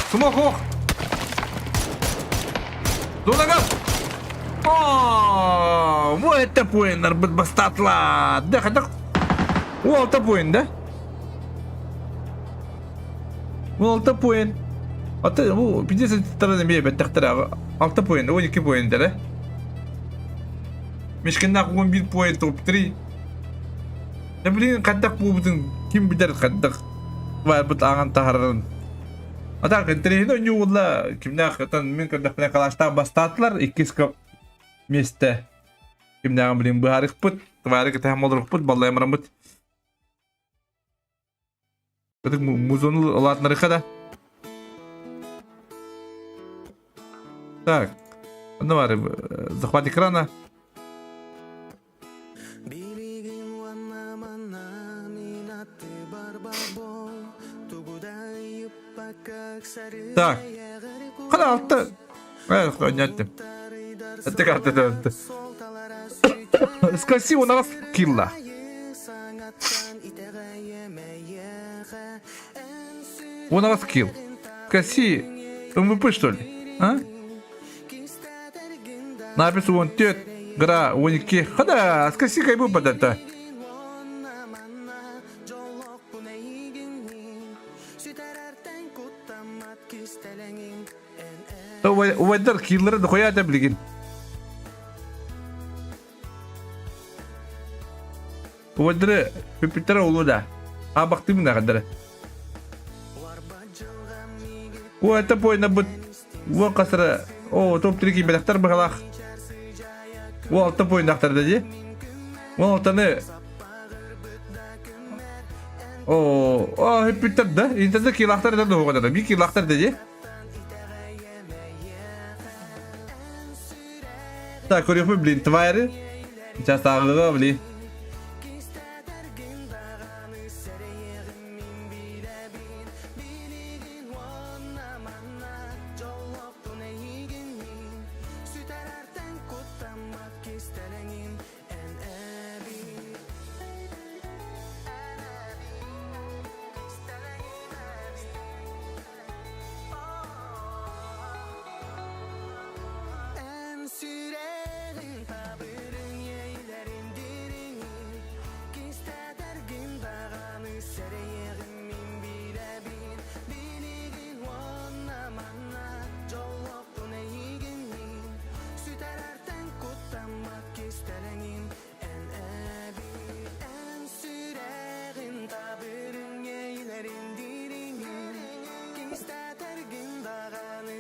Смог ох. Дунагар. О, вот это поинер бастатла. Да, хотя. О, это поин, да? Ол поин. Аты, бу 50 тараны бие беттехтер. 6 поин, 12 поин да? Мишкиннах 11 поин топ-3. Да блин, хайдах буолбутун ким билэр хайдах барбыт ааҕан таһаарарын. А так интэриэһинэй оонньуу буолла. Кимнээх отон мин көрдөхпүнэ калаштаах бастаатылар иккис миэстэ кимнээҕин блин быһаарыахпыт твари кэтэһэн олоруохпут баллайамараммыт. Ытык музону улаатынарыха да. Так, ну бары захват экрана. Так. Хана алты. Ойнаттым. Аттык алты алты. Скаси у нас килла. У нас килл. Скаси МВП что ли? А? Напис он тет гра 12. Хада, скаси кайбы падата. Убайдар киллары дохуя да билигин. Убайдары пипиттер олу да. А бактым да кадары. О, это бойна бут. О, касара. О, топ-3 кийбэлэхтэр быһалаах. О, алта бойнахтар да ди. О, алтаны О, о, хиппиттер да. Интернет килахтар да дуһуга да. Би килахтар да ди. Так, көрүөхпүт, блин, твари. Сейчас тааҕыга, блин.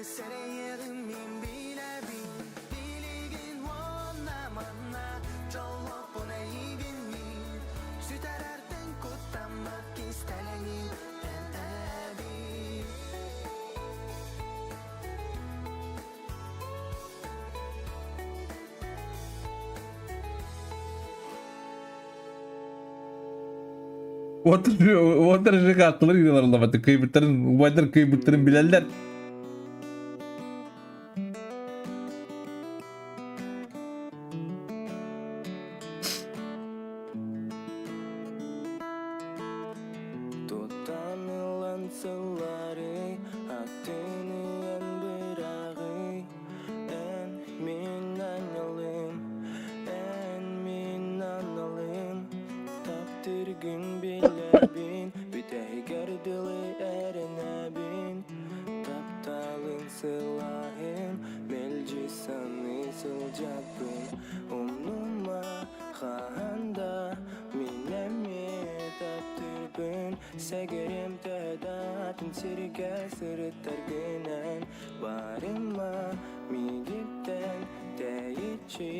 Сэрэйиэҕим мин билэбин Билигин уонна манна Дьоллоохпун эйигин мин Сүтэрэртэн куттаммат кистэлэҥин эн эбин Уоттар ЖК аттылар ыыларыллабаты кыйбыттарын, убайдар кыйбыттарын билэллэр. Туттан ылан сыллары атын ыан быраҕый Эн мин аналым, эн мин аналым Таптыргын билэбин, бүтэһигэр дылы эрэнэбин Тапталын сылааһын мэлдьи саныы сылдьабын Умнума хаһан да мин эмиэ таптыырбын Сэгэрим төһө да атын сиргэ сырыттаргынан Барыма миигиттэн тэйиччи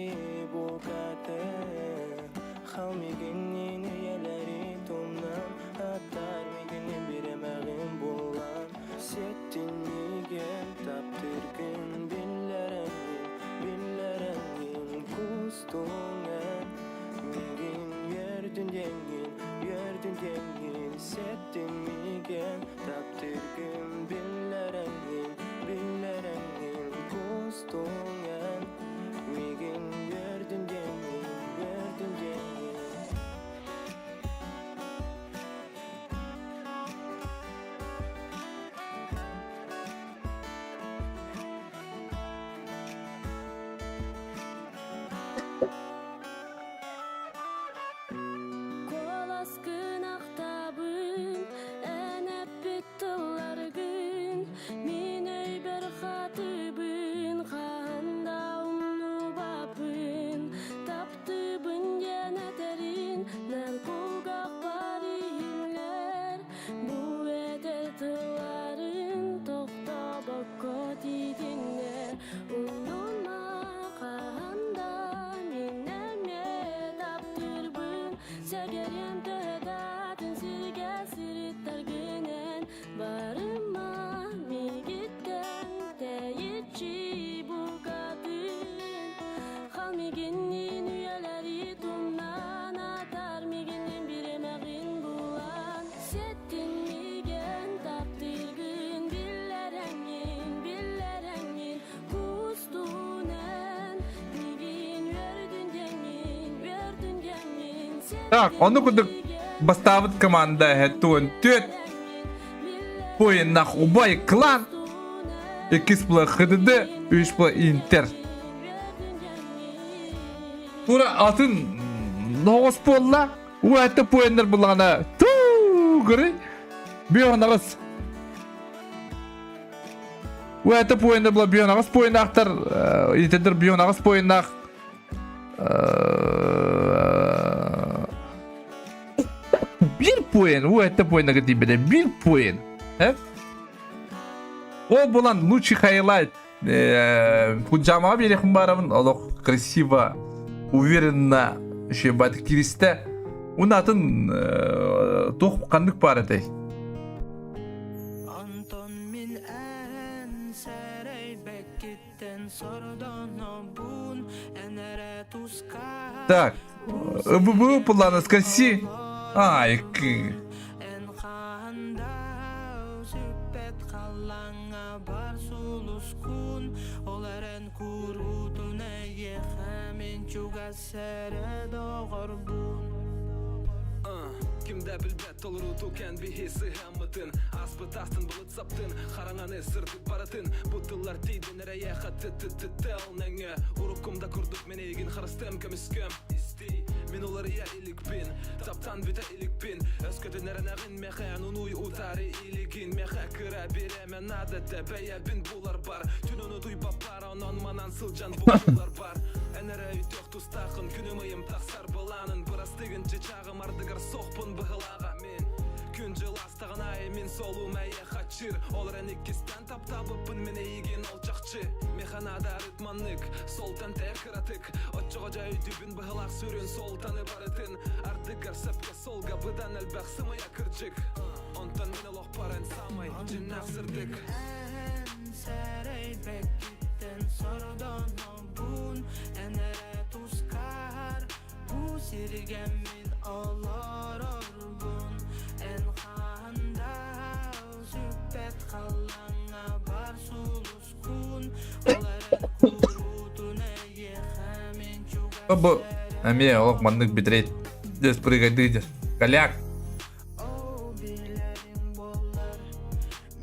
букатын Хал мигиннин үйэлэри тумнан Аттар мигини биремэҕин булан Сеттинниген таптыргын биллэрэҥҥин Биллэрэҥҥин кустуҥ эн Мигин үөрдүн диэҥҥин Үөрдүн диэҥҥин Сеттинниген таптыргын биллэрэҥҥин Биллэрэҥҥин кустуҥ эн Мигин үөрдүн диэҥҥин Үөрдүн диэҥҥин Куоласкын ахтабын, эн эппит тылларгын, мин өйбөр хатыбын, хаһан да умнубаппын. Таптыыбын диэн этэрин, наар кулгаахпар иһиллэр. Бу этэр тылларын тохтобокко тиитиннэр. Умнума хаһан да мин эмиэ таптыырбын Сэгэриэм төһө да атын сиргэ сырыттаргынан Барыма миигиттэн тэйиччи букатын Хал мигинниин үйэлэри тумнан атар мигиннин бириэмэҕин булан Сеттинниген таптыыргын биллэрэҥҥин, биллэрэҥҥин куустун эн мигин үөрдүн диэҥҥин, үөрдүн диэҥҥин Так, ону курдук бастаабыт команда туон түөт поиннах убай клан иккис була ХДД, үс була Интер. Тура атын ноҕос буолла. Уэтте поиннар буллаҕына туу көрүй. Бионаҕыс. Уэтте поиннар була бионаҕыс поиннаахтар итендер бионаҕыс поиннаах Биир поин, уэтте поиннага тиийбэтэ биир поин. Ол булан лучший хайлайт Пунжамаҕа биэриэхпин баарабын олох красиво, уверенно еще бат киристэ. Уна атын туох ханнык баар этэй? Онтон мин эн сэрэйбэккиттэн сордонобун эн эрэ туска Так, ББ плана скоси. Ай, к. Эн хаһан да сүппэт халлааҥҥа бар сулускун Ол эрэн куруутун эйиэхэ мин чугас эрэ доҕорбун Ким да билбэт толоруту кэн биһи сыһаммытын Аспыт астын былыт саптын Хараҥаны сырдык барытын Бу тыллар тиийдин эрэйэхэ т-т-т-тыл нөҥө Уруккум да курдук мен эйигин харыстыам көмүскөм Истий, мин уларыйа иликпин Таптан бүтэ иликпин Өскөтүн эрэнэҕин мехэн Унуй утары илигин Меха кыра биремэ надо Бэйэбин булар бар Түн ону туйбаппар Онон манан сылдьан булар бар Эн эрэ өйдөөх тустаахын Күнүм ыйым тахсар былаанын Бырастыгын чычааҕым ардыгар сохпун быһылааҕа Мен. Күн дьыл астаҕын аайы мин солуум эйиэхэ аччыыр Ол эрэн иккистээн таптаабыппын мин эйигин ол чахчы Миэхэ наада арыт маннык, солтан тэйэр кыратык Оччоҕо дьэ өйдүүбүн быһылаах сүрүн суолтаны барытын Ардыгар сөпкө суолга быдан элбэх сымыйа кырдьык Онтон мин олохпор эн саамай дьиннээх сырдык Эн сэрэйбэккиттэн сордонобун Эн эрэ тускар бу сиргэ мин олорорбун Эн хаһан да сүппэт халлааҥҥа бар сулускун Ол эрэн куруутун эйиэхэ мин чугас Бу эмиэ олох маннык битрейт дес прыгайды дес. Коляк. Оо билэриҥ буоллар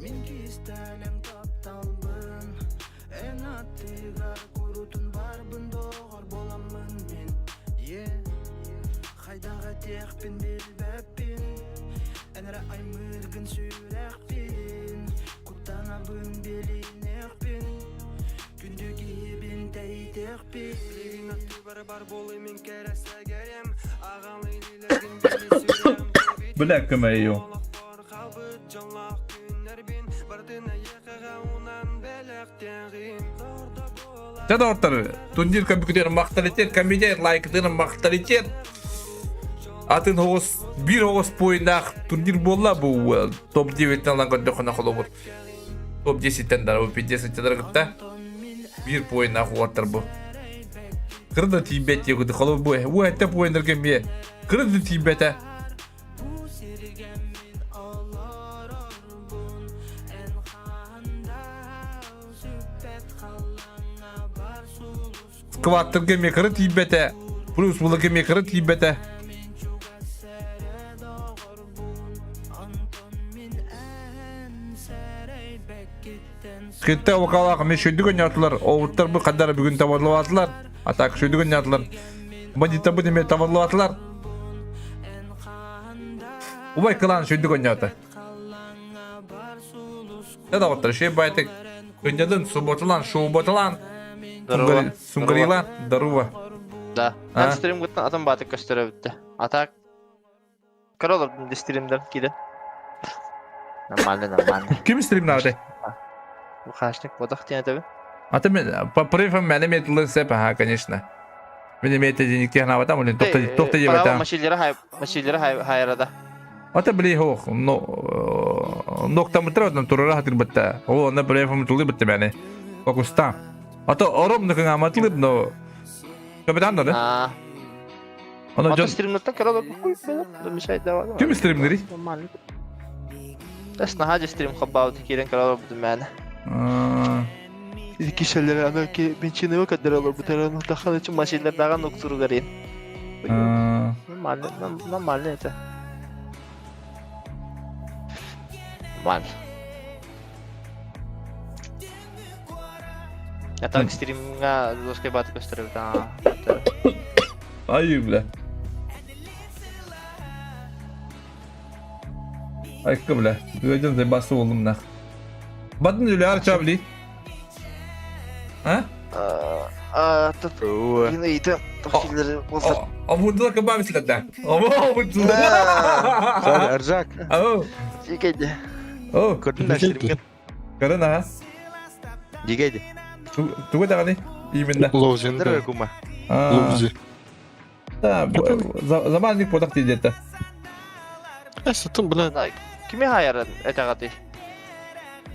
мин кистэлэҥ тапталбын Эн аттыгар курутун барбын доҕор буоламмын мин Е хайдах этиэхпин билбэппин Эн эрэ аймыыргын сүрэхпин Куттанабын билиниэхпин Күндү киһибин тэйитиэхпин Билигин аттыбар бар буолуй мин кэрэ сэгэрим Аҕам илиилэргин били сүрэм Бля көмөйү. Олохпор хаалбыт дьоллоох күннэрбин Барытын эйиэхэҕэ унан бэлэхтиэҕим Тордо буолар Чэ доҕоттор, турнир көмүкүтүгэр махталитет, комитет лайкытын махталитет. Атын оҕус, биир оҕус поиннаах турнир буолла бу топ-9 ылан көрдөххүнэ холобур. Топ-10-тэн да, 5-10 кытта биир поиннаах уоттар бу. Кыра да тиийбэт диэкути холобур бу бу этте поиннарга эмиэ кыра да тиийбэтэ. Бу сиргэ мин олорорбун Эн хаһан да сүппэт халлааҥҥа бар сулускун Скваттарга эмиэ кыра тиийбэтэ. Плюс буларга эмиэ кыра тиийбэтэ. Мин чугас эрэ доҕорбун Онтон мин эн сэрэйбэккиттэн Кытта вокалаах эмиэ шөйдүк ойноотулар. Оҕуттар бу хадара бүгүн табаллаатылар. А так шөйдүк ойноотулар. Бандиттарбыт эмиэ табаллаатылар. Убай кылаан шөйдүк ойноото. Да доҕоттор, шей байтык кынньадын субботалаан, шоуботалаан, Здорово. сунгарилаан, здорово. Да. А? Эн стрим гыттан атын баатык көстөрө бүтте. А так Көрө олордум ди стримден киирэн. Нормально, нормально. Ким стримнааты? Бу хашник бодох диэн этэбин. А ты по префам меня имеет лысеп, ага, конечно. Мен имеет денег технавата, блин, тохта тохта Право ебета. машилера хай машилера хай хайрада. Ата били хох, но ноктамытра там турара хатыр битта. О, на префам тулы битте бәне. Фокуста. Ата ором ныкыңа матылып, но Капитан да? А. Ана Ата жон стримнаттан көрө олордум хуй да мешает давай. Ким стримнери? Нормально. Эс наһаа стрим хаббаабыт киирэн көрө олорбутум мээнэ. Кишелер аны ки бенчинево кадыр олорбут аны тахал үчүн машиналардагы нуктуругарин. Нормально, нормально это. Нормально. Я так стримга доской баты көстөрөбүт Ай, бля. Айка, бля. Ыадьан заебасы болдум нах. Батын үлээр чабли. А? А, тут Блин, ыйты тохтилери болсар. Обудула кабам силерде. Обудула. Аржак. Ау. Жекеде. О, Көрдүн да стримген. Көрөн аха. Дигеди. Тугу даҕаны именно. Лоузин. Кума. Лоузи. Да, заманник потах тиийдетэ. Эсэтин бля. Кими хайарын этэҕэтий?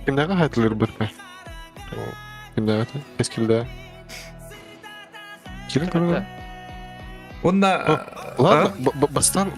Кимнээҕи хайтылыр битме? Кимнээҕи Кэскилдэ. Кирин көрөр. Онна Ладно, бастан